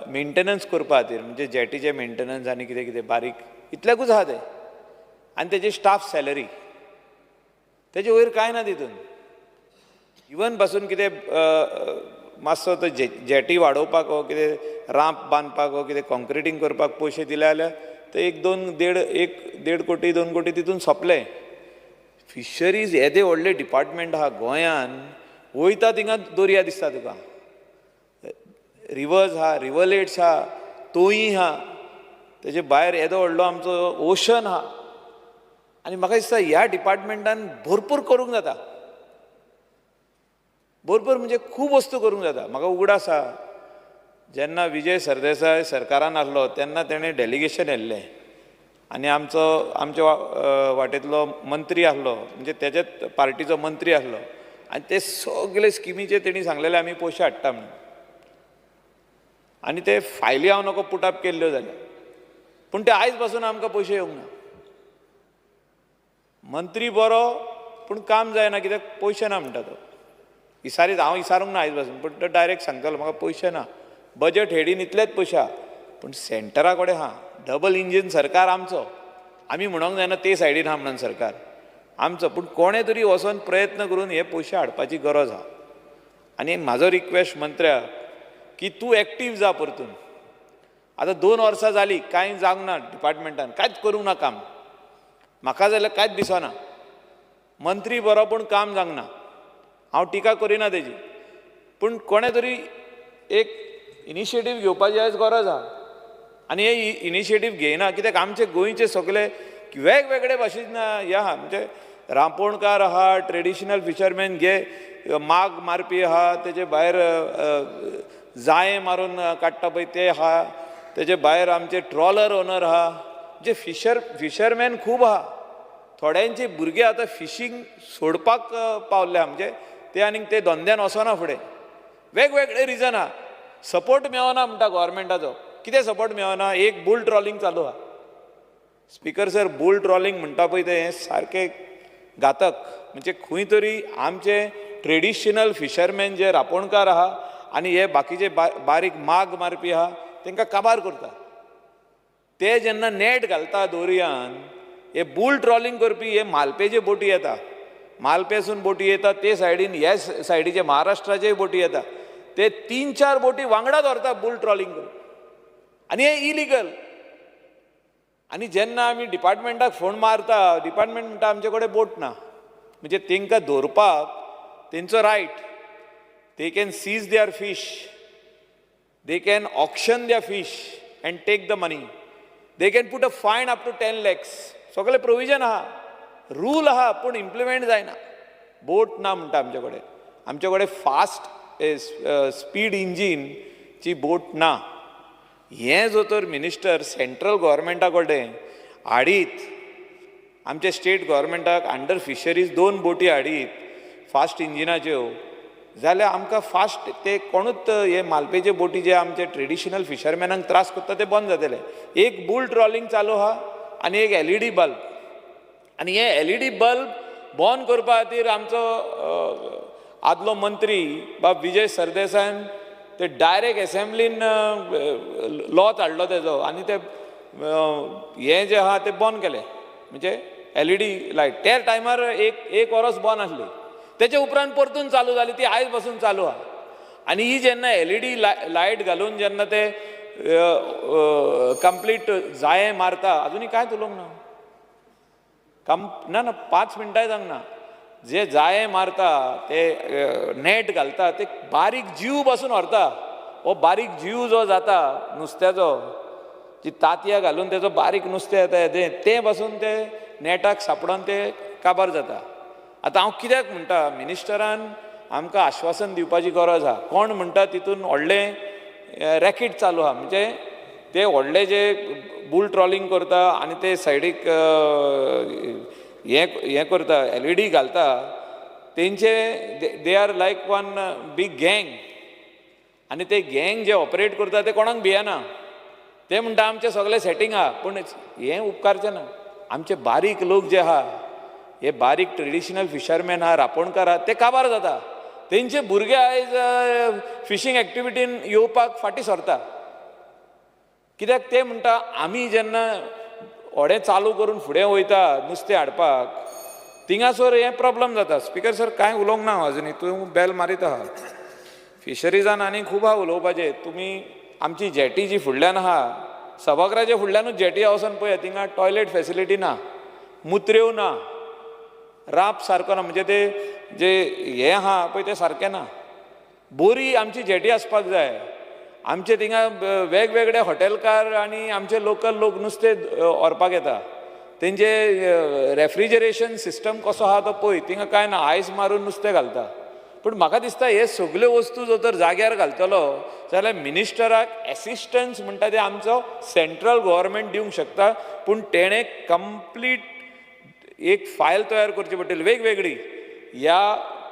मेंटेनन्स करपा खातीर, म्हणजे जेटीचे मेंटेनन्स आनी कितें कितें बारीक इतल्याकूच आहा तें, आनी तेजी स्टाफ सॅलरी, तेजे वयर कांय ना तितून. इवन पासून कितें मातसो तो जेटी वाडोवपाक हो कितें रांप बांदपाक हो कितें कॉन्क्रिटींग करपाक पयशे दिले जाल्यार ते एक दोन देड एक देड कोटी 2 कोटी तितून सोंपले. फिशरीज येदे व्हडलें डिपार्टमेंट आहा गोंयान, वयता थिंगा दर्या दिसता तुका, रिवर्स आहा, रिवलेट्स आहा, तोयी आहा, तेजे भायर येदो व्हडलो आमचो ओशन आहा. आनी म्हाका दिसता ह्या डिपार्टमेंटान भरपूर करूंक जाता, भरपूर म्हणजे खूब वस्तू करूंक जाता. म्हाका उगडास आहा जेन्ना विजय सरदेसाय सरकारान आसलो तेन्ना तेणें डेलिगेशन येल्लें आनी आमचो आमच्या वाटेंतलो मंत्री आसलो, म्हणजे तेज्याच पार्टीचो मंत्री आसलो, आनी ते सगळे स्किमीचे तेणी सांगलेले आमी पयशे हाडटा म्हणून, आनी ते फायली हांव नको पुटअप केल्ल्यो जाल्यार, पूण ते आयज पासून आमकां पयशे येवंक ना. मंत्री बरो पूण काम जायना कित्याक पयशे ना म्हणटा तो. इसारीत हांव इसारूंक ना आयज पासून, पूण तो डायरेक्ट सांगतालो म्हाका पयशे ना, बजट हेडीन इतलेच पयशे आहा, पूण सेंटरा कडेन आहा. डबल इंजीन सरकार आमचो, आमी म्हणोंक जायना ते सायडीन आहा म्हणून सरकार आमचो, पूण कोणें तरी वचोन प्रयत्न करून हे पयशे हाडपाची गरज आहा. आनी म्हाजो रिक्वेस्ट मंत्र्याक की तूं एक्टीव जा परतून. आतां 2 वर्सां जालीं कांय जावंक ना डिपार्टमेंटान, कांयच करूंक ना काम, म्हाका जाल्यार कांयच दिसना. मंत्री बरो पूण काम जावंक ना, हांव टिका करिना तेजी, पूण कोणें तरी एक इनिशिएटीव घेवपाची आयज गरज आहा. आनी हे इनिशिएटीव घेयना कित्याक आमचे गोंयचे सगळे वेगवेगळे भाशेन हे आहा, म्हणजे रांपोणकार आहा, ट्रेडिशनल फिशरमॅन घे माग मारपी आहा, तेजे भायर जायें मारून काडटा पळय ते आहा, तेजे भायर आमचे ट्रॉलर ओनर आहा, जे फिशरमॅन खूब आहा. थोड्यांचे भुरगे आतां फिशींग सोडपाक पावल्ले आहा, म्हणजे ते आनीक ते धंद्यान वचना फुडें, वेगवेगळे रिजन आहा. सपोर्ट मेळना म्हणटा गोवोरमेंटाचो, कितें सपोर्ट मेळना, एक बुल ट्रॉलिंग चालू आहा. स्पीकर सर, बुल ट्रॉलिंग म्हणटा पळय तें हें सारकें घातक, म्हणजे खंय तरी आमचे ट्रेडिशनल फिशरमॅन जे रांपोणकार आहा आनी हे बाकीचे बारीक माग मारपी आहा तेंकां काबार करता. ते जेन्ना नेट घालता दोरयान, हे बूल ट्रॉलिंग करपी हे मालपेचे बोटी येता, मालपेसून बोटी येता ते सायडीन, ह्या सायडीचे महाराष्ट्राचेय बोटी येता, ते 3-4 बोटी वांगडा धरता बूल ट्रॉलिंग करून, आनी हे इलिगल. आनी जेन्ना आमी डिपार्टमेंटाक फोन मारता, डिपार्टमेंट म्हणटा आमचे कडेन बोट ना. म्हणजे तांकां धरपाक तेंचो right, they can seize their fish, they can auction their fish and take the money, they can put a fine up to 10 lakhs. सगळे प्रोविजन आहा, रूल आहा, पूण इम्प्लिमेंट जायना. बोट ना म्हणटा आमचे कडेन, आमचे कडेन फास्ट स्पीड इंजीनची बोट ना. हें जो तर मिनिस्टर सेंट्रल गव्हर्मेंटा कडेन हाडीत, आमच्या स्टेट गव्हर्मेंटाक अंडर फिशरीज 2 बोटी हाडीत फास्ट इंजिनाच्यो, जाल्यार आमकां फास्ट ते कोणूच हे मालपेचे बोटी जे आमचे ट्रेडिशनल फिशरमॅनांक त्रास करता ते बंद जातले. एक बूल ट्रॉलिंग चालू आहा आनी एक LED bulb, आनी हे LED bulb बंद करपा खातीर आमचो आदलो मंत्री बाब विजय सरदेसायान ते डायरेक्ट एसेंब्लीन लॉच हाडलो तेजो, आनी ते हें जें आहा तें बंद केलें, म्हणजे LED light. त्या टायमार एक वरस बंद आसली, तेचे उपरांत परतून चालू जाली, ती आयज पासून चालू आहा. आनी ही जेन्ना LED light घालून जेन्ना ते कंप्लीट जाये मारता, अजुनूय कांयच उलोवंक ना, ना ना 5 मिनटांय जावंक ना, जे जाये मारता ते नेट घालता ते बारीक जीव पासून व्हरता. हो बारीक जीव जो जाता नुस्त्याचो, जी तांतयां घालून तेजो बारीक नुस्तें येता तें पासून ते नेटाक सापडोन ते काबार जाता. आतां हांव कित्याक म्हणटा, मिनिस्टरान आमकां आश्वासन दिवपाची गरज आहा. कोण म्हणटा तितून व्हडलें रॅकेट चालू आहा, म्हणजे ते व्हडले जे बूल ट्रॉलिंग करता आनी ते सायडीक हें करता, LED घालता, तेंचे they are like one big gang, आनी ते गँग जे ऑपरेट करता ते कोणाक भियेना. ते म्हणटा आमचें सगळें सेटींग आहा, पूण हें उपकारचें ना. आमचे बारीक लोक जे आहा, हे बारीक ट्रेडिशनल फिशरमॅन आहा, रांपोणकार आहा, ते काबार जाता. तेंचे भुरगे आयज फिशींग एक्टिविटीन येवपाक फाटीं सरता. कित्याक ते म्हणटा आमी जेन्ना व्हडें चालू करून फुडें वयता नुस्तें हाडपाक, थिंगासर हें प्रॉब्लम जाता. स्पिकर सर कांय उलोवंक ना अजुनूय, तूं बेल मारीत आहा. फिशरीजान आनी खूब आहा उलोवपाचें. तुमी आमची जेटी जी फुडल्यान आहा, सभाघराच्या फुडल्यानूच जेटी वचोन पळया, थिंगा टॉयलेट फेसिलिटी ना, मुत्र्यो ना, राप सारको ना, म्हणजे ते जे हें आहा पळय तें सारकें ना. बोरी आमची जेटी आसपाक जाय. आमचे थिंगा वेगवेगळे हॉटेलकार आनी आमचे लोकल लोक नुस्तें व्हरपाक येता, तेंचे रेफ्रिजरेशन सिस्टम कसो आहा तो पळय, थिंगा कांय ना, आयस मारून नुस्तें घालता. पूण म्हाका दिसता हे सगल्यो वस्तू जो तर जाग्यार घालतलो जाल्यार मिनिस्टराक एसिस्टन्स म्हणटा ते आमचो सेंट्रल गव्हर्मेंट दिवंक शकता, पूण तेणें कंप्लीट एक फायल तयार करची पडटली वेगवेगळी. ह्या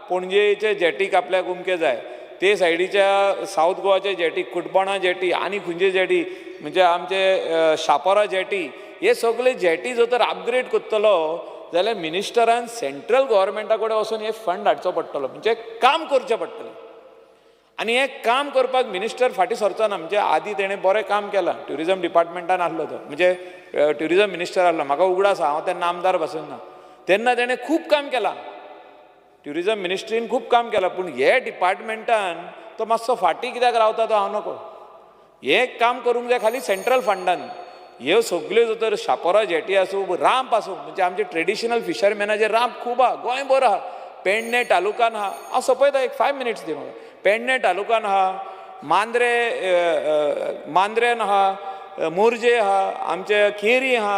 पणजेचे जेटीक आपल्याक उमके जाय, ते सायडीच्या सावथ गोवाचे जेटी, कुटबणा जेटी आनी खंयचे जेटी, म्हणजे आमचे शापोरा जेटी, हे सगळे जेटी जो तर अपग्रेड करतलो जाल्यार मिनिस्टरान सेंट्रल गव्हर्मेंटा कडेन वचून हे फंड हाडचो पडटलो, म्हणजे काम करचें पडटलें. आनी हें काम करपाक मिनिस्टर फाटीं सरचो ना. म्हणजे आदीं तेणें बरें काम केलां, ट्युरिजम डिपार्टमेंटान आसलो तो, म्हणजे ट्युरिजम मिनिस्टर आसलो, म्हाका उगडास आहा, हांव तेन्ना आमदार पासून ना, तेन्ना तेणें खूब काम केलां, ट्युरिजम मिनिस्ट्रीन खूब काम केलां. पूण हे डिपार्टमेंटान तो मातसो फाटीं कित्याक रावता तो हांव नको. हें काम करूंक जाय खाली सेंट्रल फंडान. ह्यो सगल्यो जो तर शापोरा जेटी आसूं, रांप आसूं, म्हणजे आमचे ट्रेडिशनल फिशरमॅनाचे रांप खूब आहा, गोंयभर आहा, पेडणे तालुकान आहा. हांव सोंपयता, एक 5 मिनट्स दी म्हाका. पेडणे तालुकान आहा, मांद्रे मांद्रेन आहा, मोरजे आहा, आमचे केरी आहा,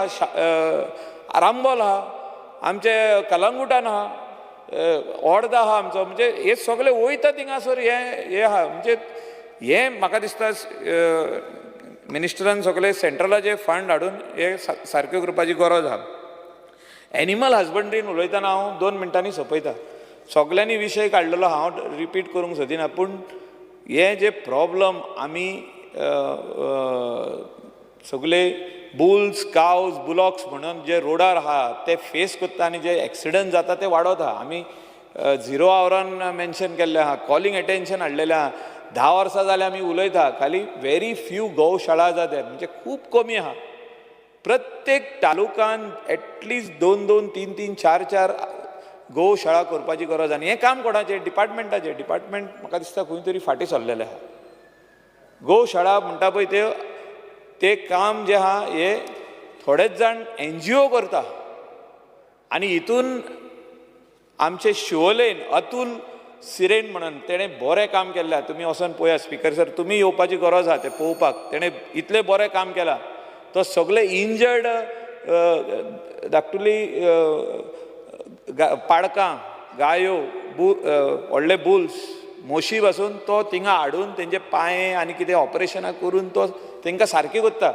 आरांबोल आहा, आमचे कलंगुटान आहा, ओर्दा आहा आमचो. म्हणजे हे सगळे वयता थिंगासर हें आहा. म्हणजे हें म्हाका दिसता मिनिस्टरान सगळे सेंट्रलाचे फंड हाडून हे सारक्यो करपाची गरज आहा. एनिमल हजबंड्रीन उलयतना हांव 2 मिनटांनी सोंपयता. सगल्यांनी विशय काडलेलो हांव रिपीट करूंक सोदिना, पूण हे जे प्रॉब्लम आमी सगळे बुल्स, कावज, बुलॉक्स म्हणून जे रोडार आहा ते फेस करता आनी जे एक्सिडंट जाता ते वाडत आहा. आमी 0 आवरान मेन्शन केल्लें आहा, कॉलिंग एटेन्शन हाडलेलें आहा. 10 वर्सां जाल्यार आमी उलयता, खाली व्हेरी फ्यू गौशाळा जातात, म्हणजे खूब कमी आहा. प्रत्येक तालुकान एटलिस्ट 2 2 3 3 4 4 गोशाळा करपाची गरज. आनी हें काम कोणाचें? डिपार्टमेंटाचें. डिपार्टमेंट म्हाका दिसता खंय तरी फाटीं सरलेलें आहा. गोशाळा म्हणटा पळय ते काम जें आहा हें थोडेच जाण NGO करता. आनी हितून आमचे शिवोलेन अतुल सिरेन म्हणून तेणें बरें काम केल्लें आहा. तुमी वचोन पळया स्पिकर सर, तुमी येवपाची गरज आहा तें पळोवपाक. तेणें इतलें बरें काम केलां. तो सगळे इंजर्ड धाकटुली पाडकां, गायो, व्हडले बुल्स, मोशी पासून तो थिंगा हाडून तेंचे पांये आनी कितें ऑपरेशनां करून तो तेंकां सारकी करता.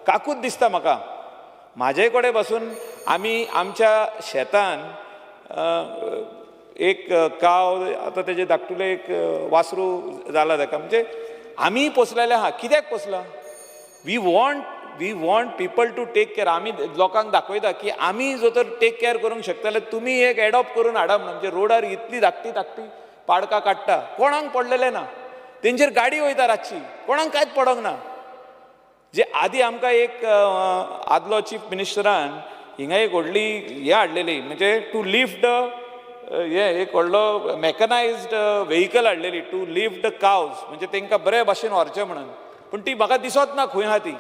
काकूत दिसता म्हाका. म्हाजे कडेन पासून आमी आमच्या शेतान एक काव आतां तेजे धाकटुले एक वासरू जाला ताका, म्हणजे आमी पोसलेले आहा. कित्याक पोसला? We want people to take care. आमी लोकांक दाखयता की आमी जो तर टेक केअर करूंक शकतले, तुमी एक एडॉप्ट करून हाडा म्हणून. म्हणजे रोडार इतली धाकटी धाकटी पाडकां काडटा, कोणाक पडलेलें ना, तेंचेर गाडी वयता रातची, कोणाक कांयच पडोंक ना. जे आदी आमकां एक आदलो चीफ मिनिस्टरान हिंगा एक व्हडली हें हाडलेली, म्हणजे टू लिफ्ट हें एक व्हडलो मॅकनायज्ड व्हेकल हाडलेली टू लिफ्ट the कावज, म्हणजे तांकां बरे भाशेन व्हरचें म्हणून. पूण ती म्हाका दिसत ना खंय आहा ती.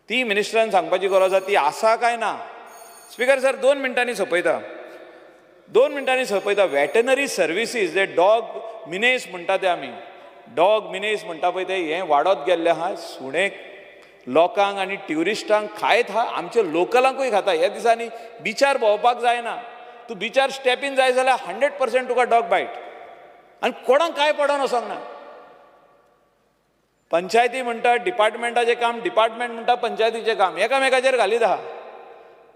ती मिनिस्टरान सांगपाची गरज आसा ती आसा काय ना. स्पिकर सर, 2 मिनटांनी सोंपयता, 2 मिनटांनी सोंपयता. वेटनरी सर्विसीस जे डॉग मिनेस म्हणटा ते, आमी डॉग मिनेस म्हणटा पळय ते हें वाडत गेल्लें आहा. सुणे लोकांक आनी ट्युरिस्टांक खायत आहा, आमच्या लोकलांकूय खाता. ह्या दिसांनी बिचार भोंवपाक जायना, तूं बिचार स्टेपीन जाय जाल्यार 100% तुका डॉग बायट. आनी कोणाक कांय पडोन वचोंक ना. पंचायती म्हणटा डिपार्टमेंटाचें काम, डिपार्टमेंट म्हणटा पंचायतीचें काम, एकामेकाचेर घालीत आहा.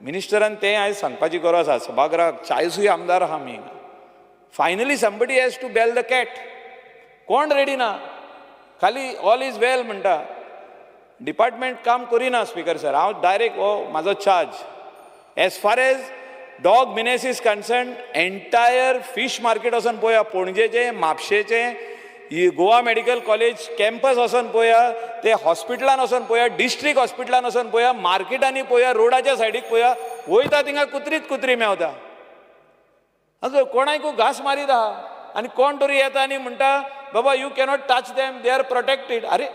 मिनिस्टरान तें आयज सांगपाची गरज आसा. सभागृहाक 40 आमदार आहा आमी. Finally somebody has to bell the cat. कोण रेडी ना, खाली ऑल is वेल म्हणटा. डिपार्टमेंट काम करिना स्पिकर सर. हांव डायरेक्ट हो म्हाजो charge as far as dog menace is concern. Entire fish market वचोन पळोवया, पणजेचें, म्हापशेचें, गोवा मेडिकल कॉलेज कॅम्पस वचोन पळोवया, ते हॉस्पिटलान वचोन पळोवया, डिस्ट्रिक्ट हॉस्पिटलान वचोन पळोवया, मार्केटांनी पळोवया, रोडाच्या सायडीक पळोवया, वयता थिंगा कुत्रीच कुत्री मेवता. आतां कोणाकूय घास मारीत आहा आनी कोण तरी येता आनी म्हणटा बाबा you cannot touch them, they are protected. अरे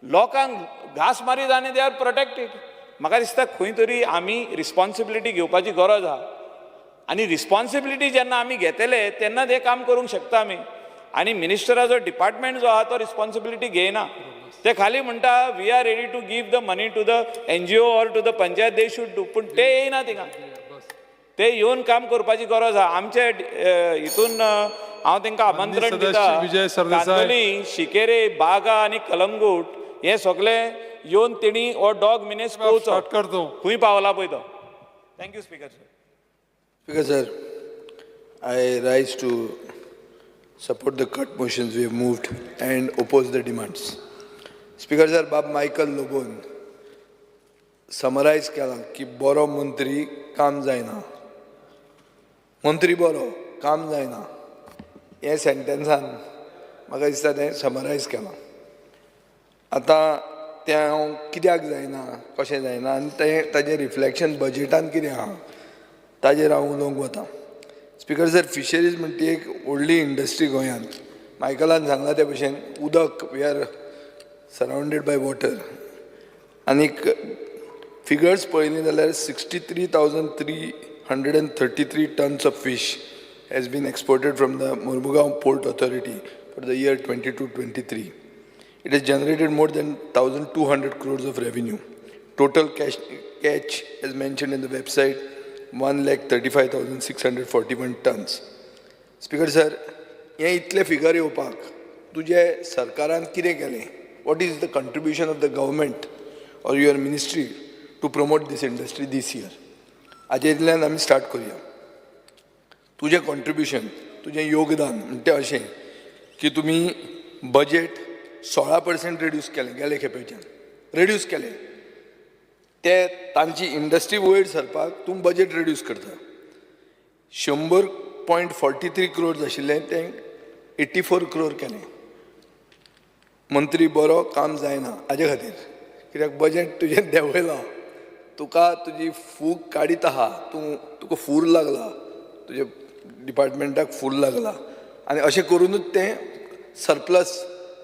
लोकांक घास मारीत आनी they are protected. म्हाका दिसता खंय तरी आमी रिस्पॉन्सिबिलिटी घेवपाची गरज आहा. आनी रिस्पॉन्सिबिलिटी जेन्ना आमी घेतले तेन्ना तें काम करूंक शकता आमी. आनी मिनिस्टराचो डिपार्टमेंट जो आहा तो रिस्पॉन्सिबिलिटी घेयना. ते खाली म्हणटा we are ready to give the money to the NGO or to the panchayat, they should do. पूण ते येयना थिंगा, ते येवन काम करपाची गरज आहा. आमचे हितून हांव तांकां आमंत्रण दिता, कांदोली, शिकेरे, बागा आनी कलंगूट हे सगळे येवन तेणी हो डॉग मिनेस पळोवचो, खंय पावला पळय तो. Thank you speaker sir. Speaker sir, I rise to support the cut motions we have moved and oppose the demands. Speaker sir, Bab Michael Lobon summarise केला की बरो मंत्री काम जायना, मंत्री बरो काम जायना, हे सेंटेन्सान म्हाका दिसता तें समरायज केलां. आतां तें हांव कित्याक जायना, कशें जायना आनी तें ताजें रिफ्लेक्शन बजेटान कितें आहा ताजेर हांव उलोवंक वता. स्पिकर सर, फिशरीज म्हणटी एक व्हडली इंडस्ट्री गोंयांत. मायकलान सांगलां ते भशेन उदक, we are surrounded by water. आनीक फिगर्स पळयली जाल्यार 63,333 tons of fish has been exported from the Mormugao Port Authority for the year 22-23. It has generated more than 1,200 crores of revenue. Total catch, as mentioned in the website, 1,35,641 tons. Speaker sir, हे इतले figure येवपाक तुजे सरकारान कितें केलें? What is the contribution of the government or your ministry to promote this industry this year? हाजेंतल्यान आमी start करुया. तुजें कॉन्ट्रिब्युशन, तुजें योगदान म्हणटा अशें की तुमी बजेट 16% रिड्यूस केलें गेले खेपेच्यान, रिड्यूस केलें. ते तांची इंडस्ट्री वयर सरपाक तूं बजेट रिड्यूस करता. 100.43 क्रोर्स आशिल्लें तें 84 क्रोर केलें. मंत्री बरो काम जायना हाजे खातीर कित्याक बजेट तुजें देंवयलां, तुका तुजी फूग काडीत आहा, तूं तुका फूर लागला, तुजे डिपार्टमेंटाक फूल लागला आनी अशें करुनूच तें सरप्लस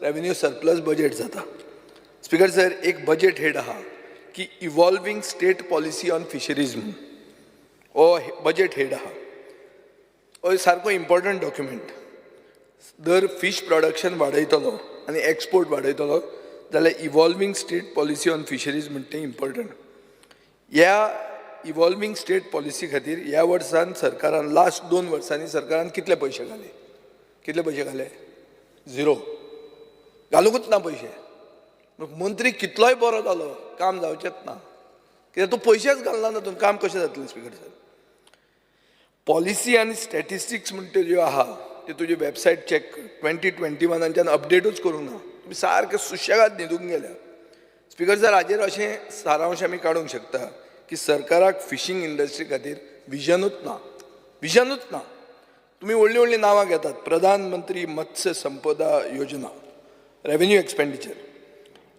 रेवेन्यू सरप्लस बजेट जाता. स्पीकर सर, एक बजेट हेड आहा की evolving state policy on fisheries म्हणून, हो बजेट हेड आहा, हो सारको इम्पॉर्टंट डॉक्युमेंट. जर फीश प्रोडक्शन वाडयतलो आनी एक्सपोर्ट वाडयतलो जाल्यार evolving state policy on fisheries म्हणटा तें इम्पॉर्टंट. ह्या इवॉल्वींग स्टेट पॉलिसी खातीर ह्या वर्सान सरकारान लास्ट 2 वर्सांनी सरकारान कितले पयशे घाले? कितले पयशे घाले? झिरो. घालुंकूच ना पयशे. मंत्री कितलोय बरो जालो काम जावचेंच ना, कित्याक तूं पयशेच घालना तातूंत, काम कशें जातलें? स्पीकर सर, पॉलिसी आनी स्टॅटिस्टिक्स म्हणटा ज्यो आहा त्यो तुजी वेबसायट चॅक कर, 2021 अपडेटूच करूंक ना, तुमी सारके सुशेगाद न्हिदूंक गेल्या. स्पीकर सर, हाजेर अशें सारांश आमी काडूंक शकता की सरकाराक फिशींग इंडस्ट्री खातीर विजनूच ना, विजनूच ना. तुमी व्हडलीं व्हडलीं नांवां घेतात, प्रधानमंत्री मत्स्य संपदा योजना, रेवेन्यू एक्सपेंडिचर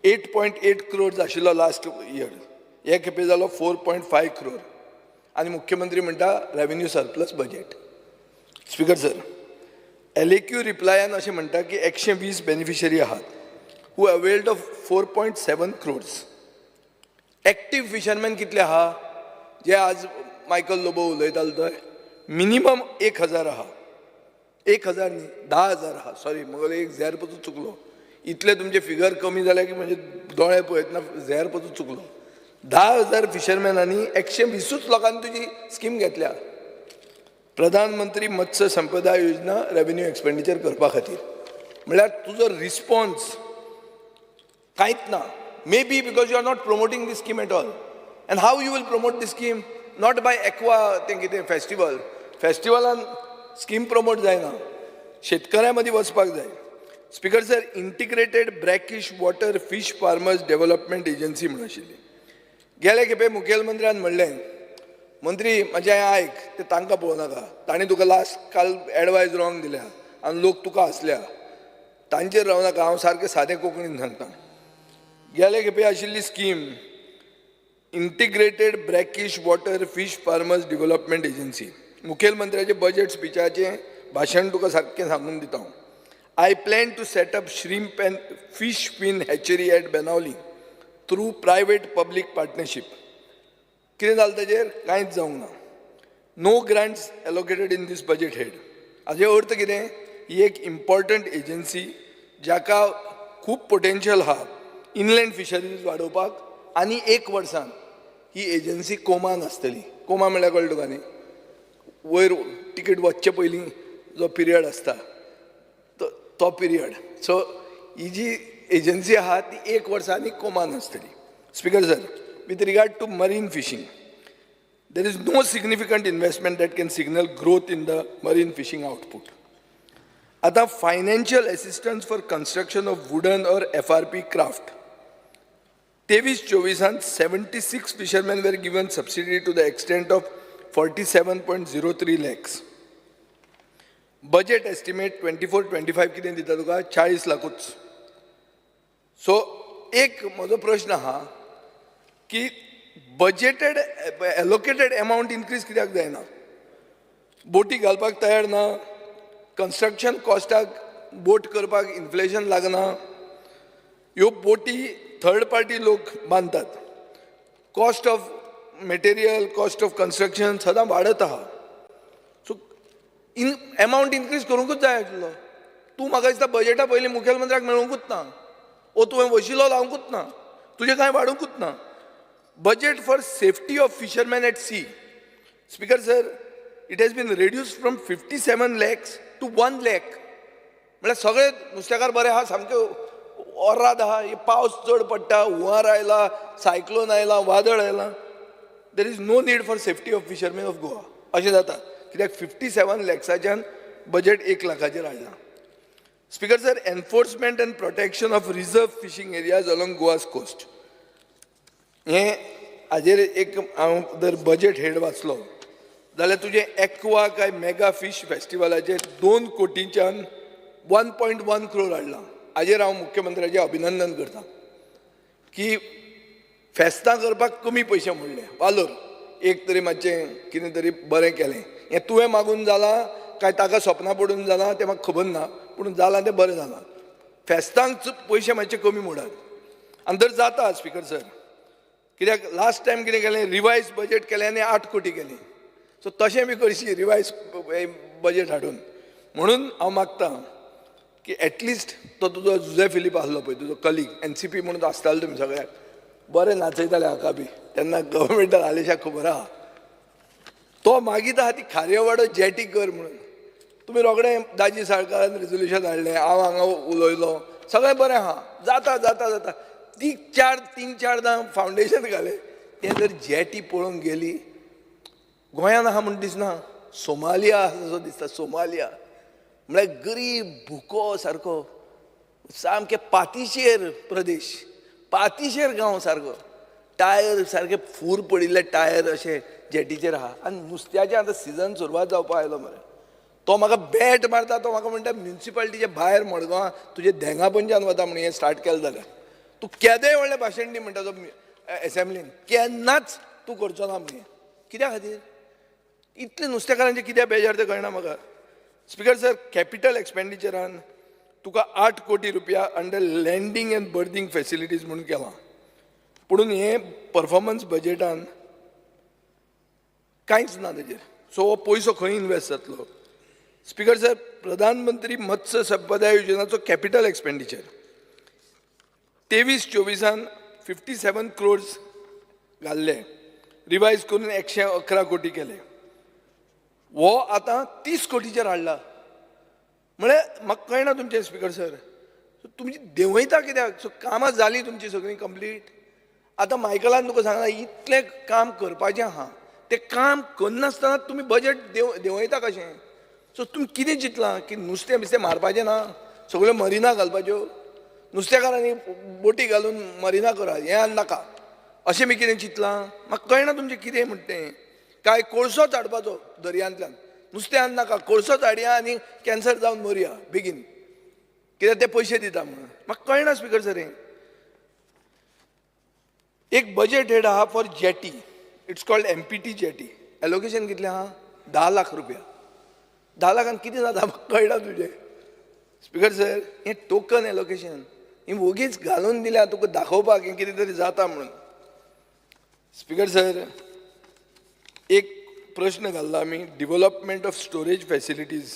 8.8 क्रोर्स आशिल्लो लास्ट इयर, हे खेपे जालो 4.5 क्रोर आनी मुख्यमंत्री म्हणटा revenue surplus budget. Speaker sir, LAQ रिप्लायान अशें म्हणटा की 120 बेनिफिशरी आहात who availed of 4.7 crores. Active fisherman कितले आहा जे आज मायकल लोबो उलयतालो तो मिनिमम 1000 आहा, 1000 न्ही 10,000 आहा, सॉरी म्हगेलो एक झेर पसून चुकलो, इतले तुमचे फिगर कमी जाले की म्हणजे दोळे पळयतना झेर पसून चुकलो. 10,000 फिशरमॅनांनी 120 लोकांनी तुजी स्कीम घेतल्या प्रधानमंत्री मत्स्य संपदा योजना रेवेन्यू एक्सपेंडिचर करपा खातीर. म्हणल्यार तुजो रिस्पॉन्स कांयच ना. Maybe because you are not promoting this scheme at all. And how you will promote this scheme? Not by aqua तें कितें फेस्टिवल, फेस्टिवलान स्कीम प्रमोट जायना, शेतकऱ्यां मदीं वचपाक जाय. Speaker sir, integrated brackish water fish farmers development agency म्हणून आशिल्ली. गेले खेपे मुखेलमंत्र्यान म्हणलें, मंत्री म्हजें आयक, ते तांकां पळोवं नाका, तांणी तुका लास्ट काल एडवायज रॉंग दिल्या आनी लोक तुका हांसल्या, तांचेर रावं नाका, हांव सारकें सादें कोंकणीन सांगता. गेले खेपे आशिल्ली scheme integrated brackish water fish farmers development agency. मुखेलमंत्र्याचें budget स्पिचाचें भाशण तुका सारकें सांगून दिता हांव. I plan to set up shrimp and fish fin hatchery at Benaulim through private public partnership. कितें जालें ताजेर? कांयच जावंक ना. No grants allocated in this budget head. हाजे अर्थ कितें? ही एक इम्पॉर्टंट एजन्सी जाका खूब पोटेन्शियल आहा इनलँड फिशरीज वाडोवपाक, आनी एक वर्सान ही एजन्सी कोमान आसतली. कोमा म्हणल्यार कळ्ळें तुका न्ही? वयर तिकेट वचचे पयलीं जो पिरियड आसता तो पिरियड. सो ही जी एजन्सी आहा ती एक वर्सा आनी कोमान आसतली. Speaker sir, with regard to marine fishing, there is no significant investment that can signal growth in the marine fishing output. आतां financial assistance for construction of wooden or FRP craft, 23-24 76 fishermen were given subsidy to the extent of 47.03 lakhs. Budget estimate 24-25 कितें दिता तुका? 40 लाखूच. So एक म्हजो प्रश्न आहा की budgeted allocated amount increase कित्याक जायना? बोटी घालपाक तयार ना, कन्स्ट्रक्शन कॉस्टाक बोट करपाक इन्फ्लेशन लागना, ह्यो बोटी थर्ड पार्टी लोक बांदतात, cost of material, cost of construction सदां वाडत आहा. सो एमावंट इनक्रीज करूंकूच जाय आशिल्लो. तूं म्हाका दिसता बजेटा पयलीं मुखेलमंत्र्याक मेळूंकूच ना, ओ तुवें वशिलो लावंकूच ना, तुजें कांय वाडूंकूच ना. Budget for safety of fishermen at sea, speaker sir, it has been reduced from 57 lakhs to 1 lakh. म्हळ्यार सगळे नुस्तेकार बरे आहा, सामके ओर्राद आहा, पावस चड पडटा, हुंवार आयला, सायक्लोन आयला, वादळ आयला, there is no need for safety of fishermen of Goa अशें जाता. कित्याक 57 लॅक्साच्यान बजेट 1 लाखाचेर हाडलां. Speaker sir, enforcement and protection of reserve fishing areas along Goa's coast, हें हाजेर एक हांव जर बजेट हेड वाचलो जाल्यार तुजें एक्वा काय मेगा फीश फेस्टिवलाचेर 2 कोटींच्यान 1.1 क्रोर हाडलां. हाजेर हांव मुख्यमंत्र्याचें अभिनंदन करता की फेस्तां करपाक कमी पयशे मोडले, वालोर एक तरी मातशें कितें तरी बरें केलें. हें तुवें मागून जालां काय ताका सपनां पडून जालां तें म्हाका खबर ना, पूण जालां तें बरें जालां. फेस्तांक पयशे मातशे कमी मोडात आनी जर जाता स्पिकर सर, कित्याक लास्ट टायम कितें केलें, रिवायज बजेट केलें आनी 8 कोटी केली. सो तशें बी करशी रिवायज बजेट हाडून. म्हणून हांव मागतां की एटलिस्ट तो तुजो जुझे फिलीप आसलो पळय, तुजो कलीग NCP म्हणून आसतालो, तुमी सगळ्याक बरें नाचयताले हाका बी तेन्ना गव्हर्मेंटान आलेशाक खबर आहा. तो मागीर आहा ती खारेवाडो जेटी कर म्हणून. तुमी रोखडे दाजी साळकारान रेजोल्युशन हाडलें, हांव हांगा उलयलो, सगळें बरें आहा, जाता जाता जाता. ती 3 4दां फावंडेशन घालें. तें जर जेटी पळोवंक गेली, गोंयान आहा म्हूण दिसना, सोमालिया आसा तसो दिसता. सोमालिया म्हळ्यार गरीब भुको सारको, सामके पातिशेर प्रदेश, पातिशेर गांव सारको, टायर सारके फूर पडिल्ले टायर अशे जेटीचेर आहा. आनी नुस्त्याचें आतां सिजन सुरवात जावपाक आयलो मरे. तो म्हाका बॅट मारता, तो म्हाका म्हणटा म्युनिसिपालिटीचे भायर मडगांवां तुजे धेंगा पंचान वता म्हण हें स्टार्ट केलें जाल्यार तूं केदेंय व्हडलें भाशण दी म्हणटा तो एसेंब्लीन, केन्नाच तूं करचो ना म्हण. कित्या खातीर इतले नुस्तेकारांचे कित्याक बेजार तें कळना म्हाका. स्पिकर सर, कॅपिटल एक्सपेंडिचरान तुका 8 कोटी रुपया under landing and berthing facilities म्हणून केलां, पुणून हें परफॉर्मन्स बजेटान कांयच ना तेजेर. सो हो पयसो खंय इनवेस्ट जातलो? स्पिकर सर, प्रधानमंत्री मत्स्य संपदा योजनाचो कॅपिटल एक्सपेंडिचर 23-24 57 क्रोर्स घाल्ले, रिवायज करून 111 कोटी केले. हो आतां 30 कोटीचेर हाडला. म्हळ्यार म्हाका कळना तुमचें स्पिकर सर, तुमची देंवयता कित्याक? सो कामां जालीं तुमचीं सगळीं कंप्लीट. आतां मायकलान तुका सांगलां इतलें काम करपाचें आहा, तें काम करनासतना तुमी बजेट देंवयता कशें? सो तुमी कितें चिंतलां की नुस्तें बिस्तें मारपाचें ना, सगळ्यो मरिना घालपाच्यो, नुस्तेकारांनी बोटी घालून मरिना करात, हें आनी नाका अशें बी कितें चिंतलां? म्हाका कळना तुमचें कितें म्हणटा तें. काय कोळसोच हाडपाचो दर्यांतल्यान, नुस्तें आनी नाका, कोळसोच हाडया आनी कॅन्सर जावन मरया बेगीन, कित्याक ते पयशे दिता म्हणून. म्हाका कळना स्पिकर सर. हें एक बजेट हेड आहा for jetty, it's called MPT jetty. Allocation कितलें आहा? 10 लाख रुपया. 10 लाखान कितें जाता म्हाका कळना तुजें स्पिकर सर. हें टोकन एलोकेशन ही वोगीच घालून दिल्या तुका दाखोवपाक हें कितें तरी जाता म्हणून. स्पिकर सर, एक प्रश्न घाल्ला आमी, development of storage facilities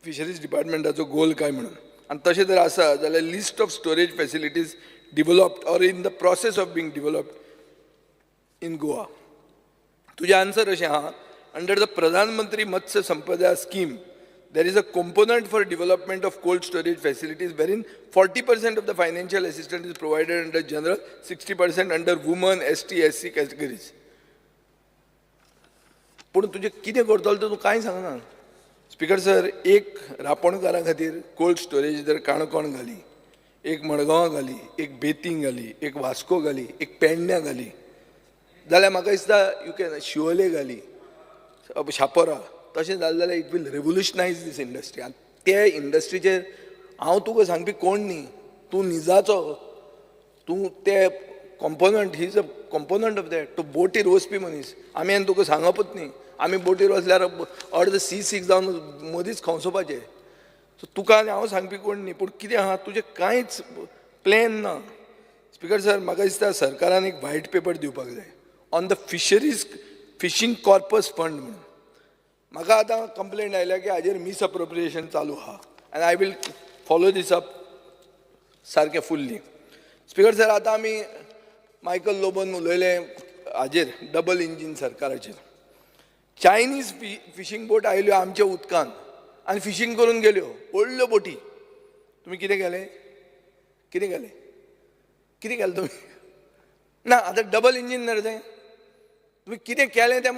fisheries डिपार्टमेंटाचो गोल काय म्हणून. आनी तशें जर आसा जाल्यार list of storage facilities developed or in the process of being developed in Goa. तुजें आन्सर अशें आहा, under the Pradhan Mantri Matsya Sampada scheme there is a component for development of cold storage facilities wherein 40% of the financial assistance is provided under general, 60% under women, ST, SC categories. पूण तुजें कितें करतलो तें तूं कांय सांगना. Speaker sir, एक रापणकारां खातीर कोल्ड स्टोरेज जर काणकोण घाली, एक मडगांवां घाली, एक बेतींग घाली, एक वास्को घाली, एक पेडण्यां घाली, जाल्यार म्हाका दिसता you can Siolim घाली, शापोरा, तशें जालें जाल्यार it will revolutionise this industry. आनी ते इंडस्ट्रीचेर हांव तुका सांगपी कोण न्ही, तूं निजाचो, तूं ते component, he is a component of that. तूं बोटीर वचपी मनीस, आमी आनी तुका सांगपूच न्ही. आमी बोटीर वचल्यार अर्द सी सीक जावन मदींच खंवसोवपाचें. सो तुका आनी हांव सांगपी कोण न्ही, पूण कितें आहा तुजें कांयच प्लॅन ना. स्पिकर सर, म्हाका दिसता सरकारान एक व्हायट पेपर दिवपाक जाय on the fisheries fishing corpus fund म्हणून. म्हाका आतां कंप्लेन आयल्या की हाजेर मिसअप्रोप्रिएशन चालू आहा आनी I will follow this up सारकें फुल्ली. स्पिकर सर, आतां आमी मायकल लोबोन उलयले हाजेर डबल इंजीन सरकाराचेर. चायनीज फिशींग बोट आयल्यो आमच्या उदकान आनी फिशींग करून गेल्यो, व्हडल्यो बोटी. तुमी कितें केलें? कितें केलें? कितें केलें तुमी? ना, आतां डबल इंजीन न्ही रे तें. तुमी कितें केलें तें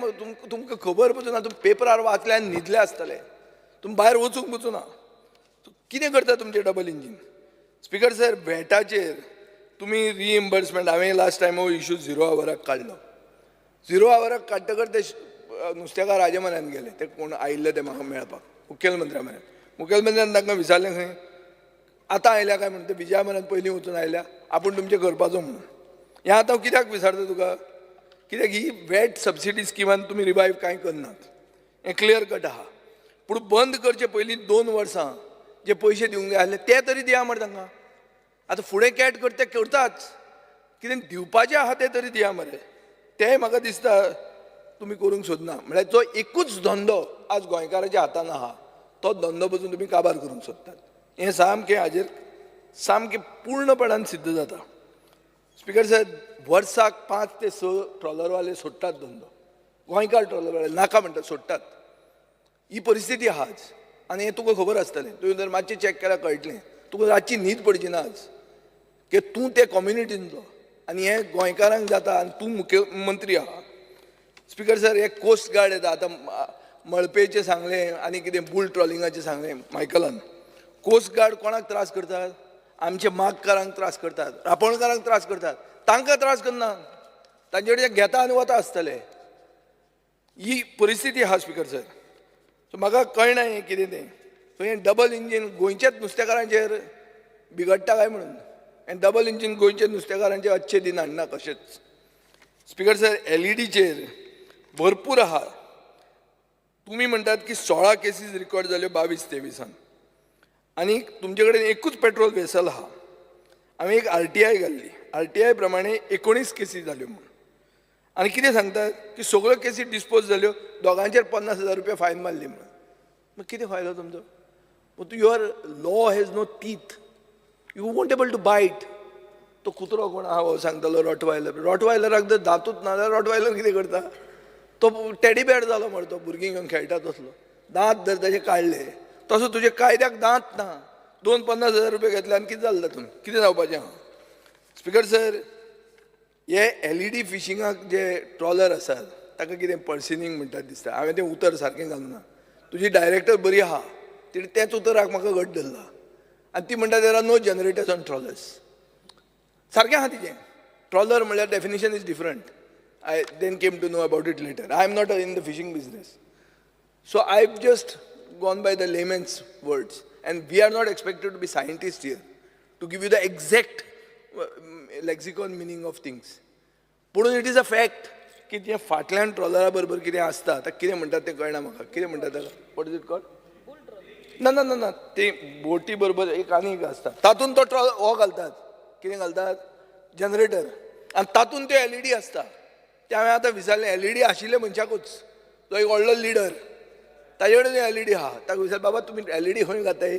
तुमकां खबर पसून ना. तुमी पेपरार वाचले आनी न्हिदले आसतले, तुमी भायर वचूंक पसून ना. कितें करता तुमचें डबल इंजीन? स्पिकर सर, वेटाचेर तुमी रिइम्बर्समेंट, हांवें लास्ट टायम हो इशू 0 आवराक काडलो. 0 आवराक काडटकर ते नुस्तेकार हाजे म्हऱ्यान गेले, ते कोण आयिल्ले ते म्हाका मेळपाक मुखेलमंत्र्या म्हऱ्यान. मुखेलमंत्र्यान तांकां विचारलें खंय आतां आयल्या काय म्हणून, ते विजया म्हऱ्यान पयलीं वचून आयल्या, आपूण तुमचें करपाचो म्हणून. हें आतां हांव कित्याक विचारता तुका, कित्याक ही वॅट सबसिडी स्किमान तुमी रिवायव कांय करनात, हें क्लियर कट आहा. पूण बंद करचे पयलीं 2 वर्सां जे पयशे दिवंक जाय आसले ते तरी दिया मरे तांकां. आतां फुडें कॅट करता ते करताच, कितें दिवपाचें आहा तें तरी दिया मरे. तें म्हाका दिसता तुमी करूंक सोदना. म्हळ्यार जो एकूच धंदो आज गोंयकाराच्या हातान आहा तो धंदो पसून तुमी काबार करूंक सोदतात. हें सामकें हाजेर सामकें पूर्णपणान सिद्ध जाता. स्पिकर साहेब, वर्साक 5 ते 6 ट्रॉलरवाले सोडटात धंदो, गोंयकार ट्रॉलरवाले नाका म्हणटात, सोडटात. ही परिस्थिती आहा आज आनी हें तुका खबर आसतलें, तुवें जर मातशें चॅक केल्यार कळटलें. तुका रातची न्हीद पडची ना आज की तूं ते कम्युनिटींतलो आनी हें गोंयकारांक जाता आनी तूं मुख्यमंत्री आहा. स्पिकर सर, हे कोस्ट गार्ड येता आतां मळपेचें सांगलें आनी कितें बुल ट्रॉलिंगाचें सांगलें मायकलान. कोस्ट गार्ड कोणाक त्रास करतात? आमचे मागकारांक त्रास करतात, रापणकारांक त्रास करतात, तांकां त्रास करना, तांचे कडेन घेता आनी वता आसतले. ही परिस्थिती आहा स्पिकर सर. सो म्हाका कळना हें कितें तें. सो हें डबल इंजीन गोंयच्याच नुस्तेकारांचेर बिगडटा काय म्हणून, हें डबल इंजीन गोंयच्या नुस्तेकारांचेर अच्छे दीन हाडना कशेंच. स्पिकर सर, एलईडीचेर भरपूर आहा. तुमी म्हणटात की 16 केसीस रिकॉर्ड जाल्यो 22-23 आनी तुमचे कडेन एकूच पेट्रोल वेसल आहा. हांवें एक RTI घाल्ली, RTI प्रमाणे 19 केसी जाल्यो म्हूण. आनी कितें सांगतात की सगळ्यो केसी डिस्पोज जाल्यो, दोगांचेर 50,000 रुपया फायन मारली म्हणून. मग कितें फायदो तुमचो? Your law has no teeth, you won't able to bite. तो कुत्रो कोण आहा हो सांगतालो रॉटवायलर, रॉटवायलराक जर दांतूच ना जाल्यार रॉटवायलर कितें करता? तो टेडी बेर जालो मरे, तो भुरगीं घेवन खेळटा तसलो. दांत जर ताजे काडले तसो तुजे कायद्याक दांत ना. 2 50,000 रुपया घेतले आनी कितें जालें तातूंत? कितें जावपाचें आहा? स्पिकर सर, हे LED फिशिंगाक जे ट्रॉलर आसात ताका कितें पर्सिनींग म्हणटात दिसता. हांवें तें उतर सारकें घालूंक ना. तुजी डायरेक्टर बरी आहा, तिणें तेंच उतराक म्हाका घट धरलां. आनी ती म्हणटा there are no generators on trawlers. सारकें आहा तिजें. ट्रॉलर म्हणल्यार definition is different. I then came to know about it later. I am not in the fishing business. So I have just gone by the layman's words. And we are not expected to be scientists here to give you the exact lexicon meaning of things. पूण it is a fact की तें फाटल्यान ट्रॉलरा बरोबर कितें आसता, ताका कितें म्हणटात तें कळना म्हाका. कितें म्हणटात ताका? What is it called? ना ना ना ना, ते बोटी बरोबर एक आनी एक आसता, तातूंत तो ट्रॉलर हो घालतात. कितें घालतात? जनरेटर. आनी तातूंत त्यो LED आसता. तें हांवें आतां विचारलें, LED आशिल्ले मनशाकूच, तो एक व्हडलो लिडर, ताजे कडेन LED आहा. ताका विचारलें, बाबा तुमी LED खंय घाताय?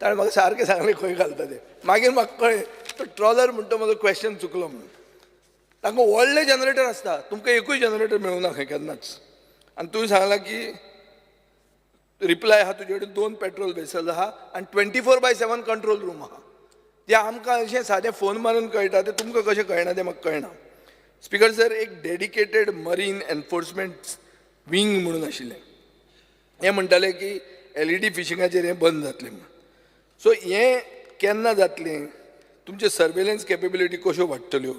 ताणें म्हाका सारकें सांगलें खंय घालता तें. मागीर म्हाका कळ्ळें तो ट्रॉलर म्हणटा म्हजो क्वेश्चन चुकलो म्हणून. तांकां व्हडले जनरेटर आसता, तुमकां एकूय जनरेटर मेळूंक ना खंय केन्नाच. आनी तुवें सांगलां की रिप्लाय आहा तुजे कडेन 2 पेट्रोल वेसल आहा आनी 24/7 कंट्रोल रूम आहा. तें आमकां अशें सादें फोन मारून कळटा, तें तुमकां कशें कळना तें म्हाका कळना. स्पिकर सर, एक डेडिकेटेड मरीन एनफोर्समेंट विंग म्हणून आशिल्लें. हें म्हणटालें की LED फिशिंगाचेर हें बंद जातलें म्हणून. सो हें केन्ना जातलें? तुमचे सर्वेलन्स कॅपेबिलिटी कश्यो वाडटल्यो?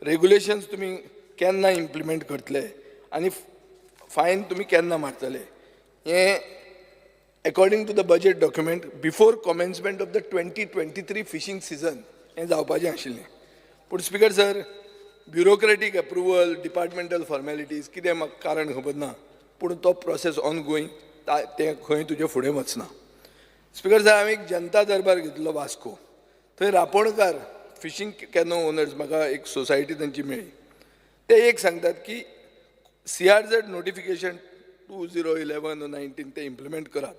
रेगुलेशन्स तुमी केन्ना इम्प्लिमेंट करतले आनी फायन तुमी केन्ना मारतले? हें according to the budget document before commencement of the 2023 fishing season हें जावपाचें आशिल्लें. पूण speaker sir, bureaucratic approval, departmental formalities कितें म्हाका कारण खबर ना, पूण तो प्रोसेस ऑन गोईंग, तें खंय तुजें फुडें वचना. स्पिकर सर, हांवें एक जनता दरबार घेतलो वास्को, थंय रापोणकार फिशींग कॅनो ओनर्स म्हाका एक सोसायटी तांची मेळ्ळी. ते एक सांगतात की CRZ notification 2011-19 ते इम्प्लिमेंट करात,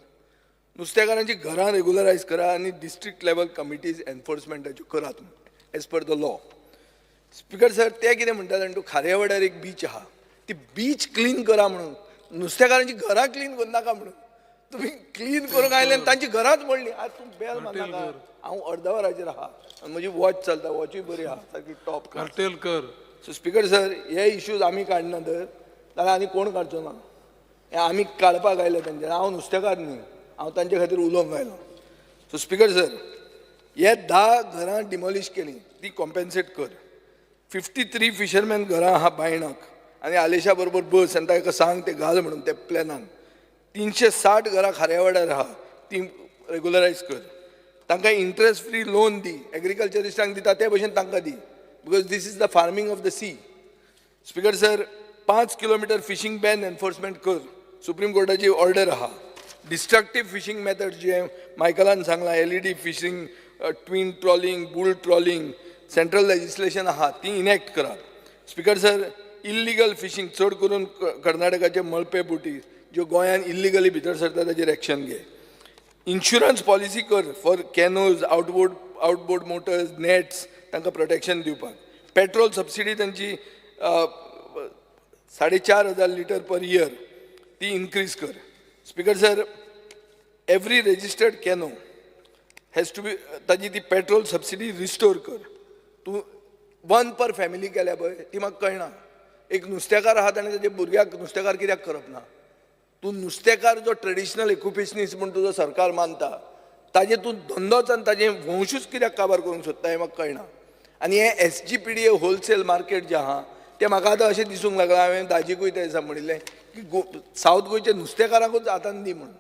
नुस्तेकारांची घरां रेगुलरायज करा आनी डिस्ट्रिक्ट लेवल कमिटीज एनफोर्समेंटाच्यो करात as per the law. Speaker sir, ते कितें म्हणटात आनी तूं खारेवाड्यार एक बीच आहा, ती बीच क्लीन करा म्हणून, नुस्तेकारांची घरां क्लीन करनाका म्हणून. तुमी क्लीन करूंक आयले आनी तांची घरांच मोडली. आज तूं बेल मारनाका, हांव अर्द वराचेर आहा आनी म्हजी वॉच चलता, वॉचूय बरी आहा, सारकी टॉप. कर्टेलकर. सो स्पिकर सर, हे इश्यूज आमी काडना तर जाल्यार आनी कोण काडचो ना. हे आमी काडपाक आयले तांचे. हांव नुस्तेकार न्ही, हांव तांचे खातीर उलोवंक आयलो. सो स्पिकर सर, हे 10 घरां डिमोलिश केली ती कॉम्पेन्सेट कर. 53 फिशरमॅन घरां आहा बायणाक आनी आलेशा बरोबर बस आनी ताका सांग ते घाल म्हणून त्या प्लॅनान. 360 घरां खाऱ्यावाड्यार आहा ती रेगुलरायज कर. तांकां इंट्रस्ट फ्री लोन दी, एग्रीकल्चरिस्टांक दिता ते भशेन तांकां दी. Because this is the farming of the sea. Speaker sir, 5 kilometre fishing ban enforcement कर, सुप्रीम कोर्टाची ऑर्डर आहा. डिस्ट्रक्टीव फिशींग मेथड जे मायकलान सांगलां, LED fishing, twin trawling, bull trawling, central legislation आहा ती इनॅक्ट करात. स्पिकर सर, इल्लिगल फिशींग चड करून कर्नाटकाचे मळपे बोटी ज्यो गोंयान इल्लिगली भितर सरता ताचेर एक्शन घे. इन्शुरन्स पॉलिसी कर for canoes, outboard motors, nets, तांकां प्रोटेक्शन दिवपाक. पेट्रोल सबसिडी तांची 4,500 लिटर पर इयर ती इन्क्रीज कर. Speaker sir, every registered canoe has to be ताजी ती पेट्रोल सबसिडी रिस्टोर कर. तूं वन पर फॅमिली केल्या पळय ती म्हाका कळना. एक नुस्तेकार आहा ताणें ताच्या भुरग्याक नुस्तेकार कित्याक करप ना? तूं नुस्तेकार जो ट्रेडिशनल ऑक्युपेशनिस्ट म्हूण तुजो सरकार मानता ताजें तूं धंदोच आनी ताजें वंशूच कित्याक काबार करूंक सोदता हें म्हाका कळना. आनी हें SGPDA wholesale market जें आहा तें म्हाका आतां अशें दिसूंक लागलां. हांवें दाजीकूय त्या दिसा म्हणिल्लें की सावथ गोंयच्या नुस्तेकारांकूच हातान दी म्हणून.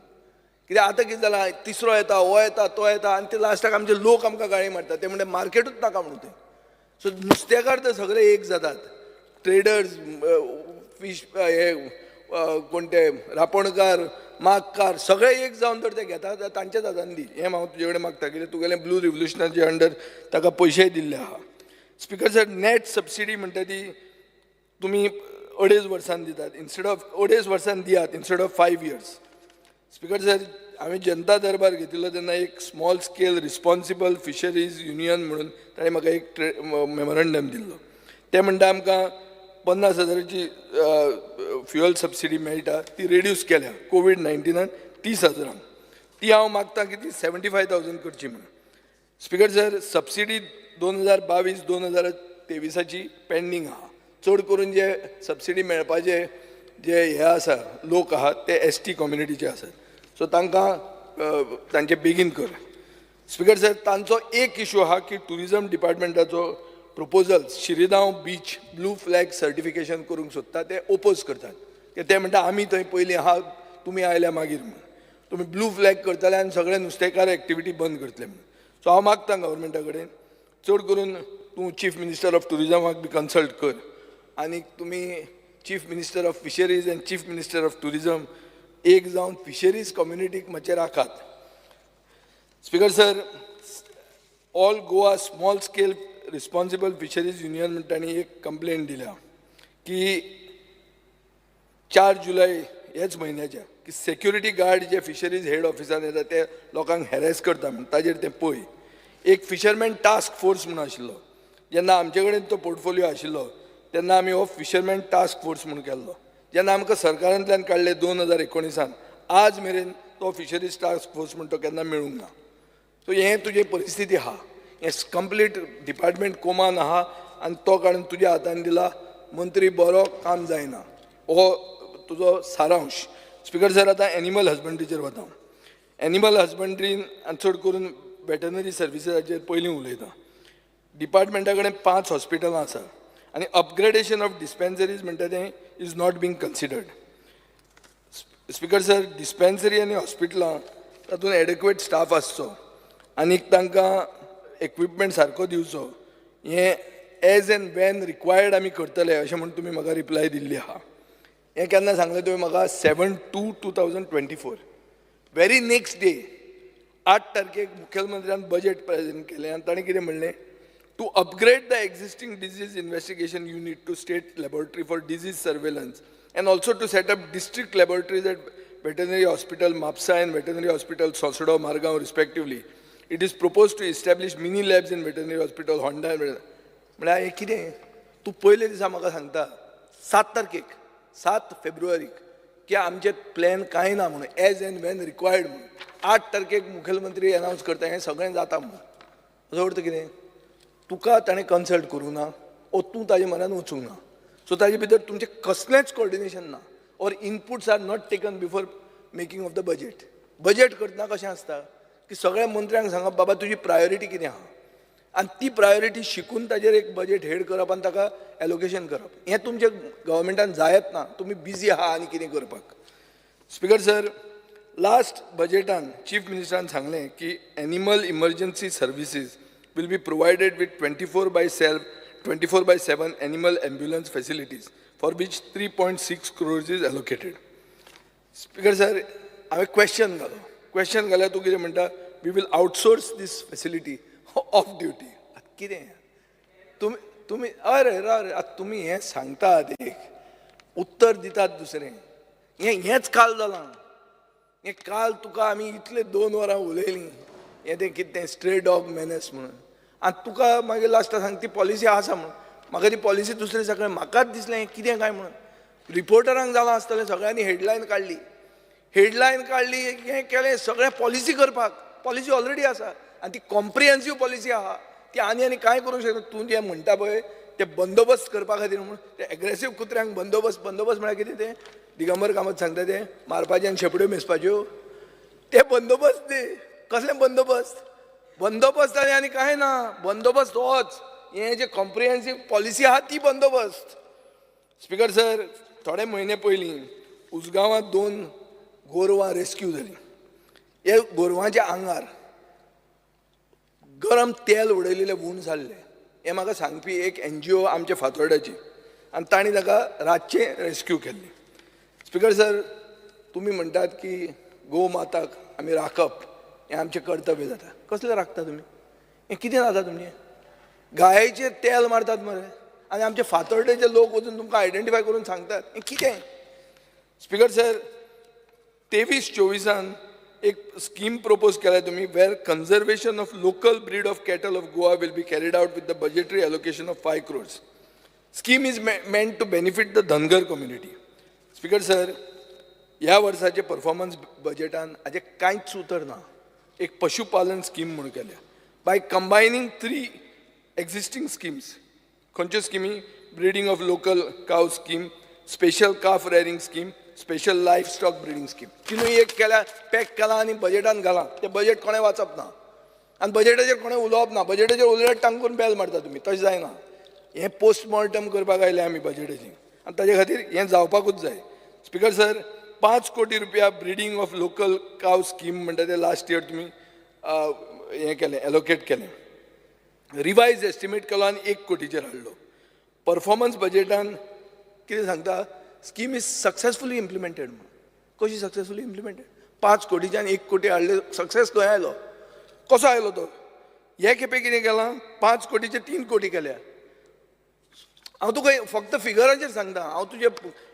कित्याक आतां कितें जालां, तिसरो येता, हो येता, तो येता आनी ते लास्टाक आमचे लोक आमकां गाळी मारता, ते म्हणटा मार्केटूच नाका म्हणून तें. सो नुस्तेकार तर सगळे एक जातात, ट्रेडर्स, फीश हे कोण ते रापणकार, मागकार सगळे एक जावन तर ते घेतात तांच्याच हातान दी. हें हांव तुजे कडेन मागता कित्याक तुगेलें ब्लू रिवोल्युशनाचे अंडर ताका पयशेय दिल्ले आहा. स्पिकर सर, नॅट सबसिडी म्हणटा ती तुमी 2.5 वर्सांन दितात, इन्स्टेड ऑफ 2.5 वर्सांन दियात instead of 5 years. Speaker sir, हांवें जनता दरबार घेतिल्लो तेन्ना एक small scale responsible fisheries union म्हणून ताणें म्हाका एक मेमोरंडम दिल्लो. ते म्हणटा आमकां 50,000ची फ्युअल सबसिडी मेळटा ती रेड्यूस केल्या कोवीड-19 30,000. ती हांव मागता की ती 75,000 करची म्हणून. स्पिकर सर, सबसिडी 2022-2023 पेंडींग आहा. चड करून जे सबसिडी मेळपाचे जे हे आसा लोक आहात ते ST कम्युनिटीचे आसात. सो तांकां तांचे बेगीन कर. स्पिकर सर, तांचो एक इशू आहा की tourism डिपार्टमेंटाचो proposal Shiridav beach blue flag certification करूंक सोदता, ते ओपोज करतात. ते म्हणटा आमी थंय पयलीं आहा, तुमी आयल्या मागीर म्हणून. तुमी ब्लू फ्लॅग करतले आनी सगळे नुस्तेकार एक्टिविटी बंद करतले म्हणून. सो हांव मागता गव्हर्मेंटा कडेन, चड करून तूं चीफ मिनिस्टर ऑफ ट्युरिजमाक बी कन्सल्ट कर आनी तुमी chief minister of fisheries and chief minister of tourism एक जावन फिशरीज कम्युनिटीक मातशें राखात. Speaker sir, all Goa small scale responsible fisheries union म्हण तांणी एक कंप्लेन दिल्या की 4 जुलय ह्याच म्हयन्याच्या की सेक्युरिटी गार्ड जे फिशरीज हेड ऑफिसान येता ते लोकांक हॅरेस करता म्हण ताजेर ते पळय. एक फिशरमॅन टास्क फोर्स म्हणून आशिल्लो, जेन्ना आमचे कडेन तो पोर्टफोलियो आशिल्लो तेन्ना आमी हो फिशरमॅन टास्क फोर्स म्हणून केल्लो. जेन्ना आमकां सरकारांतल्यान काडले 2019 आज मेरेन तो फिशरीज टास्क फोर्स म्हण तो केन्ना मेळूंक ना. सो हें तुजी परिस्थिती आहा, हें कंप्लीट डिपार्टमेंट कोमान आहा आनी तो काडून तुज्या हातान दिला. मंत्री बरो, काम जायना, हो तुजो सारांश. स्पिकर सर, आतां एनिमल हजबंड्रीचेर वता. एनिमल हजबंड्रीन आनी चड करून वेटनरी सर्विसीसाचेर पयलीं उलयता. डिपार्टमेंटा कडेन 5 हॉस्पिटलां आसा आनी अपग्रेडेशन ऑफ डिस्पेन्सरीज म्हणटा तें is not being considered. Speaker sir, dispensary आनी हॉस्पिटलां तातूंत एडेक्वेट स्टाफ आसचो आनी तांकां इक्विपमेंट सारको दिवचो, हें एज एंड when required आमी करतले अशें म्हूण तुमी म्हाका रिप्लाय दिल्ली आहा. हें केन्ना सांगलें तुवें म्हाका? 7/2/2024, व्हेरी नेक्स्ट डे 8 तारखेक मुखेलमंत्र्यान बजेट प्रेजेंट केलें आनी ताणें कितें म्हणलें, to upgrade the existing disease investigation unit to state laboratory for disease surveillance and also to set up district laboratories at veterinary hospital Mapusa and veterinary hospital Sosdo, Margao respectively. It is propose to establish mini labs in veterinary hospital Honda. म्हळ्यार हें कितें तूं पयले दिसा म्हाका सांगता 7 तारखेक, 7 फेब्रुवारीक की आमचे प्लॅन कांय ना म्हणून, एज एंड when required म्हणून. 8 तारखेक मुखेलमंत्री अनावन्स करता हें सगळें जाता म्हणून. हाजो अर्थ कितें? तुका ताणें कन्सल्ट करूंक ना ओ तूं ताजे म्हऱ्यान वचूंक ना. सो ताजे भितर तुमचें कसलेंच कोऑर्डिनेशन ना or inputs are not taken before making of the budget. Budget करतना कशें आसता की सगळ्या मंत्र्यांक सांगप बाबा तुजी प्रायोरिटी कितें आहा आनी ती प्रायोरिटी शिकून ताजेर एक बजेट हेड करप आनी ताका एलोकेशन करप. हें तुमच्या गव्हर्मेंटान जायत ना, तुमी बिजी आहा आनी कितें करपाक. स्पिकर सर, लास्ट बजेटान चीफ मिनिस्टरान सांगलें की animal emergency services will be provided with 24/7 24/7 animal ambulance facilities for which 3.6 crores is allocated. Speaker sir, हांवें क्वेश्चन घालो. क्वेश्चन घाल्यार तूं कितें म्हणटा, we will outsource this facility off duty. आतां कितें तुमी तुमी अरे अरे आतां तुमी हें सांगतात एक, उत्तर दितात दुसरें. हें हेंच काल जालां. हें काल तुका आमी इतले 2 वरां उलयलीं, हें तें कितें तें स्ट्रे डॉग मेनस म्हणून. आनी तुका मागीर लास्टाक सांग ती पॉलिसी आसा म्हणून. म्हाका ती पॉलिसी दुसरे सगळें म्हाकाच दिसलें हें कितें काय म्हणून. रिपोर्टरांक जालां आसतलें, सगळ्यांनी हेडलायन काडली, हेडलायन काडली, हें केलें सगळें पॉलिसी करपाक. पॉलिसी ऑलरेडी आसा आनी ती कॉम्प्रिहेन्सीव पॉलिसी आहा, ती आनी आनी कांय करूंक शकना. तूं जें म्हणटा पळय ते बंदोबस्त करपा खातीर म्हणून ते एग्रेसीव कुत्र्यांक बंदोबस्त, बंदोबस्त म्हळ्यार कितें तें दिगंबर कामत सांगता तें मारपाचें आनी शेपड्यो मेजपाच्यो, ते बंदोबस्त न्ही. कसलें बंदोबस्त? बंदोबस्त आनी आनी कांय ना. बंदोबस्त होच, हें जे कॉम्प्रिहेन्सीव पॉलिसी आहा ती बंदोबस्त. स्पीकर सर, थोडे म्हयने पयलीं उजगांवांत 2 गोरवां रेस्क्यू जालीं. हे गोरवांच्या आंगार गरम तेल उडयलेलें वूंड जाल्लें. हें म्हाका सांगपी एक NGO आमच्या फातोर्डाची, आनी तांणी ताका रातचें रेस्क्यू केल्लें. स्पीकर सर, तुमी म्हणटात की गो माताक आमी राखप हें आमचें कर्तव्य जाता. कसलें राखता तुमी? हें कितें जाता तुमचें? गायेचेर तेल मारतात मरे, आनी आमचे फातोर्डेचे लोक वचून तुमकां आयडेंटिफाय करून सांगतात हें कितें? स्पीकर सर, 23-24 एक स्कीम प्रपोज केल्या तुमी, where conservation of local breed of cattle of Goa will be carried out with the budgetary allocation of 5 crores. Scheme is meant to benefit the Dhangar community. Speaker sir, ह्या वर्साचे performance बजेटान हाजें कांयच उतर ना. एक पशुपालन स्कीम म्हणून केल्या बाय कंबायनींग 3 एक्झिस्टींग स्किम्स. खंयच्यो स्किमी? Breeding of local cow scheme, special calf rearing scheme, special livestock breeding scheme. तिनूय एक केल्या, पॅक केला आनी बजेटान घाला. तें बजेट कोणें वाचप ना आनी बजेटाचेर कोणें उलोवप ना. बजेटाचेर उलयल्यार टांगून बेल मारता तुमी. तशें जायना. हें पोस्टमॉर्टम करपाक आयलें आमी बजेटाचें, आनी ताजे खातीर हें जावपाकूच जाय. स्पीकर सर, 5 कोटी रुपया breeding of local cow scheme म्हणटा तें लास्ट इयर तुमी हें केलें, एलोकेट केलें. रिवायज एस्टिमेट केलो आनी 1 कोटीचेर हाडलो. परफॉर्मन्स बजेटान कितें सांगता? स्कीम is successfully implemented म्हणून. कशी सक्सेसफुली इम्प्लिमेंटेड? 5 कोटीच्यान 1 कोटी हाडले, सक्सेस खंय आयलो? कसो आयलो तो? हे खेपे कितें केलां? 5 कोटीचे 3 कोटी केल्या. हांव तुका फक्त फिगरांचेर सांगता, हांव तुजे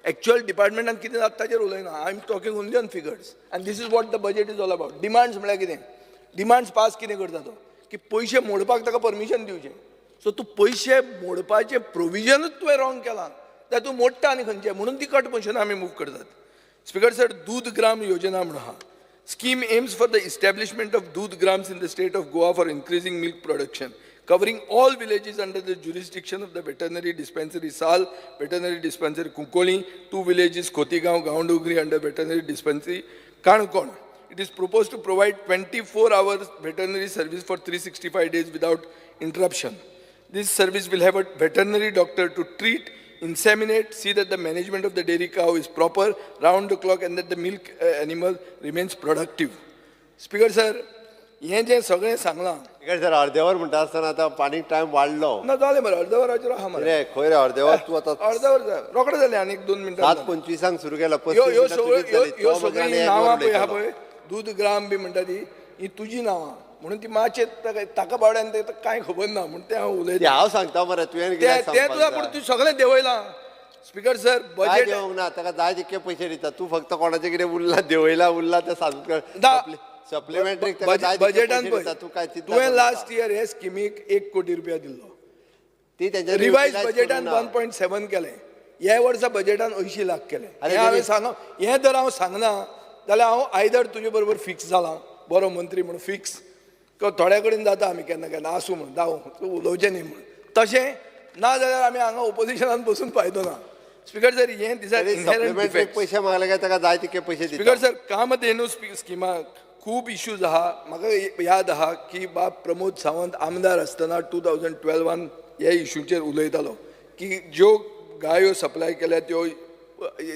एक्चुअल डिपार्टमेंटान कितें जाता ताचेर उलयना. I am talking only on figures आनी this is what the budget is all about. Demands म्हळ्यार कितें? डिमांड्स पास कितें करता तो? की पयशे मोडपाक ताका परमिशन दिवचें. सो तूं पयशे मोडपाचें प्रोविजनूच तुवें रॉंग केलां, जाल्यार तूं मोडटा आनी खंयचें, म्हणून ती कट मोशनां आमी मूव करतात. स्पीकर सर, दूद ग्राम योजना म्हणून आहा. Scheme aims for the establishment of Doodh Grams in the state of Goa for increasing milk production, covering all villages under the jurisdiction of the veterinary dispensary Sal, veterinary dispensary Kunkoli, 2 villages Khotigao, Gaondongri under veterinary dispensary Canacona. It is proposed to provide 24 hours veterinary service for 365 days without interruption. This service will have a veterinary doctor to treat, inseminate, see that the management of the dairy cow is proper, round the clock, and that the milk animal remains productive. Speaker sir, हें जें सगळें सांगलां. Speaker sir, अर्देवर म्हणटा आसतना आतां पाणी time वाडलो. ना जालें मरे, अर्देवराचेर आहा मरे. रे खंय रे अर्देवर तूं आतां? अर्देवर रोखडें जालें आनी 1-2 मिनटां. 7:25 सुरू केला. ह्यो सगळ्यो नांवां पळय आहा पळय, दूद ग्राम बी म्हणटा ती, ही तुजी नांवां म्हणून ती मातशें ताका बावड्यान तें कांय खबर ना म्हूण तें हांव उलयतां. हांव सांगता मरे, तुवें तें तुका पूण तूं सगळें देंवयलां. स्पीकर सर, बजेट देवंक ना, ताका जाय तितके पयशे दिता. तूं फक्त कोणाचें कितें उरलां देंवयलां उरलां तें सांग. सप्लिमेंटरी बजेटान तुवें लास्ट इयर हे स्किमीक 1 कोटी रुपया दिल्लो, ती तेंच्या रिवायज बजेटान 1.7 केलें. ह्या वर्सा बजेटान 80 लाख केलें. हें हांवें सांग, हें जर हांव सांगना जाल्यार हांव आयदर तुजे बरोबर फिक्स जालां, बरो मंत्री म्हणून फिक्स, किंवा थोड्या कडेन जाता आमी केन्ना केन्ना आसूं म्हणून जावं तूं उलोवचें न्ही म्हणून, तशें ना जाल्यार आमी हांगा ओपोजिशनान बसून फायदो ना. स्पीकर सर, हें दिसा पयशे मागले काय ताका जाय तितके पयशे दिता. स्पीकर सर, कामधेनू स्किमाक खूब इश्यूज आहा. म्हाका याद आहा की बाब प्रमोद सावंत आमदार आसतना 2012 ह्या इशूचेर उलयतालो की ज्यो गायो सप्लाय केल्या त्यो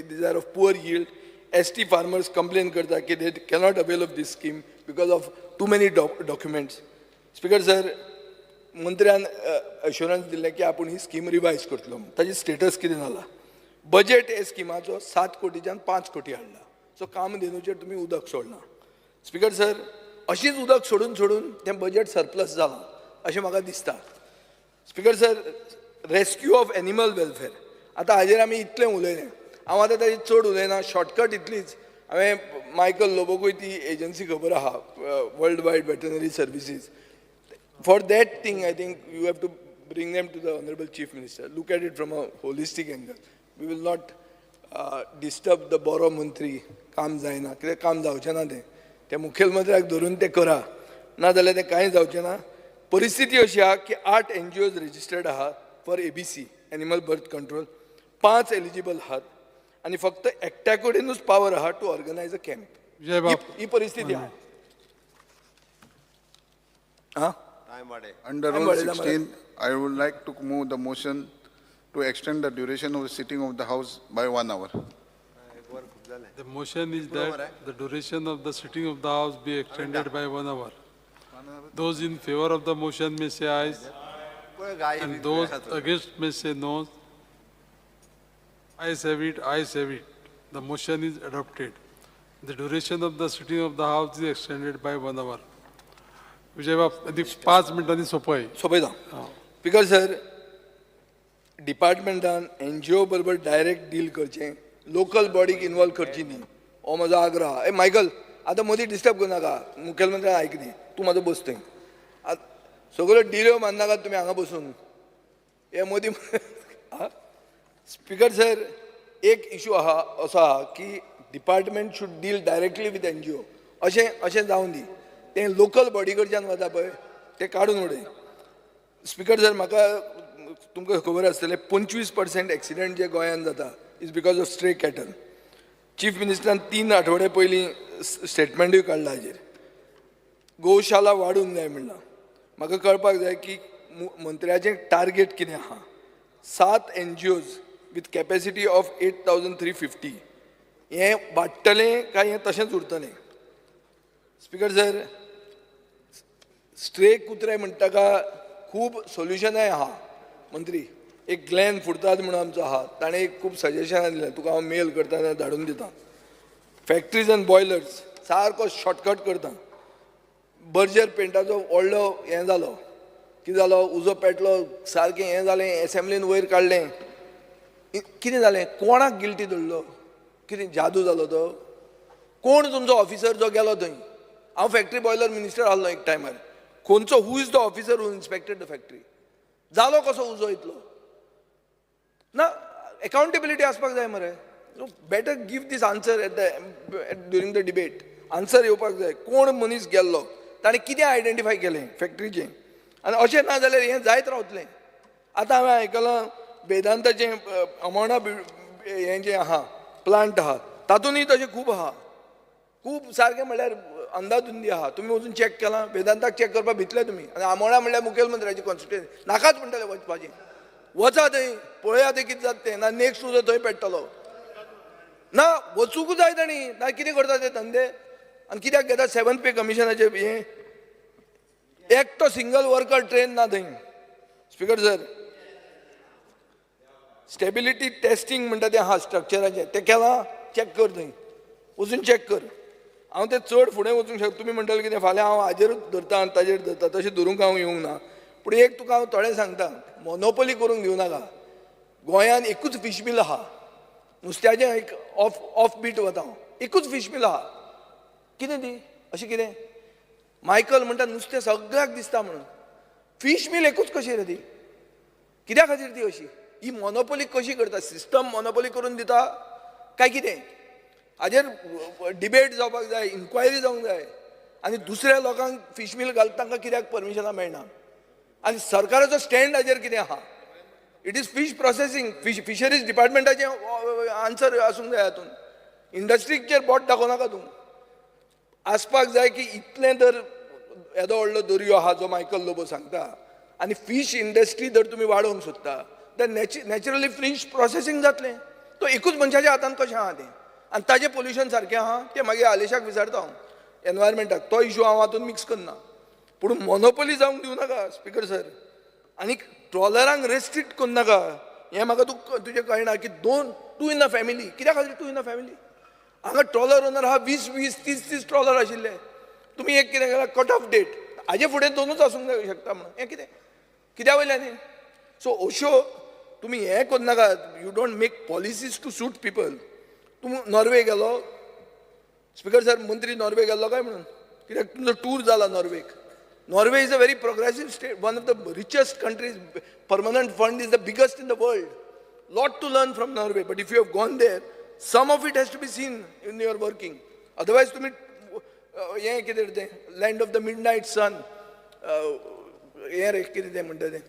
these are of poor yield. ST farmers complain करता की they cannot avail of this scheme because of too many documents. Speaker sir, मंत्र्यान अश्युरन्स दिल्लें की आपूण ही स्कीम रिवायज करतलो. ताजी स्टेटस कितें जाला? बजेट हे स्किमाचो 7 कोटीच्यान 5 कोटी हाडला. सो कामधेनूचेर तुमी उदक सोडलां. स्पीकर सर, अशीच उदक सोडून सोडून तें बजेट सरप्लस जालां अशें म्हाका दिसता. Speaker sir, rescue of animal welfare, आतां हाजेर आमी इतलें उलयलें, हांव आतां ताजेर चड उलयना, शॉर्टकट इतलीच. हांवें मायकल लोबोकूय ती एजन्सी खबर आहा, world wide veterinary services. For that thing I think you have to bring them to the honourable chief minister. Look at it from a holistic angle. We will not disturb the बरो मंत्री. काम जायना, कित्याक काम जावचें ना, तें त्या मुखेलमंत्र्याक धरून तें करा, ना जाल्यार तें कांय जावचें ना. परिस्थिती अशी आहा की 8 NGOs registered आहा for ABC, animal birth control, 5 eligible आहात आनी फक्त एकट्या कडेनूच पावर आहा टू ऑर्गनायज अ कॅम्प. ही परिस्थिती आहा. Under Rule 16, I would like to move the motion to extend the duration of the sitting of the House by 1 hour. The motion is that the duration of the sitting of the House be extended by 1 hour. Those in favor of the motion may say ayes, and those against may say no. Ayes have it, ayes have it. The motion is adopted. The duration of the sitting of the House is extended by 1 hour. Vijay बाब, 5 मिनटांनी सोंपय. सोंपयता. Because sir, डिपार्टमेंटान NGO बरोबर direct deal करचें, local बॉडीक involve करची न्ही, हो म्हजो आग्रह. ए मायकल, आतां मदीं डिस्टर्ब करनाका, मुखेलमंत्र्यान आयक न्ही, तूं म्हाजो बस थंय. आतां सगळ्यो डिल्यो माननाकात तुमी हांगा बसून हे मदीं. स्पीकर सर, एक इशू आहा असो आहा की department should deal directly with NGO. अशें अशें जावं दी, तें लोकल बॉडी कडच्यान वता पळय तें काडून उडय. स्पीकर सर, म्हाका तुमकां खबर आसतलें 25% एक्सिडंट जे गोंयांत जाता is because of stray cattle. Chief मिनिस्टरान 3 आठवडे पयलीं स्टेटमेंटूय काडला हाजेर. गोशाला वाडूंक जाय म्हणलां. म्हाका कळपाक जाय की मंत्र्याचें टार्गेट कितें आहा. 7 NGOs with capacity of 8,350 हें वाडटलें काय हें तशेंच उरतलें? स्पीकर सर, स्ट्रे कुत्रे म्हणटा का खूब सोल्युशनाय आहा. मंत्री एक ग्लॅन फुर्ताद म्हणून आमचो आहा, ताणें एक खूब सजेशनां दिलें, तुका हांव मेल करता धाडून दिता. फॅक्ट्रीज आनी बॉयलर्स सारको शॉर्टकट करता. बर्जर पेंटाचो व्हडलो हें जालो, कितें जालो, उजो पेटलो, सारकें हें जालें, एसेंब्लीन वयर काडलें. कितें जालें? कोणाक गिल्टी धरलो? कितें जादू जालो तो? कोण तुमचो ऑफिसर जो गेलो थंय? हांव फॅक्ट्री बॉयलर मिनिस्टर आहलो एक टायमार. खंयचो, who is the officer who inspected the factory? जालो कसो उजो इतलो? ना, एकाउंटेबिलिटी आसपाक जाय मरे. Better give this answer at the during the debate. Answer येवपाक जाय, कोण मनीस गेल्लो, ताणें कितें आयडेंटिफाय केलें फॅक्ट्रीचें. आनी अशें ना जाल्यार हें जायत रावतलें. आतां हांवें आयकलां वेदांताचें अमोणा हें जें आहा प्लांट आहा, तातूंतय तशें खूब आहा, खूब सारकें म्हणल्यार अंदाधुंदी आहा. तुमी वचून चॅक केलां? वेदांताक चॅक करपाक भितले तुमी. आनी आमोणा म्हणल्यार मुखेलमंत्र्याची कॉन्स्टिट्युएन्सी, नाकाच म्हणटले वचपाचें. वचा थंय, पळया थंय कितें जाता तें. ना नेक्स्ट उजो थंय पेट्टलो. ना वचूंक जाय तांणी, ना कितें करता ते धंदे. आनी कित्याक घेता 7th पे कमिशनाचें हें? एकटो सिंगल वर्कर ट्रेन ना थंय. स्पीकर सर, स्टेबिलिटी टेस्टिंग म्हणटा तें आहा स्ट्रक्चराचें, तें केलां? चॅक कर थंय वचून चॅक कर. हांव तें चड फुडें वचूंक शकता. तुमी म्हणटले कितें फाल्यां हांव हाजेरूच धरता आनी ताजेर धरता, तशें धरूंक हांव येवंक ना. पूण एक तुका हांव थोडें सांगता, मोनोपोली करूंक दिवं नाका. गोंयांत एकूच फीश मिल आहा, नुस्त्याचें एक ऑफ बीट वता हांव, एकूच फीश मिल आहा. कितें ती अशें कितें? मायकल म्हणटा नुस्तें सगळ्याक दिसता म्हणून, फीश मिल एकूच कशी रे ती? कित्या खातीर ती अशी? ही मोनोपोली कशी करता? सिस्टम मोनोपोली करून दिता काय कितें? हाजेर डिबेट जावपाक जाय, इन्क्वायरी जावंक जाय. आनी दुसऱ्या लोकांक फीश मिल घालता तांकां कित्याक परमिशनां मेळना? आनी सरकाराचो स्टँड हाजेर कितें आहा? It is fish processing, fisheries डिपार्टमेंटाचें answer आसूंक जाय हातूंत. इंडस्ट्रीचेर बोट दाखोवनाका तूं. आसपाक जाय की इतलें तर येदो व्हडलो दर्यो आहा जो मायकल लोबो सांगता, आनी फीश इंडस्ट्री जर तुमी वाडोवंक सोदता तर नॅचरली फीश प्रोसेसींग जातलें. तो एकूच मनशाच्या हातान कशें आहा तें? आनी ताजें पोल्युशन सारकें आहा तें मागीर आलेशाक विचारता हांव, एनवायरमेंटाक. तो इशू हांव हातूंत मिक्स करना. पूण मोनोपोली जावंक दिवं नाका स्पीकर सर. आनी ट्रॉलरांक रेस्ट्रिक्ट करूं नाका. हें म्हाका तूं तुजें कळना की 2 इन अ फॅमिली. कित्या खातीर 2 इन अ फॅमिली? हांगा ट्रॉलर ओनर आहा 20 20 30 30 ट्रॉलर आशिल्ले. तुमी एक कितें केलां, कट ऑफ डेट हाजे फुडें 2च आसूंक शकता म्हणून. हें कितें कित्या वयल्यान हें? सो अश्यो तुमी हें करूं नाका. You don't make policies to suit people. तूं नॉर्वे गेलो स्पीकर सर, मंत्री नॉर्वे गेल्लो काय म्हणून कित्याक तुमचो टूर जाला नॉर्वेक. Norway is a very progressive state, one of the richest countries. Permanent fund is the biggest in the world. Lot to learn from Norway. But if you have gone there, some of it has to be seen in your working. Otherwise तुमी हें कितें तें land of the midnight sun, हें रे कितें तें म्हणटा तें,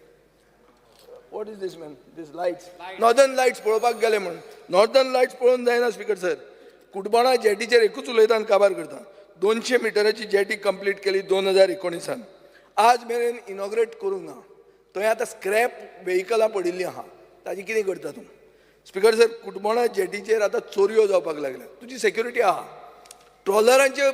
what is this man, this lights, northern lights पळोवपाक गेले म्हूण. नॉर्दर्न लायट्स पळोवन जायना स्पीकर सर. कुटबणा जेटीचेर एकूच उलयता आनी काबार करता. 200 मिटराची जेटी कंप्लीट केली 2019. आज मेरेन इनॉग्रेट करूंक ना. थंय आतां स्क्रॅप वेहिकलां पडिल्लीं आहा, ताजी कितें करता तूं स्पीकर सर? कुटबणा जेटीचेर आतां चोरयो जावपाक लागल्या. तुजी सेक्युरिटी आहा. ट्रॉलरांचे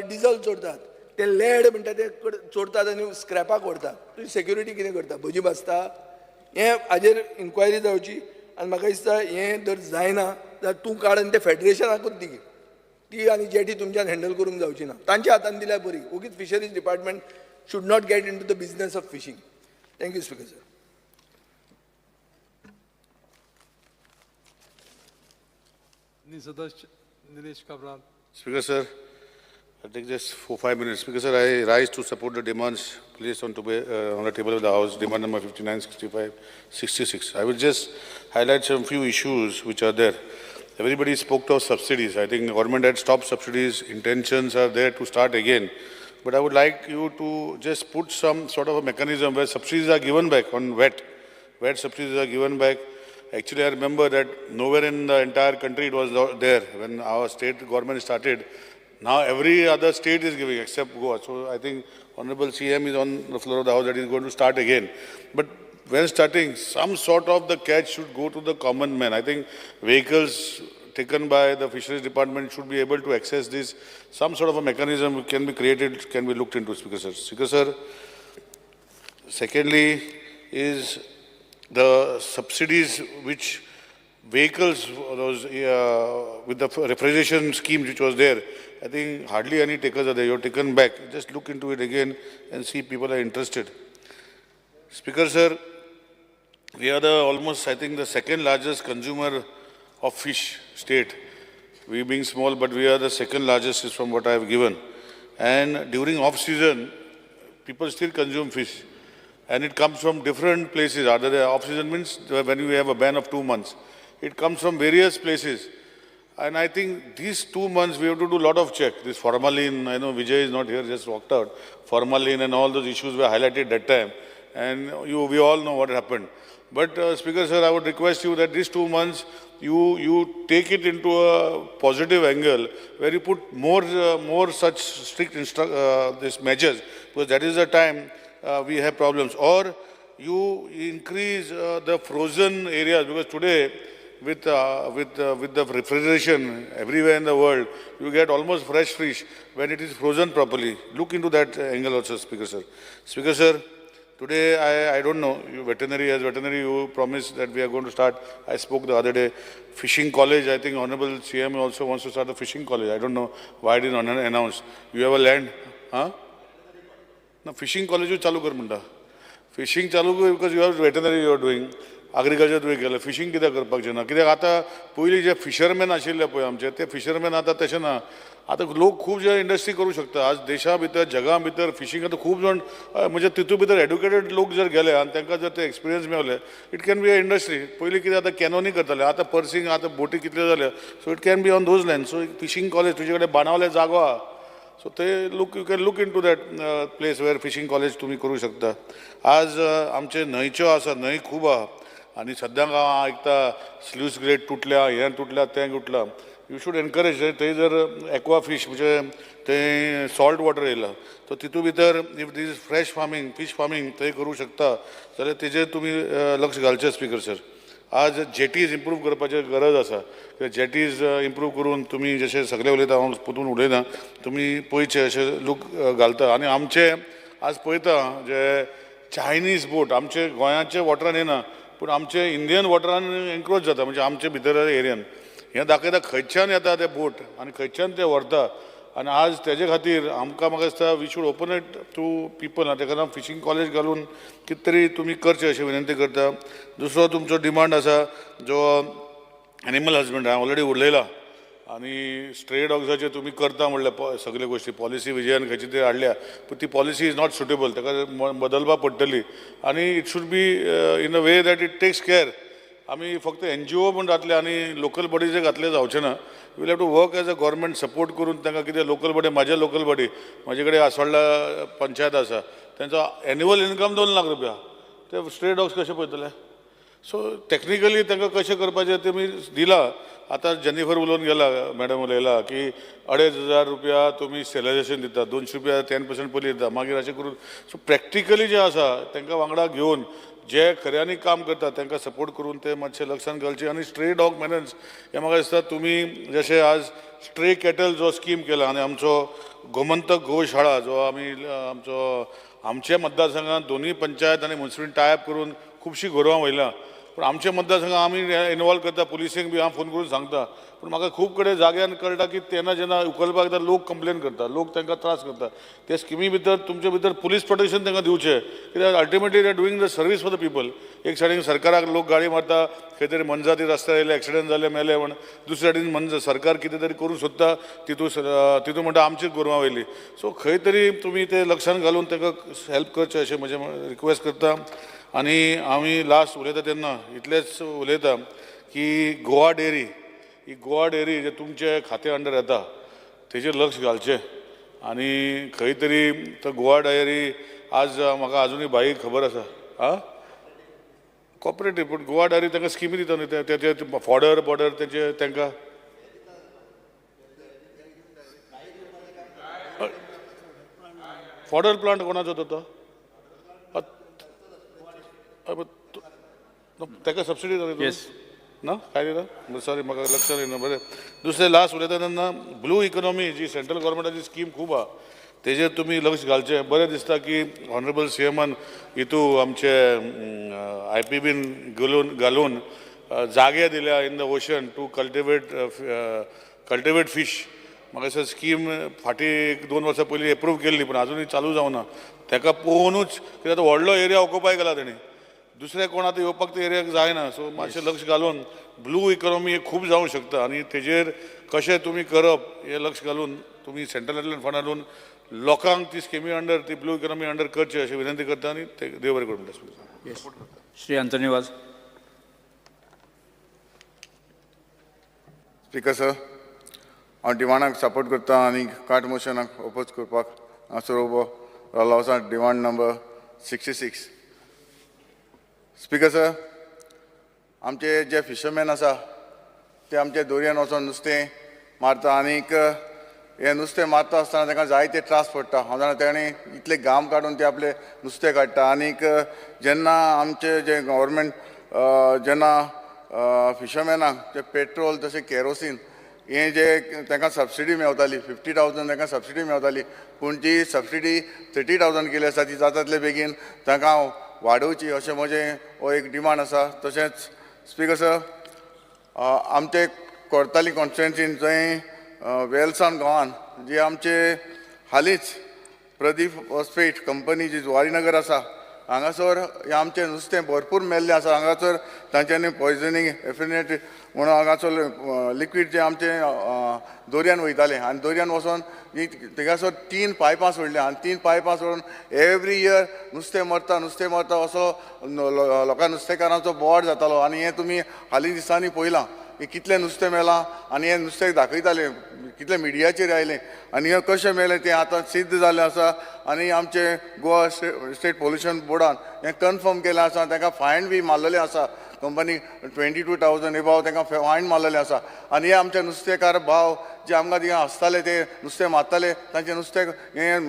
डिजल चोरतात, ते लेड म्हणटा ते चोरतात आनी स्क्रॅपाक व्हरतात. तुजी सेक्युरिटी कितें करता? भजी भाजता? हें हाजेर इन्क्वायरी जावची. आनी म्हाका दिसता हें जर जायना जाल्यार तूं काड आनी ते फेडरेशनाकूच दी. ती आनी जेटी तुमच्यान हँडल करूंक जावची ना, तांच्या हातान दिल्यार बरी. ओगीच fisheries department should not get into the business of fishing. Thank you speaker sir. सदस्य Nilesh Cabral. Speaker sir, I take just 4-5 minutes. Speaker sir, I rise to support the demands placed on the table of the House, demand number 59, 65, 66. I will just highlight some few issues which are there. Everybody spoke of subsidies. I think the government had stopped subsidies. Intentions are there to start again. But I would like you to just put some sort of a mechanism where subsidies are given back on wet. Wet subsidies are given back. Actually, I remember that nowhere in the entire country it was there when our state government started. Now every other state is giving except Goa. So I think Honorable CM is on the floor of the House that is going to start again. But when starting, some sort of the catch should go to the common man. I think vehicles taken by the fisheries department should be able to access this. Some sort of a mechanism can be created, can be looked into, Speaker sir. Speaker sir, secondly is the subsidies which vehicles, those with the refrigeration scheme which was there, I think hardly any takers are there. You have taken back. Just look into it again and see people are interested. Speaker sir, we are the almost, I think, the second largest consumer of fish state. We being small, but we are the second largest is from what I have given. And during off season, people still consume fish. And it comes from different places. Other than off season means when we have a ban of 2 months. It comes from various places. And I think these 2 months we have to do a lot of check. This formalin, I know Vijay is not here, just walked out. Formalin and all those issues were highlighted that time. And we all know what happened. But Speaker sir, I would request you that these 2 months, you take it into a positive angle where you put more such strict this measures, because that is the time we have problems. Or you increase the frozen areas, because today with the refrigeration everywhere in the world, you get almost fresh fish when it is frozen properly. Look into that angle also, Speaker sir. Speaker sir, today, I don't know, you veterinary, as veterinary, you promised that we are going to start, I spoke the other day, fishing college. I think Honorable CM also wants to start a fishing college. I don't know why it is not announced. You have a land, huh? No, fishing college you chalu kar munda. Fishing chalu because you have veterinary you are doing. Agriculture तुवें केलें, fishing कित्याक करपाक ना? कित्याक आतां पयलीं जे fisherman आशिल्ले पळय आमचे, ते फिशरमॅन आतां तशें ना. आतां लोक खूब जे इंडस्ट्री करूं शकता. आज देशा भितर, जगा भितर फिशींग आतां खूब जाण म्हणजे तितू भितर एड्युकेटेड लोक जर गेले आनी तांकां जर ते experience मेवले, it can be a industry. पयलीं कितें आतां कॅनोनी करताले, आतां पर्सिंग, आतां बोटी कितल्यो जाल्यो. So it can be on those line. So fishing college तुजे कडेन बाणावले जागो आहा. सो ते look, you can look into that place where fishing college तुमी करूं शकता. आज आमचे न्हंयच्यो आसा, न्हंय खूब आहा. आनी सद्याक हांव आयकता स्लूस ग्रेट तुटल्या, हें तुटल्या, तें तुटलां. You should encourage. थंय जर एक्वा फीश म्हणजे थंय सॉल्ट वॉटर येयलां, सो तितू भितर if this fresh farming, fish farming थंय करूं शकता जाल्यार तेजेर तुमी लक्ष घालचें स्पीकर सर. आज जेटीज इम्प्रूव करपाची गरज आसा. जेटीज इम्प्रूव करून तुमी जशें सगळे उलयता, हांव परतून उलयना, तुमी पळयचें अशें लूक घालता. आनी आमचे आज पळयता जे चायनीज बोट आमचे गोंयाचे वॉटरान येना पूण आमचे इंडियन वॉटरान एन्क्रोच जाता, म्हणजे आमचे भितर एरियन हें दाखयता खंयच्यान येता ते बोट आनी खंयच्यान ते व्हरता. आनी आज तेजे खातीर आमकां म्हाका दिसता we should open it to people. तेका लागून फिशींग कॉलेज घालून कितें तरी तुमी करचें अशें विनंती करता. दुसरो तुमचो डिमांड आसा जो एनिमल हजबंड हांवें ऑलरेडी उलयला आनी स्ट्रे डॉग्साचे तुमी करता म्हणल्यार सगळे गोश्टी पॉलिसी विजयान खंयची तरी हाडल्या पूण ती पॉलिसी is not suitable, ताका बदलपाक पडटली आनी it should be in a way that it takes care. आमी फक्त एनजीओ म्हूण घातले आनी लोकल बॉडीजे घातले जावचें ना. We'll have to work as a government support करून तांकां कितें लोकल बॉडी, म्हाज्या लोकल बॉडी म्हाजे कडेन आसोळ्ळा पंचायत आसा तेंचो एन्युअल इनकम 2 लाख रुपया, ते स्ट्रे डॉग्स कशे पळयतले? सो टॅक्निकली तांकां कशें करपाचें तेमी दिलां. आतां जेनिफर उलोवन गेला, मॅडम उलयला की 2500 रुपया तुमी स्टेरिलायझेशन दिता, 200 रुपया 10% पयलीं दिता, मागीर अशें करून सो प्रॅक्टिकली जें आसा तांकां वांगडा घेवन जे खऱ्यांनी काम करता तांकां सपोर्ट करून ते मातशें लक्षान घालचें. आनी स्ट्रे डॉग मॅनन्स हें म्हाका दिसता तुमी जशें आज स्ट्रे कॅटल जो स्कीम केला आनी आमचो गोमंतक गोशाळा जो आमी आमचो आमच्या मतदारसंघात दोनूय पंचायत आनी मुन्सिपल टायप करून खुबशीं गोरवां व्हयला, पूण आमच्या मतदारसंघात आमी इनवॉल्व करता, पुलिसेक बी हांव फोन करून सांगता, पूण म्हाका खूब कडेन जाग्यान कळटा की तेन्ना जेन्ना उखलपाक येता लोक कंप्लेन करता, लोक तांकां त्रास करता. ते स्किमी भितर तुमचे भितर पुलीस प्रोटेक्शन तांकां दिवचें, कित्याक ultimately they are doing the service for the people. एक सायडीन सरकाराक लोक गाळी मारता, खंय तरी मनजाती रस्त्यार येयले एक्सिडंट जाले मेले म्हण, दुसऱ्या सायडीन सरकार कितें तरी करूंक सोदता तितू म्हणटा आमचीच गोरवां वयली. सो खंय तरी तुमी ते लक्षान घालून तांकां हेल्प करचें अशें म्हजें रिक्वेस्ट करता. आनी आमी लास्ट उलयता तेन्ना इतलेंच उलयता की गोवा डेअरी, ही गोवा डेअरी जे तुमचे खाते अंडर येता तेजेर लक्ष घालचें आनी खंय तरी तो गोवा डेअरी आज म्हाका आजुनूय बाई खबर आसा आं कॉपरेटीव, पूण गोवा डेअरी तांकां स्किमी दिता न्हू ते फॉडर बॉर्डर तेजे तांकां फॉडर प्लांट कोणाचो तो ताका सबसिडी दिता ना काय दिता? सॉरी म्हाका लक्षात येना. बरें, दुसरें लास्ट उलयता तेन्ना ब्लू इकॉनॉमी जी सेंट्रल गव्हर्मेंटाची स्कीम खूब आहा तेजेर तुमी लक्ष घालचें. बरें दिसता की ऑनरेबल सी एमान हितू आमचे I P been घालून जागे दिल्या in the ocean to cultivate fish. म्हाका दिसता स्कीम फाटीं 1-2 वर्सां पयलीं एप्रूव केल्ली पूण आजुनूय चालू जावना. ताका पळोवनूच कित्याक आतां व्हडलो एरिया ऑक्युपाय केला तेणी, दुसरें कोण आतां येवपाक त्या एरियाक जायना. सो मातशें लक्ष घालून ब्लू इकॉनॉमी खूब जावंक शकता आनी तेजेर कशें तुमी करप हें लक्ष घालून तुमी सेंट्रलांतल्यान फंड हाडून लोकांक ती स्किमी अंडर ती ब्लू इकॉनॉमी अंडर करची अशें विनंती करता आनी ते देव बरें करूं म्हणटा. श्री अंतोनी वाज. स्पीकर सर, हांव डिमांडाक सपोर्ट करता आनी कार्ट मोशनाक ओपोज करपाक हांगासर उबो रावलो आसा. Demand number 66. Speaker sir, आमचे जे फिशरमॅन आसा ते आमचे दोरयेन वचोन नुस्तें मारता आनीक हें नुस्तें मारता आसतना तांकां जायते त्रास पडटा. हांव जाणा ताणें इतले घाम काडून ते आपले नुस्तें काडटा आनीक जेन्ना आमचे जे गव्हर्मेंट जेन्ना फिशरमॅनाक जे पेट्रोल तशें केरोसीन हें जे तांकां सबसिडी मेवताली 50,000 तांकां सबसिडी मेवताली, पूण ती सबसिडी 30,000 केली आसा ती जाता तितले बेगीन तांकां वाडोवची अशें म्हजें हो एक डिमांड आसा. तशेंच स्पीकर सर, आमचे कोर्ताली कॉन्स्टिट्युएन्सीन जंय वेलसांव गांवान जी आमचे हालींच प्रदीप फॉस्फेट कंपनी जी जुवारीनगर आसा हांगासर हें आमचें नुस्तें भरपूर मेल्लें आसा. हांगासर तांच्यांनी पॉयजनींग एफिनेट म्हणून हांगासर लिक्वीड जें आमचें दर्यान वयतालें आनी दर्यान वचोन थिंगासर 3 पायपां सोडलीं आनी 3 पायपां सोडून एवरी इयर नुस्तें मरता नुस्तें मरता असो लोकां नुस्तेकारांचो बोवाळ जातालो. आनी हें तुमी हालीं दिसांनी पळयलां की कितलें नुस्तें मेलां आनी हें नुस्तें दाखयतालें कितलें मिडियाचेर आयलें आनी हें कशें मेलें तें आतां सिद्ध जाल्लें आसा. आनी आमचें गोवा स्टेट पोल्युशन बोर्डान हें कन्फर्म केलें आसा, तांकां फायन बी मारलेलें आसा कंपनी 22,000 एबाव तांकां फायन मारलेलें आसा. आनी हे आमचे नुस्तेकार भाव जे आमकां थिंगा आसताले ते नुस्तें मारताले तांचें नुस्तें हें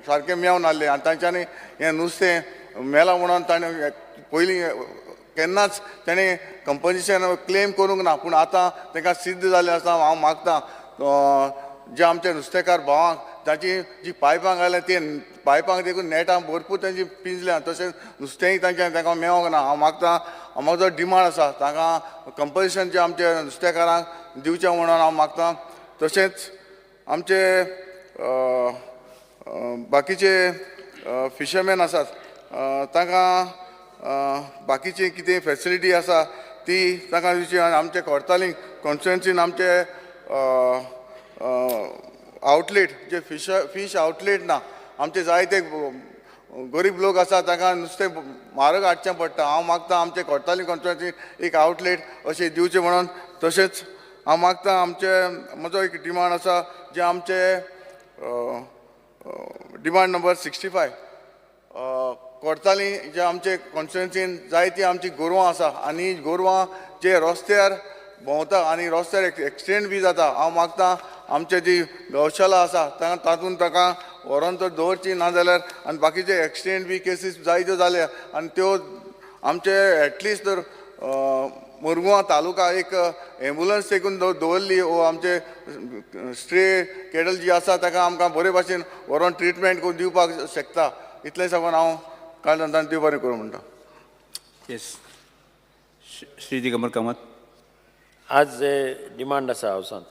सारकें मेवून आहलें आनी तांच्यांनी हें नुस्तें मेलां म्हणून ताणें पयलीं केन्नाच ताणें कंपन्सेशन क्लेम करूंक ना, पूण आतां तांकां सिद्ध जाल्लें आसा. हांव मागता जे आमचे नुस्तेकार भावांक तांची जी पायपां घाल्या ती पायपांक देखून नेटां भरपूर तांची पिंजल्या, तशेंच नुस्तेंय तांचें तांकां मेळोंक ना. हांव मागता, म्हजो डिमांड आसा तांकां कंपल्सेशन जें आमचे नुस्तेकारांक दिवचें म्हणून हांव मागता. तशेंच आमचे बाकीचे फिशरमॅन आसात तांकां बाकीची कितें फॅसिलिटी आसा ती तांकां दिवची. आनी आमचे कोर्तालीं कॉन्स्टिट्युएन्सीन आमचे आउटलेट जे फीश आउटलेट ना, आमचे जायते गरीब लोक आसा तांकां नुस्तें म्हारग हाडचें पडटा. हांव मागता आमचे कोर्तालीं कॉन्स्टिट्युएन्सी एक आउटलेट अशें दिवचें म्हणून. तशेंच हांव मागता आमचे म्हजो एक डिमांड आसा जे आमचे डिमांड नंबर 65 कोर्ताली जे आमचे कॉन्स्टिट्युएन्सीन जायती आमची गोरवां आसा आनी गोरवां जे रस्त्यार भोंवता आनी रस्त्यार एक्सिडेंट बी जाता. हांव मागता आमचे जी गौशाला आसा तातूंत ताका व्हरोन तर दवरची, ना जाल्यार आनी बाकीचे एक्सिडेंट बी केसीस जायत्यो जाल्या आनी त्यो आमचे एटलिस्ट तर मुरगांव तालुका एक एम्बुलन्स देखून दवरली वो आमचे स्ट्रे कॅटल जी आसा ताका आमकां बरे भाशेन व्हरोन ट्रिटमेंट करून दिवपाक शकता. इतलें सांगून हांव कांय जाण देव बरें करूं म्हणटा. येस, श्री दिगंबर कामत. आज जे डिमांड आसा हावसांत,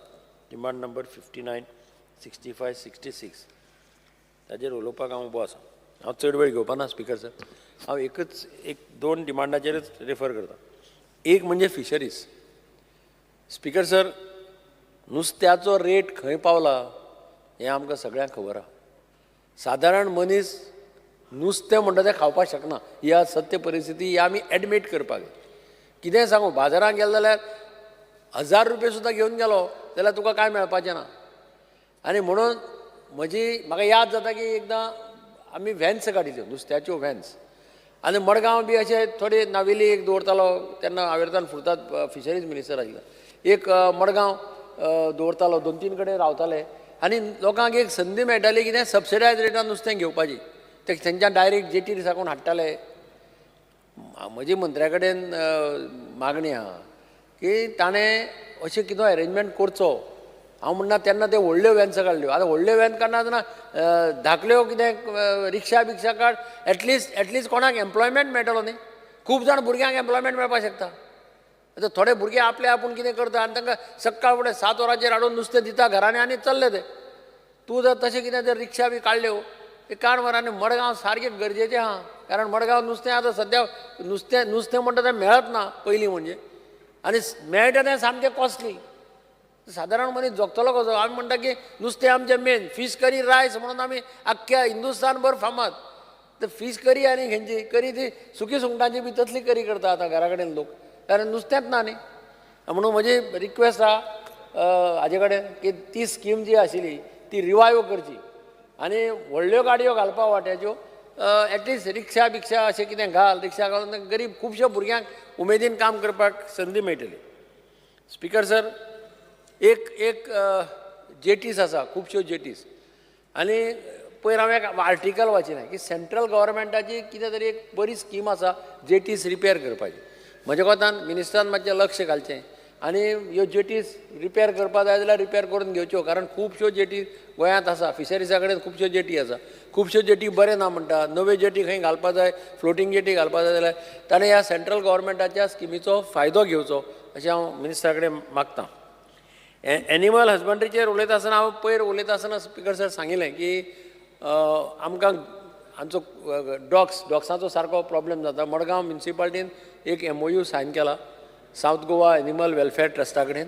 डिमांड नंबर 59, 65, 66 ताजेर उलोवपाक हांव उबो आसा. हांव चड वेळ घेवपा ना स्पिकर सर. हांव एकच एक दोन डिमांडाचेरच रेफर करता. एक म्हणजे फिशरीज. स्पिकर सर, नुस्त्याचो रेट खंय पावला हें आमकां सगळ्यांक खबर आसा. सादारण मनीस नुस्तें म्हणटा तें खावपाक शकना. ही आज सत्य परिस्थिती, ही आमी एडमीट करपाक जाय. कितेंय सांगू, बाजारांत गेले जाल्यार 1000 रुपये सुद्दां घेवन गेलो जाल्यार तुका कांय मेळपाचें ना. आनी म्हणून म्हजी म्हाका याद जाता की एकदां आमी व्हॅन्स काडिल्ल्यो, नुस्त्याच्यो व्हॅन्स, आनी मडगांव बी अशे थोडे नावेली एक दवरतालो तेन्ना आवेर्तान फुरतात फिशरीज मिनिस्टर आशिल्लो, एक मडगांव दवरतालो, 2-3 कडेन रावताले आनी लोकांक एक संदी मेळटाली कितें सबसिडायज रेटान नुस्तें घेवपाची. ते थंयच्यान डायरेक्ट जेटीर साकून हाडटाले. म्हजी मंत्र्या कडेन मागणी आहा की ताणें अशें कितें अरेंजमेंट करचो. हांव म्हणना तेन्ना ते व्हडल्यो व्हॅन्स काडल्यो, आतां व्हडल्यो व्हॅन काडना आसतना धाकल्यो कितें रिक्षा बिक्षा काड, एटलिस्ट कोणाक एम्प्लॉयमेंट मेळटलो न्ही. खूब जाण भुरग्यांक एम्प्लॉयमेंट मेळपाक शकता. आतां थोडे भुरगे आपले आपूण कितें करता आनी तांकां सकाळ फुडें 7 वरांचेर हाडून नुस्तें दिता घरांनी आनी चल्ले ते. तूं जर तशें कितें जर रिक्षा बी काडल्यो ते काण वरांनी मडगांव सारकें गरजेचें आहा, कारण मडगांव नुस्तें आतां सद्या नुस्तें म्हणटा तें मेळत ना पयलीं म्हणजे, आनी मेळटा तें सामकें कॉस्टली. सादारण मनीस जगतलो कसो? आमी म्हणटा की नुस्तें आमचें मेन, फीश करी रायस म्हणून आमी आख्ख्या हिंदुस्तानभर फामाद. तर फीश करी आनी खंयची करी ती सुकी सुंगटांची बी तसली करी करता आतां घरा कडेन लोक, कारण नुस्तेंच ना न्ही. म्हणून म्हजी रिक्वेस्ट आहा हाजे कडेन की ती स्कीम जी आशिल्ली ती रिवायव करची आनी व्हडल्यो गाडयो घालपा वाट्याच्यो, एटलिस्ट रिक्षा बिक्षा अशें कितें घाल, रिक्षा घालून गरीब खुबश्या भुरग्यांक उमेदीन काम करपाक संदी मेळटली. स्पिकर सर, एक एक जेटीस आसा, खुबश्यो जेटीस, आनी पयर हांवें एक आर्टिकल वाचिल्लें की सेंट्रल गव्हर्मेंटाची कितें तरी एक बरी स्कीम आसा जेटीस रिपेर करपाची. म्हज्या कोतान मिनिस्टरान मातशें लक्ष घालचें आनी ह्यो जेटीस रिपेर करपाक जाय जाल्यार रिपेर करून घेवच्यो, कारण खुबश्यो जेटी गोंयांत आसा. फिशरीजा कडेन खुबश्यो जेटी आसा, खुबश्यो जेटी बरें ना म्हणटा, नव्यो जेटी खंय घालपाक जाय, फ्लोटींग जेटी घालपाक जाय जाल्यार ताणें ह्या सेंट्रल गव्हर्मेंटाच्या स्किमीचो फायदो घेवचो अशें हांव मिनिस्टरा कडेन मागतां. एनिमल हजबंड्रीचेर उलयता आसतना हांव पयर उलयता आसतना स्पिकर सर सांगिल्लें की आमकां आमचो डॉग्साचो सारको प्रॉब्लेम जाता. मडगांव म्युनिसिपालिटीन एक MOU sign केला सावथ गोवा एनिमल वेलफेअर ट्रस्टा कडेन,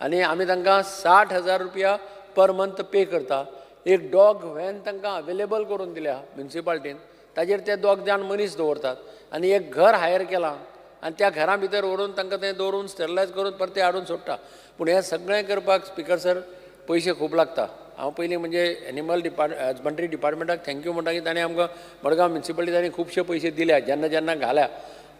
आनी आमी तांकां 60,000 रुपया पर मंथ पे करता. एक डॉग व्हॅन तांकां अवेलेबल करून दिल्या म्युनिसिपालिटीन, ताजेर ते दोग जाण मनीस दवरतात आनी एक घर हायर केलां आनी त्या घरा भितर व्हरून तांकां तें दवरून स्टरलायज करून परतें हाडून सोडटा. पूण हें सगळें करपाक स्पिकर सर पयशे खूब लागता. हांव पयलीं म्हणजे एनिमल हजबंड्री डिपार्टमेंटाक thank you म्हणटा की ताणें आमकां मडगांव म्युनिसिपालिटी ताणें खुबशे पयशे दिल्या, जेन्ना जेन्ना घाल्या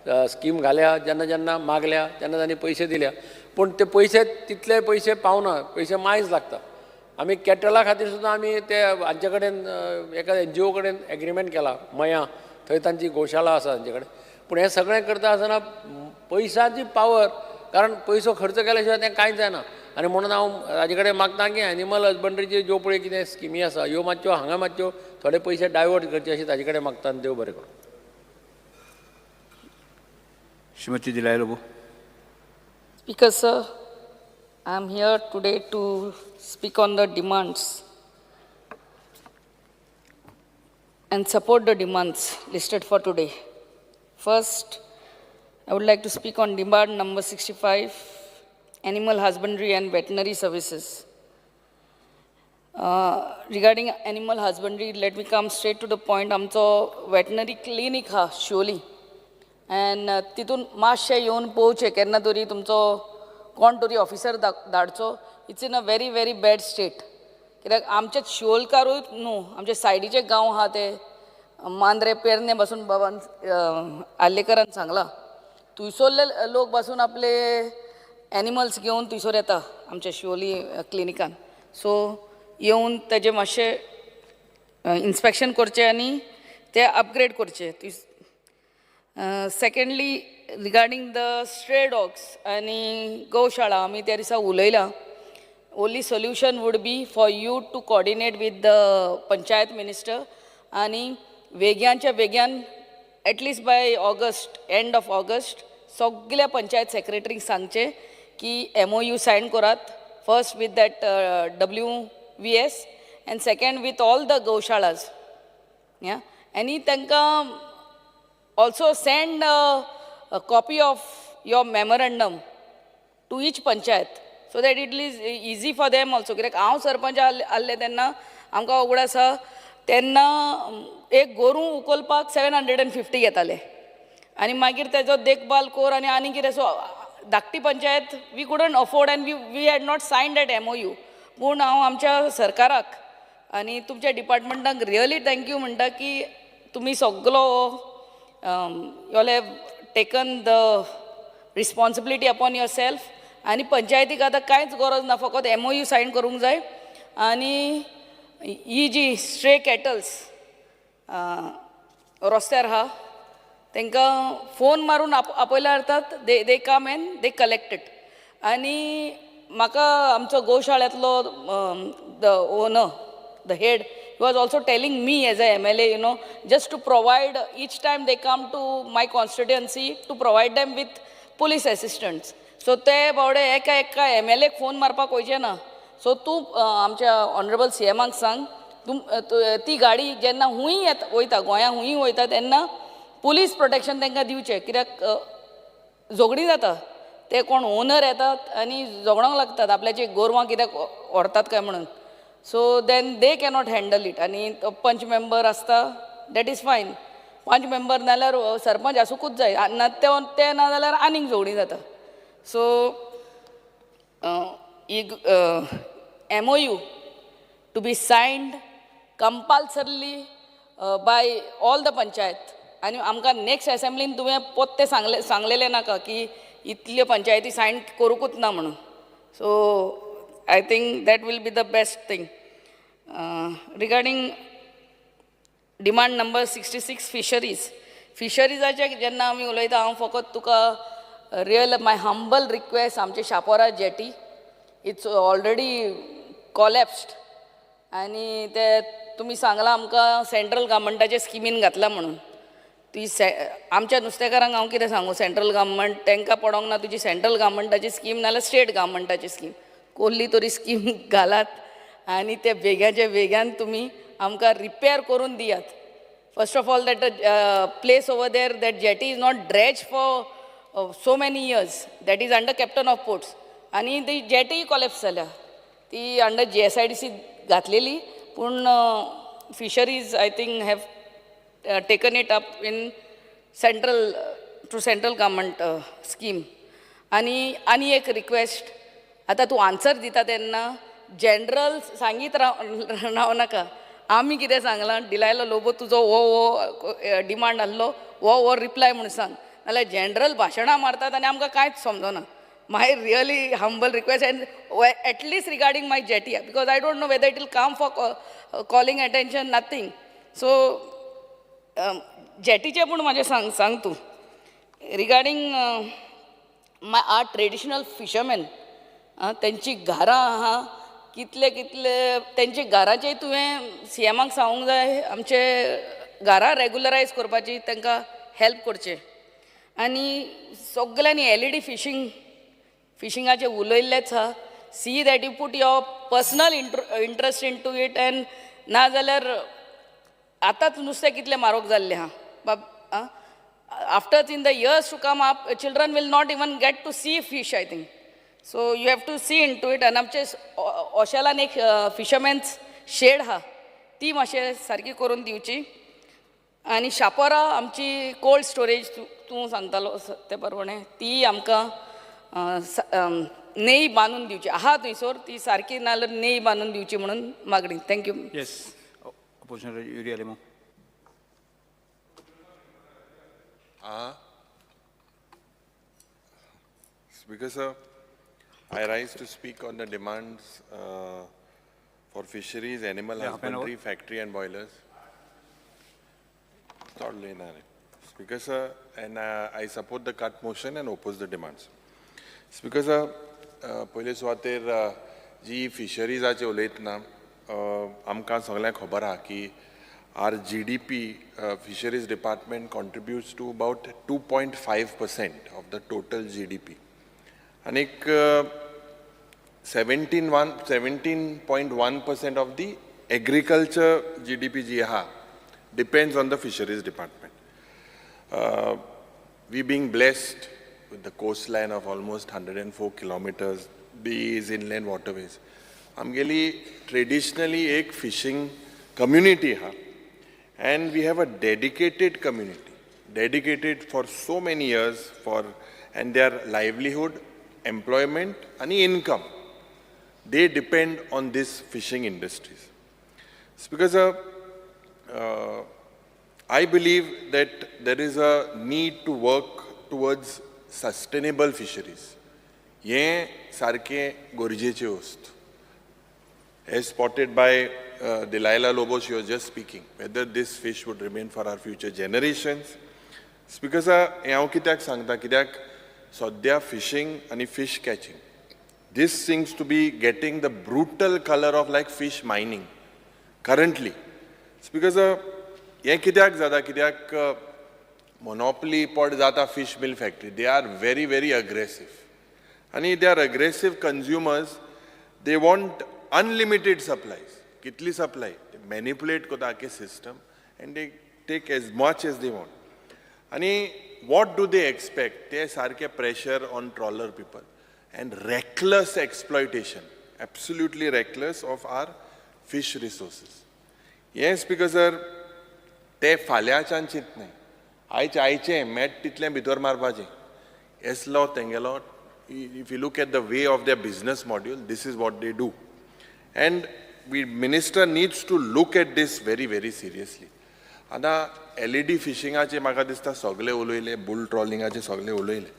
स्कीम घाल्या, जेन्ना जेन्ना मागल्या तेन्ना तांणी पयशे दिल्या, पूण ते पयशे तितले पयशे पावना, पयशे मायज लागता. आमी कॅटला खातीर सुद्दां आमी ते हांचे कडेन एका NGO कडेन एग्रीमेंट केला, मया थंय तांची गोशाळा आसा तांचे कडेन. पूण हें सगळें करता आसतना पयशांची पावर, कारण पयसो खर्च केल्या शिवाय तें कांयच जायना. आनी म्हणून हांव ताजे कडेन मागता की एनिमल हजबंड्रीच्यो ज्यो पळय कितें स्किमी आसा ह्यो मातश्यो हांगा मातश्यो थोडे पयशे डायवर्ट करचे अशें ताजे कडेन मागता आनी देव बरें करूं. Shrimati Delilah Lobo. Speaker sir, I am here today to speak on the demands and support the demands listed for today. First, I would like to speak on demand number 65, animal husbandry and veterinary services. Regarding animal husbandry, let me come straight to the point. आमचो veterinary clinic हा Siolim and तितून मातशें येवन पळोवचें केन्ना तरी तुमचो कोण तरी ऑफिसर धाडचो. It's in a very very bad state. कित्याक आमचे शिवोलकारूय न्हू, आमचे सायडीचे गांव आहा ते मांद्रे पेरणे पासून बाबान आर्लेकरान सांगलां, थंयसरले लोक पासून आपले एनिमल्स घेवन थंयसर येता आमच्या शिवोली क्लिनिकान. सो येवन तेजें मातशें इन्स्पेक्शन करचें आनी ते अपग्रेड करचें. Secondly, regarding the stray dogs आनी गोशाळा, आमी त्या दिसा उलयलां. Only solution would be for you to coordinate with the panchayat minister आनी वेग्यांच्या वेग्यान at least by August, end of August सगल्या पंचायत सेक्रेटरींक सांगचें की MOU sign करात, first with that WVS and second with all the गौशाळाज. आनी तांकां also send a copy of your memorandum to each panchayat so that it is easy for them also. कित्याक हांव सरपंच आसलें तेन्ना आमकां उगड आसा तेन्ना एक गोरूं उखलपाक 750 घेताले आनी मागीर तेजो देखभाल कर आनी आनी कितें. सो धाकटी panchayat we couldn't afford and we had not sign that MOU. पूण हांव आमच्या सरकाराक आनी तुमच्या डिपार्टमेंटाक रियली thank you म्हणटा की तुमी सगलो you all have taken the responsibility upon yourself. आनी पंचायतीक आतां कांयच गरज ना, फकत MOU sign करूंक जाय. आनी ही जी स्ट्रे कॅटल्स रस्त्यार आहा तांकां फोन मारून आपयल्यार जातात, they come and they collect it. आनी म्हाका आमचो गोशाळ्यांतलो the owner, the head, he was also telling me as a MLA, you know, just to provide each time they come to my constituency to provide them with police assistance. So ते बावडे एका एका MLA phone मारपाक वयचे ना. So तूं आमच्या honourable CMाक सांग, ती गाडी जेन्ना हुंय येता वयता, गोंया हुंय वयता तेन्ना पुलीस प्रोटेक्शन तांकां दिवचें. कित्याक झगडीं जाता, ते कोण ओनर येतात आनी झगडोंक लागतात आपल्याची गोरवां कित्याक व्हरतात काय म्हणून. So then they cannot handle it. आनी पंच मेंबर आसता that is fine, panch member नाल्यार सरपंच आसुंकूच जाय, ना ते ना जाल्यार आनीक झगडीं जाता. So he MOU to be signed compulsorily by all the panchayat. आनी आमकां नेक्स्ट एसेंब्लीन तुवें पोत्तें सांगलेलें नाका की इतल्यो पंचायती सायन करूंकूच ना म्हणून. So I think that will be the best thing. Regarding demand number 66, fisheries. फिशरीजाचे जेन्ना आमी उलयता, हांव फकत तुका रियल माय हंबल रिक्वेस्ट, आमचे Chapora jetty it's already collapsed आनी ते तुमी सांगलां आमकां सेंट्रल गव्हर्मेंटाचे स्किमीन घातलां म्हणून. ती आमच्या नुस्तेकारांक हांव कितें सांगूं, सेंट्रल गव्हर्मेंट तांकां पडोंक ना तुजी सेंट्रल गव्हर्मेंटाची स्कीम नाल्यार स्टेट गव्हर्मेंटाची स्कीम, कोल्ली तरी स्कीम घालात आनी ते बेग्याच्या वेग्यान तुमी आमकां रिपेर करून दियात. First of all that place over there, that jetty is not dredge for so many years, that is under captain of ports. आनी ती जेटी कॉलेप्स जाल्या, ती अंडर GSIDC घातलेली, पूण fisheries I think have taken it up in central to central government scheme. आनी आनी एक request, आतां तूं आन्सर दिता तेन्ना जनरल सांगीत राव नाका. आमी कितें सांगलां, डिलायलो लोबो तुजो हो हो डिमांड आहलो, हो हो रिप्लाय म्हूण सांग, नाल्यार जनरल भाशणां मारतात आनी आमकां कांयच समजना. My really humble request, and at least regarding my jetty, because I don't know whether it will come for calling attention, nothing. So जेटीचें पूण म्हाजें सांग सांग तूं. Regarding my our traditional fishermen, आं तेंची घरां आहा कितले कितले तेंची घराचें तुवें सी एमाक सांगूंक जाय आमचे घरां रेगुलरायज करपाची तांकां हेल्प करचें. आनी सगल्यांनी एलईडी फिशींग फिशिंगाचें उलयल्लेंच आहा. See that you put your personal interest into it and नाजाल्यार आतांच नुस्तें कितलें म्हारग जाल्लें आहा बाब. आं after in the years to come up children will not even get to see fish, I think. So you have to see into it. आनी आमचे ओशेलान एक फिशरमॅन्स शेड आहा ती मातशें सारकी करून दिवची. आनी शापोरा आमची कोल्ड स्टोरेज तूं सांगतालो ते प्रमाणे ती आमकां नेय बांदून दिवची आहा थंयसर ती सारकी नाजाल्यार नेय बांदून दिवची म्हणून मागणी. Thank you. Yes, opposition Yuri Alemao. Speaker sir, I rise to speak on the demands for fisheries, animal husbandry, factory and boilers. Speaker sir, and I support the cut motion and oppose the demands. Speaker sir, पयले सुवातेर जी फिशरीजाचे उलयतना आमकां सगळ्यांक खबर आहा की our GDP, fisheries department contributes to about 2.5% of the total GDP. आनीक 17.1% of the agriculture GDP जी आहा depends on the fisheries department. We being blessed with the coastline of almost 104 kilometers, bays, inland waterways. आमगेली traditionally एक fishing community आहा and we have a dedicated community, dedicated for so many years for and their livelihood, employment and income. They depend on this fishing industries. It's because I believe that there is a need to work towards sustainable fisheries. Ye sarke gorjeche वस्त. As spotted by Delilah Lobo, she was just speaking, whether this fish would remain for our future generations. It's because हांव कित्याक सांगता, कित्याक सद्या fishing आनी fish catching, this seems to be getting the brutal color of like fish mining currently. It's because हें कित्याक जाता, कित्याक monopoly पड जाता fish mill factory. They are very very aggressive आनी they are aggressive consumers. They want unlimited supplies. कितली supply manipulate करता आख्खे system and they take as much as they want. आनी what do they expect, ते सारके pressure on trawler people and reckless exploitation, absolutely reckless of our fish resources. हें speaker sir ते फाल्यांच्यान चिंतनाय, आयचें आयचें मेट तितलें भितर मारपाचें येसलो तेंगेलो. If you look at the way of their business module, this is what they do. And we minister needs to look at this very very seriously. आतां LED फिशिंगाचे म्हाका दिसता सगळे उलयले, बुल ट्रॉलिंगाचे सगळे उलयले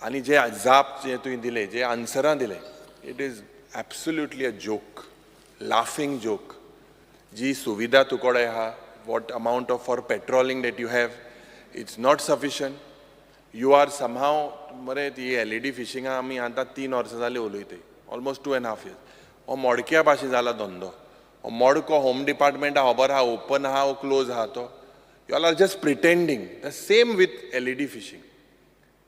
आनी जे जाप जे तुवें दिले, जे आन्सरां दिले, it is absolutely a joke, laughing joke. जी सुविधा तुकडे आहा, what amount of for patrolling that you have, it's not sufficient. You are somehow मरे ती एलईडी फिशिंगा आमी आतां 3 वर्सां जालीं उलयताय, ऑलमोस्ट 2.5 years. हो मोडक्या भाशेन जाला धंदो. हो मोडको होम डिपार्टमेंटा खबर आहा, ओपन आहा वो क्लोज आहा तो. You all are just pretending. The same with LED fishing.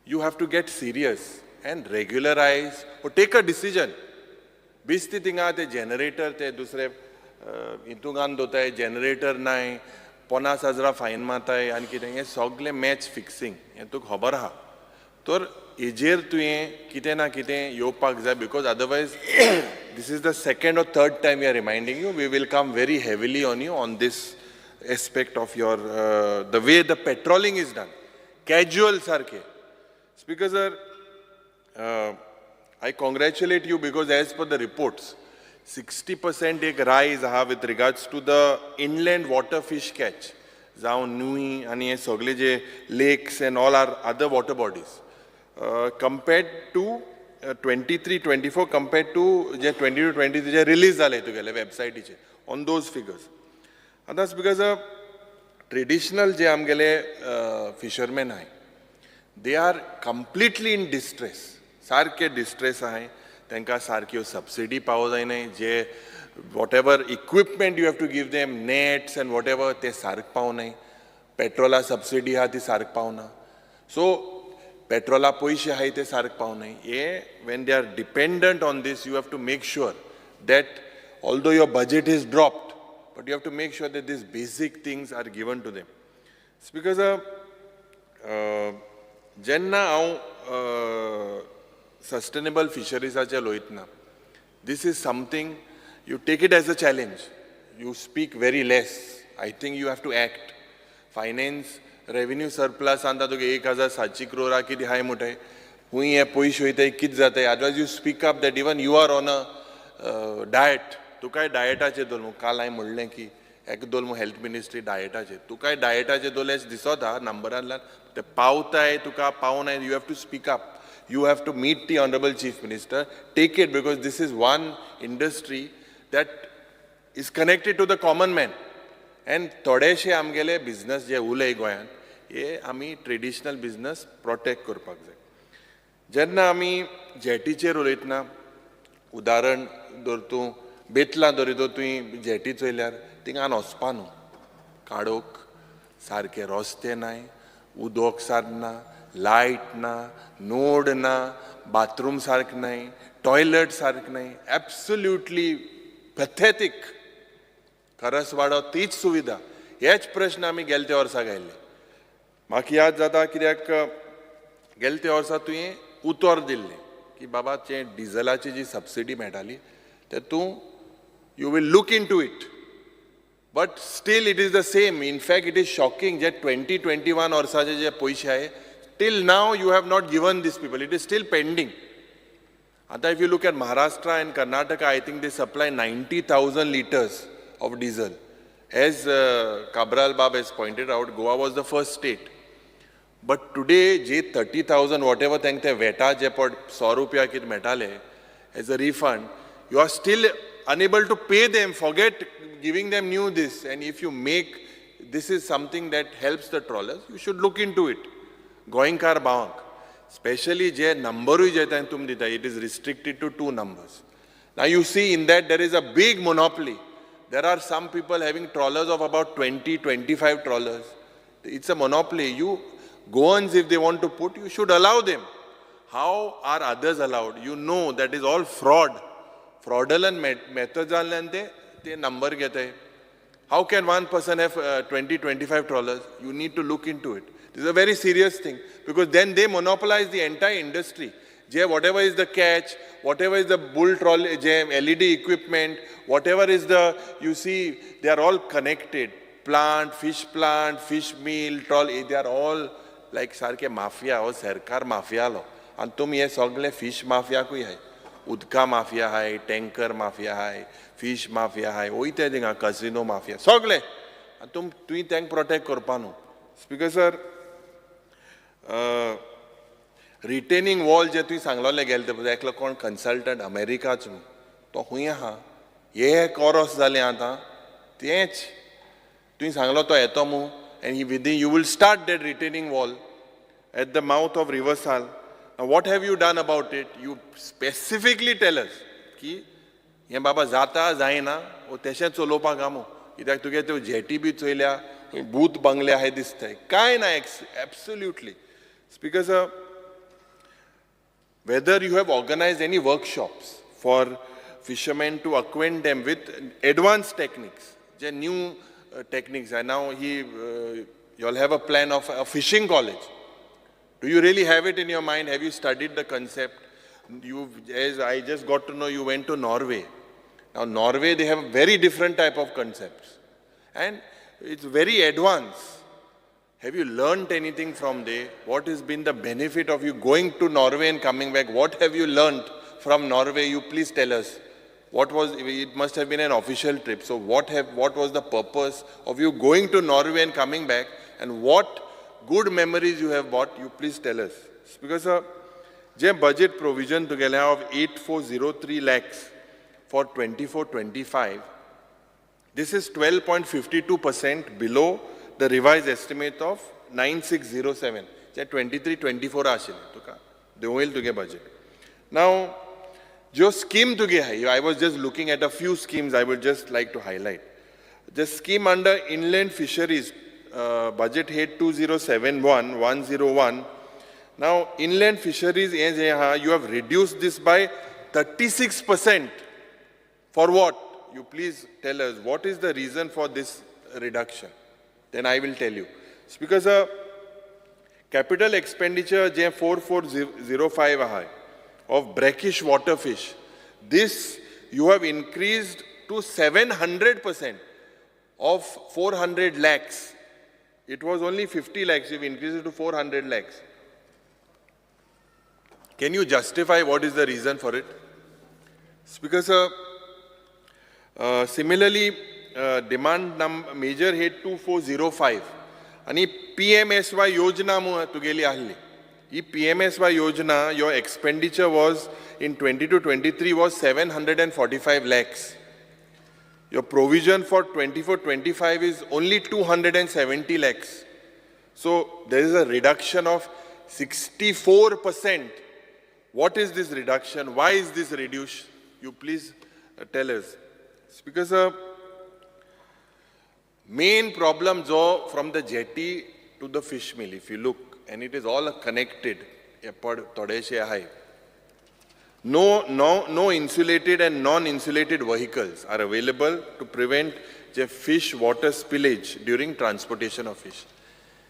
You have to get serious and regularise or take a decision. बेस्ती थिंगा ते जनरेटर ते दुसरे हितूंक दवरताय, जनरेटर नाय, 50,000 फायन मारताय आनी कितें, हें सगलें मॅच फिक्सिंग हें तुका खबर आहा. तर हेजेर तुवें कितें ना कितें येवपाक जाय, because otherwise this is the second or third time we are reminding you. We will come very heavily on you on this aspect of your the way the patrolling is done, casual सारकें. Speaker sir, I congratulate you because as per the reports, 60% एक रायज आहा with regards to the inland water fish catch, जावं नुई आनी हे सगळे जे lakes and all our other water bodies, compared to 23-24, compared to J 22-23 J release जाले तुगेले वेबसायटीचे on those figures. आतां because traditional जे आमगेले फिशरमॅन आहाय, they are completely in distress, सारके डिस्ट्रेस आहाय. तांकां सारक्यो सबसिडी पावो जायनाय, जे whatever equipment you have to give them, nets and whatever, ते सारक पावनाय. पेट्रोला सबसिडी आहा ती सारक पावना. सो पेट्रोला पयशे आहाय ते सारक पावनाय. हे when they are dependent on this, you have to make sure that although your budget is dropped, but you have to make sure that these basic things are given to them. Speaker sir, जेन्ना हांव sustainable फिशरीजाचेर उलयतना, this is something you take it as a challenge. You speak very less. I think you have to act. Finance revenue surplus आतां तुका 1700 क्रोरा कितें आहाय म्हणटाय, खूंय हे पयशे वयताय, कितें जाताय. Otherwise you speak up that even you are on a diet. तुकाय डायटाचेर दवर. काल हांवें म्हणलें की एक दोन हेल्थ मिनिस्ट्री डायटाचेर, तुकाय डायटाचेर दवरलें दिसता नंबरांतल्यान ते पावताय तुका पावनाय. You have to speak up. You have to meet the honourable chief minister. Take it, because this is one industry that is connected to the common man. And थोडेशे आमगेले बिजनस जे उलय गोंयांत, हे आमी ट्रेडिशनल बिजनस प्रोटेक्ट करपाक जाय. जेन्ना आमी जेटीचेर उलयतना, उदाहरण धर तूं बेतलां धर तुवें जेटी चोयल्यार थिंगा वचपा न्हू, काडोक सारके रस्ते नाय, उदक सारकें ना, लायट ना, नोड ना, बाथरूम सारकें नाय, टॉयलट सारकें नाय. एब्सोल्युटली पॅथेटीक. करसवाडो तीच सुविधा. हेच प्रश्न आमी गेले ते वर्सा घायल्ले. म्हाका याद जाता कित्याक गेले ते वर्सा तुवें उतर दिल्लें की बाबा ते डिजलाची जी सबसिडी मेळटाली ते तूं you will look into it. But still it is the same. In fact it is shocking J 2021 वर्साचे जे पयशे आहे, till now you have not given this people. It is still pending. आतां if you look at Maharashtra and Karnataka, I think they supply 90,000 litres of diesel. As Cabral Bab has pointed out, Goa was the first state. But today, J 30,000 whatever तांकां ते वेटा जे पड 100 रुपया कितें मेळटाले as a refund, you are still unable to pay them, forget giving them new this. And if you make, this is something that helps the trawlers, you should look into it. गोंयकार भावांक specially जे नंबरूय जे तांकां तुमी दिता, it is restricted to 2 numbers. Now you see in that there is a big monopoly. There are some people having trawlers of about 20, 25 trawlers. It's a monopoly. You Goans, if they want to put, you should allow them. How are others allowed? You know that is all fraud. Fraudulent methods ते number घेताय. How can one person have 20, 25 trawlers? You need to look into it. This is a very serious thing, because then they monopolize the entire industry. Whatever is the catch, whatever is the bull troll, LED equipment, whatever is the, you see, they are all connected. Plant, fish meal, troll, they are all like सारके mafia हो, सरकार mafia लो. आनी तुमी हे सगळे fish माफियाकूय आहाय. उदका mafia आहाय, टँकर माफिया आहाय, फिश माफिया आहाय, वयता थिंगा कसिनो माफिया सगळे. आनी तुवें तांकां प्रोटेक्ट करपा न्हू. स्पीकर सर, रिटेनिंग वॉल जे तुवें सांगलोलें गेले ते एकलो कोण कन्सल्टंट अमेरिकाच न्हू, तो खूंय आहा, हे कोरोस जालें आतां तेंच तुवें सांगलो तो येतो मू, and he within you will start that retaining wall at the mouth of river Sal. What have you done about it? You specifically tell us की हें बाबा जाता जायना वो तशें चलोवपाक आमो, कित्याक तुगे त्यो जेटी बी चोयल्या, भूत बंगले आहाय दिसताय, कांय ना. Absolutely. Speaker sir, whether you have organized any workshops for fishermen to acquaint them with advanced techniques, the new techniques. And now you all have a plan of a fishing college. Do you really have it in your mind? Have you studied the concept? As I just got to know, you went to Norway. Now Norway, they have a very different type of concepts. And it's very advanced. Have you learnt anything from there? What has been the benefit of you going to Norway and coming back? What have you learnt from Norway? You please tell us. What was, it must have been an official trip. So what was the purpose of you going to Norway and coming back? And what good memories you have bought, you please tell us. Because je budget provision together of 8403 lakhs for 24-25, this is 12.52% below the revised estimate of 9607. 23-24 ashile tuka devoil tuge budget. Now, ज्यो scheme तुगे आहाय, I was just looking at a few schemes I would just like to highlight. The scheme under inland fisheries, budget head 2071101. Now, inland fisheries, हें जें आहा, you have reduced this by 36%. For what? You please tell us, what is the reason for this reduction? Then I will tell you. Speaker sir, capital expenditure J 4405 आहा of brackish water fish, this you have increased to 700% of 400 lakhs. It was only 50 lakhs, you've increased it to 400 lakhs. Can you justify what is the reason for it? Speaker sir, similarly, demand major head 2405 आनी PMSY योजना म्हूण तुगेली आहली. ही PMSY योजना, your expenditure was in 22-23 was 745 lakhs. Your provision for 24-25 is only 270 lakhs. So there is a reduction of 64%. What is this reduction? Why is this reduced? You please tell us. Speaker sir, main problem jo from the jetty to the fish mill, if you look, and it is all connected. No insulated and non-insulated vehicles are available to prevent the fish water spillage during transportation of fish.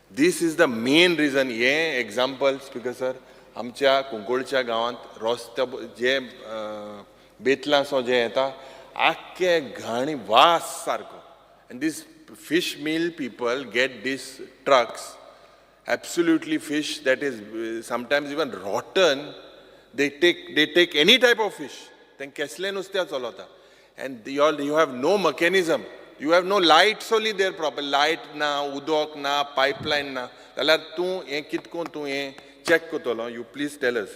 This is the main reason. Ye example, Speaker sir, आमच्या कुंकोळच्या गांवांत रस्त्या जे बेतलां so जे येता आख्खे घाणी वास सारको. And this fish mill people get these trucks, absolutely fish that is sometimes even rotten. They take any type of fish. Then kesle nusत्या चलता. And you have no mechanism. You have no lights only there proper. Light na, udok na, pipeline na. जाल्यार तूं हें कितकोन तूं हें check करतलो, you please tell us.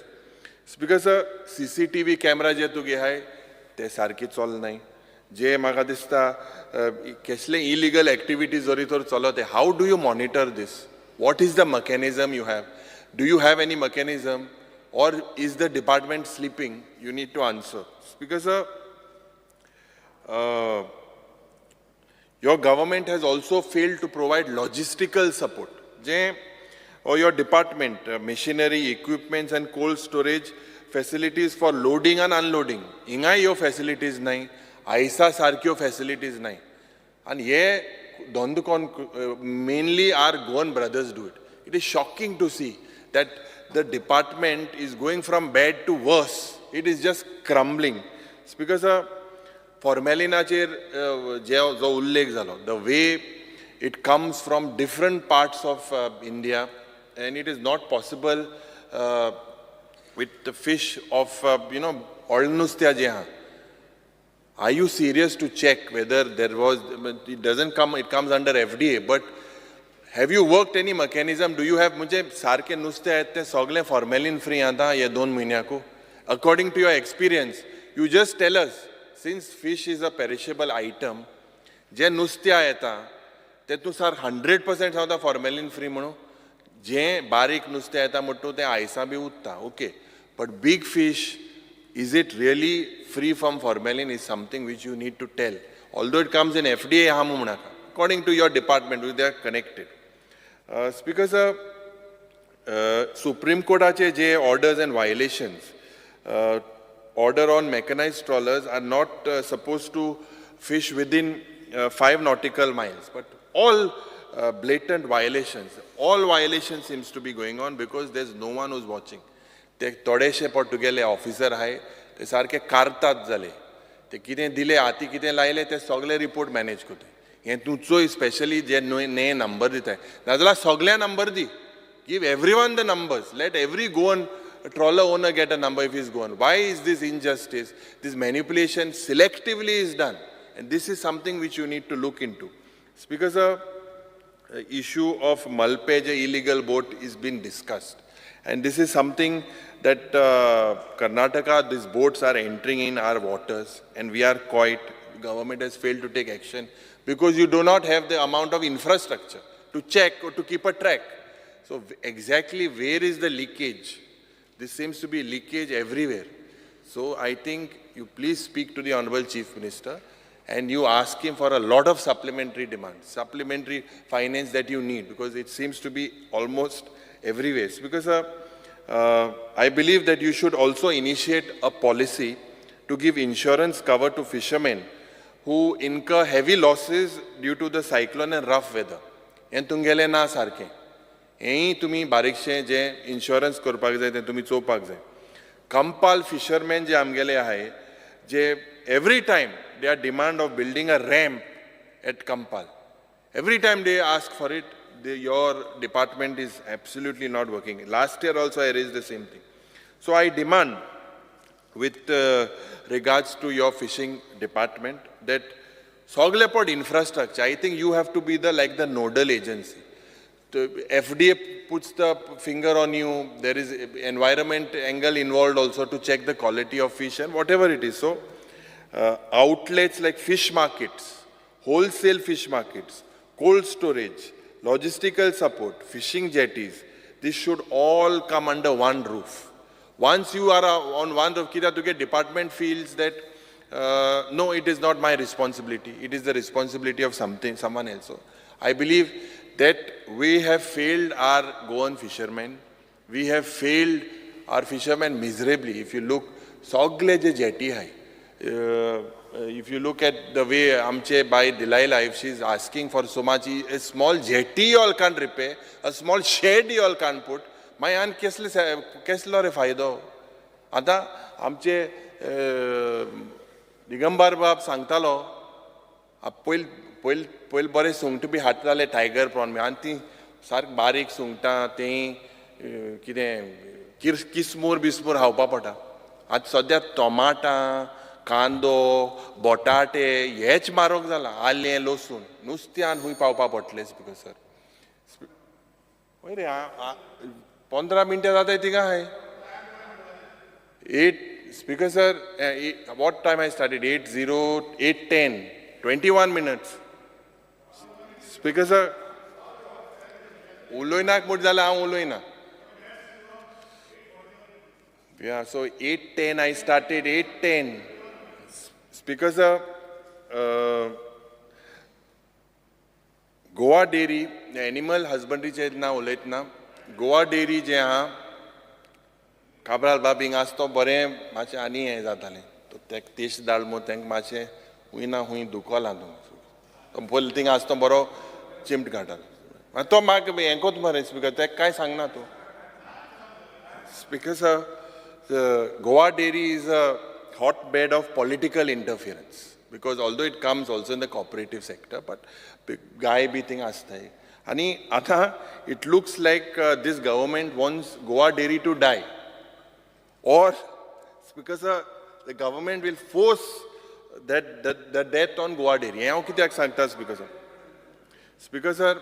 Speaker sir, CCTV camera जे तुगे आहाय ते सारकी चलनाय. जे म्हाका दिसता कसले इलिगल एक्टिविटीज जरी तर चलत, how do you monitor this? What is the mechanism you have? Do you have any mechanism? Or is the department sleeping? You need to answer. Speaker sir, your government has also failed to provide logistical support. Or your department, machinery, equipments and cold storage facilities for loading and unloading. Hinga ह्यो facilities नाय, आयसा सारक्यो facilities नाय. And हे धंदो कोण, mainly our Goan brothers do it. It is shocking to see that the department is going from bad to worse. It is just crumbling. Speaker sir, formalinaचेर जो उल्लेख जालो, the way it comes from different parts of India, and it is not possible with the fish of, old nusत्या जे आहा. Are you serious to check whether there was, it doesn't come, it comes under FDA, but have you worked any mechanism? Do you have, म्हणजे सारके नुस्तें आहेत ते सगळे formalin free आता हे 2 म्हयन्याकू? According to your experience, you just tell us, since fish is a perishable item, जे नुस्तें येता ते तूं सार 100% सांगता formalin free म्हणून, जे बारीक नुस्तें येता म्हणटू तें आयसां बी उत्ता, okay. But big fish, is it really free from formalin is something which you need to tell. Although it comes in FDA, आहा म्हूण म्हणनाका. According to your department, they are connected. Speaker sir, Supreme Courtaचे J orders and violations, order on mechanized trawlers are not supposed to fish within 5 nautical miles, but all blatant violations, all violations seems to be going on because there's no one who's watching. ते थोडेशे पण तुगेले officer आहाय ते सारके कारतात जाले, ते कितें दिले हाती कितें लायले ते सगळे रिपोर्ट मॅनेज करता. हें तूं चोय स्पेशली जे न्हय नंबर दिताय, नाजाल्यार सगळ्या number the, give everyone the numbers, let every Goan trawler owner get a number if he's Goan. Why is this injustice? This manipulation selectively is done, and this is something which you need to look into. Speaker sir, issue of Malpe illegal boat is being discussed, and this is something that Karnataka, these boats are entering in our waters, and we are quiet. Government has failed to take action because you do not have the amount of infrastructure to check or to keep a track. So exactly where is the leakage? This seems to be leakage everywhere. So I think you please speak to the Honorable Chief Minister and you ask him for a lot of supplementary demands, supplementary finance that you need, because it seems to be almost everywhere. Because I believe that you should also initiate a policy to give insurance cover to fishermen who incur heavy losses due to the cyclone and rough weather. हें तुमगेलें ना सारकें, हेंय तुमी बारीकशें जें insurance करपाक जाय तें तुमी चोवपाक जाय. कंपाल फिशरमॅन जे आमगेले आहाय, जे every time they are demand of building a ramp at Campal, every time they ask for it, your department is absolutely not working. Last year also I raised the same thing. So I demand with regards to your fishing department that Soglepod infrastructure, I think you have to be the like the nodal agency. The FDA puts the finger on you, there is environment angle involved also to check the quality of fish and whatever it is. So outlets like fish markets, wholesale fish markets, cold storage, logistical support, fishing jetties, this should all come under one roof. Once you are on one roof, कित्याक तुगे department feels that no, it is not my responsibility. It is the responsibility of someone else. So I believe that we have failed our Goan fishermen. We have failed our fishermen miserably. If you look, sogle je jetty hai. If you look at the way Amche by Delilah, if she is asking for so much, a small jetty you all can't repair, a small shed you all can't put. My aunt keslo re faydo. Ata Amche Digambar बाब सांगतालो, पयल पयल पयल बरें सुंगटां बी हाडटाले tiger prawn बी, आनी ती सारकें बारीक सुंगटां तीं कितें किसमूर बिस्मूर खावपा पडटा. आतां सद्या टोमाटां, कांदो, बटाटे हेच म्हारग जाला, आलें लसूण नुस्त्यान खूंय पावपा पडटलें स्पिकर सर. हय रे, 15 मिनटां जाताय थिंगा आहाय. 8 Speaker sir, what time I started? 8:10, 21 minutes. Speaker sir, उलोयनाक म्हूण जाल्यार हांव उलोयना. Yeah, so 8:10 I started, 8:10. Speaker sir, Goa dairy, animal हजबंड्रीचेर ना उलयतना, गोवा डेरी जें आहा, काब्राल बाब हिंगा आसा तो बरें मातशें आनी हें जातालें, तो तेक तेश धाड म्हूण तांकां मातशें हुंय ना हुंय दुखोलां तो पयलीं थिंगा आसा तो बरो चिमट काडटालो, तो म्हाका हें कोत मरे स्पिकर, तेका कांय सांगना तूं. Speaker sir, Goa dairy is a hotbed of political interference because although it comes also in the cooperative sector, but गाय बी थिंगा आसताय. आनी आतां it looks like this government wants Goa dairy to die, or because the government will force that the death on Goa dairy. हें हांव कित्याक सांगता speaker sir? Speaker sir,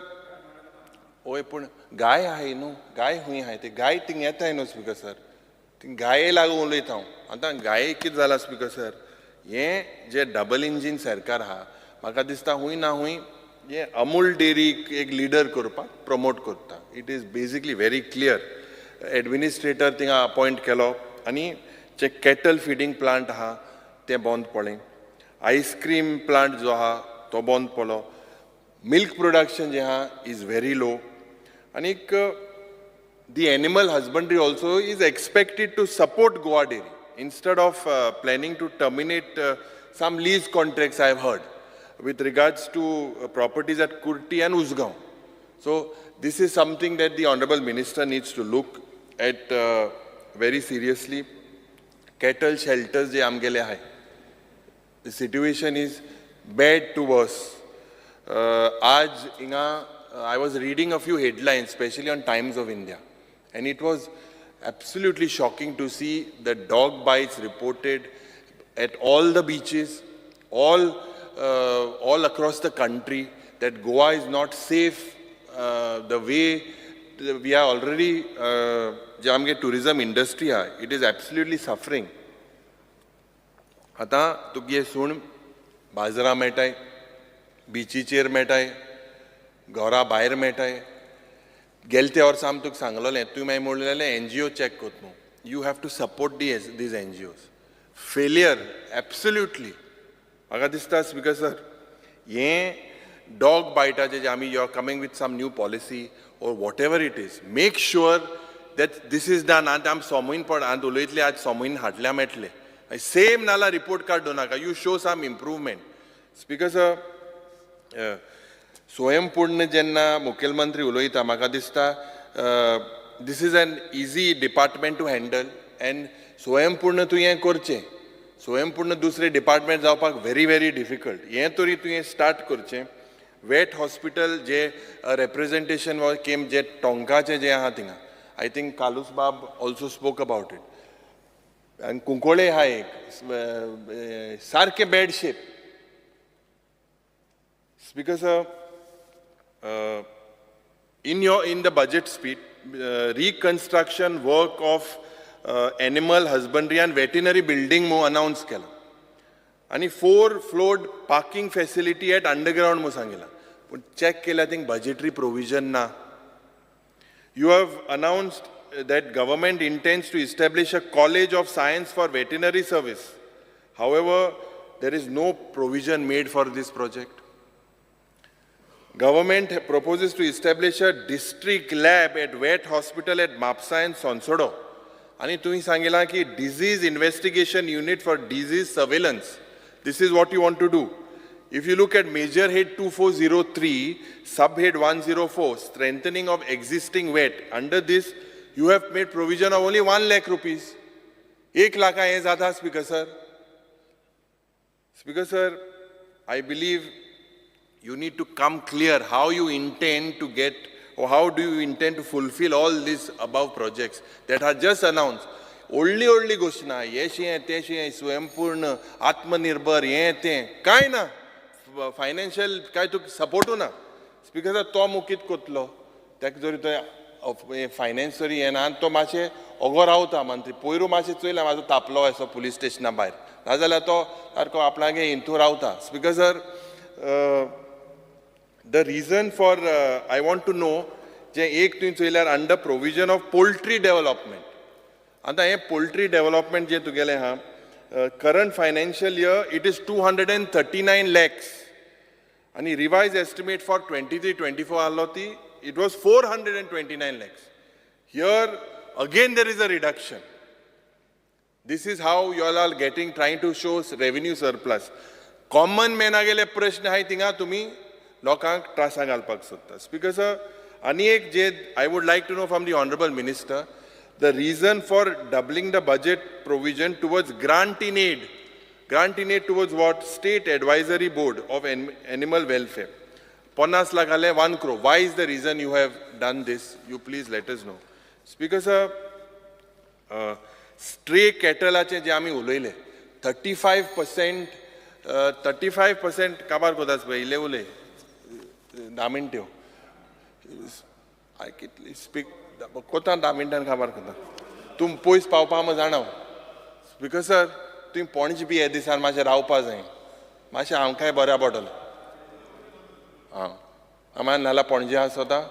ओय पूण गाय आहाय न्हू, गाय खूंय आहाय ती गाय थिंग येताय न्हू स्पिकर सर, ती गाये लागून उलयता हांव. आतां गाये कितें जालां स्पिकर सर, हें जें डबल इंजीन सरकार आहा, म्हाका दिसता खूंय ना खूंय हें अमूल डेरीक एक लिडर करपाक प्रमोट करता. It is basically very clear. Administrator थिंगा अपॉयंट केलो आनी जे कॅटल फिडींग प्लांट आहा तें बंद पडलें, आयस्क्रीम प्लांट जो आहा तो बंद पडलो, मिल्क प्रोडक्शन जें आहा is very low. आनीक the animal husbandry also is expected to support Goa dairy instead of planning to terminate some lease contracts I have heard with regards to properties at Kurti and Usgaon. So this is something that the Honorable Minister needs to look at very seriously. Cattle shelters जे आमगेले आहाय, the situation is bad to worse. आज हिंगा I was reading a few headlines, especially on Times of India, and it was absolutely shocking to see the dog bites reported at all the beaches, all across the country, that Goa is not safe. The way we are already, जे आमगे tourism industry आहा, it is absolutely suffering. आतां तुगे सूण बाजारां मेळटाय, बिचीचेर मेळटाय, घरा भायर मेळटाय. गेले ते वर्सा आमी तुका सांगलेलें, तुवें मागीर म्हणलेलें एनजीओ चॅक कर न्हू, you have to support these NGOs. Failure absolutely. म्हाका दिसता स्पीकर सर, हें डॉग बायटाचें जें आमी, you are coming with some new policy or whatever it is, make sure that this is done. आनी आमी सोमून पड आनी उलयतले, आज सोमून हाडल्या मेळटले सेम नाल्यार रिपोर्ट कार्ड दवरनाका, you show some improvement. Speaker sir, स्वयंपूर्ण जेन्ना मुखेलमंत्री उलयता, म्हाका दिसता this is an easy department to handle and स्वयंपूर्ण तूं हें करचें. स्वयंपूर्ण दुसरें डिपार्टमेंट जावपाक व्हेरी व्हेरी डिफिकल्ट. हें तरी तुवें स्टार्ट करचें. वेट हॉस्पिटल जे रेप्रेजेंटेशन केम जे टोंकाचें जें आहा थिंगा, I think Carlos बाब also spoke about it. आनी कुंकोळे आहा एक सारकें bad shape. Speaker sir, in the budget speech, reconstruction work of animal husbandry and veterinary building म्हूण अनाउन्स केला आनी 4 floored parking facility at underground म्हूण सांगिलां, पूण चॅक केल्यार थिंग बजेटरी प्रोविजन ना. You have announced that government intends to establish a college of science for veterinary service. However, there is no provision made for this project. Government proposes to establish a district lab at vet hospital at Mapsa and Sonsodo. आनी तुवें सांगिलां की disease investigation unit for disease surveillance. This is what you want to do. If you look at major head 2403, sub head 104, strengthening of existing vet, under this you have made provision of only 1 lakh rupees. 1 lakh हें जाता speaker sir. Speaker sir, I believe you need to come clear how you intend to get or how do you intend to fulfill all these above projects that are just announced. व्हडली व्हडली घोशणा, हें शें तें शें, स्वयंपूर्ण, आत्मनिर्भर, हें तें कांय ना, फायनान्शियल कांय तुका सपोर्टू ना. स्पीकर सर, तो मुकीत कोतलो ताका जरी तो फायनान्स जरी येना आनी तो मातशें ओगो रावता मंत्री. पयरू मातशें चोयला म्हाजो तापलो असो पुलीस स्टेशना भायर, नाजाल्यार तो सारको आपणागे हितून रावता. Speaker sir, the reason for I want to know जें एक तुवें चोयल्यार under provision of poultry development. आतां हें पोल्ट्री डेवलपमेंट जें तुगेलें आहा, current financial year it is 239 lakhs आनी रिवायज एस्टिमेट फॉर 23-24 आहलो ती it was 429 lakhs. Here again there is a reduction. This is how you all are getting, trying to show revenue surplus. Common मॅनागेले प्रश्न आहाय थिंगा तुमी लोकांक त्रासां घालपाक सोदता. स्पीकर सर, आनी एक जे I would like to know from the honourable minister, the reason for doubling the budget provision towards grant in aid. Grant in aid towards what? State Advisory Board of Animal Welfare. 50 lakh आले 1 crore. Why is the reason you have done this? You please let us know. Speaker sir, stray cattle जे आमी उलयले 35%, 35% काबार कोता पळय, इल्ले उलय 10 मिनट्यो कितली speak कोता 10 मिनटान काबार कोता, तूं पयस पावपा हांव जाणा. स्पीकर सर, तुवें पणजे बी हे दिसान मातशें रावपा जाय, मातशें आमकांय बऱ्या पडटलें. आं आमी नाल्यार पणजे आसता.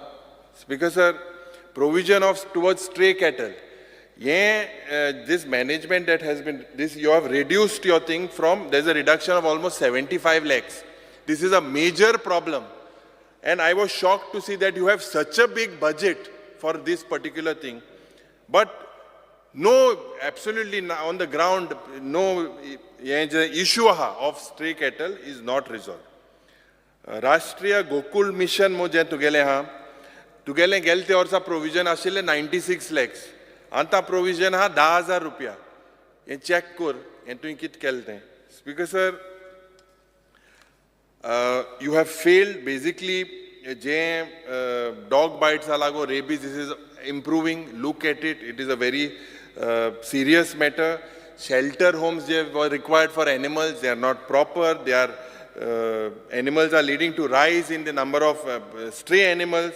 Speaker sir, provision of towards stray cattle, हें this management that has been this, you have reduced your thing from, there is a reduction of almost 75 lakhs. This is a major problem and I was shocked to see that you have such a big budget for this particular thing, but no, absolutely on the ground, no, हें जे issue आहा of stray cattle is not resolved. Rashtriya Gokul mission म्हूण जें तुगेलें आहा, तुगेलें गेले ते वर्सा प्रोविजन आशिल्लें 96 lakhs, आतां प्रोविजन आहा 10,000 रुपया. हें चॅक कर, हें तुवें कितें केलें तें. Speaker sir, you have failed basically जे डॉग बायट्सा लागून rabies, this is improving, look at it, it is a very serious matter. Shelter homes J were required for animals, they are not proper, they are animals are leading to rise in the number of stray animals.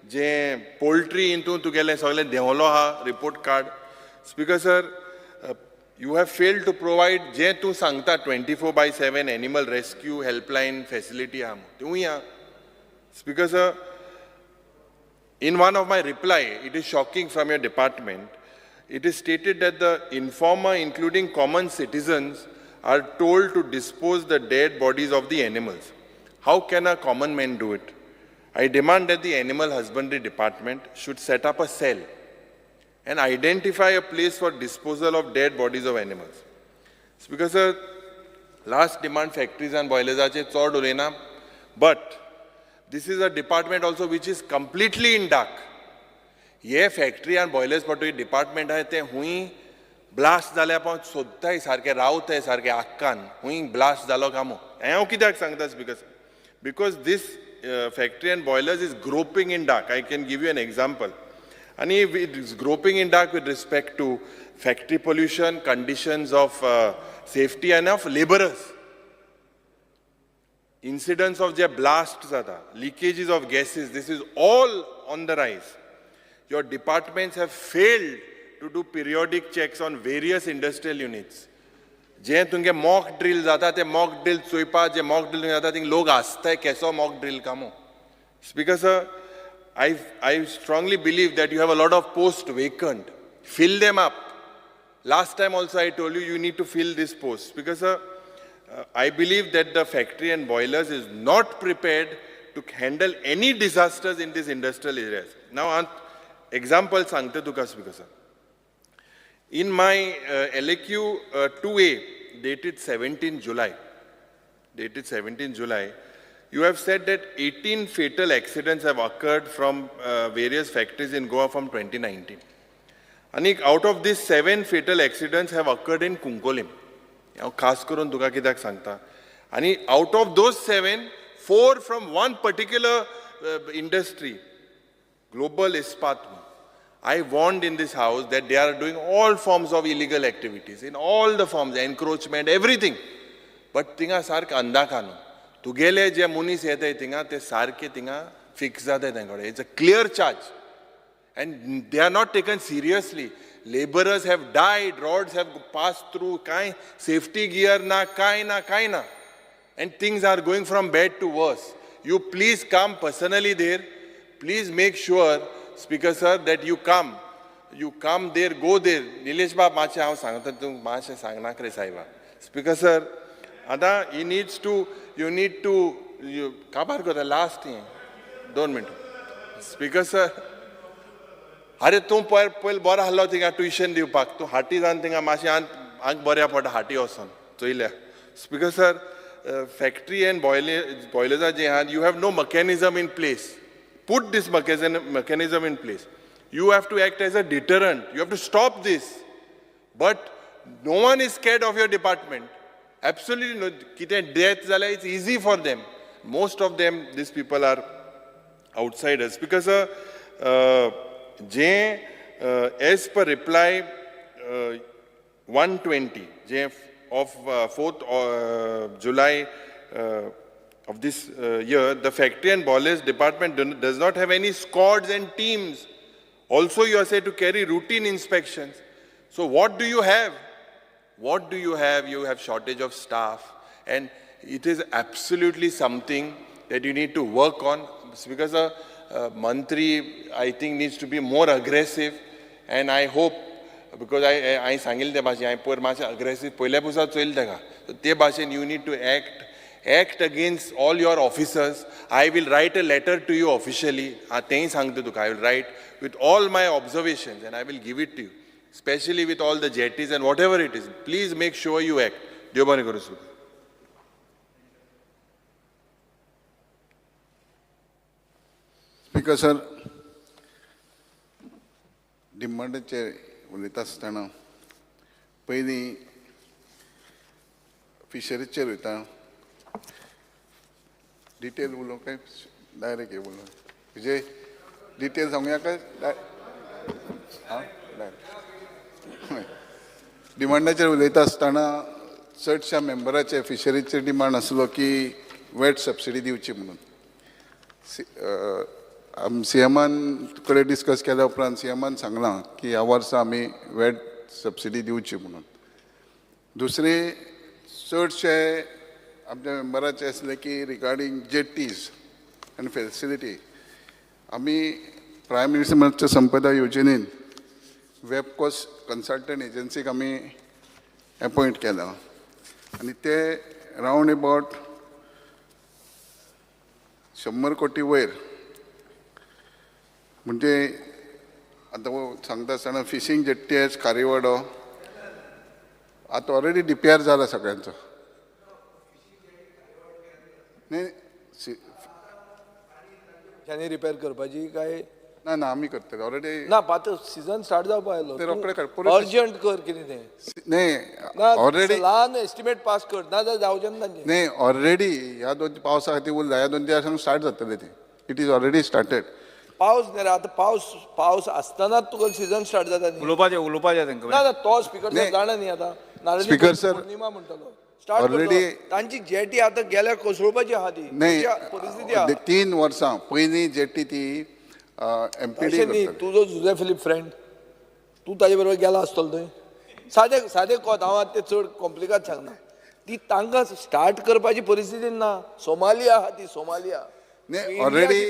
J poultry हितून तुगेलें सगळें देंवलो आहा report card. Speaker sir, you have failed to provide जें तूं सांगता 24/7 animal rescue helpline facility आहा तिवूय आहा. Speaker sir, in one of my reply, it is shocking from your department, It is stated that the informer, including common citizens, are told to dispose the dead bodies of the animals. How can a common man do it? I demand that the Animal Husbandry Department should set up a cell and identify a place for disposal of dead bodies of animals. Speaker sir, last demand factories and boilers चड उलयना, but this is a department also which is completely in dark. हे factory आनी boilers पटू department आहा ते हुंय blast जाल्यार पण सोदताय सारके, रावताय सारके आक्कान हुंय ब्लास्ट जालो कामो. हें हांव कित्याक सांगता speaker sir, because this factory and boilers is groping in dark. I can give you an example. आनी it is groping in dark with respect to factory pollution, conditions of safety and of labourers, incidents of J blast जाता, leakages of gases, this is all on the rise. Your departments have failed to do periodic checks on various industrial units. जे तुमगे mock drill जाता ते mock drill चोयपा, जे mock drill जाता thing लोक आसताय केसो mock drill कामो. Speaker sir, I strongly believe that you have a lot of post vacant. Fill them up. Last time also I told you, you need to fill this post. Because sir, I believe that the factory and boilers is not prepared to handle any disasters in these industrial areas. Now, example सांगता तुका speaker sir. In my LAQ 2A dated 17 July, you have said that 18 fatal accidents have occurred from various factories in Goa from 2019. And out of these, 7 fatal accidents have occurred in Cuncolim. हांव खास करून तुका कित्याक सांगता, आनी out of those 7, 4 from one particular industry, Global Ispat. I warned in this house that they are doing all forms of illegal activities, in all the forms, encroachment, everything. But थिंगा सारकें अंदाका न्हू, तुगेले जे मनीस येताय थिंगा ते सारके थिंगा फिक्स जाताय तेंचे कडेन. It's a clear charge and they are not taken seriously. Labourers have died, rods have passed through, कांय सेफ्टी गियर ना, कांय ना, कांय ना. And things are going from bad to worse. You please come personally there. Please make sure, Speaker sir, that you come. You come there, go there. Nilesh बाब मातशें हांव सांगता, तूं मातशें सांगनाक रे सायबा. Speaker sir, आतां he needs to, you need to, काबार करता लास्ट हें 2 मिनटां. Speaker sir, अरे तूं पयर पयलीं बरो आहलो थिंगा ट्युशन दिवपाक, तूं हाटी जावन थिंगा मातशें आंग बऱ्या पडटा हाटी वचोन चोयल्या. स्पीकर सर, फॅक्टरी एंड बॉयलर्सां जे आहा, you have no mechanism in place. Put this mechanism in place. You have to act as a deterrent. You have to stop this. But no one is scared of your department. Absolutely no. कितें death जाल्यार it's easy for them. Most of them, these people are outsiders. Because J as per reply 120 J of 4th July of this year, the factory and boilers department does not have any squads and teams. Also, you are said to carry routine inspections. So what do you have? What do you have? You have shortage of staff, and it is absolutely something that you need to work on. Because a mantri, I think, needs to be more aggressive, and I hope, because I सांगिल्लें ते भाशेन, हांवें पयर मातशें aggressive पयल्या पुसा चोयलें ताका, ते भाशेन you need to act against all your officers. I will write a letter to you officially. तेंय सांगता तुका, I will write with all my observations and I will give it to you, especially with all the jetties and whatever it is. Please make sure you act. देव बरें करूं सुद्दां. Speaker sir, डिमांडाचेर उलयता आसतना पयलीं फिशरीचेर वयता. डिटेल उलोवंक काय डायरेक्ट हे उलोवंक? विजय, डिटेल सांगूया काय? आं, डायरेक्ट. डिमांडाचेर उलयता आसतना चडश्या मेंबराचे फिशरीचेर डिमांड आसलो की वॅट सबसिडी दिवची म्हणून. सीएमान कडेन डिस्कस केल्या उपरांत सीएमान सांगलां की ह्या वर्सा आमी वॅट सबसिडी दिवची म्हणून. दुसरें, चडशे आमच्या मेंबराचे आसले की रिगार्डींग जेटीज आनी फॅसिलिटी, आमी प्रायम मिनिस्टर मत्स्य संपदा योजनेन वेबकॉस कन्सल्टंट एजन्सीक आमी एपॉयंट केला आनी ते रावंड एबावट 100 कोटी वयर म्हणजे आतां सांगता आसतना फिशींग जेट्टी एज खारीवाडो आतां ऑलरेडी DPR जाला सगळ्यांचो. न्ही रिपेर करपाची काय ना ना आमी करतले ऑलरेडी. ना आतां सिजन स्टार्ट जावपा आयलो, ते रोखडे कर, अर्जंट कर कितें तें. न्ही ऑलरेडी ल्हान एस्टिमेट पास कर, ना जाल्यार जावचें ना तांचें. न्ही ऑलरेडी ह्या दोन पावसा खातीर उरला, ह्या 2-3 वर्सांक स्टार्ट जातलें तें. It is already started. पावस न्ही रे आतां, पावस पावस आसतनाच तुका सिजन स्टार्ट जाता न्ही. उलोवपाचें उलोवपाचें तांकां. ना ना तो स्पिकर सर जाणा न्ही आतां, स्पिकर सर पूर्णिमा म्हणटलो स्टार्ट ऑलरेडी. तांची जेटी आतां गेल्या कोसळपाची आहा ती. न्ही 3 वर्सां पयलीं जेटी ती एमपीडी. न्ही तुजो जुजे फिलीप फ्रेंड, तूं ताजे बरोबर गेला आसतलो थंय. सादें सादें कोत, हांव आतां तें चड कॉम्प्लिकाद सांगना. ती तांकां स्टार्ट करपाची परिस्थिती ना. सोमालिया आहा ती, सोमालिया. न्ही ऑलरेडी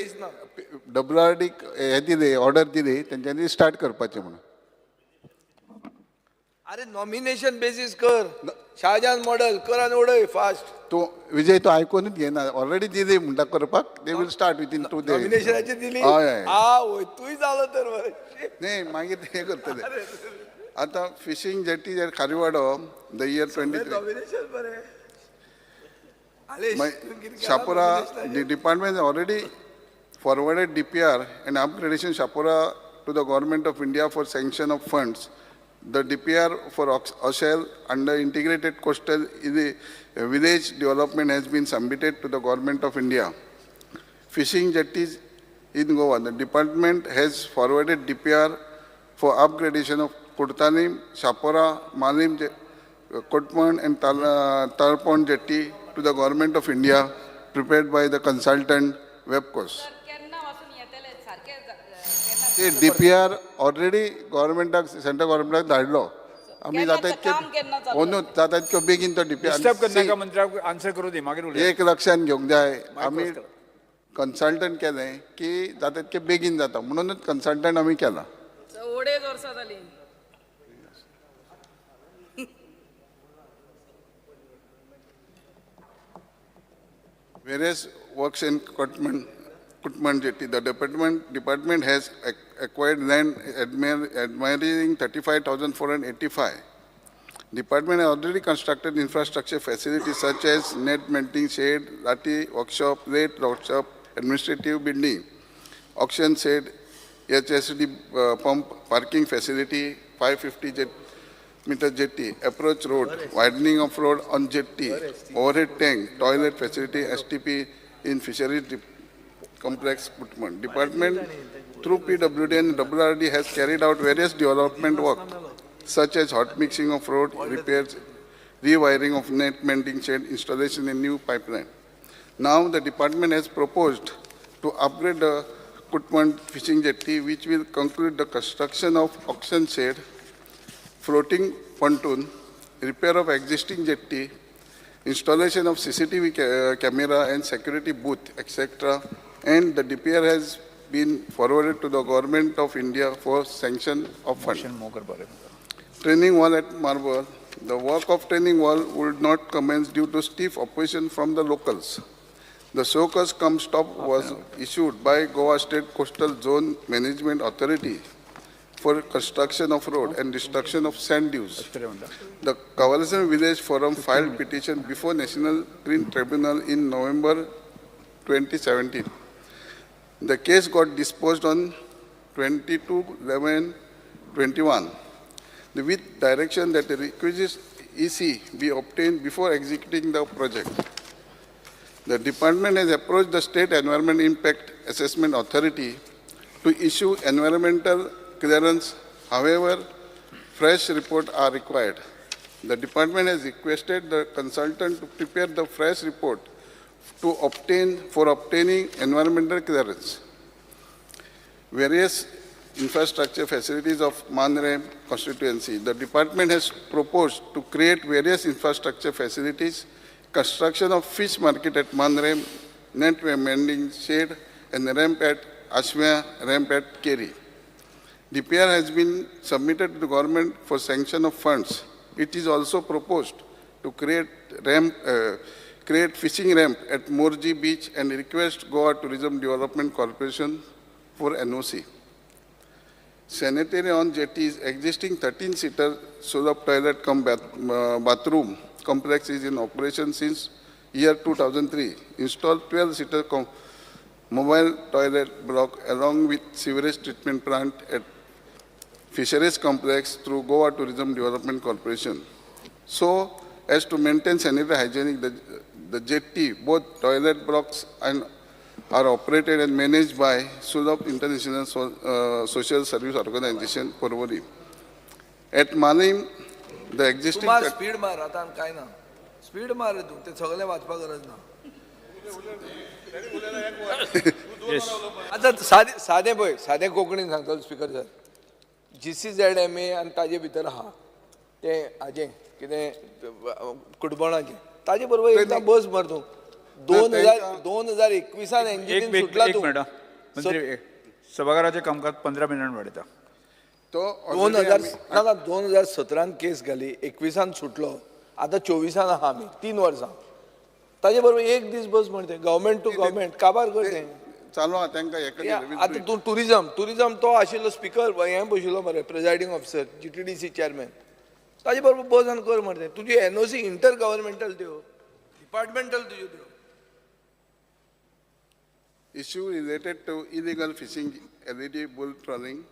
WRD हें दिली, ऑर्डर दिली तेंच्यांनी स्टार्ट करपाचें म्हणून. अरे नॉमिनेशन बेसीस कर, शाहजहान मॉडल कर आनी उडय फास्ट. तूं विजय तूं आयकुनूच घेना, ऑलरेडी दिली म्हणटा करपाक, they will start within 2 days. नॉमिनेशनाची दिली? हय हय, तूंय जालो तर बरें. न्ही मागीर हें करतले. आतां fishing jetty Kharivado the year 23 nomination बरें. Chapora, the department already forwarded DPR and upgradation Chapora to the Government of India for sanction of funds. The DPR for Oshel under integrated coastal village development has been submitted to the Government of India. Fishing jetties in Goa, the department has forwarded DPR for upgradation of Kurtalim, Chapora, Malim, Kotman and Tarpon jetty to the Government of India, prepared by the consultant Webcos. ते DPR already गव्हर्मेंटाक, central गव्हर्मेंटाक धाडलो. आमी जाता इतके अंदू जाता इतक्यो बेगीन तो DPR. Disturb करनाका मंत्र्याक, आन्सर करूं दी मागीर उलय. एक लक्षांत घेवंक जाय, आमी कन्सल्टंट केलें की जाता इतके बेगीन जाता म्हणूनच कन्सल्टंट आमी केला. 2.5 वर्सां जालीं. Various works in Kutman Jetty. The department has acquired land admiring 35,485. Department has already constructed infrastructure facilities such as net melting shed, lathi workshop, plate workshop, administrative building, auction shed, HSD pump, parking facility, 550 meter jetty, approach road, widening of road on jetty, overhead tank, toilet facility, STP in fisheries complex Putman. Department through PWD and WRD has carried out various development work such as hot mixing of road repairs, rewiring of net mending shed, installation in new pipeline. Now the department has proposed to upgrade the Kutman fishing jetty, which will conclude the construction of auction shed, floating pontoon, repair of existing jetty, installation of CCTV camera and security booth, etc. And the DPR has been forwarded to the Government of India for sanction of fund. Training wall at Marble. The work of training wall would not commence due to stiff opposition from the locals. The show-cause cum stop was issued by Goa State Coastal Zone Management Authority for construction of road and destruction of sand dunes. The Cavelossim Village Forum filed petition before National Green Tribunal in November 2017. The case got disposed on 22/11/21 with direction that the requisite EC be obtained before executing the project. The department has approached the State Environment Impact Assessment Authority to issue environmental clearance. However, fresh reports are required. The department has requested the consultant to prepare the fresh report for obtaining environmental clearance. Various infrastructure facilities of Mandrem constituency. The department has proposed to create various infrastructure facilities, construction of fish market at Mandrem, net mending shed, and ramp at Ashmya, ramp at Keri. DPR has been submitted to the government for sanction of funds. It is also proposed to create fishing ramp at Morji Beach and request Goa Tourism Development Corporation for NOC. Sanitary on jetties, existing 13-seater Sulabh toilet cum bathroom complex is in operation since year 2003. Installed 12-seater mobile toilet block along with sewerage treatment plant at Fisheries Complex through Goa Tourism Development Corporation. So as to maintain sanitary hygienic, the jetty, both toilet blocks and are operated and managed by Sulabh International Social Service Organization, Porvorim. At Malim, the existing... Speed मार आता काय ना speed मार तू ते सगळे वाचपाक गरज ना. आता सादे सादे पळय सादे कोंकणीन सांगतलो स्पीकर सर, GCZMA आनी ताजे भितर आहा तें हाजें कितें कुटबणाचें ताजे बरोबर एकदां बस मर तूं 2021 एनजीटीन सुटला तूं. मंत्री सभाघराचें कामकाज 15 मिनटां वाडयता. तो 2017 केस घाली, 21 सुटलो, आतां 24 आहा आमी, 3 वर्सां ताजे बरोबर एक दीस बस म्हणते गव्हर्मेंट टू गव्हर्मेंट काबार कर तें चालू आहा तांकां. आतां तूं टुरिजम टुरिजम तो आशिल्लो स्पिकर हें बशिल्लो मरे प्रिजायडींग ऑफिसर GTDC chairman, ताजे बरोबर बस आनी कर मरे. तुजी NOC inter governmental त्यो डिपार्टमेंटल तुज्यो त्यो. Issue related to illegal fishing, LED bull trawling.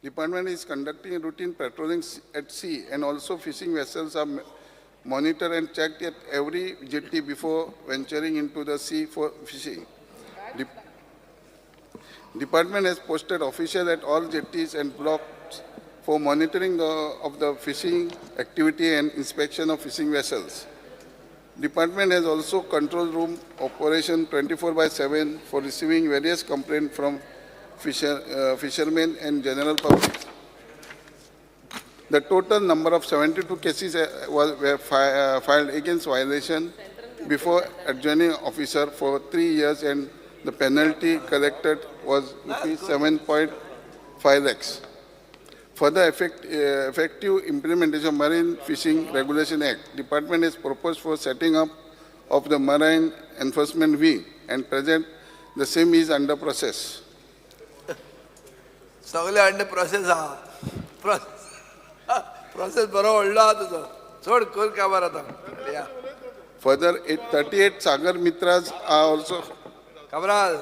Department is conducting routine patrolling at sea, and also fishing vessels are monitored and checked at every jetty before venturing into the sea for fishing. Department has posted officials at all jetties and blocks for monitoring of the fishing activity and inspection of fishing vessels. Department has also control room operation 24/7 for receiving various complaints from fishermen and general public. The total number of 72 cases were filed against violation before adjoining officer for 3 years, and the penalty collected was rupees 7.5 lakhs. Further effective implementation of Marine Fishing Regulation Act, Department has proposed for setting up of the Marine Enforcement Wing, and present the same is under process. सगळे under process आहा, process बरो व्हडलो आहा तुजो, चड कर काबार आतां. Further, 38 Sagar Mitras are also. Cabral,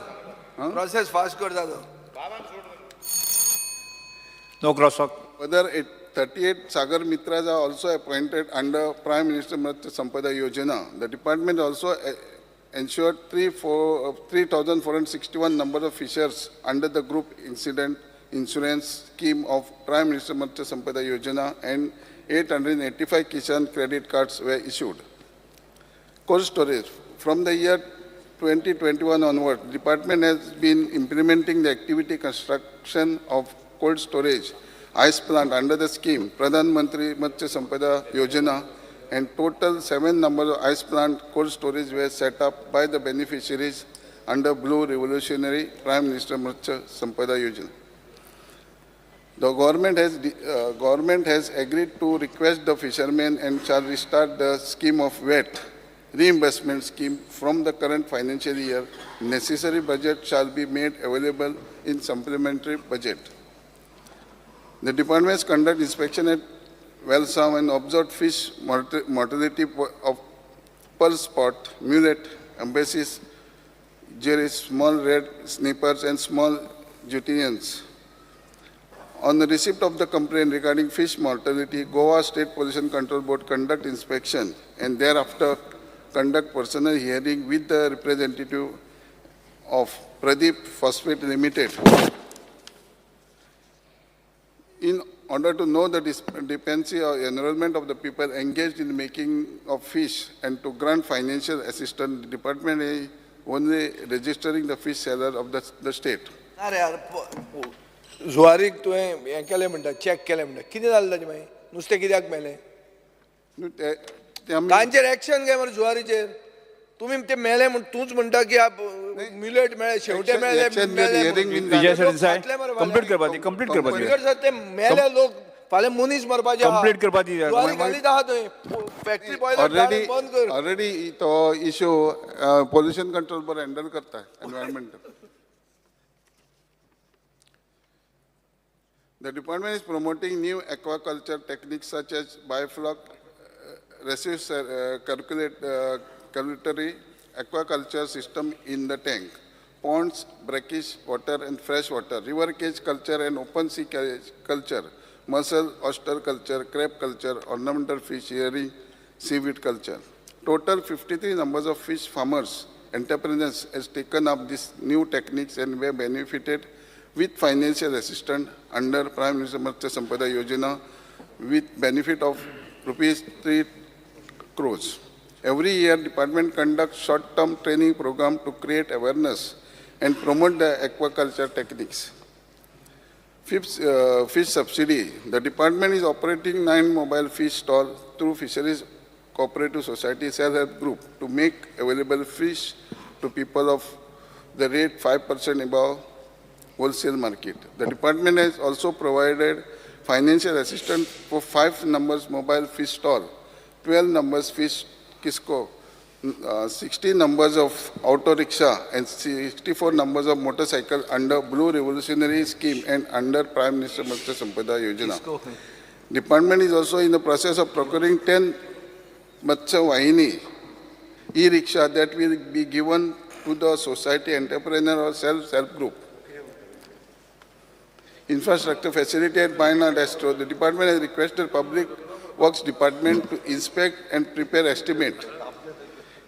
process fast करता तो. No crosswalk. Further, 38 Sagar Mitras are also appointed under Prime Minister Matsya Sampada Yojana. The department also ensured 3,461 number of fishers under the group incident insurance scheme of Prime Minister Matsya Sampada Yojana, and 885 Kisan credit cards were issued. Cold storage. From the year 2021 onward, department has been implementing the activity construction of cold storage ice plant under the scheme Pradhan Mantri Matsya Sampada Yojana, and total 7 number of ice plant cold storage were set up by the beneficiaries under Blue Revolutionary Prime Minister Matsya Sampada Yojana. The government has agreed to request the fishermen and shall restart the scheme of VAT reimbursement scheme from the current financial year. Necessary budget shall be made available in supplementary budget. The departments conduct inspection at Velsao and observed fish mortality of pearl spot, mullet, ambassis, jerris, small red snappers, and small jutinians. On the receipt of the complaint regarding fish mortality, Goa State Pollution Control Board conduct inspection and thereafter conduct personal hearing with the representative of Pradeep Phosphate Limited. In order to know the dependency or enrollment of the people engaged in making of fish and to grant financial assistance, the department is only registering the fish seller of the state. जुवारीक तुवें हें केलें म्हणटा, check केलें म्हणटा, कितें जालें ताजें मागीर? नुस्तें कित्याक मेलें? तांचेर एक्शन घे मरे जुवारीचेर. तुमी ते मेले म्हण तूंच म्हणटा की मिलेट मेळे, शेवटे मेळे. विजय सरदेसाय, कंप्लीट करपा दी, कंप्लीट करपा दी. सर, ते मेले लोक फाल्यां मनीस मरपाचे. कंप्लीट करपा दी. घालीत आहा थंय फॅक्टरी बॉयलर बंद कर. ऑलरेडी तो issue pollution control board handle करता environmental. The department is promoting new aquaculture techniques such as biofloc, recirculatory aquaculture system in the tank, ponds, brackish water and fresh water, river cage culture and open sea cage culture, mussel, oyster culture, crab culture, ornamental fish rearing, seaweed culture. Total 53 numbers of fish farmers, entrepreneurs has taken up these new techniques and were benefited with financial assistance under Prime Minister Matsya Sampada Yojana with benefit of rupees 3 crores. Every year, department conducts short-term training program to create awareness and promote the aquaculture techniques. Fifth, fish subsidy. The department is operating 9 mobile fish stalls through Fisheries Cooperative Society self-help group to make available fish to people of the rate 5% above wholesale market. The department has also provided financial assistance for 5 numbers mobile fish stall, 12 numbers fish kisko, 60 numbers of auto rickshaw and 64 numbers of motorcycle under Blue Revolutionary Scheme and under Prime Minister Matsya Sampada Yojana. Department is also in the process of procuring 10 Matsya Vahini e-rickshaw that will be given to the society entrepreneur or self-help group. Infrastructure facility at Baina Destro, the department has requested Public Works Department to inspect and prepare estimate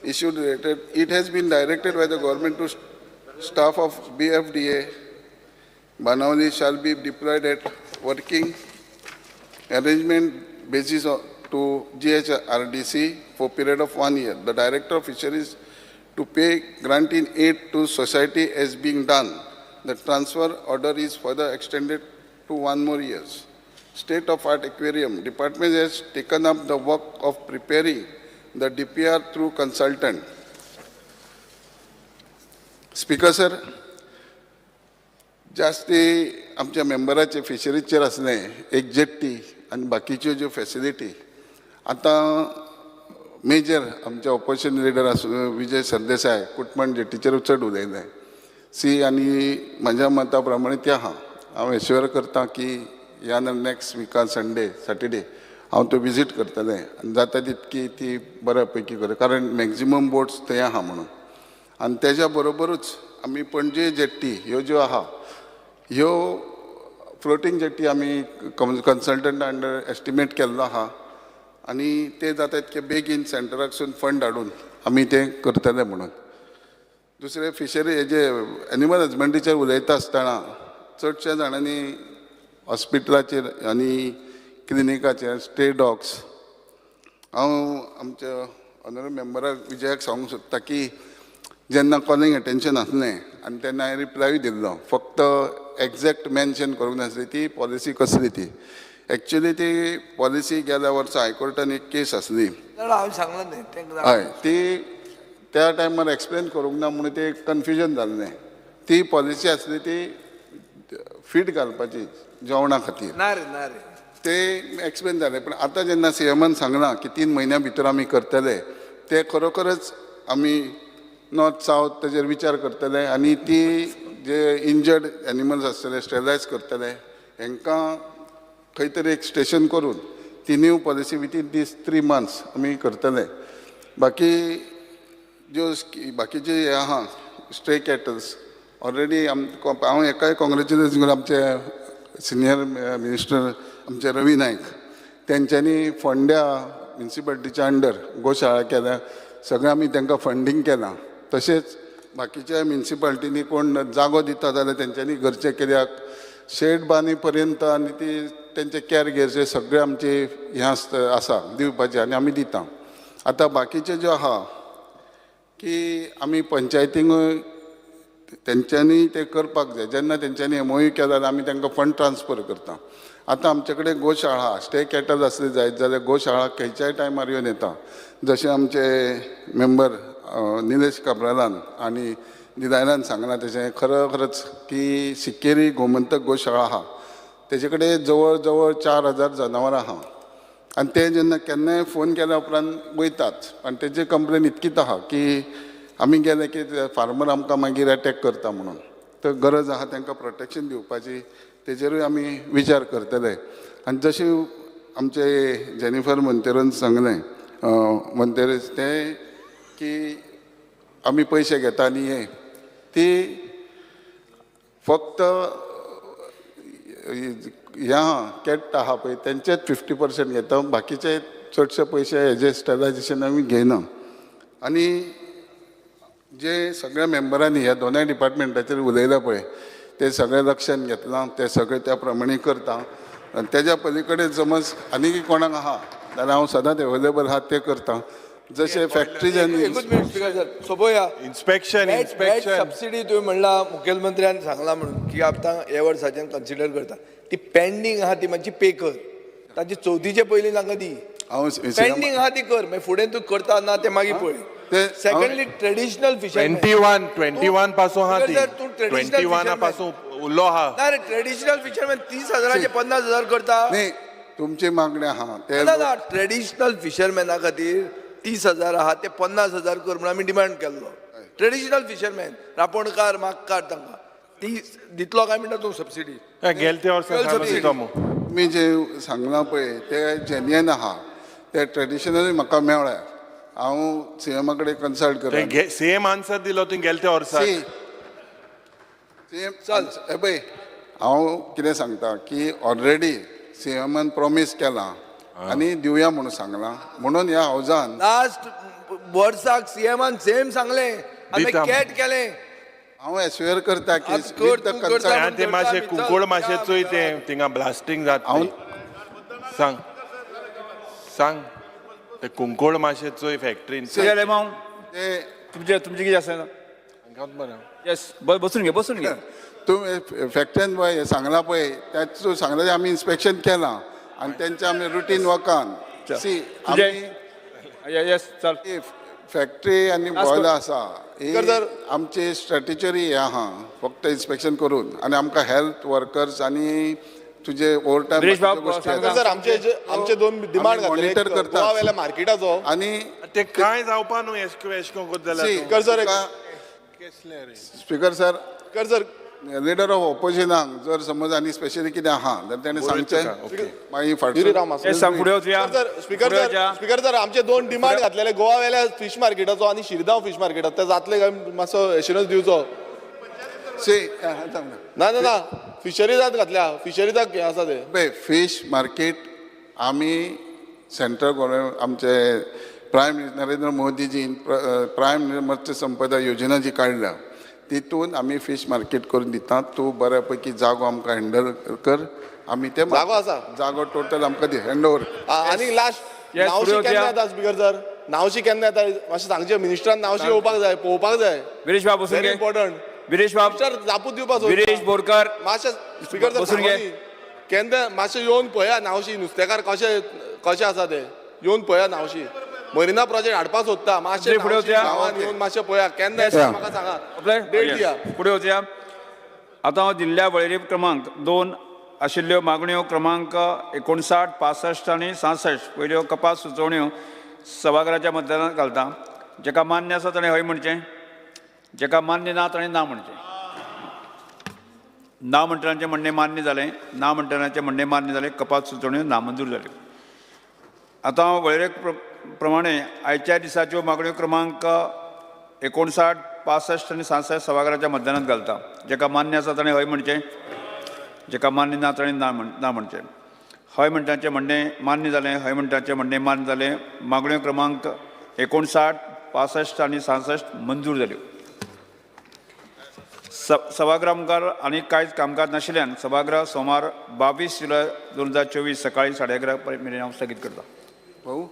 issued related. It has been directed by the government to staff of BFDA Banavali shall be deployed at working arrangement basis to GHRDC for period of 1 year. The Director of Fisheries to pay grant in aid to society as being done. The transfer order is further extended to 1 more years. State of Art Aquarium Department has taken up the work of preparing the DPR through consultant. Speaker sir, जास्ती आमच्या मेंबराचे फिशरीचेर आसलें एक jetty आनी बाकीच्यो ज्यो facility आतां major आमचे opposition leader आसूं विजय सरदेसाय कुटमण जेटीचेर चड उलयले सी आनी म्हाज्या मता प्रमाणे ते आहा. हांव एश्युअर करता की ह्या नॅक्स्ट विकान संडे सॅटर्डे हांव त्यो विजीट करतलें आनी जाता तितकी ती बऱ्या पैकी कर, कारण मॅक्झिमम बोट्स थंय आहा म्हणून. आनी तेज्या बरोबरूच आमी पणजे जेट्टी ह्यो ज्यो आहा ह्यो फ्लोटींग जेट्टी आमी कन्सल्टंट अंडर एस्टिमेट केल्लो आहा आनी ते जाता तितके बेगीन सेंटराकसून फंड हाडून आमी तें करतले म्हणून. दुसरें फिशरी हेजे एनिमल हजबंड्रीचेर उलयता आसतना चडश्या जाणांनी हॉस्पिटलाचेर आनी क्लिनिकाचेर स्टे डॉग्स हांव आमच्या ऑनरेबल मेंबराक विजयाक सांगूंक सोदता की जेन्ना कॉलिंग एटेन्शन आसलें आनी तेन्ना हांवें रिप्लायूय दिल्लो, फक्त एग्जॅक्ट मेन्शन करूंक नासली ती पॉलिसी कसली ती. एक्चुली ती पॉलिसी गेल्या वर्सा हायकोर्टान एक केस आसली, हय, ती त्या टायमार एक्सप्लेन करूंक ना म्हणून ते कन्फ्युजन जाल्लें. ती पॉलिसी आसली ती फीट घालपाची जेवणा खातीर, ना रे ना रे ते एक्सप्लेन जालें. पण आतां जेन्ना सीएमान सांगलां की 3 म्हयन्या भितर आमी करतले, ते खरोखरच आमी नॉर्थ सावथ तेजेर विचार करतले आनी ती जे इंजर्ड एनिमल्स आसतले स्टेलायज करतले, हेंकां खंय तरी एक स्टेशन करून ती new policy within these 3 months आमी करतले. बाकी ज्यो बाकीचे हे आहा स्ट्रे कॅटल्स ऑलरेडी हांव हेकाय कॉंग्रेच्युलेशन करून आमचे सिनियर मिनिस्टर आमचे रवी नायक तेंच्यांनी फोंड्या म्युनिसिपालिटीच्या अंडर गोशाळा केल्या, सगळें आमी तांकां फंडींग केलां. तशेंच बाकीच्या म्युनिसिपालिटींनी कोण जागो दिता जाल्यार तेंच्यांनी घरचें कित्याक शेड बांदी पर्यंत आनी ती तेंचे कॅर घेवचे सगळें आमचे हें आसता आसा दिवपाचें आनी आमी दिता. आतां बाकीचें ज्यो आहा की आमी पंचायतींकूय तेंच्यांनी तें करपाक जाय. जेन्ना तेंच्यांनी एमओयू केला जाल्यार आमी तांकां फंड ट्रान्सफर करता. आतां आमचे कडेन गोशाळा स्टे कॅटल आसले जायत जाल्यार गोशाळा खंयच्याय टायमार येवन येता. जशें आमचे मेंबर निलेश काब्रालान आनी निदायलान सांगलां तशें खरोखरच की सिक्केरी गोमंतक गोशाळा आहा तेजे कडेन जवळ जवळ 4000 जनावरां आहा आनी ते जेन्ना केन्नाय फोन केल्या उपरांत वयतात आनी तेजी कंप्लेन इतकीच आहा की आमी गेले की फार्मर आमकां मागीर एटॅक करता म्हणून. तर गरज आहा तांकां प्रोटेक्शन दिवपाची, तेजेरूय आमी विचार करतले. आनी जशें आमचे जेनिफर मोंतेरोन सांगलें मोंतेरस तें की आमी पयशे घेता आनी हें ती फक्त हें आहा कॅट आहा पळय तेंचेच 50% घेता, बाकीचे चडशे पयशे हेजे स्टलायजेशन आमी घेयना. आनी जे सगळ्या मेंबरांनी ह्या दोनूय डिपार्टमेंटाचेर उलयलां पळय ते सगळें लक्षांत घेतलां, ते सगळें त्या प्रमाणे करता. आनी तेज्या पली कडेन समज आनी कोणाक आहा जाल्यार हांव सदांच एवेलेबल आहा ते करता. जशें फॅक्टरीज आनी एकूच मिनट स्पीकर सर, सोपोया इन्स्पेक्शन इन्स्पेक्शन सबसिडी तुवें म्हणला मुखेलमंत्र्यान सांगला म्हणून की आतां ह्या वर्साच्यान कन्सिडर करता, ती पेंडींग आहा ती मातशी पे कर, ताची चवथीचे पयलीं तांकां दी. हांव पेंडींग आहा ती कर, मागीर फुडें तूं करता ना तें मागीर पळय. सेकंडली ट्रेडिशनल फिशरमॅन 21 पासून आहा ती, 21 पासून उल्लो आहा. ना रे, ट्रेडिशनल फिशरमॅन 30,000 50,000 करता. न्ही तुमची मागणी आहा ते ना, ट्रेडिशनल फिशरमॅना खातीर 30,000 आहा ते 50,000 कर म्हणून आमी डिमांड केल्लो. ट्रेडिशनल फिशरमॅन रापणकार मागकार तांकां ती दितलो काय म्हणटा तूं सबसिडी? गेले ते वर्सा तुमी जे सांगलां पळय ते जेन्युइन आहा, ते ट्रेडिशनली म्हाका मेळ्ळ्या. हांव सीएमा कडेन कन्सल्ट करता. सेम आन्सर दिलो तुवें गेले ते वर्सा. सेम चल हे पळय हांव कितें सांगता की ऑलरेडी सीएमान प्रॉमीस केलां आनी दिवया म्हणून सांगलां, म्हणून ह्या हावजान लास्ट वर्साक सीएमान सेम सांगलें आनी कॅट केलें. हांव एश्युअर करता की ते मातशें कुंकूळ माशेचोय ते थिंगा ब्लास्टींग जाता. सांग सांग ते कुंकूळ माशेचोय फॅक्टरीन तुमचें तुमचें कितें आसा? येस, बसून घे बसून घे. तुमी फॅक्टरीन पळय सांगलां पळय त्याच सांगलां आमी इन्स्पेक्शन केलां आनी तेंचे आमी रुटीन वर्कान सी येस चल फॅक्टरी आनी बॉयलर आसा ही आमची स्ट्रेटजरी हें आहा फक्त इन्स्पेक्शन करून आनी आमकां हेल्थ वर्कर्स आनी तुजे ओवर टायम सर आमचे आमचे दोन डिमांड मॉनिटर करता गोवा मार्केटाचो आनी ते कांय जावपा न्हू एशको एशको करता जाल्यार. Speaker sir, speaker sir, leader of ऑपोजिशनाक जर समज आनी स्पेशली कितें आहा जाल्यार तेणें सांगचें मागीर फाटसून. स्पीकर सर, स्पीकर सर आमचे दोन डिमांड घातलेले गोवा वेल्या फिश मार्केटाचो आनी शिरदांव फिश मार्केटाचो, ते जातले काय मातसो एश्युरन्स दिवचो. सी ना ना ना फिशरीजात घातल्या, फिशरीजाक हें आसा ते पळय फिश मार्केट आमी सेंट्रल गव्हर्मेंट आमचे प्रायम नरेंद्र मोदीजीन प्रायम मत्स्य संपदा योजना जी काडल्या तितून आमी फिश मार्केट करून दिता. तूं बऱ्या पैकी जागो आमकां हँडल कर, आमी ते जागो आसा जागो टोटल आमकां दी हँड ओवर. आनी लास्ट नावशी केन्ना येता स्पीकर सर? नावशी केन्ना येता मातशें सांगचें मिनिस्टरान, नावशी येवपाक जाय, पळोवपाक जाय. विरेश बाब बसून व्हेरी इम्पॉर्टंट. विरेश बाब जापूच दिवपाक विरेश बोरकर मातशें स्पीकर सर केन्ना मातशें येवन पळया नावशी नुस्तेकार कशे कशे आसा ते येवन पळया. नावशी मरिना प्रोजेक्ट हाडपाक सोदता, मातशें गांवांत येवन मातशें पळया केन्ना येता म्हाका सांगा, डेट दिया. फुडें वचया. आतां हांव दिल्ल्या वळेरी क्रमांक 2 आशिल्ल्यो मागण्यो क्रमांक 59, 65 आनी 66 वयल्यो कपात सुचोवण्यो सभाघराच्या मतदानात घालता. जेका मान्य आसा ताणें हय म्हणचें, जेका मान्य ना ताणें ना म्हणचें. ना म्हणटनाचें म्हणणें मान्य जालें, ना म्हणटनाचें म्हणणें मान्य जालें, कपात सुचोवण्यो नामंजूर जाल्यो. आतां हांव वळेरे प्रमाणे आयच्या दिसाच्यो मागण्यो क्रमांक 59, 65 आनी 66 सभाघराच्या मतदानात घालता. जेका मान्य आसा ताणें हय म्हणचें, जेका मान्य ना ताणें ना म्हणचें. हय म्हणटाचें म्हणणें मान्य जालें, हय म्हणटाचें म्हणणें मान्य जालें, मागण्यो क्रमांक 59, 65 आनी 66 मंजूर जाल्यो. सभागृहा मुखार आनी कांयच कामकाज नाशिल्ल्यान सभागृह सोमार 22 जुलय 2024 सकाळी 11:30 मेरेन हांव स्थगीत करता. भाऊ.